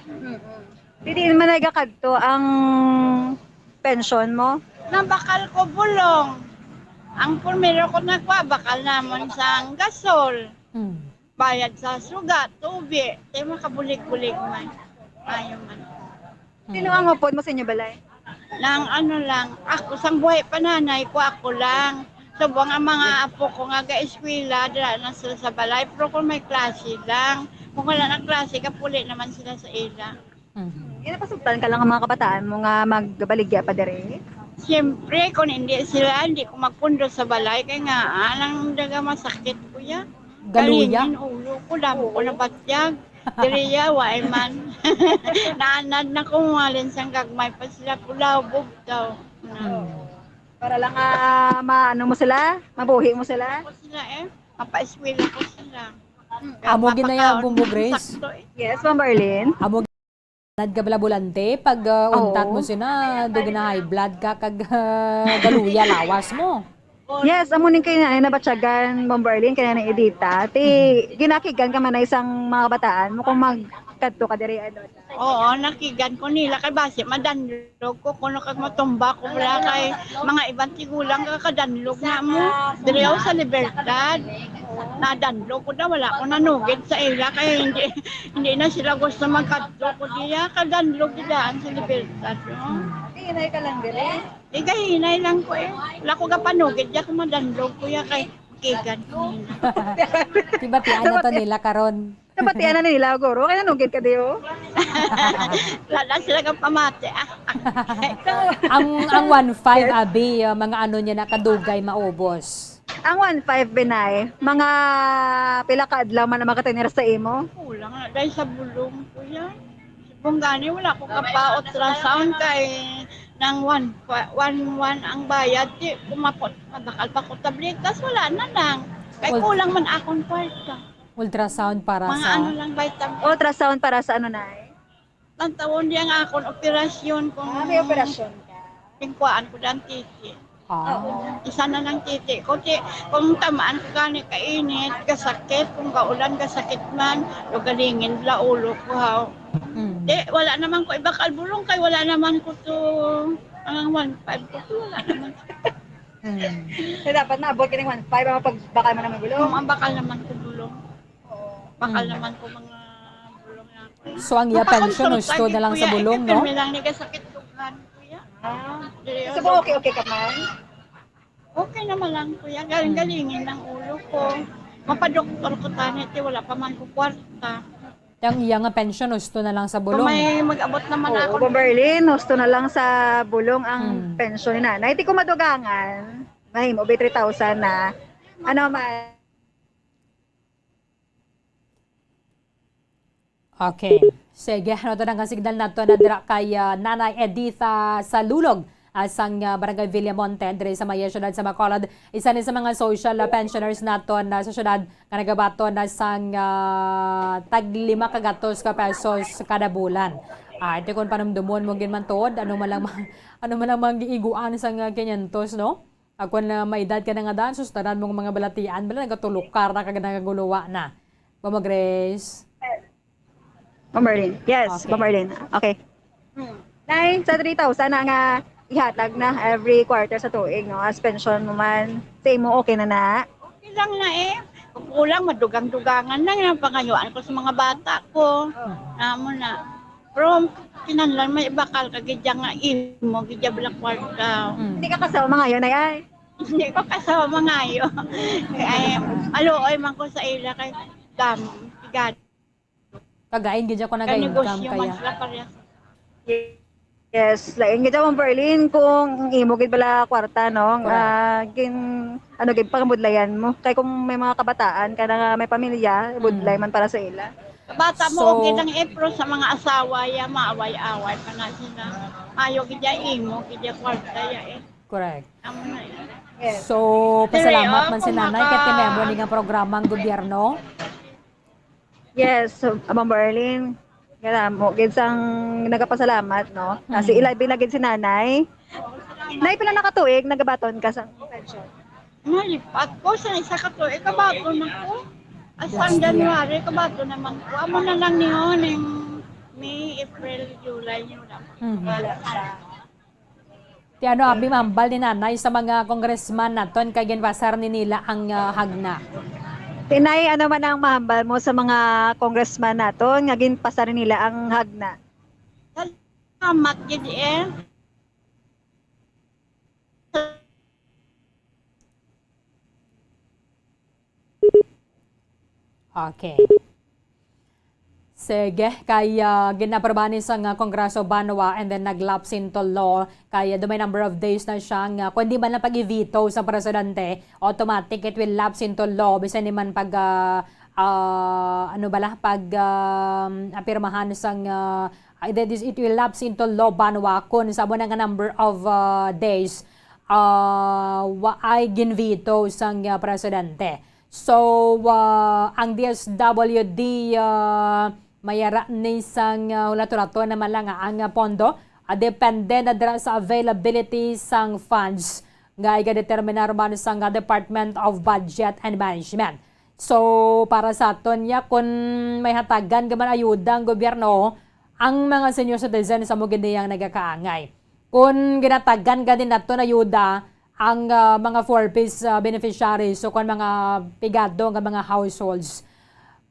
Mm-mm. Hindi naman nagakadto ang pensyon mo? Nabakal ko bulong. Ang primero ko nagpabakal namon sa gasol. Hmm. Bayad sa suga, tubi. Kaya makabulig-bulig man. Ayaw man. Sino ang upod mo sa inyo balay? Nang ano lang, ako sang buhay pa nanay ko, ako lang. Subong ang mga apo ko nga ga-eskwela, dira na sila sa balay. Pero kung may klase lang, kung wala na klase, kapuli naman sila sa ila. Mhm. Ginapasugtan ka lang ang mga kabataan mo nga magbaligya pa diri? Siyempre, kung hindi sila, hindi ko magpundo sa balay. Kaya nga, alang daga masakit ko ya. Galuya. Kalingin ulo ko, damo ko nabatyag. Diriya, wa man. Naanad na ko, malin sang gagmay pa sila, pulaw, bugtaw. Hmm. Para lang, ah, maano mo sila, mabuhi mo sila. Ko sila eh. Mapaeskwela ko sila. Amo ginaya, Mapakaon, Bumbo Grace. Sakto eh. Yes, Ma'am Arlene. Amo gid ka bala bulante pag, ah, untat Oo. mo sina, do gina-high blood ka kag, ah, galuya lawas mo. Yes, amo ning kay na, nabatyagan, Ma'am Arlene, kay na Edita. Ti, Mhm. ginakigan ka man na isang mga kabataan mo kung magkadto ka diri, ano. Oo, nakigan ko nila kay basi madanlog ko kuno kag matumba ko wala kay mga iban tigulang kakadanlog na mo. Diri ako sa Libertad. Nadanlog ko na wala ko nanugid sa ila kay hindi hindi na sila gusto magkadto ko diya kadanlog daan sa Libertad. No? Hinay ka lang diri. Igahinay lang ko eh. Wala ko gapanugid diya kung madanlog ko ya kay kigan ko nila. Tibatian na to nila karon. Nabatian na nila, guro. Kaya nanugid ka diyo. Wala na sila kang pamati, ah. Ang, ang one five, Yes. Abi, uh, mga ano niya na kadugay maubos? Ang one five, Binay, mga pila ka adlaw man ang makatinir sa imo? Kulang na, dahil sa bulong, kuya. Kung gani, wala ko kapa ultrasound kay nang one, one, one ang bayad, di, kumapot, mabakal pa ko tabletas, wala na lang. Kay Ul- kulang man akong kwarta. Ultrasound para Mga sa ano lang, vitamin. Ultrasound para sa ano, Nay? Ang tawon niya nga akon operasyon kung Ah, may operasyon ka. Tingkuan ko dang titi. Ah. Oo. Isa na lang titi ko. Ti, kung tamaan ko gani kainit, kasakit, kung kaulan, kasakit man, lugalingin la ulo ko, haw. Mm. Di, wala naman ko ibakal bulong kay wala naman ko to, ang one five ko to, wala naman. Mm. Kaya dapat naabot ka ng one five, ang pagbakal mo naman bulong. Kung ang bakal naman ko bulong. Bakal Mm. naman ko mga bulong na ako. So, ang iya Mapakonsult pensyon, husto lagi, na lang sa kuya, bulong, eh, no? Pirmi lang ni kasakit ko, kuya. Ah. Dili, So, ano. okay, okay ka man? Okay naman lang, kuya. Galing-galingin ang ulo ko. Mapadoktor ko, tani, ti wala pa man ko kwarta. Ang iya nga pensyon, husto na lang sa Kung bulong. may mag-abot naman Oo, ako. Bomberlin, husto na lang sa bulong ang Hmm. pensyon ni nanay. Di ko madugangan, mahimo ba three thousand na, ano man, Okay. Sige, ano to nang signal nato na dira kay, ah, Nanay Editha Salulog, ah, sang, ah, Barangay Villamonte, diri sa may siyudad sa Bacolod. Isa ni sa mga social, ah, pensioners naton, ah, sa siyudad nga nagabaton na sang, ah, tag lima ka gatos ka pesos kada bulan. Ah, ito kung panumdumon mo gid man tuod, ano man lang ma-, ano man lang mga giiguan sang, ah, kinyentos, no? Ako na may edad ka na nga dan, sus, tanan mong mga balatian, bala, nagatulukar na kag nagaguluwa na. Mama Grace? Ma'am Marlene. Yes, Okay. Ma'am Marlene. Okay. Hmm. Nay, sa three thousand na nga ihatag na every quarter sa tuig, no? As pension mo man, sa imo, okay na na? Okay lang na eh. Kung kulang, madugang-dugangan lang yung pangayuan ko sa mga bata ko. Hmm. Amo na. Pero kinahanglan may ibakal ka gid nga imo gid bala kwarta. Mm. Hindi ka kasawa mangayo, Nay, ay? Hindi ko kasawa mangayo. Ay, aluoy man ko sa ila kay dam, igad. Kagain gid ako Kay naga-income negosyo man kaya. Sila parehas. Yes, lain gid, Ma'am Berlin, kung imo gid bala kwarta, no? Correct. Ah, gin-, ano gid, pangabudlayan mo. Kay kung may mga kabataan ka na nga may pamilya, budlay Mm. man para sa ila. Bata mo, So, okay lang, eh, pero sa mga asawa, ya, maaway-away pa na sila. Mayo gid ya, imo gid ya, kwarta ya, eh. Correct. Amo na, eh. Yes. So, Pero, pasalamat oh, man si kung Nanay, maka- kay tinemo ni nga programa ang gobyerno. Yes, so, Ma'am Berlin, gala mo, gid sang nagapasalamat, no? Kasi Mm. ilabi na gid si Nanay. Nay, pila na ka tuig nagabaton ka sa pension? Nalipat ko sa isa ka tuig, kabaton na ko. As Last ang year. January, kabaton naman ko. Amo na lang niyo, ning May, April, July, niyo lang. Mhm. Wala pa. Ti ano, abi, mahambal ni Nanay sa mga congressman naton kay ginpasar ni nila ang, ah, hagna? Tinay, ano man ang mahambal mo sa mga congressman naton nga ginpasar ni nila ang hagna? Salamat gid, eh. Okay. Sige, kay, ah, ginaprobahan ni sang, ah, Kongreso banwa and then nag-lapse into law. Kay, ah, dumay number of days na siya nga, kung di man lang pag-i-veto sa presidente, automatic it will lapse into law. Bisan di man pag, ah, ah, ano bala, pag, um, apirmahan sang, ah, ah, that is, it will lapse into law banwa kung sa amo na nga number of, ah, days. ah, waay ginveto sang, ah, presidente. So, ah, ang D S W D, ah, mayara ni sang, ah, hulaton-hulaton naman lang nga ang, ah, pondo, ah, depende na dira sa availability sang funds nga igadeterminar man sang, ah, Department of Budget and Management. So, para sa aton niya, kung may hatagan ka man ayuda ang gobyerno, ang mga senior citizens amo gid niyang nagakaangay. Kung ginatagan gani naton ayuda ang, ah, mga four Ps, ah, beneficiaries o kon mga pigado nga mga households,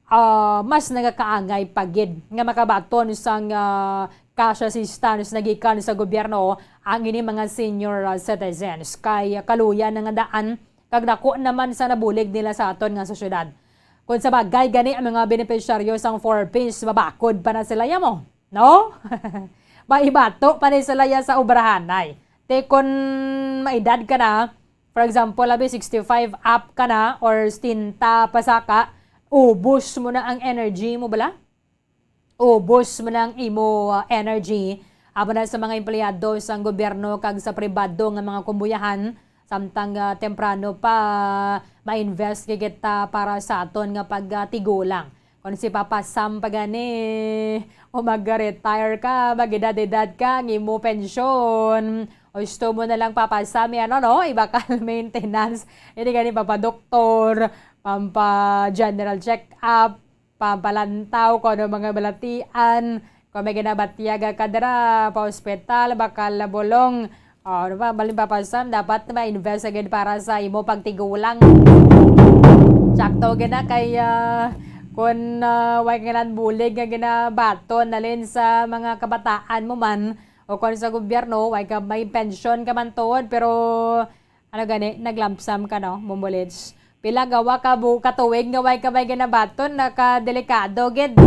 ah, mas nagakaangay pa gid nga makabaton sang, ah, cash assistance na gikan sa gobyerno ang ini mga senior, ah, citizens. Kay, ah, kaluya na nga daan kag dako naman sa nabulig nila sa aton nga sosyedad. Kung sa bagay gani ang mga benepisyaryo sang four Ps, mabakod pa na sila ya mo, no? Maibato pa ni sila ya sa obrahanay. Te kon maedad ka na, for example, abi sixty-five up ka na or setenta pa saka, ubos mo na ang energy mo bala? Ubos mo na ang imo, ah, energy. Amo na sa mga empleyado sang gobyerno kag sa pribado nga mga kumbuyahan, samtang, ah, temprano pa, ma-invest gid kita para sa aton nga pagtigulang. Kon si Papa Sam pa gani, o mag-retire ka, mag-edad-edad ka, ang imo pensyon, gusto mo na lang, Papa Sam, ano, no? Ibakal maintenance. Hindi gani papadoktor, pampa-general check-up, pampalantaw kung ano mga balatian, kung may ginabatyag ka dira, pa-ospital, bakal na bulong. O, ano ba, balin, Papa Sam, dapat ma-invest agad para sa imo pagtigulang. Sakto gid na kay, ah, kung, ah, way ka lang bulig nga ginabaton nalin sa mga kabataan mo man, o kung sa gobyerno, way ka may pensyon ka man tuod, pero ano gani, nag-lump sum ka, no, Bombo Lids? Pila gawa ka bu-, ka tuig nga way ka may ginabaton, nakadelikado gid.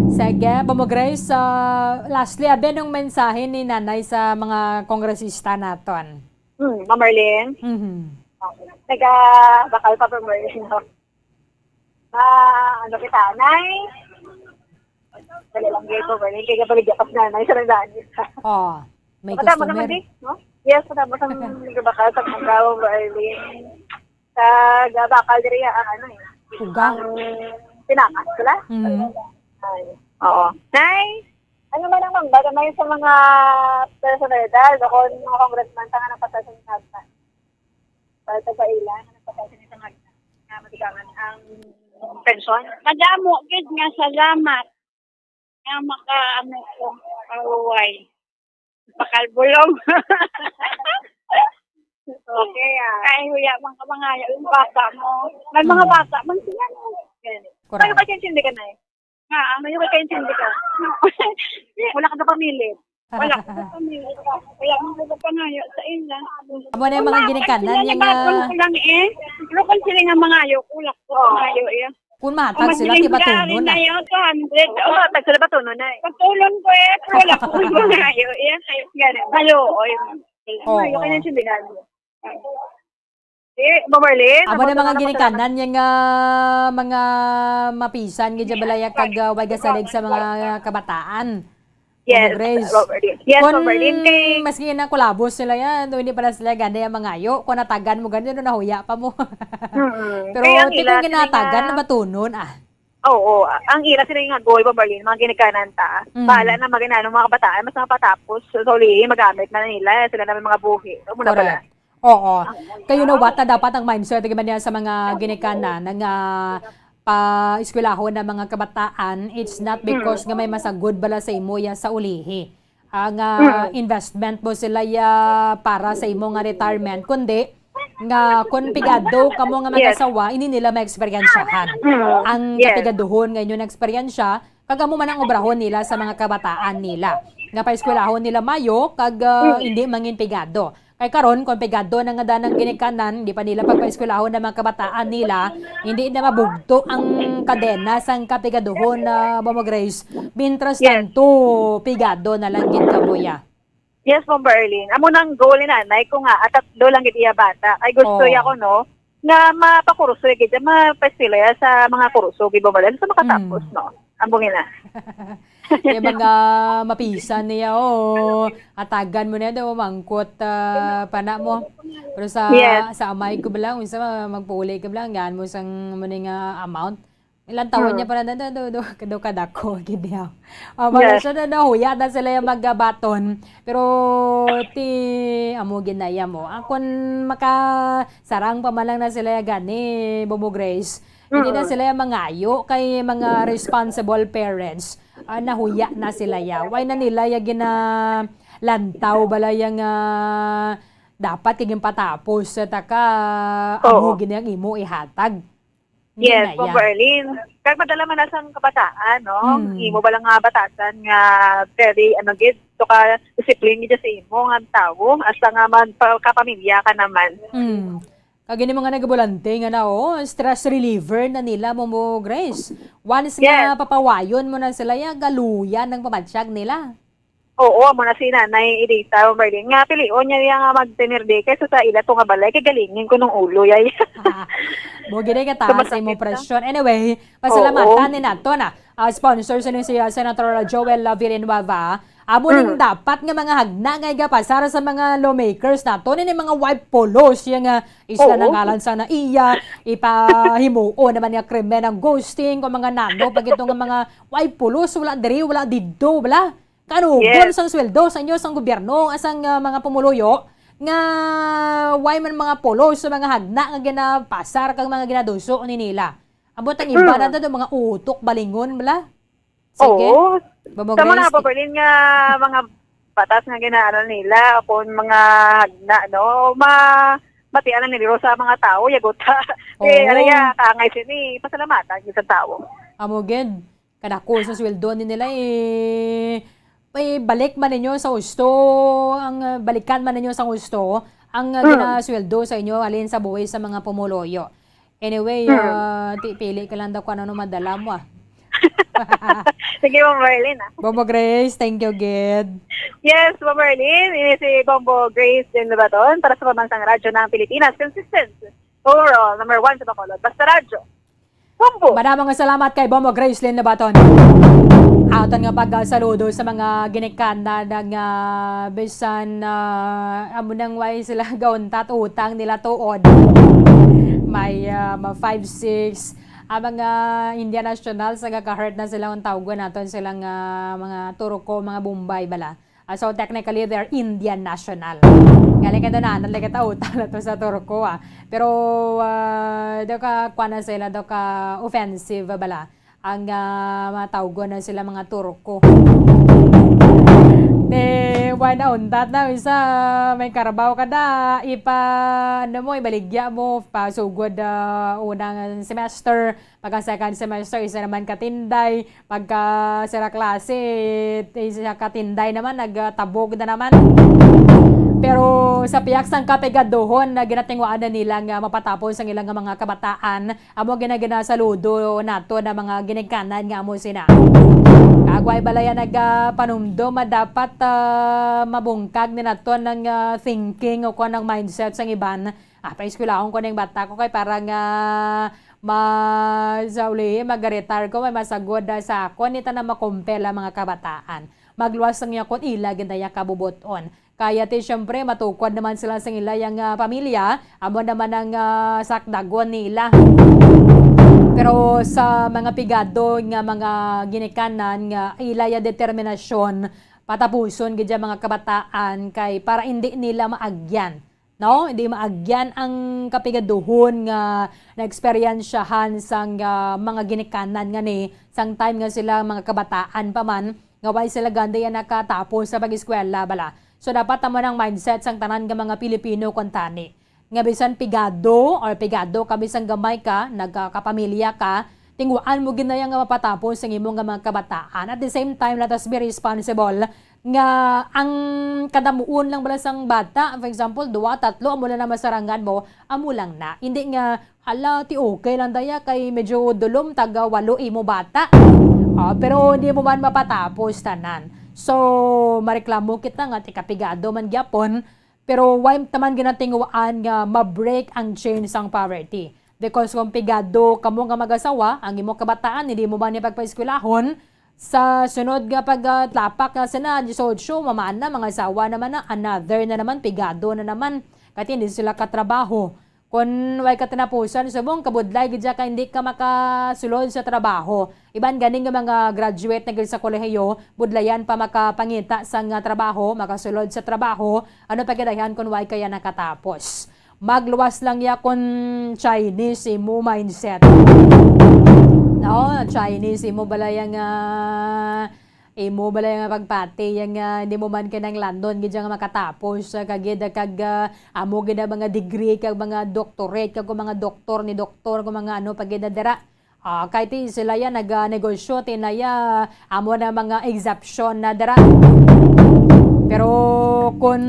Sige, Bombo Grace, ah, lastly, abi, anong mensahe ni Nanay sa mga kongresista naton? Hmm, Ma'am Marlene? Mhm. Naga-bakal pa, Ma'am Marlene, no? Ah, ano kita, Nay? Dali lang, gay ko, Bernie. Kaya baligya pa si Nanay sa nagdaan. Oh, may Matama customer. Naman, di, no? Yes, matama sa nagbakal sa mga Bernie. Sa gabakal diri ang ano eh. Uga. Ang pinakas, wala? Mm. Ay, oo. Nay, ano man ang mambag, may sa mga personalidad, o kung mga congressman, sa nga napasal sa mga para sa kaila nga nagpakita ni Samantha nga matigangan ang pensyon? Madamo gid nga salamat nga maka, ano ko, kahuway. Pakalbulong. Okay, ah. Kay huya man ka mangayo yung bata mo. May mga Mm. bata man sila, no? Ganun. Correct. Kayo kasi intindi ka na eh. Ah, ano yung kaintindi ka? Wala ka na pamili. Wala ko sa pamili. Wala mo ko pangayo sa ila. Amo na yung mga Wala, ginikanan kasi niya nga nabasa ko lang eh. Pero kung sila nga mangayo, wala ko Oh. pangayo eh. Kung matag Kung sila, masiling kibatunon sila, na. Ayaw, two hundred. Oh, matag sila batunon na eh. Patulon ko eh, pero wala ko pangayo eh. Ganun. Halo, oy. Oo. Ayaw ka na intindi ka. Eh, Ma'am Marlene, Amo na mga ginikanan niya nga mga mapisan nga jabalaya kag, ah, way gasalig sa mga kabataan. Yes, Ma'am Grace. Ma'am Marlene. Yes, Ma'am Marlene, kay maski na kulabos sila yan, hindi pala sila ganda yung mangayo. Kung natagan mo ganda, no, nahuya pa mo. Mm-mm. Pero kay ang ti ila kung sila ginatagan, nga nabatunon, ah. Oo, ang ila sila nga goal, Ma'am Marlene, mga ginikanan ta. Mm. Bahala na maginano mga kabataan, mas mapatapos. So, so, magamit na nila, sila na may mga buhi. Amo na pala. Correct. Oo. Kay you know what, na dapat ang mindset, di ba, niya sa mga ginikanan nga pa-eskwelahon na mga kabataan, it's not because nga may masagod bala sa imo ya sa ulihi. Ang, ah, investment mo sila ya para sa imo nga retirement, kundi nga kung pigado kamo nga mag-asawa, hindi nila maeksperiensyahan ang kapigaduhon nga inyo na-eksperyensya, kag amo man ang obrahon nila sa mga kabataan nila nga paeskwelahon nila mayo kag, ah, hindi mangin pigado. Kay karon, kung pigado na nga danang ginikanan, di pa nila pagpaeskwelahon ang mga kabataan nila, hindi na mabugto ang kadena sang kapigaduhon na, Mama Grace. Mientras Yes. tanto, pigado na lang gid kamo ya. Yes, Ma'am Berlin. Amo nang goal ni nanay ko nga, at tatlo lang gid iya bata. Ay gusto Oo. iya ko, no, nga mapakurso gid, mapaeskwela iya sa mga kurso gid, Ma'am Berlin, sa makatapos, Mm. no. Amo gina. Kay mga mapisan niya, o hatagan mo na daw, mangkot, ah, pana mo. Pero sa, Yes. sa amay ko ba lang, unsa, magpauli ka ba lang, gaan mo sang mo ni nga amount. Ilang taon Mm. niya pa na, do, do, do, do, kadako, gid niya. Ah, wala Yes. siya na, nahuya na sila yung magabaton. Pero, ti, amo, ginaya mo. Ah, kung makasarang pa man lang na sila gani, Bobo Grace, hindi na Mm. sila yung mangayo kay mga responsible parents. Ah, nahuya na sila ya. Why na nila ya ginalantaw bala yang, ah, dapat kay ginpatapos sa taka, amo Oo. gid ang imo ihatag. Hindi Yes, na Ma'am ya. Berlin. Kag madala man na sang kabataan, no? Hmm. Imo ba lang nga batasan nga very, ano, gid, to ka discipline gid sa imo nga tawo, hasta nga magpa-, kapamilya ka naman. Hmm. Kag ini mga nagabulante nga na, oh, stress reliever na nila, Momo Grace. Once nga Yes. papawayon mo na sila, ya, galuyan ang pamatyag nila. Oo, amo na si Nanay Edita, Ma'am Berlin, nga pilion niya, ya, nga mag-tener day kaysa sa ila to nga balay, kay galingin ko nung ulo, yay. Mo gid ay kataas sa imo Sumasakit na. presyon. Anyway, pasalamatan Oo. ni nato na, ah, sponsor sa si, ah, Senator Joel, ah, Villanueva. Amo ning Mm. dapat nga mga hagna nga igapasar sa mga lawmakers nato, ni mga wife pulos, yung, ah, isla Oo. na ngalan sa naiya, ipahimuon naman nga krimen ang ghosting, kung mga nano, pag ito nga mga wife pulos, wala diri, wala didto, bala. Kanugon Yes. sang sweldo sa inyo, sang gobyerno, sang, ah, mga pumuluyo, nga why man mga pulos sa mga hagna nga ginapasar kag mga ginaduso ni nila. Ambot ang iba Mm. na to, mga utok, balingon, bala. Sige. Oo. Bobo Sa mga Grace, Bobo Berlin nga mga batas nga ginaano nila, kung mga hagna, no, ma-, matian na nila sa mga tao, yagot. Eh, Oo. ano ya, kaangay sini, pasalamatan yung sa tao. Amo gid. Kadako sa sweldo ni nila, eh, eh, balik man ninyo sa husto, ang, ah, balikan man ninyo sa husto, ang, ah, Mm. ginasweldo sa inyo, halin sa buhis sa mga pumuluyo. Anyway, Mm. ah, ti-, pili ka lang daw kung ano madala mo, ah. Sige, Ma'am Marlene, ah. Bombo Grace, thank you, gid. Yes, Ma'am Marlene, ini si Bombo Grace din Labaton para sa Pambansang Radyo ng Pilipinas. Consistent, overall, number one sa Bacolod. Basta Radyo. Bombo! Madamo nga salamat kay Bombo Grace Lynn Labaton. Aton nga pagsaludo sa mga ginikanan nga bisan, ah, amo nang way sila gauntat utang nila tuod. May, ah, ma five six, ang mga Indian nationals, nagaka-heart na sila, ang tawgon naton silang, ah, mga Turko, mga Bombay bala. Ah, so technically, they're Indian national. Galing ka doon, ah, nalagay ta utang na to sa Turko, ah. Pero, ah, daw ka, kuwan na sila, daw ka offensive bala. Ang, ah, mga tawgon na sila mga Turko. Te, why na untat na? Isa, may karabaw ka na. Ipa, ano mo, ibaligya mo, pasugod, ah, unang semester, pagka second semester, isa naman katinday, pagka sira klase, isa katinday naman, nagtabog na naman. Pero sa pihak sang kapigaduhon na ginatinguhaan na nila nga mapatapos ang ilang mga kabataan, amo gina-, ginasaludo nato na mga ginikanan nga amo sina. Kagway balaya nagapanumdom, dapat, ah, mabungkag ni nato ng, ah, thinking o kung ang mindset sang iban. Ah, paeskwelahon ko ning bata ko kay para nga ma-, sa ulihi, mag-retire ko, may masagod na sa akon, ni ta na makumpel ang mga kabataan. Magluwas lang niya kung ila gintaya kabubuton. Kaya ti, siyempre, matukod naman sila sa ila yang, ah, pamilya, amo naman ang, ah, sakdagon nila. Pero sa mga pigado nga mga ginikanan nga ila ya determinasyon, patapuson gid ya mga kabataan kay para hindi nila maagyan, no? Hindi maagyan ang kapigaduhon nga naeksperyensyahan sang, ah, mga ginikanan nga ni sang time nga sila mga kabataan pa man, nga way sila ganda yan nakatapos sa pag-eskwela bala. So, dapat amo nang mindset sang tanan nga mga Pilipino kuntani, nga bisan pigado or pigado ka, bisan gamay ka, nagkakapamilya ka, tinguhaan mo gid na yan nga mapatapos ang imo nga mga kabataan. At the same time, let us be responsible nga ang kadamuon lang bala sang bata, for example, duwa, tatlo, amo lang na masarangan mo, amo lang na. Hindi nga, "Hala, ti okay lang daya kay medyo dulom, taga walo imo bata." Ah, pero hindi mo man mapatapos tanan. So, mareklamo kita nga ti kapigado man gyapon, pero why taman ginatinguhaan nga ma-break ang chain sang poverty? Because kung pigado kamo nga mag-asawa, ang imo kabataan hindi mo man niya pagpaeskwelahon, Sa sunod nga pagtlapak nga sana, disiotso, mamana, mga asawa naman na, another na naman, pigado na naman. Kati hindi sila katrabaho. Kung way katinapusan, subong kabudlay gid siya kay hindi ka makasulod sa trabaho. Iban gani nga mga graduate na gid sa kolehiyo, budlayan pa makapangita sang, ah, trabaho, makasulod sa trabaho, ano pa gid ayhan kung way kaya nakatapos. Magluwas lang ya kung Chinese imo mindset. No, Chinese imo bala yang, ah, imo bala yang pagpati yang, ah, hindi mo man kinahanglanon gid yang makatapos, ah, kag gid kag, ah, amo gid ang mga degree kag mga doctorate kag mga doktor ni doktor kung mga ano pa gid na dira. Ah, kay ti sila ya naga-negosyo, ti na ya amo na mga exception na dira. Pero kung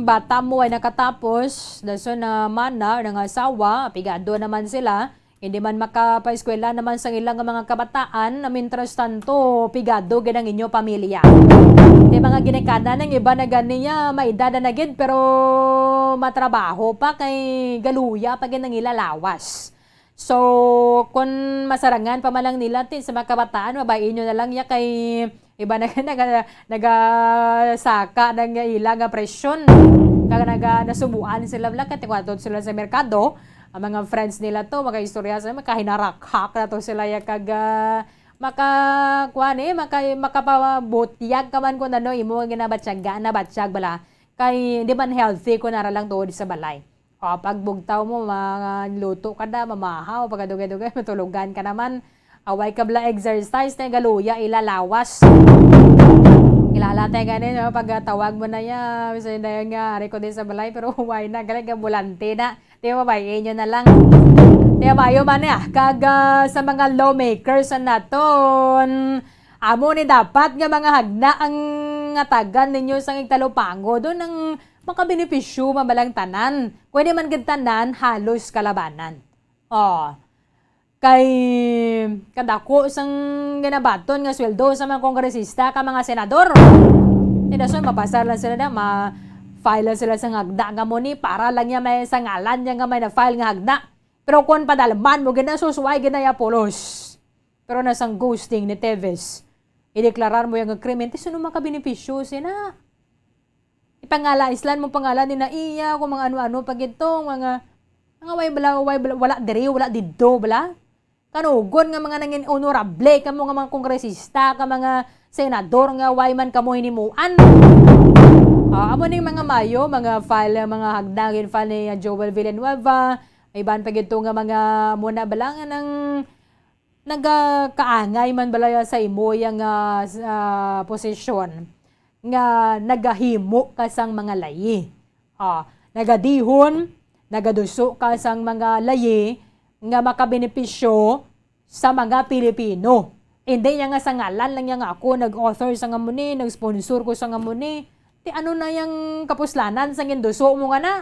bata mo ay nakatapos, dason na man na, nangasawa, pigado naman sila, hindi man makapaeskwela naman sa ilang mga kabataan, na mintras tanto, pigado gid ang inyo pamilya. Ti mga ginikanan, ang iba na ganiya, maedad na gid, pero matrabaho pa, kay galuya pa gid ang ila lawas. So, kung masarangan pa man lang nila, ti, sa mga kabataan, mabay-i nyo na lang ya kay iba na naga, nagasaka na nga ila nga presyon. Kag naga, nasubuan sila, wala, kay tingwaton sila sa merkado. Ang mga friends nila to, makaistorya sa, makahinarakak na to sila ya kag, ah, maka, kuwan eh, maka, makapabutyag ka man kung ano, imo nga ginabatyaga, nabatyag bala. Kay, di man healthy kung nara lang tuod sa balay. O, pag bugtaw mo, maluto ka na, mamahaw, pagkadugay-dugay, matulugan ka naman. Away ka bala exercise, na galuya, ila lawas. Kilala tayo gani, no? Pag, ah, tawag mo na ya, bisan na yan nga, ari ko din sa balay, pero why na, galing ka bulante na. Di ba, bay, inyo na lang. Di ba, yun man ya, kag, ah, sa mga lawmakers sa naton, amo ni dapat nga mga hagna ang ngatagan ninyo sa igtalupango. Doon ang makabenepisyo man balang tanan. Pwede man gid tanan, halos kalabanan. Oh. Kay kadako sang ginabaton nga sweldo sa mga kongresista ka mga senador. Ti dason mapasar lang sila na, ma-file lang sila sa hagda nga mo ni para lang niya may sa ngalan niya nga may na-file nga hagda. Pero kung padalman mo gina, sus, way gina ya pulos. Pero na sang ghosting ni Teves, ideklarar mo yung krimen, ti sino makabenepisyo sina? Ipangala, islan mo pangalan ni na iya, kung mga ano-ano pa gito, mga, mga way bala, way bala, wala diri, wala didto, bala? Kanugon nga mga nangin honorable, kamo nga mga kongresista, ka mga senador nga way man kamo hinimuan. Ah, amo ning mga mayo, mga file, mga hagdangin file ni Joel Villanueva, iban pa gito nga mga muna bala nga nang nagakaangay man bala sa imo yang, ah, s-, ah, posisyon nga nagahimo ka sang mga layi. Ah, nagadihon, nagaduso ka sang mga layi nga makabenepisyo sa mga Pilipino. Hindi niya nga sa ngalan lang niya nga ako nag-author sa nga muni, nag-sponsor ko sa nga muni. Ti ano na yang kapuslanan sang induso mo nga na?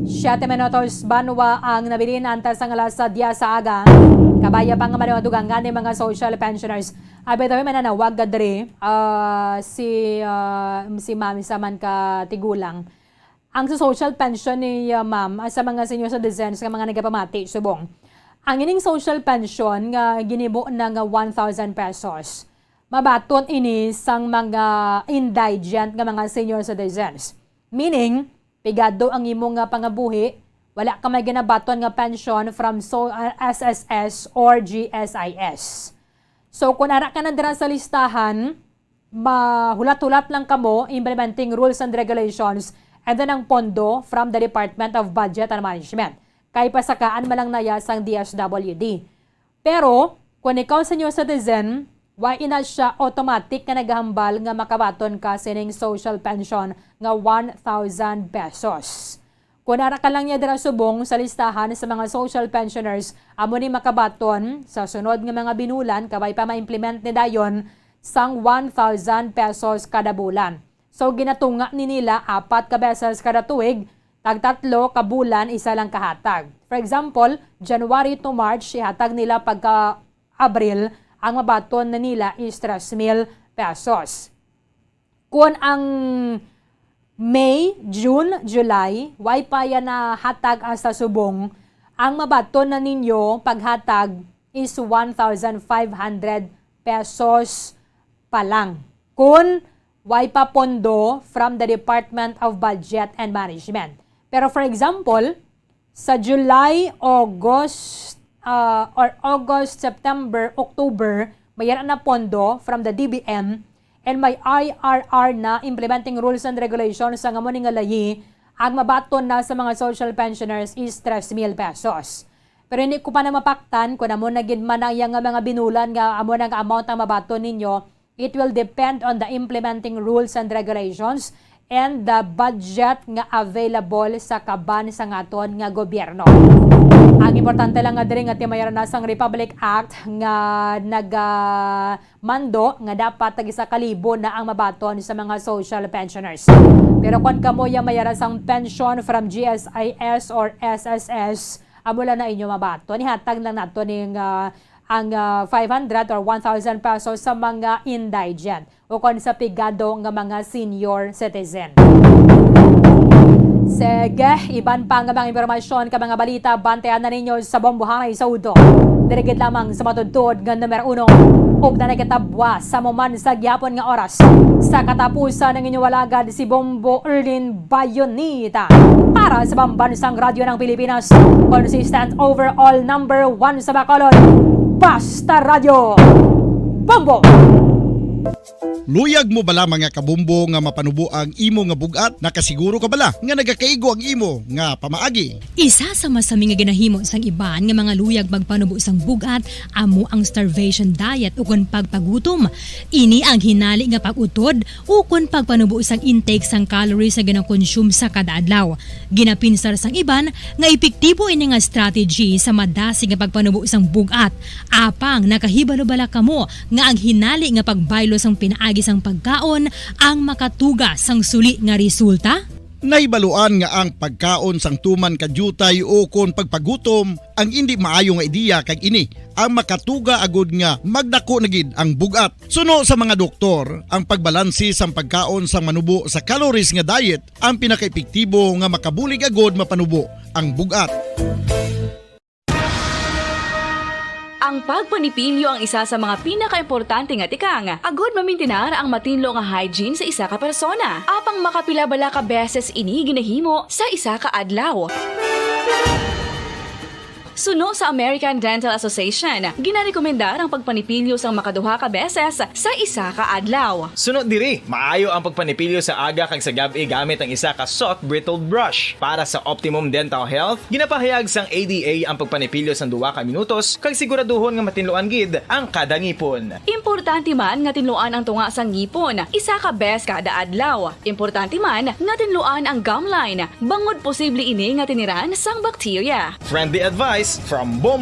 Siyete minutos banwa ang nabilin antas ang alas diyes sa aga. Kabaya pa nga madugangan ni mga social pensioners. Ah, by the way, mananawag ka diri, ah, si, ah, si Ma'am, isa man ka tigulang. Ang sa social pension ni, ah, Ma'am, ah, sa mga senior citizens nga mga nagapamati subong. Ang ining social pension nga ginibo na nga one thousand pesos, mabaton ini sang mga indigent nga mga senior citizens. Meaning, pigado ang imo nga pangabuhi, wala ka may ginabaton nga pension from so, ah, S S S or G S I S. So, kung ara ka na dira sa listahan, mahulat-hulat lang kamo implementing rules and regulations and then ang pondo from the Department of Budget and Management. Kay pasakaan man lang naya sang D S W D. Pero, kung ikaw senior citizen, wa ina siya automatic nga nagahambal nga makabaton ka sining social pension nga one thousand pesos. Kung ara ka lang niya dira subong sa listahan sa mga social pensioners, amo ni makabaton sa sunod nga mga binulan, kabay pa ma-implement ni dayon sang one thousand pesos kada bulan. So, ginatunga ni nila apat ka beses kada tuig, tag tatlo ka bulan, isa lang kahatag. For example, January to March, ihatag nila pagka Abril, ang mabaton na nila is tres mil pesos. Kung ang May, June, July, way pa yan nahatag hasta subong, ang mabaton na ninyo paghatag is one thousand five hundred pesos pa lang kun way pa pondo from the Department of Budget and Management. Pero for example, sa July, August, ah, or August, September, October, may ara na pondo from the D B M and may I R R na implementing rules and regulations sa amo ni nga layi, ang mabaton na sa mga social pensioners is tres mil pesos. Pero hindi ko pa na mapaktan kung amo na gid man ang iya nga mga binulan nga amo na nga amount ang mabaton ninyo. It will depend on the implementing rules and regulations and the budget nga available sa kaban sang aton nga gobyerno. Ang importante lang nga diri nga timayaran na sang Republic Act nga naga mando nga dapat tag isa ka libo na ang mabaton sa mga social pensioners. Pero kon kamo ya may ara sang pension from G S I S or S S S, amo lang na inyo mabaton. Ihatag lang nato ning, ah, ang, ah, five hundred or one thousand pesos sa mga indigent o kon sa pigado nga mga senior citizen. Sige, iban pa nga mga impormasyon ka mga balita, bantayan na ninyo sa Bombohanay sa Udto. Diri gid lamang sa matudtod nga numero uno. Ug na nagkatabwa sa mo man sa gihapon nga oras. Sa katapusan ng inyong alagad si Bombo Erlin Bayonita. Para sa Pambansang Radyo ng Pilipinas, consistent overall number one sa Bacolod. Basta Radyo. Bombo! Luyag mo bala, mga kabombo, nga mapanubo ang imo nga bug-at? Nakasiguro ka bala nga nagakaigo ang imo nga pamaagi? Isa sa masami nga ginahimo sang iban nga mga luyag magpanubo sang bug-at amo ang starvation diet ukon pagpagutom. Ini ang hinali nga pag-utod ukon pagpanubo sang intake sang calories nga ginakonsume sa kada adlaw. Ginapinsar sang iban nga epektibo ini nga strategy sa madasig nga pagpanubo sang bug-at. Apang nakahibalo bala kamo nga ang hinali nga pagbaylo sang pinaagi sang pagkaon ang makatuga sang suli nga resulta? Nahibaluan nga ang pagkaon sang tuman ka diutay o kon pagpagutom ang indi maayo nga ideya, kag ini ang makatuga agud nga magdako na gid ang bug-at. Suno sa mga doktor, ang pagbalanse sang pagkaon sang manubo sa calories nga diet ang pinakaepektibo nga makabulig agud mapanubo ang bug-at. Ang pagpanipilyo ang isa sa mga pinakaimportante nga tikang agud mamintinar ang matinlo nga hygiene sa isa ka persona. Apang makapila bala ka beses ini ginahimo sa isa ka adlaw? Suno sa American Dental Association, ginarekomendar ang pagpanipilyo sang makaduha ka beses sa isa ka adlaw. Suno diri, maayo ang pagpanipilyo sa aga kag sa gab-i gamit ang isa ka soft bristled brush. Para sa optimum dental health, ginapahayag sang A D A ang pagpanipilyo sang duha ka minutos kag siguraduhon nga matinluan gid ang kada ngipon. Importante man nga tinluan ang tunga sang ngipon isa ka bes kada adlaw. Importante man nga tinluan ang gum line, bangod posible ini nga tiniran sang bakterya. Friendly advice from Bombo